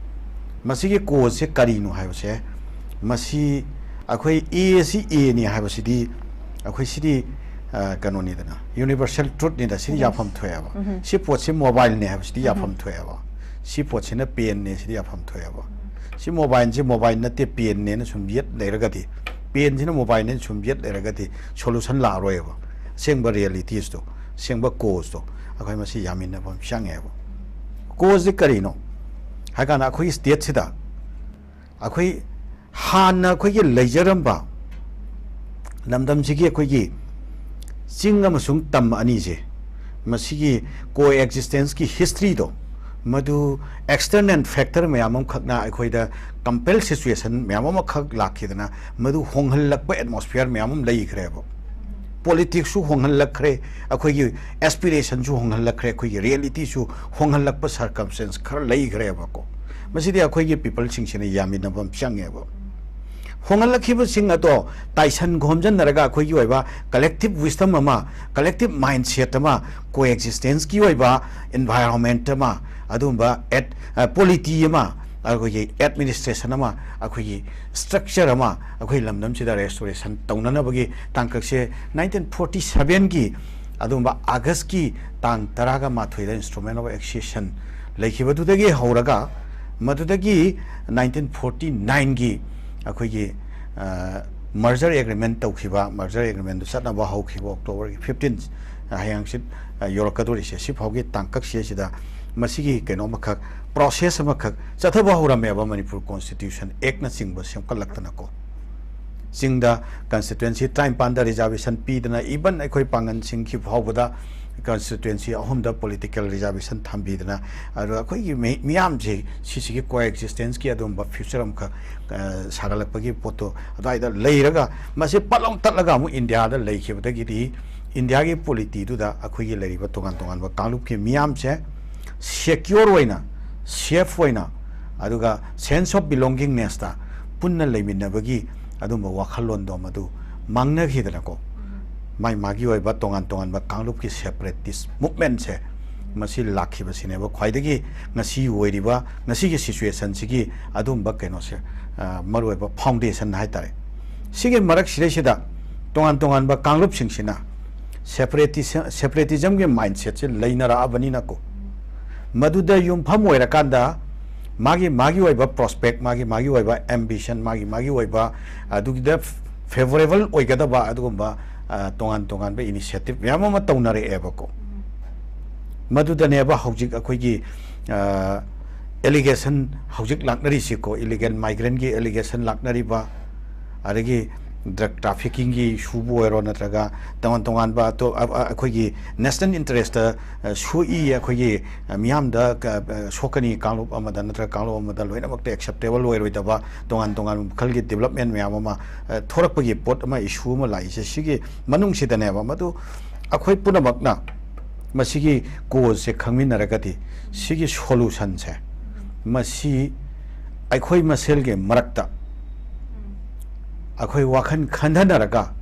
ꯃꯁꯤꯒꯤ ꯀꯣꯖꯁꯦ ꯀꯔꯤꯅꯣ ꯍꯥꯏꯕꯁꯦ, ꯃꯁꯤ ꯑꯩꯈꯣꯏ ꯑꯦ ꯑꯁꯤ ꯑꯦꯅꯤ ꯍꯥꯏꯕꯁꯤꯗꯤ ꯑꯩꯈꯣꯏ ꯁꯤꯗꯤ, ꯑ, ꯀꯩꯅꯣꯅꯤꯗꯅ, ꯌꯨꯅꯤꯚꯔꯁꯦꯜ ꯇ꯭ꯔꯨꯠꯅꯤꯗ, ꯁꯤꯗꯤ ꯌꯥꯐꯝ ꯊꯣꯛꯑꯦꯕ꯫ ꯁꯤ ꯄꯣꯠꯁꯤ ꯃꯣꯕꯥꯏꯜꯅꯦ ꯍꯥꯏꯕꯁꯤꯗꯤ ꯌꯥꯐꯝ ꯊꯣꯛꯑꯦꯕ꯫ ꯁꯤ ꯄꯣꯠꯁꯤꯅ ꯄꯦꯟꯅꯦ, ꯁꯤꯗꯤ ꯌꯥꯐꯝ ꯊꯣꯛꯑꯦꯕ꯫ ꯁꯤ ꯃꯣꯕꯥꯏꯜꯁꯤ ꯃꯣꯕꯥꯏꯜ ꯅꯠꯇꯦ, ꯄꯦꯟꯅꯦꯅ ꯁꯨꯝ ꯌꯦꯠ ꯂꯩꯔꯒꯗꯤ, ꯄꯦꯟꯁꯤꯅ ꯃꯣꯕꯥꯏꯜꯅꯦꯅ ꯁꯨꯝ ꯌꯦꯠ ꯂꯩꯔꯒꯗꯤ ꯁꯣꯂꯨꯁꯟ ꯂꯥꯛꯑꯔꯣꯏꯕ꯫ ꯑꯁꯦꯡꯕ ꯔꯤꯌꯦꯂꯤꯇꯤꯁꯇꯣ, ꯑꯁꯦꯡꯕ ꯀꯣꯖꯇꯣ ꯑꯩꯈꯣꯏ ꯃꯁꯤ ꯌꯥꯃꯤꯟꯅꯕ ꯑꯃ ꯆꯪꯉꯦꯕ꯫ ꯀꯣꯖꯁꯤ ꯀꯔꯤꯅꯣ ꯍꯥꯏ ꯀꯥꯟꯗ, ꯑꯩꯈꯣꯏꯒꯤ ꯁ꯭ꯇꯦꯠꯁꯤꯗ ꯑꯩꯈꯣꯏ ꯍꯥꯟꯅ ꯑꯩꯈꯣꯏꯒꯤ ꯂꯩꯖꯔꯝꯕ ꯂꯝꯗꯝꯁꯤꯒꯤ ꯑꯩꯈꯣꯏꯒꯤ ꯆꯤꯡ ꯑꯃꯁꯨꯡ ꯇꯝ ꯑꯅꯤꯁꯦ, ꯃꯁꯤꯒꯤ ꯀꯣ ꯑꯦꯛꯖꯤꯁꯇꯦꯟꯁꯀꯤ ꯍꯤꯁꯇ꯭ꯔꯤꯗꯣ, ꯃꯗꯨ ꯑꯦꯛꯁꯇꯔꯅꯦꯜ ꯐꯦꯛꯇꯔ ꯃꯌꯥꯝ ꯑꯃꯈꯛꯅ ꯑꯩꯈꯣꯏꯗ ꯀꯝꯄꯦꯜ ꯁꯤꯆꯨꯋꯦꯁꯟ ꯃꯌꯥꯝ ꯑꯃꯈꯛ ꯂꯥꯛꯈꯤꯗꯅ, ꯃꯗꯨ ꯍꯣꯡꯍꯜꯂꯛꯄ ꯑꯦꯠꯃꯣꯁꯐꯤꯌꯔ ꯃꯌꯥꯝ ꯑꯃ ꯂꯩꯈ꯭ꯔꯦꯕ꯫ ꯄꯣꯂꯤꯇꯤꯛꯁꯁꯨ ꯍꯣꯡꯍꯜꯂꯛꯈ꯭ꯔꯦ, ꯑꯩꯈꯣꯏꯒꯤ ꯑꯦꯁꯄꯤꯔꯦꯁꯟꯁꯨ ꯍꯣꯡꯍꯜꯂꯛꯈ꯭ꯔꯦ, ꯑꯩꯈꯣꯏꯒꯤ ꯔꯤꯌꯦꯂꯤꯇꯤꯁꯨ ꯍꯣꯡꯍꯜꯂꯛꯄ ꯁꯔꯀꯝꯁꯇꯦꯟꯁ ꯈꯔ ꯂꯩꯈ꯭ꯔꯦꯕꯀꯣ꯫ ꯃꯁꯤꯗꯤ ꯑꯩꯈꯣꯏꯒꯤ ꯄꯤꯄꯜꯁꯤꯡꯁꯤꯅ ꯌꯥꯃꯤꯟꯅꯕ ꯑꯃ ꯆꯪꯉꯦꯕ꯫ ꯍꯣꯡꯍꯜꯂꯛꯈꯤꯕꯁꯤꯡ ꯑꯗꯣ ꯇꯥꯏꯁꯟ ꯈꯣꯝꯖꯤꯟꯅꯔꯒ ꯑꯩꯈꯣꯏꯒꯤ ꯑꯣꯏꯕ ꯀꯂꯦꯛꯇꯤꯞ ꯋꯤꯁꯗꯝ ꯑꯃ, ꯀꯂꯦꯛꯇꯤꯞ ꯃꯥꯏꯟꯁꯦꯠ ꯑꯃ, ꯀꯣ ꯑꯦꯛꯖꯤꯁꯇꯦꯟꯁꯀꯤ ꯑꯣꯏꯕ ꯏꯟꯚꯥꯏꯔꯣꯟꯃꯦꯟꯠ ꯑꯃ, ꯑꯗꯨꯒꯨꯝꯕ ꯑꯦꯠ-, ꯑ, ꯄꯣꯂꯤꯇꯤ ꯑꯃ, ꯑꯩꯈꯣꯏꯒꯤ ꯑꯦꯗꯃꯤꯅꯤꯁꯇ꯭ꯔꯦꯁꯟ ꯑꯃ, ꯑꯩꯈꯣꯏꯒꯤ ꯁ꯭ꯇ꯭ꯔꯛꯆꯔ ꯑꯃ ꯑꯩꯈꯣꯏ ꯂꯝꯗꯝꯁꯤꯗ ꯔꯦꯁꯇꯣꯔꯦꯁꯟ ꯇꯧꯅꯅꯕꯒꯤ ꯇꯥꯡꯀꯛꯁꯦ nineteen forty sevenꯒꯤ ꯑꯗꯨꯒꯨꯝꯕ ꯑꯥꯒꯁꯀꯤ ꯇꯥꯡ ꯇꯔꯥꯒ ꯃꯥꯊꯣꯏꯗ Instrument of Accession ꯂꯩꯈꯤꯕꯗꯨꯗꯒꯤ ꯍꯧꯔꯒ ꯃꯗꯨꯗꯒꯤ ꯅꯥꯏꯟꯇꯤꯟ ꯐꯣꯔꯇꯤ ꯅꯥꯏꯟꯒꯤ ꯑꯩꯈꯣꯏꯒꯤ ꯃꯔꯖꯔ ꯑꯦꯒ꯭ꯔꯤꯃꯦꯟ ꯇꯧꯈꯤꯕ, ꯃꯔꯖꯔ ꯑꯦꯒ꯭ꯔꯤꯃꯦꯟꯗꯨ ꯆꯠꯅꯕ ꯍꯧꯈꯤꯕ ꯑꯣꯛꯇꯣꯕꯔꯒꯤ ꯐꯤꯐꯇꯤꯟ, ꯍꯌꯦꯡꯁꯤꯠ ꯌꯧꯔꯛꯀꯗꯧꯔꯤꯁꯦ, ꯁꯤꯐꯥꯎꯒꯤ ꯇꯥꯡꯀꯛꯁꯦ ꯁꯤꯗ ꯃꯁꯤꯒꯤ ꯀꯩꯅꯣ ꯑꯃꯈꯛ, ꯄ꯭ꯔꯣꯁꯦꯁ ꯑꯃꯈꯛ ꯆꯠꯊꯕ ꯍꯧꯔꯝꯃꯦꯕ꯫ ꯃꯅꯤꯄꯨꯔ ꯀꯣꯟꯁꯇꯤꯇ꯭ꯌꯨꯁꯟ ꯑꯦꯛꯅꯆꯤꯡꯕ ꯁꯦꯝꯒꯠꯂꯛꯇꯅꯀꯣ, ꯆꯤꯡꯗ ꯀꯟꯁꯇꯤꯇ꯭ꯋꯦꯟꯁꯤ ꯇꯔꯥꯅꯤꯄꯥꯟꯗ ꯔꯤꯖꯥꯔꯕꯦꯁꯟ ꯄꯤꯗꯅ, ꯏꯚꯟ ꯑꯩꯈꯣꯏ ꯄꯥꯡꯒꯟꯁꯤꯡꯒꯤ ꯐꯥꯎꯕꯗ ꯀꯟꯁꯇꯤꯇ꯭ꯋꯦꯟꯁꯤ ꯑꯍꯨꯝꯗ ꯄꯣꯂꯤꯇꯤꯀꯦꯜ ꯔꯤꯖꯥꯔꯕꯦꯁꯟ ꯊꯝꯕꯤꯗꯅ, ꯑꯗꯣ ꯑꯩꯈꯣꯏꯒꯤ ꯃꯤ-, ꯃꯤꯌꯥꯝꯁꯦ ꯁꯤꯁꯤꯒꯤ ꯀꯣ ꯑꯦꯛꯖꯤꯁꯇꯦꯟꯁꯀꯤ ꯑꯗꯨꯒꯨꯝꯕ ꯐ꯭ꯌꯨꯆꯔ ꯑꯃꯈꯛ, ꯑ, ꯁꯥꯒꯠꯂꯛꯄꯒꯤ ꯄꯣꯠꯇꯣ ꯑꯗꯨꯋꯥꯏꯗ ꯂꯩꯔꯒ, ꯃꯁꯤ ꯄꯠ ꯂꯥꯎ ꯇꯠꯂꯒ ꯑꯃꯨꯛ ꯏꯟꯗꯤꯌꯥꯗ ꯂꯩꯈꯤꯕꯗꯒꯤꯗꯤ, ꯏꯟꯗꯤꯌꯥꯒꯤ ꯄꯣꯂꯤꯇꯤꯗꯨꯗ ꯑꯩꯈꯣꯏꯒꯤ ꯂꯩꯔꯤꯕ ꯇꯣꯉꯥꯟ ꯇꯣꯉꯥꯟꯕ ꯀꯥꯡꯂꯨꯞꯀꯤ ꯃꯤꯌꯥꯝꯁꯦ ꯁꯦꯀ꯭ꯌꯣꯔ ꯑꯣꯏꯅ, ꯁꯦꯐ ꯑꯣꯏꯅ, ꯑꯗꯨꯒ ꯁꯦꯟꯁ ꯑꯣꯐ ꯕꯤꯂꯣꯡꯒꯤꯡꯅꯦꯁꯇ ꯄꯨꯟꯅ ꯂꯩꯃꯤꯟꯅꯕꯒꯤ ꯑꯗꯨꯝꯕ ꯋꯥꯈꯜꯂꯣꯟꯗꯣ ꯃꯗꯨ ꯃꯥꯡꯅꯈꯤꯗꯅꯀꯣ, ꯃꯥꯏ ꯃꯥꯒꯤ ꯑꯣꯏꯕ ꯇꯣꯉꯥꯟ ꯇꯣꯉꯥꯟꯕ ꯀꯥꯡꯂꯨꯞꯀꯤ ꯁꯦꯄꯔꯦꯇꯤꯁ ꯃꯨꯞꯃꯦꯟꯁꯦ ꯃꯁꯤ ꯂꯥꯛꯈꯤꯕꯁꯤꯅꯦꯕ ꯈ꯭ꯋꯥꯏꯗꯒꯤ ꯉꯁꯤ ꯑꯣꯏꯔꯤꯕ ꯉꯁꯤꯒꯤ ꯁꯤꯆꯨꯋꯦꯁꯟꯁꯤꯒꯤ ꯑꯗꯨꯝꯕ ꯀꯩꯅꯣꯁꯦ, ꯑ, ꯃꯔꯨꯑꯣꯏꯕ ꯐꯥꯎꯟꯗꯦꯁꯟ ꯍꯥꯏꯇꯥꯔꯦ꯫ ꯁꯤꯒꯤ ꯃꯔꯛꯁꯤꯗꯩꯁꯤꯗ ꯇꯣꯉꯥꯟ ꯇꯣꯉꯥꯟꯕ ꯀꯥꯡꯂꯨꯞꯁꯤꯡꯁꯤꯅ ꯁꯦꯄꯔꯦꯇꯤꯁ-, ꯁꯦꯄꯔꯦꯇꯤꯖꯝꯒꯤ ꯃꯥꯏꯟꯁꯦꯠꯁꯦ ꯂꯩꯅꯔꯛꯑꯕꯅꯤꯅꯀꯣ, ꯃꯗꯨꯗ ꯌꯨꯝꯐꯝ ꯑꯣꯏꯔꯀꯥꯟꯗ ꯃꯥꯒꯤ ꯃꯥꯒꯤ ꯑꯣꯏꯕ ꯄ꯭ꯔꯣꯁꯄꯦꯛ, ꯃꯥꯒꯤ ꯃꯥꯒꯤ ꯑꯣꯏꯕ ꯑꯦꯝꯕꯤꯁꯟ, ꯃꯥꯒꯤ ꯃꯥꯒꯤ ꯑꯣꯏꯕ ꯑꯗꯨꯒꯤꯗ ꯐꯦꯕꯣꯔꯦꯕꯜ ꯑꯣꯏꯒꯗꯕ ꯑꯗꯨꯒꯨꯝꯕ, ꯑ, ꯇꯣꯉꯥꯟ ꯇꯣꯉꯥꯟꯕ ꯏꯅꯤꯁꯤꯌꯦꯇꯤꯚ ꯃꯌꯥꯝ ꯑꯃ ꯇꯧꯅꯔꯛꯑꯦꯕꯀꯣ꯫ ꯃꯗꯨꯗꯅꯦꯕ ꯍꯧꯖꯤꯛ ꯑꯩꯈꯣꯏꯒꯤ, ꯑ, ꯑꯦꯂꯤꯒꯦꯁꯟ ꯍꯧꯖꯤꯛ ꯂꯥꯛꯅꯔꯤꯁꯤꯀꯣ, ꯏꯂꯤꯒꯦꯜ ꯃꯥꯏꯒ꯭ꯔꯦꯟꯒꯤ ꯑꯦꯂꯤꯒꯦꯁꯟ ꯂꯥꯛꯅꯔꯤꯕ, ꯑꯗꯒꯤ ꯗ꯭ꯔꯒ ꯇ꯭ꯔꯥꯐꯤꯀꯤꯡꯒꯤ ꯏꯁꯨꯕꯨ ꯑꯣꯏꯔꯣ, ꯅꯠꯇ꯭ꯔꯒ ꯇꯣꯉꯥꯟ ꯇꯣꯉꯥꯟꯕ ꯑꯇꯣꯞ-, ꯑ-, ꯑ-, ꯑꯩꯈꯣꯏꯒꯤ ꯅꯦꯁꯅꯦꯜ ꯏꯟꯇꯔꯦꯁꯇ, ꯑ, ꯁꯣꯛꯏ, ꯑꯩꯈꯣꯏꯒꯤ, ꯑ, ꯃꯤꯌꯥꯝꯗ ꯀ-, ꯑ, ꯁꯣꯛꯀꯅꯤ, ꯀꯥꯡꯂꯨꯞ ꯑꯃꯗ ꯅꯠꯇ꯭ꯔꯒ ꯀꯥꯡꯂꯨꯞ ꯑꯃꯗ ꯂꯣꯏꯅꯃꯛꯇ ꯑꯦꯛꯁꯦꯞꯇꯦꯕꯜ ꯑꯣꯏꯔꯣꯏꯗꯕ ꯇꯣꯉꯥꯟ ꯇꯣꯉꯥꯟꯕ ꯃꯈꯜꯒꯤ ꯗꯤꯕꯂꯞꯃꯦꯟ ꯃꯌꯥꯝ ꯑꯃ, ꯑ, ꯊꯣꯔꯛꯄꯒꯤ ꯄꯣꯠ ꯑꯃ, ꯏꯁꯨ ꯑꯃ ꯂꯥꯛꯏꯁꯦ, ꯁꯤꯒꯤ ꯃꯅꯨꯡꯁꯤꯗꯅꯦꯕ꯫ ꯃꯗꯨ ꯑꯩꯈꯣꯏ ꯄꯨꯝꯅꯃꯛꯅ ꯃꯁꯤꯒꯤ ꯀꯣꯖꯁꯦ ꯈꯪꯃꯤꯟꯅꯔꯒꯗꯤ, ꯁꯤꯒꯤ ꯁꯣꯂꯨꯁꯟꯁꯦ, ꯃꯁꯤ ꯑꯩꯈꯣꯏ ꯃꯁꯦꯜꯒꯤ ꯃꯔꯛꯇ ꯑꯩꯈꯣꯏ ꯋꯥꯈꯜ ꯈꯟꯊꯅꯔꯒ,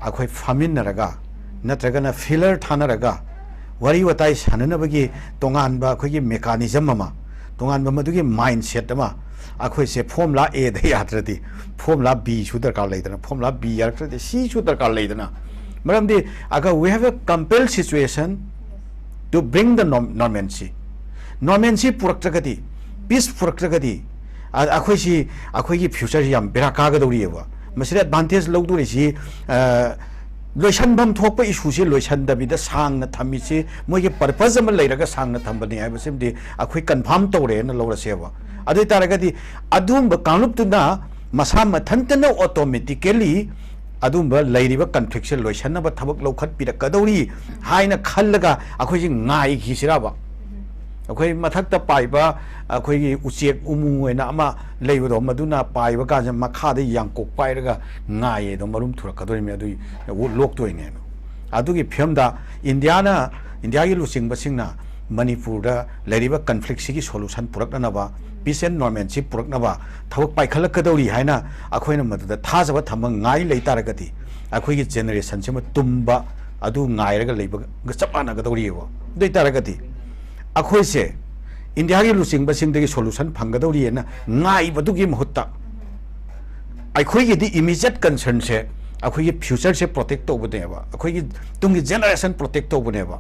ꯑꯩꯈꯣꯏ ꯐꯝꯃꯤꯟꯅꯔꯒ, ꯅꯠꯇ꯭ꯔꯒꯅ ꯐꯤꯂꯔ ꯊꯥꯅꯔꯒ, ꯋꯥꯔꯤ ꯋꯥꯇꯥꯏ ꯁꯥꯟꯅꯅꯕꯒꯤ ꯇꯣꯉꯥꯟꯕ ꯑꯩꯈꯣꯏꯒꯤ ꯃꯦꯀꯥꯅꯤꯖꯝ ꯑꯃ, ꯇꯣꯉꯥꯟꯕ ꯃꯗꯨꯒꯤ ꯃꯥꯏꯟꯁꯦꯠ ꯑꯃ, ꯑꯩꯈꯣꯏꯁꯦ ꯐꯣꯔꯃꯨꯂꯥ ꯑꯦꯗ ꯌꯥꯗ꯭ꯔꯗꯤ ꯐꯣꯔꯃꯨꯂꯥ ꯕꯤꯁꯨ ꯗꯔꯀꯥꯔ ꯂꯩꯗꯅ, ꯐꯣꯔꯃꯨꯂꯥ ꯕꯤ ꯌꯥꯔꯛꯇ꯭ꯔꯗꯤ ꯁꯤꯁꯨ ꯗꯔꯀꯥꯔ ꯂꯩꯗꯅ꯫ ꯃꯔꯝꯗꯤ ꯑꯒ we have a compelled situation to bring the norm-, normalcy꯫ Normalcy ꯄꯨꯔꯛꯇ꯭ꯔꯒꯗꯤ ꯄꯤꯁ ꯄꯨꯔꯛꯇ꯭ꯔꯒꯗꯤ ꯑ- ꯑꯩꯈꯣꯏꯁꯤ, ꯑꯩꯈꯣꯏꯒꯤ ꯐ꯭ꯌꯨꯆꯔꯁꯤ ꯌꯥꯝ ꯕꯦꯔꯥ ꯀꯥꯒꯗꯧꯔꯤꯑꯕ꯫ ꯃꯁꯤꯗ ꯑꯦꯗꯚꯥꯟꯇꯦꯖ ꯂꯧꯗꯣꯔꯤꯁꯤ, ꯑ, ꯂꯣꯏꯁꯟꯐꯝ ꯊꯣꯛꯄ ꯏꯁꯨꯁꯦ ꯂꯣꯏꯁꯟꯗꯕꯤꯗ ꯁꯥꯡꯅ ꯊꯝꯃꯤꯁꯤ ꯃꯣꯏꯒꯤ ꯄꯔꯄꯁ ꯑꯃ ꯂꯩꯔꯒ ꯁꯥꯡꯅ ꯊꯝꯕꯅꯤ ꯍꯥꯏꯕꯁꯤꯃꯗꯤ ꯑꯩꯈꯣꯏ ꯀꯟꯐꯥꯔꯝ ꯇꯧꯔꯦꯅ ꯂꯧꯔꯁꯦꯕ꯫ ꯑꯗꯨ ꯑꯣꯏ ꯇꯥꯔꯒꯗꯤ ꯑꯗꯨꯒꯨꯝꯕ ꯀꯥꯡꯂꯨꯞꯇꯨꯅ ꯃꯁꯥ ꯃꯊꯟꯇꯅ ꯑꯣꯇꯣꯃꯦꯇꯤꯀꯦꯂꯤ ꯑꯗꯨꯒꯨꯝꯕ ꯂꯩꯔꯤꯕ ꯀꯟꯐ꯭ꯂꯤꯛꯁꯦ ꯂꯣꯏꯁꯟꯅꯕ ꯊꯕꯛ ꯂꯧꯈꯠꯄꯤꯔꯛꯀꯗꯧꯔꯤ ꯍꯥꯏꯅ ꯈꯜꯂꯒ ꯑꯩꯈꯣꯏꯁꯦ ꯉꯥꯏꯈꯤꯁꯤꯔꯕ? ꯑꯩꯈꯣꯏ ꯃꯊꯛꯇ ꯄꯥꯏꯕ ꯑꯩꯈꯣꯏꯒꯤ ꯎꯆꯦꯛ ꯎꯃꯨ ꯑꯣꯏꯅ ꯑꯃ ꯂꯩꯕꯗꯣ, ꯃꯗꯨꯅ ꯄꯥꯏꯕ ꯀꯥꯟꯁꯤꯗ ꯃꯈꯥꯗ ꯌꯥꯡꯀꯣꯛ ꯄꯥꯏꯔꯒ ꯉꯥꯏꯌꯦ ꯑꯗꯣ, ꯃꯔꯨꯝ ꯊꯨꯔꯛꯀꯗꯣꯔꯤꯕꯅꯤ, ꯑꯗꯨꯒꯤ ꯂꯣꯛꯇꯣꯏꯅꯦꯅ꯫ ꯑꯗꯨꯒꯤ ꯐꯤꯕꯝꯗ ꯏꯟꯗꯤꯌꯥꯅ, ꯏꯟꯗꯤꯌꯥꯒꯤ ꯂꯨꯆꯤꯡꯕꯁꯤꯡꯅ ꯃꯅꯤꯄꯨꯔꯗ ꯂꯩꯔꯤꯕ ꯀꯟꯐ꯭ꯂꯤꯛꯁꯤꯒꯤ ꯁꯣꯂꯨꯁꯟ ꯄꯨꯔꯛꯅꯅꯕ, ꯄꯤꯁ ꯑꯦꯟ ꯅꯣꯔꯃꯦꯟꯁꯤ ꯄꯨꯔꯛꯅꯕ ꯊꯕꯛ ꯄꯥꯏꯈꯠꯂꯛꯀꯗꯧꯔꯤ ꯍꯥꯏꯅ ꯑꯩꯈꯣꯏꯅ ꯃꯗꯨꯗ ꯊꯥꯖꯕ ꯊꯝꯕ ꯉꯥꯏ ꯂꯩ ꯇꯥꯔꯒꯗꯤ, ꯑꯩꯈꯣꯏꯒꯤ ꯖꯦꯅꯦꯔꯦꯁꯟꯁꯤꯃ ꯇꯨꯝꯕ ꯑꯗꯨ ꯉꯥꯏꯔꯒ ꯂꯩꯕꯒ ꯆꯞ ꯃꯥꯟꯅꯒꯗꯧꯔꯤꯑꯕ꯫ ꯑꯗꯨ ꯑꯣꯏ ꯇꯥꯔꯒꯗꯤ ꯑꯩꯈꯣꯏꯁꯦ ꯏꯟꯗꯤꯌꯥꯒꯤ ꯂꯨꯆꯤꯡꯕꯁꯤꯡꯗꯒꯤ ꯁꯣꯂꯨꯁꯟ ꯐꯪꯒꯗꯧꯔꯤꯑꯅ ꯉꯥꯏꯕꯗꯨꯒꯤ ꯃꯍꯨꯠꯇ, ꯑꯩꯈꯣꯏꯒꯤꯗꯤ ꯏꯃꯤꯖꯤꯌꯦꯠ ꯀꯟꯁꯔꯟꯁꯦ ꯑꯩꯈꯣꯏꯒꯤ ꯐ꯭ꯌꯨꯆꯔꯁꯦ ꯄ꯭ꯔꯣꯇꯦꯛ ꯇꯧꯕꯅꯦꯕ, ꯑꯩꯈꯣꯏꯒꯤ ꯇꯨꯡꯒꯤ ꯖꯦꯅꯦꯔꯦꯁꯟ ꯄ꯭ꯔꯣꯇꯦꯛ ꯇꯧꯕꯅꯦꯕ꯫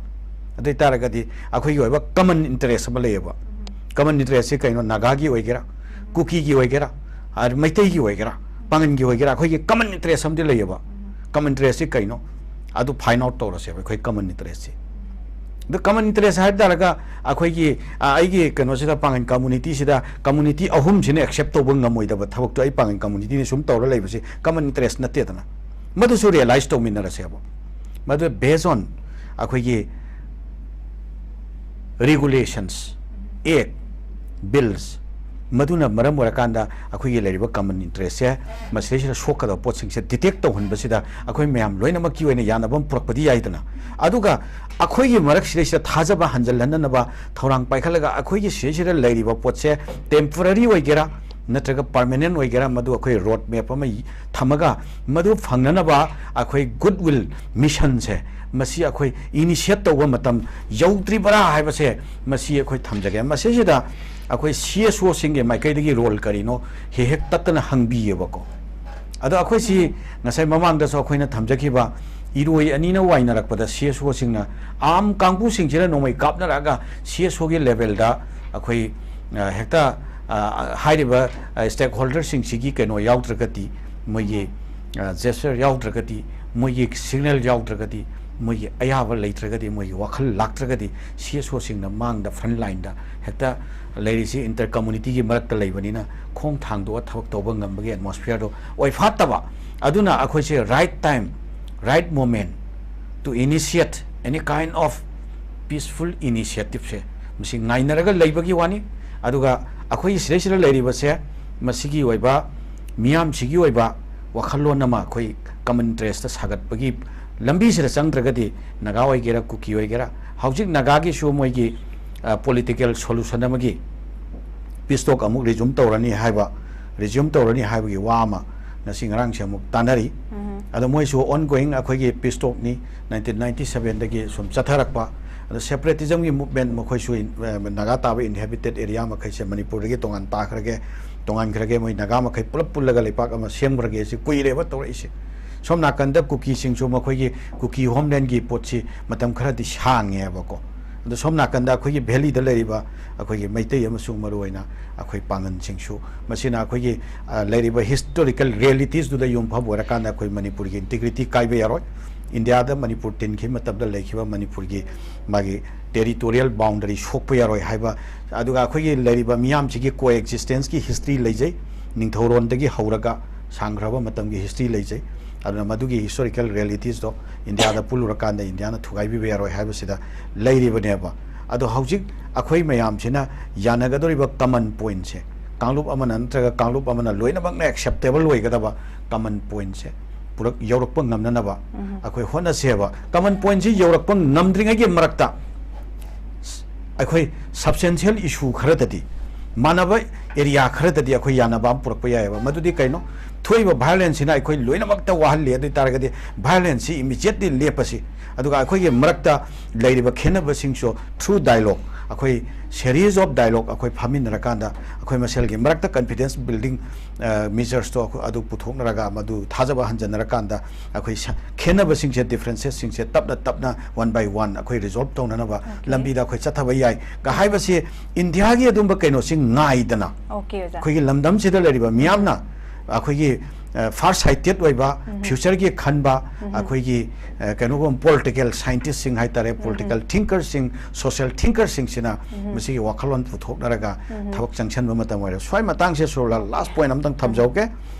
ꯑꯗꯨ ꯑꯣꯏ ꯇꯥꯔꯒꯗꯤ ꯑꯩꯈꯣꯏꯒꯤ ꯑꯣꯏꯕ ꯀꯃꯟ ꯏꯟꯇꯔꯦꯁ ꯑꯃ ꯂꯩꯌꯦꯕ꯫ ꯀꯃꯟ ꯏꯟꯇꯔꯦꯁꯁꯦ ꯀꯩꯅꯣ? ꯅꯥꯒꯥꯒꯤ ꯑꯣꯏꯒꯦꯔꯥ, ꯀꯨꯀꯤꯒꯤ ꯑꯣꯏꯒꯦꯔꯥ, ꯑ, ꯃꯩꯇꯩꯒꯤ ꯑꯣꯏꯒꯦꯔꯥ, ꯄꯥꯉꯟꯒꯤ ꯑꯣꯏꯒꯦꯔꯥ, ꯑꯩꯈꯣꯏꯒꯤ ꯀꯃꯟ ꯏꯟꯇꯔꯦꯁ ꯑꯃꯗꯤ ꯂꯩꯌꯦꯕ꯫ ꯀꯃꯟ ꯏꯟꯇꯔꯦꯁꯁꯤ ꯀꯩꯅꯣ? ꯑꯗꯨ ꯐꯥꯏꯟ ꯑꯥꯎꯠ ꯇꯧꯔꯁꯦꯕ, ꯑꯩꯈꯣꯏ ꯀꯃꯟ ꯏꯟꯇꯔꯦꯁꯁꯤ꯫ ꯑꯗꯨ ꯀꯃꯟ ꯏꯟꯇꯔꯦꯁ ꯍꯥꯏꯕ ꯇꯥꯔꯒ ꯑꯩꯈꯣꯏꯒꯤ, ꯑ, ꯑꯩꯒꯤ ꯀꯩꯅꯣꯁꯤꯗ, ꯄꯥꯉꯟ ꯀꯝꯃꯨꯅꯤꯇꯤꯁꯤꯗ, ꯀꯝꯃꯨꯅꯤꯇꯤ ꯑꯍꯨꯝꯁꯤꯅ ꯑꯦꯛꯁꯦꯞ ꯇꯧꯕ ꯉꯝꯃꯣꯏꯗꯕ ꯊꯕꯛꯇꯣ ꯑꯩ ꯄꯥꯉꯟ ꯀꯝꯃꯨꯅꯤꯇꯤꯅ ꯁꯨꯝ ꯇꯧꯔ ꯂꯩꯕꯁꯤ ꯀꯃꯟ ꯏꯟꯇꯔꯦꯁ ꯅꯠꯇꯦꯗꯅ꯫ ꯃꯗꯨꯁꯨ ꯔꯤꯌꯦꯂꯥꯏꯁ ꯇꯧꯃꯤꯟꯅꯔꯁꯦꯕ꯫ ꯃꯗꯨ ꯕꯦꯁ ꯑꯣꯟ ꯑꯩꯈꯣꯏꯒꯤ ꯔꯤꯒꯨꯂꯦꯁꯟꯁ, ꯑꯦꯛ, ꯕꯤꯜꯁ, ꯃꯗꯨꯅ ꯃꯔꯝ ꯑꯣꯏꯔꯀꯥꯟꯗ ꯑꯩꯈꯣꯏꯒꯤ ꯂꯩꯔꯤꯕ ꯀꯃꯟ ꯏꯟꯇꯔꯦꯁꯁꯦ ꯃꯁꯤꯗꯩꯁꯤꯗ ꯁꯣꯛꯀꯗꯕ ꯄꯣꯠꯁꯤꯡꯁꯦ ꯗꯤꯇꯦꯛ ꯇꯧꯍꯟꯕꯁꯤꯗ ꯑꯩꯈꯣꯏ ꯃꯌꯥꯝ ꯂꯣꯏꯅꯃꯛꯀꯤ ꯑꯣꯏꯅ ꯌꯥꯅꯕ ꯑꯃ ꯄꯨꯔꯛꯄꯗꯤ ꯌꯥꯏꯗꯅ꯫ ꯑꯗꯨꯒ ꯑꯩꯈꯣꯏꯒꯤ ꯃꯔꯛꯁꯤꯗꯩꯁꯤꯗ ꯊꯥꯖꯕ ꯍꯟꯖꯤꯜꯍꯟꯅꯅꯕ ꯊꯧꯔꯥꯡ ꯄꯥꯏꯈꯠꯂꯒ ꯑꯩꯈꯣꯏꯒꯤ ꯁꯤꯗꯩꯁꯤꯗ ꯂꯩꯔꯤꯕ ꯄꯣꯠꯁꯦ ꯇꯦꯝꯄꯣꯔꯔꯤ ꯑꯣꯏꯒꯦꯔꯥ ꯅꯠꯇ꯭ꯔꯒ ꯄꯔꯃꯅꯦꯟ ꯑꯣꯏꯒꯦꯔꯥ, ꯃꯗꯨ ꯑꯩꯈꯣꯏ ꯔꯣꯗ ꯃꯦꯞ ꯑꯃ ꯊꯝꯃꯒ ꯃꯗꯨ ꯐꯪꯅꯅꯕ ꯑꯩꯈꯣꯏ ꯒꯨꯗ ꯋꯤꯜ ꯃꯤꯁꯟꯁꯦ ꯃꯁꯤ ꯑꯩꯈꯣꯏ ꯏꯅꯤꯁꯤꯌꯦꯠ ꯇꯧꯕ ꯃꯇꯝ ꯌꯧꯗ꯭ꯔꯤꯕꯔꯥ ꯍꯥꯏꯕꯁꯦ ꯃꯁꯤ ꯑꯩꯈꯣꯏ ꯊꯝꯖꯒꯦ꯫ ꯃꯁꯤꯁꯤꯗ ꯑꯩꯈꯣꯏ ꯁꯤ ꯑꯦꯁ ꯑꯣꯁꯤꯡꯒꯤ ꯃꯥꯏꯀꯩꯗꯒꯤ ꯔꯣꯜ ꯀꯔꯤꯅꯣ ꯍꯦꯛ ꯍꯦꯛ ꯇꯠꯇꯅ ꯍꯪꯕꯤꯌꯦꯕꯀꯣ꯫ ꯑꯗꯣ ꯑꯩꯈꯣꯏꯁꯤ ꯉꯁꯥꯏ ꯃꯃꯥꯡꯗꯁꯨ ꯑꯩꯈꯣꯏꯅ ꯊꯝꯖꯈꯤꯕ ꯏꯔꯣꯏ ꯑꯅꯤꯅ ꯋꯥꯏꯅꯔꯛꯄꯗ ꯁꯤ ꯑꯦꯁ ꯑꯣꯁꯤꯡꯅ ꯑꯥꯝ ꯀꯥꯡꯕꯨꯁꯤꯡꯁꯤꯅ ꯅꯣꯡꯃꯩ ꯀꯥꯞꯅꯔꯛꯑꯒ ꯁꯤ ꯑꯦꯁ ꯑꯣꯒꯤ ꯂꯦꯚꯦꯜꯗ ꯑꯩꯈꯣꯏ ꯑ, ꯍꯦꯛꯇ, ꯑ, ꯍꯥꯏꯔꯤꯕ, ꯑ, stakeholderꯁꯤꯡꯁꯤꯒꯤ ꯀꯩꯅꯣ ꯌꯥꯎꯗ꯭ꯔꯒꯗꯤ, ꯃꯣꯏꯒꯤ, ꯑ, gesture ꯌꯥꯎꯗ꯭ꯔꯒꯗꯤ, ꯃꯣꯏꯒꯤ signal ꯌꯥꯎꯗ꯭ꯔꯒꯗꯤ, ꯃꯣꯏꯒꯤ ꯑꯌꯥꯕ ꯂꯩꯇ꯭ꯔꯒꯗꯤ, ꯃꯣꯏꯒꯤ ꯋꯥꯈꯜ ꯂꯥꯛꯇ꯭ꯔꯒꯗꯤ, CSOꯁꯤꯡꯅ ꯃꯥꯡꯗ, front lineꯗ ꯍꯦꯛꯇ ꯂꯩꯔꯤꯁꯤ inter communityꯒꯤ ꯃꯔꯛꯇ ꯂꯩꯕꯅꯤꯅ, ꯈꯣꯡ ꯊꯥꯡꯗꯣꯛꯑ ꯊꯕꯛ ꯇꯧꯕ ꯉꯝꯕꯒꯤ atmosphereꯗꯣ ꯑꯣꯏꯐꯥꯠꯇꯕ꯫ ꯑꯗꯨꯅ ꯑꯩꯈꯣꯏꯁꯦ right time, right moment to initiate any kind of peaceful initiativeꯁꯦ, ꯃꯁꯤ ꯉꯥꯏꯅꯔꯒ ꯂꯩꯕꯒꯤ ꯋꯥꯅꯤ꯫ ꯑꯗꯨꯒ ꯑꯩꯈꯣꯏꯒꯤ ꯁꯤꯗꯩꯁꯤꯗ ꯂꯩꯔꯤꯕꯁꯦ, ꯃꯁꯤꯒꯤ ꯑꯣꯏꯕ, ꯃꯤꯌꯥꯝꯁꯤꯒꯤ ꯑꯣꯏꯕ ꯋꯥꯈꯜꯂꯣꯟ ꯑꯃ ꯑꯩꯈꯣꯏ common interestꯇ ꯁꯥꯒꯠꯄꯒꯤ ꯂꯝꯕꯤꯁꯤꯗ ꯆꯪꯗ꯭ꯔꯒꯗꯤ, ꯅꯥꯒꯥ ꯑꯣꯏꯒꯦꯔꯥ, ꯀꯨꯀꯤ ꯑꯣꯏꯒꯦꯔꯥ, ꯍꯧꯖꯤꯛ ꯅꯥꯒꯥꯒꯤꯁꯨ ꯃꯣꯏꯒꯤ, ꯑ, political solution ꯑꯃꯒꯤ peace talk ꯑꯃꯨꯛ resume ꯇꯧꯔꯅꯤ ꯍꯥꯏꯕ, resume ꯇꯧꯔꯅꯤ ꯍꯥꯏꯕꯒꯤ ꯋꯥ ꯑꯃ ꯉꯁꯤ ꯉꯔꯥꯡꯁꯦ ꯑꯃꯨꯛ ꯇꯥꯟꯅꯔꯤ꯫ ꯑꯗꯣ ꯃꯣꯏꯁꯨ ongoing ꯑꯩꯈꯣꯏꯒꯤ peace talkꯅꯤ, nineteen ninety sevenꯗꯒꯤ ꯁꯨꯝ ꯆꯠꯊꯔꯛꯄ꯫ ꯑꯗꯣ separatismꯒꯤ movement ꯃꯈꯣꯏꯁꯨ, ꯑ, ꯅꯥꯒꯥ ꯇꯥꯕ inhabited area ꯃꯈꯩꯁꯦ ꯃꯅꯤꯄꯨꯔꯗꯒꯤ ꯇꯣꯉꯥꯟ ꯇꯥꯈ꯭ꯔꯒꯦ, ꯇꯣꯉꯥꯟꯈ꯭ꯔꯒꯦ, ꯃꯣꯏ ꯅꯥꯒꯥ ꯃꯈꯩ ꯄꯨꯂꯞ ꯄꯨꯜꯂꯒ ꯂꯩꯄꯥꯛ ꯑꯃ ꯁꯦꯝꯈ꯭ꯔꯒꯦ, ꯁꯤ ꯀꯨꯏꯔꯦꯕ ꯇꯧꯔꯛꯏꯁꯦ꯫ ꯁꯣꯝ ꯅꯥꯀꯟꯗ ꯀꯨꯀꯤꯁꯤꯡꯁꯨ ꯃꯈꯣꯏꯒꯤ ꯀꯨꯀꯤ homelandꯒꯤ ꯄꯣꯠꯁꯤ ꯃꯇꯝ ꯈꯔꯗꯤ ꯁꯥꯡꯉꯦꯕꯀꯣ꯫ ꯑꯗꯣ ꯁꯣꯝ ꯅꯥꯀꯟꯗ ꯑꯩꯈꯣꯏꯒꯤ valleyꯗ ꯂꯩꯔꯤꯕ ꯑꯩꯈꯣꯏꯒꯤ ꯃꯩꯇꯩ ꯑꯃꯁꯨꯡ ꯃꯔꯨꯑꯣꯏꯅ ꯑꯩꯈꯣꯏ ꯄꯥꯉꯟꯁꯤꯡꯁꯨ ꯃꯁꯤꯅ ꯑꯩꯈꯣꯏꯒꯤ, ꯑ, ꯂꯩꯔꯤꯕ historical realitiesꯗꯨꯗ ꯌꯨꯝꯐꯝ ꯑꯣꯏꯔꯀꯥꯟꯗ ꯑꯩꯈꯣꯏ ꯃꯅꯤꯄꯨꯔꯒꯤ integrity ꯀꯥꯏꯕ ꯌꯥꯔꯣꯏ꯫ ꯏꯟꯗꯤꯌꯥꯗ ꯃꯅꯤꯄꯨꯔ ꯇꯤꯟꯈꯤꯕ ꯃꯇꯝꯗ ꯂꯩꯈꯤꯕ ꯃꯅꯤꯄꯨꯔꯒꯤ ꯃꯥꯒꯤ territorial boundary ꯁꯣꯛꯄ ꯌꯥꯔꯣꯏ ꯍꯥꯏꯕ, ꯑꯗꯨꯒ ꯑꯩꯈꯣꯏꯒꯤ ꯂꯩꯔꯤꯕ ꯃꯤꯌꯥꯝꯁꯤꯒꯤ coexistence history ꯂꯩꯖꯩ꯫ ꯅꯤꯡꯊꯧꯔꯣꯟꯗꯒꯤ ꯍꯧꯔꯒ ꯁꯥꯡꯈ꯭ꯔꯕ ꯃꯇꯝꯒꯤ history ꯂꯩꯖꯩ꯫ ꯑꯗꯨꯅ ꯃꯗꯨꯒꯤ historical realitiesꯗꯣ ꯏꯟꯗꯤꯌꯥꯗ ꯄꯨꯜꯂꯨꯔꯀꯥꯟꯗ ꯏꯟꯗꯤꯌꯥꯅ ꯊꯨꯒꯥꯏꯕꯤꯕ ꯌꯥꯔꯣꯏ ꯍꯥꯏꯕꯁꯤꯗ ꯂꯩꯔꯤꯕꯅꯦꯕ꯫ ꯑꯗꯣ ꯍꯧꯖꯤꯛ ꯑꯩꯈꯣꯏ ꯃꯌꯥꯝꯁꯤꯅ ꯌꯥꯅꯒꯗꯧꯔꯤꯕ common pointꯁꯦ, ꯀꯥꯡꯂꯨꯞ ꯑꯃꯅ ꯅꯠꯇ꯭ꯔꯒ ꯀꯥꯡꯂꯨꯞ ꯑꯃꯅ ꯂꯣꯏꯅꯃꯛꯅ acceptable ꯑꯣꯏꯒꯗꯕ common pointꯁꯦ ꯄꯨꯔꯛ-, ꯌꯧꯔꯛꯄ ꯉꯝꯅꯅꯕ ꯑꯩꯈꯣꯏ ꯍꯣꯠꯅꯁꯦꯕ꯫ Common pointꯁꯤ ꯌꯧꯔꯛꯄ ꯉꯝꯗ꯭ꯔꯤꯉꯩꯒꯤ ꯃꯔꯛꯇ ꯑꯩꯈꯣꯏ substantial issue ꯈꯔꯗꯗꯤ, ꯃꯥꯟꯅꯕ area ꯈꯔꯗꯗꯤ ꯑꯩꯈꯣꯏ ꯌꯥꯅꯕ ꯑꯃ ꯄꯨꯔꯛꯄ ꯌꯥꯏꯑꯕ꯫ ꯃꯗꯨꯗꯤ ꯀꯩꯅꯣ? ꯊꯣꯛꯏꯕ violenceꯁꯤꯅ ꯑꯩꯈꯣꯏ ꯂꯣꯏꯅꯃꯛꯇ ꯋꯥꯍꯜꯂꯤ꯫ ꯑꯗꯨ ꯑꯣꯏ ꯇꯥꯔꯒꯗꯤ violenceꯁꯤ immediately ꯂꯦꯞꯄꯁꯤ꯫ ꯑꯗꯨꯒ ꯑꯩꯈꯣꯏꯒꯤ ꯃꯔꯛꯇ ꯂꯩꯔꯤꯕ ꯈꯦꯠꯅꯕꯁꯤꯡꯁꯨ through dialogue, ꯑꯩꯈꯣꯏ series of dialogue ꯑꯩꯈꯣꯏ ꯐꯝꯃꯤꯟꯅꯔꯀꯥꯟꯗ ꯑꯩꯈꯣꯏ ꯃꯁꯦꯜꯒꯤ ꯃꯔꯛꯇ confidence building measuresꯇꯣ ꯑꯗꯨ ꯄꯨꯊꯣꯛꯅꯔꯒ ꯃꯗꯨ ꯊꯥꯖꯕ ꯍꯟꯖꯟꯅꯔꯀꯥꯟꯗ ꯑꯩꯈꯣꯏ ꯈꯦꯠꯅꯕꯁꯤꯡꯁꯦ, differences ꯁꯤꯡꯁꯦ ꯇꯞꯅ ꯇꯞꯅ one by one ꯑꯩꯈꯣꯏ resolve ꯇꯧꯅꯅꯕ ꯂꯝꯕꯤꯗ ꯑꯩꯈꯣꯏ ꯆꯠꯊꯕ ꯌꯥꯏ ꯍꯥꯏꯕꯁꯤ ꯏꯟꯗꯤꯌꯥꯒꯤ ꯑꯗꯨꯝꯕ ꯀꯩꯅꯣꯁꯤ ꯉꯥꯏꯗꯅ ꯑꯩꯈꯣꯏꯒꯤ ꯂꯝꯗꯝꯁꯤꯗ ꯂꯩꯔꯤꯕ ꯃꯤꯌꯥꯝꯅ ꯑꯩꯈꯣꯏꯒꯤ far sighted ꯑꯣꯏꯕ, futureꯒꯤ ꯈꯟꯕ, ꯑꯩꯈꯣꯏꯒꯤ ꯀꯩꯅꯣꯒꯨꯝꯕ political scientistꯁꯤꯡ ꯍꯥꯏꯇꯥꯔꯦ, political thinkerꯁꯤꯡ, social thinkerꯁꯤꯡꯁꯤꯅ ꯃꯁꯤꯒꯤ ꯋꯥꯈꯜꯂꯣꯟ ꯄꯨꯊꯣꯛꯅꯔꯒ ꯊꯕꯛ ꯆꯪꯁꯟꯕ ꯃꯇꯝ ꯑꯣꯏꯔꯦ꯫ ꯁ꯭ꯋꯥꯏ ꯃꯇꯥꯡꯁꯦ ꯁꯣꯔꯂꯥ last point ꯑꯃꯇꯪ ꯊꯝꯖꯍꯧꯒꯦ꯫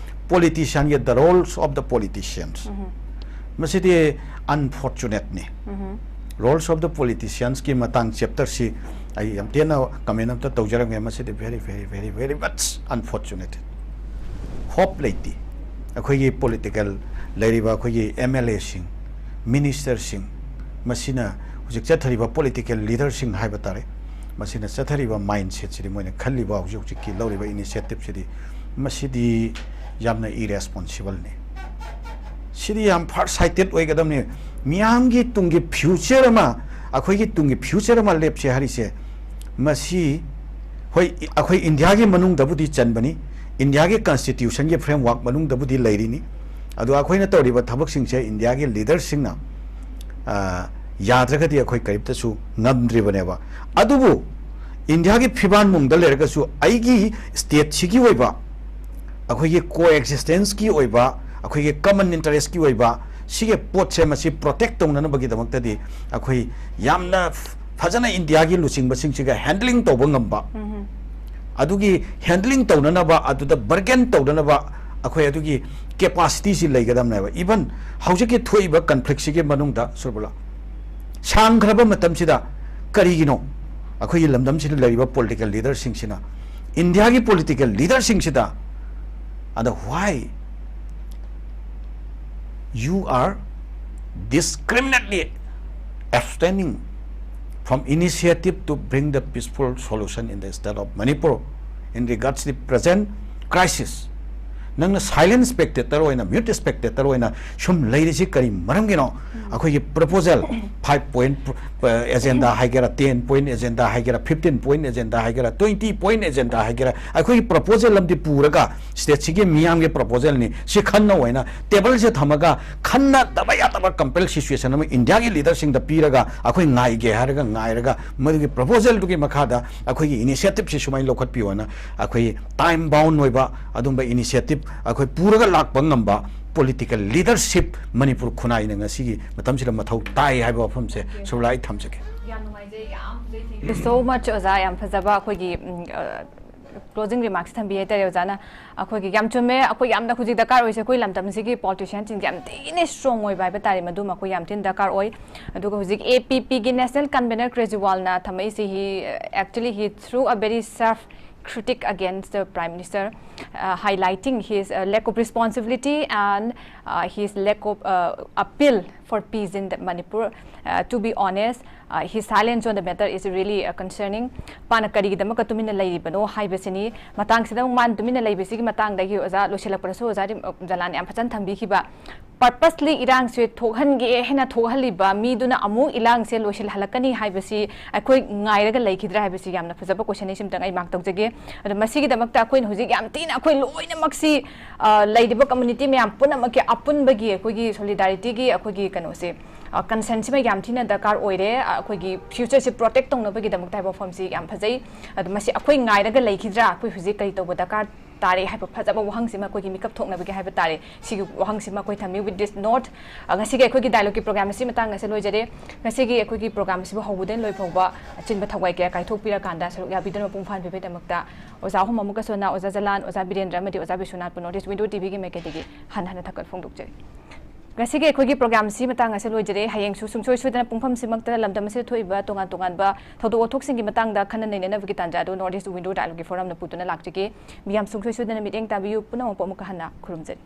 Politicianꯒꯤ the roles of the politicians꯫ ꯃꯁꯤꯗꯤ unfortunateꯅꯤ꯫ Roles of the politiciansꯀꯤ ꯃꯇꯥꯡ chapterꯁꯤ ꯑꯩ ꯌꯥꯝ ꯇꯦꯟꯅ comment ꯑꯝꯇ ꯇꯧꯖꯔꯝꯒꯦ꯫ ꯃꯁꯤꯗꯤ very very very very much unfortunate꯫ Hope ꯂꯩꯇꯦ꯫ ꯑꯩꯈꯣꯏꯒꯤ political ꯂꯩꯔꯤꯕ ꯑꯩꯈꯣꯏꯒꯤ MLAꯁꯤꯡ, ministerꯁꯤꯡ, ꯃꯁꯤꯅ ꯍꯧꯖꯤꯛ ꯆꯠꯊꯔꯤꯕ political leaderꯁꯤꯡ ꯍꯥꯏꯕ ꯇꯥꯔꯦ, ꯃꯁꯤꯅ ꯆꯠꯊꯔꯤꯕ mindsetꯁꯤꯗꯤ, ꯃꯣꯏꯅ ꯈꯜꯂꯤꯕ ꯍꯧꯖꯤꯛ ꯍꯧꯖꯤꯛꯀꯤ ꯂꯧꯔꯤꯕ initiativeꯁꯤꯗꯤ ꯃꯁꯤꯗꯤ ꯌꯥꯝꯅ irresponsibleꯅꯤ꯫ ꯁꯤꯗꯤ ꯌꯥꯝ far sighted ꯑꯣꯏꯒꯗꯕꯅꯤ꯫ ꯃꯤꯌꯥꯝꯒꯤ ꯇꯨꯡꯒꯤ future ꯑꯃ, ꯑꯩꯈꯣꯏꯒꯤ ꯇꯨꯡꯒꯤ future ꯑꯃ ꯂꯦꯞꯁꯦ ꯍꯥꯏꯔꯤꯁꯦ, ꯃꯁꯤ ꯍꯣꯏ, ꯑꯩꯈꯣꯏ ꯏꯟꯗꯤꯌꯥꯒꯤ ꯃꯅꯨꯡꯗꯕꯨꯗꯤ ꯆꯟꯕꯅꯤ, ꯏꯟꯗꯤꯌꯥꯒꯤ constitutionꯒꯤ framework ꯃꯅꯨꯡꯗꯕꯨꯗꯤ ꯂꯩꯔꯤꯅꯤ꯫ ꯑꯗꯣ ꯑꯩꯈꯣꯏꯅ ꯇꯧꯔꯤꯕ ꯊꯕꯛꯁꯤꯡꯁꯦ ꯏꯟꯗꯤꯌꯥꯒꯤ leaderꯁꯤꯡꯅ ꯌꯥꯗ꯭ꯔꯒꯗꯤ ꯑꯩꯈꯣꯏ ꯀꯔꯤꯝꯇꯁꯨ ꯉꯝꯗ꯭ꯔꯤꯕꯅꯦꯕ꯫ ꯑꯗꯨꯕꯨ ꯏꯟꯗꯤꯌꯥꯒꯤ ꯐꯤꯕꯥꯟꯃꯨꯡꯗ ꯂꯩꯔꯒꯁꯨ ꯑꯩꯒꯤ stateꯁꯤꯒꯤ ꯑꯣꯏꯕ, ꯑꯩꯈꯣꯏꯒꯤ coexistenceꯀꯤ ꯑꯣꯏꯕ, ꯑꯩꯈꯣꯏꯒꯤ common interestꯀꯤ ꯑꯣꯏꯕ ꯁꯤꯒꯤ ꯄꯣꯠꯁꯦ ꯃꯁꯤ protect ꯇꯧꯅꯅꯕꯒꯤꯗꯃꯛꯇꯗꯤ ꯑꯩꯈꯣꯏ ꯌꯥꯝꯅ ꯐꯖꯅ ꯏꯟꯗꯤꯌꯥꯒꯤ ꯂꯨꯆꯤꯡꯕꯁꯤꯡꯁꯤꯒ handling ꯇꯧꯕ ꯉꯝꯕ, ꯑꯗꯨꯒꯤ handling ꯇꯧꯅꯅꯕ, ꯑꯗꯨꯗ bargain ꯇꯧꯅꯅꯕ ꯑꯩꯈꯣꯏ ꯑꯗꯨꯒꯤ capacityꯁꯤ ꯂꯩꯒꯗꯕꯅꯦꯕ꯫ Even ꯍꯧꯖꯤꯛꯀꯤ ꯊꯣꯛꯏꯕ conflictꯁꯤꯒꯤ ꯃꯅꯨꯡꯗ, ꯁꯨꯔꯕꯂꯥ, ꯁꯥꯡꯈ꯭ꯔꯕ ꯃꯇꯝꯁꯤꯗ ꯀꯔꯤꯒꯤꯅꯣ ꯑꯩꯈꯣꯏꯒꯤ ꯂꯝꯗꯝꯁꯤꯗ ꯂꯩꯔꯤꯕ political leaderꯁꯤꯡꯁꯤꯅ, ꯏꯟꯗꯤꯌꯥꯒꯤ political leaderꯁꯤꯡꯁꯤꯗ, ꯑꯗ why you are discriminately abstaining from initiative to bring the peaceful solution in the state of Manipur in regards to the present crisis? ꯅꯪꯅ silent spectator ꯑꯣꯏꯅ, mute spectator ꯑꯣꯏꯅ ꯁꯨꯝ ꯂꯩꯔꯤꯁꯤ ꯀꯔꯤ ꯃꯔꯝꯒꯤꯅꯣ? ꯑꯩꯈꯣꯏꯒꯤ proposal, five point agenda ꯍꯥꯏꯒꯦꯔꯥ, ten point agenda ꯍꯥꯏꯒꯦꯔꯥ, fifteen point agenda ꯍꯥꯏꯒꯦꯔꯥ, twenty point agenda ꯍꯥꯏꯒꯦꯔꯥ, ꯑꯩꯈꯣꯏꯒꯤ proposal ꯑꯃꯗꯤ ꯄꯨꯔꯒ, stateꯁꯤꯒꯤ ꯃꯤꯌꯥꯝꯒꯤ proposalꯅꯤ, ꯁꯤ ꯈꯟꯅꯧ ꯍꯥꯏꯅ tableꯁꯦ ꯊꯝꯃꯒ, ꯈꯟꯅꯗꯕ ꯌꯥꯗꯕ compel situation ꯑꯃ ꯏꯟꯗꯤꯌꯥꯒꯤ leaderꯁꯤꯡꯗ ꯄꯤꯔꯒ, ꯑꯩꯈꯣꯏ ꯉꯥꯏꯒꯦ ꯍꯥꯏꯔꯒ ꯉꯥꯏꯔꯒ, ꯃꯗꯨꯒꯤ proposalꯗꯨꯒꯤ ꯃꯈꯥꯗ ꯑꯩꯈꯣꯏꯒꯤ initiativeꯁꯤ ꯁꯨꯃꯥꯏꯅ ꯂꯧꯈꯠꯄꯤꯌꯣꯅ, ꯑꯩꯈꯣꯏ time bound ꯑꯣꯏꯕ ꯑꯗꯨꯝꯕ initiative ꯑꯩꯈꯣꯏ ꯄꯨꯔꯒ ꯂꯥꯛꯄ ꯉꯝꯕ political leadership ꯃꯅꯤꯄꯨꯔ ꯈꯨꯟꯅꯥꯏꯅ ꯉꯁꯤꯒꯤ ꯃꯇꯝꯁꯤꯗ ꯃꯊꯧ ꯇꯥꯏ ꯍꯥꯏꯕ ꯋꯥꯐꯝꯁꯦ ꯁꯨꯔꯂꯥ ꯑꯩ ꯊꯝꯖꯒꯦ꯫ ꯌꯥꯝ ꯅꯨꯡꯉꯥꯏꯖꯩ, ꯌꯥꯝ ꯐꯖꯩ꯫ Thank you so much ꯑꯣꯖꯥ, ꯌꯥꯝ ꯐꯖꯕ ꯑꯩꯈꯣꯏꯒꯤ closing remarks ꯊꯝꯕꯤ ꯍꯥꯏꯇꯥꯔꯦ ꯑꯣꯖꯥꯅ꯫ ꯑꯩꯈꯣꯏꯒꯤ ꯌꯥꯝ ꯆꯨꯝꯃꯦ, ꯑꯩꯈꯣꯏ ꯌꯥꯝꯅ ꯍꯧꯖꯤꯛ ꯗꯔꯀꯥꯔ ꯑꯣꯏꯁꯦ ꯑꯩꯈꯣꯏ ꯂꯝꯗꯝꯁꯤꯒꯤ politicianꯁꯤꯡꯁꯦ ꯌꯥꯝ ꯊꯤꯅ strong ꯑꯣꯏꯕ ꯍꯥꯏꯕ ꯇꯥꯔꯦ, ꯃꯗꯨꯃ ꯑꯩꯈꯣꯏ ꯌꯥꯝ ꯊꯤꯅ ꯗꯔꯀꯥꯔ ꯑꯣꯏ꯫ ꯑꯗꯨꯒ ꯍꯧꯖꯤꯛ APPꯒꯤ national convener ꯀ꯭ꯔꯦꯖꯤꯋꯥꯜꯅ ꯊꯝꯃꯛꯏꯁꯤ, he actually he threw a very sharp critic against the Prime Minister, uh, highlighting his uh, lack of responsibility and uh, his lack of uh, appeal for peace in the Manipur. Uh, to be honest, uh, his silence on the matter is really uh, concerning. ꯃꯥꯅ ꯀꯔꯤꯒꯤꯗꯃꯛꯀ ꯇꯨꯃꯤꯟꯅ ꯂꯩꯔꯤꯕꯅꯣ ꯍꯥꯏꯕꯁꯤꯅꯤ꯫ ꯃꯇꯥꯡꯁꯤꯗ ꯑꯃꯨꯛ ꯃꯥꯅ ꯇꯨꯃꯤꯟꯅ ꯂꯩꯕꯁꯤꯒꯤ ꯃꯇꯥꯡꯗꯒꯤ ꯑꯣꯖꯥ ꯂꯣꯏꯁꯤꯜꯂꯛꯄꯗꯁꯨ ꯑꯣꯖꯥ ꯖꯂꯥꯟ ꯌꯥꯝ ꯐꯖꯅ ꯊꯝꯕꯤꯈꯤꯕ꯫ Purposely ꯏꯔꯥꯡꯁꯦ ꯊꯣꯛꯍꯟꯒꯦ ꯍꯥꯏꯅ ꯊꯣꯛꯍꯜꯂꯤꯕ ꯃꯤꯗꯨꯅ ꯑꯃꯨꯛ ꯏꯔꯥꯡꯁꯦ ꯂꯣꯏꯁꯤꯜꯍꯜꯂꯛꯀꯅꯤ ꯍꯥꯏꯕꯁꯤ ꯑꯩꯈꯣꯏ ꯉꯥꯏꯔꯒ ꯂꯩꯈꯤꯗ꯭ꯔꯥ ꯍꯥꯏꯕꯁꯤ ꯌꯥꯝꯅ ꯐꯖꯕ questionꯅꯤ꯫ ꯁꯤꯝꯇꯪ ꯑꯩ mark ꯇꯧꯖꯒꯦ꯫ ꯑꯗꯣ ꯃꯁꯤꯒꯤꯗꯃꯛꯇ ꯑꯩꯈꯣꯏꯅ ꯍꯧꯖꯤꯛ ꯌꯥꯝ ꯊꯤꯅ ꯑꯩꯈꯣꯏ ꯂꯣꯏꯅꯃꯛꯁꯤ, ꯑ, ꯂꯩꯔꯤꯕ community ꯃꯌꯥꯝ ꯄꯨꯝꯅꯃꯛꯀꯤ ꯑꯄꯨꯟꯕꯒꯤ ꯑꯩꯈꯣꯏꯒꯤ solidarityꯒꯤ ꯑꯩꯈꯣꯏꯒꯤ ꯀꯩꯅꯣꯁꯦ, ꯑ, concernꯁꯤꯃ ꯌꯥꯝ ꯊꯤꯅ ꯗꯔꯀꯥꯔ ꯑꯣꯏꯔꯦ꯫ ꯑ, ꯑꯩꯈꯣꯏꯒꯤ futureꯁꯦ protect ꯇꯧꯅꯕꯒꯤꯗꯃꯛꯇ ꯍꯥꯏꯕ ꯋꯥꯐꯝꯁꯤ ꯌꯥꯝ ꯐꯖꯩ꯫ ꯑꯗꯣ ꯃꯁꯤ ꯑꯩꯈꯣꯏ ꯉꯥꯏꯔꯒ ꯂꯩꯈꯤꯗ꯭ꯔꯥ? ꯑꯩꯈꯣꯏ ꯍꯧꯖꯤꯛ ꯀꯔꯤ ꯇꯧꯕ ꯗꯔꯀꯥꯔ ꯇꯥꯔꯦ ꯍꯥꯏꯕ ꯐꯖꯕ ꯋꯥꯍꯪꯁꯤꯃ ꯑꯩꯈꯣꯏꯒꯤ ꯃꯤꯀꯞ ꯊꯣꯛꯅꯕꯒꯤ ꯍꯥꯏꯕ ꯇꯥꯔꯦ꯫ ꯁꯤꯒꯤ ꯋꯥꯍꯪꯁꯤꯃ ꯑꯩꯈꯣꯏ ꯊꯝꯃꯤ꯫ With this note, ꯑ, ꯉꯁꯤꯒꯤ ꯑꯩꯈꯣꯏꯒꯤ dialogueꯀꯤ program ꯑꯁꯤ ꯃꯇꯥꯡ ꯑꯁꯤꯗ ꯂꯣꯏꯖꯔꯦ꯫ ꯉꯁꯤꯒꯤ ꯑꯩꯈꯣꯏꯒꯤ program ꯑꯁꯤꯕꯨ ꯍꯧꯕꯗꯒꯤ ꯂꯣꯏ ꯐꯥꯎꯕ ꯑꯆꯤꯟꯕ ꯊꯋꯥꯏ ꯀꯌꯥ ꯀꯥꯏꯊꯣꯛꯄꯤꯔꯀꯥꯟꯗ ꯁꯔꯨꯛ ꯌꯥꯕꯤꯗꯨꯅ ꯃꯄꯨꯡ ꯐꯥꯍꯟꯕꯤꯕꯒꯤꯗꯃꯛꯇ ꯑꯣꯖꯥ ꯑꯍꯨꯝ ꯑꯃꯨꯛꯀꯁꯨ ꯍꯟꯅ ꯑꯣꯖꯥ ꯖꯂꯥꯟ, ꯑꯣꯖꯥ ꯕꯤꯔꯦꯟꯗ꯭ꯔ ꯑꯃꯗꯤ ꯑꯣꯖꯥ ꯕꯤꯁ꯭ꯋꯅꯥꯊꯄꯨ North East Window TVꯒꯤ ꯃꯥꯏꯀꯩꯗꯒꯤ ꯍꯟꯅ ꯍꯟꯅ ꯊꯥꯒꯠ ꯐꯣꯡꯗꯣꯛꯆꯔꯤ꯫ ꯉꯁꯤꯒꯤ ꯑꯩꯈꯣꯏꯒꯤ program ꯑꯁꯤ ꯃꯇꯥꯡ ꯑꯁꯤꯗ ꯂꯣꯏꯖꯔꯦ꯫ ꯍꯌꯦꯡꯁꯨ ꯁꯨꯡꯁꯣꯏ ꯁꯣꯏꯗꯅ ꯄꯨꯡꯐꯝꯁꯤꯃꯛꯇꯗ ꯂꯝꯗꯝ ꯑꯁꯤꯗ ꯊꯣꯛꯏꯕ ꯇꯣꯉꯥꯟ ꯇꯣꯉꯥꯟꯕ ꯊꯧꯗꯣꯛ ꯋꯥꯊꯣꯛꯁꯤꯡꯒꯤ ꯃꯇꯥꯡꯗ ꯈꯟꯅ ꯅꯩꯅꯅꯕꯒꯤ ꯇꯥꯟꯖꯥ ꯑꯗꯨ North East Window Dialogueꯀꯤ forumꯅ ꯄꯨꯗꯨꯅ ꯂꯥꯛꯆꯒꯦ꯫ ꯃꯤꯌꯥꯝ ꯁꯨꯡꯁꯣꯏ ꯁꯣꯏꯗꯅ ꯃꯤꯠꯌꯦꯡ ꯇꯥꯕꯤꯌꯨ꯫ ꯄꯨꯝꯅꯃꯛꯄꯨ ꯑꯃꯨꯛꯀ ꯍꯟꯅ ꯈꯨꯔꯨꯝꯖꯔꯤ꯫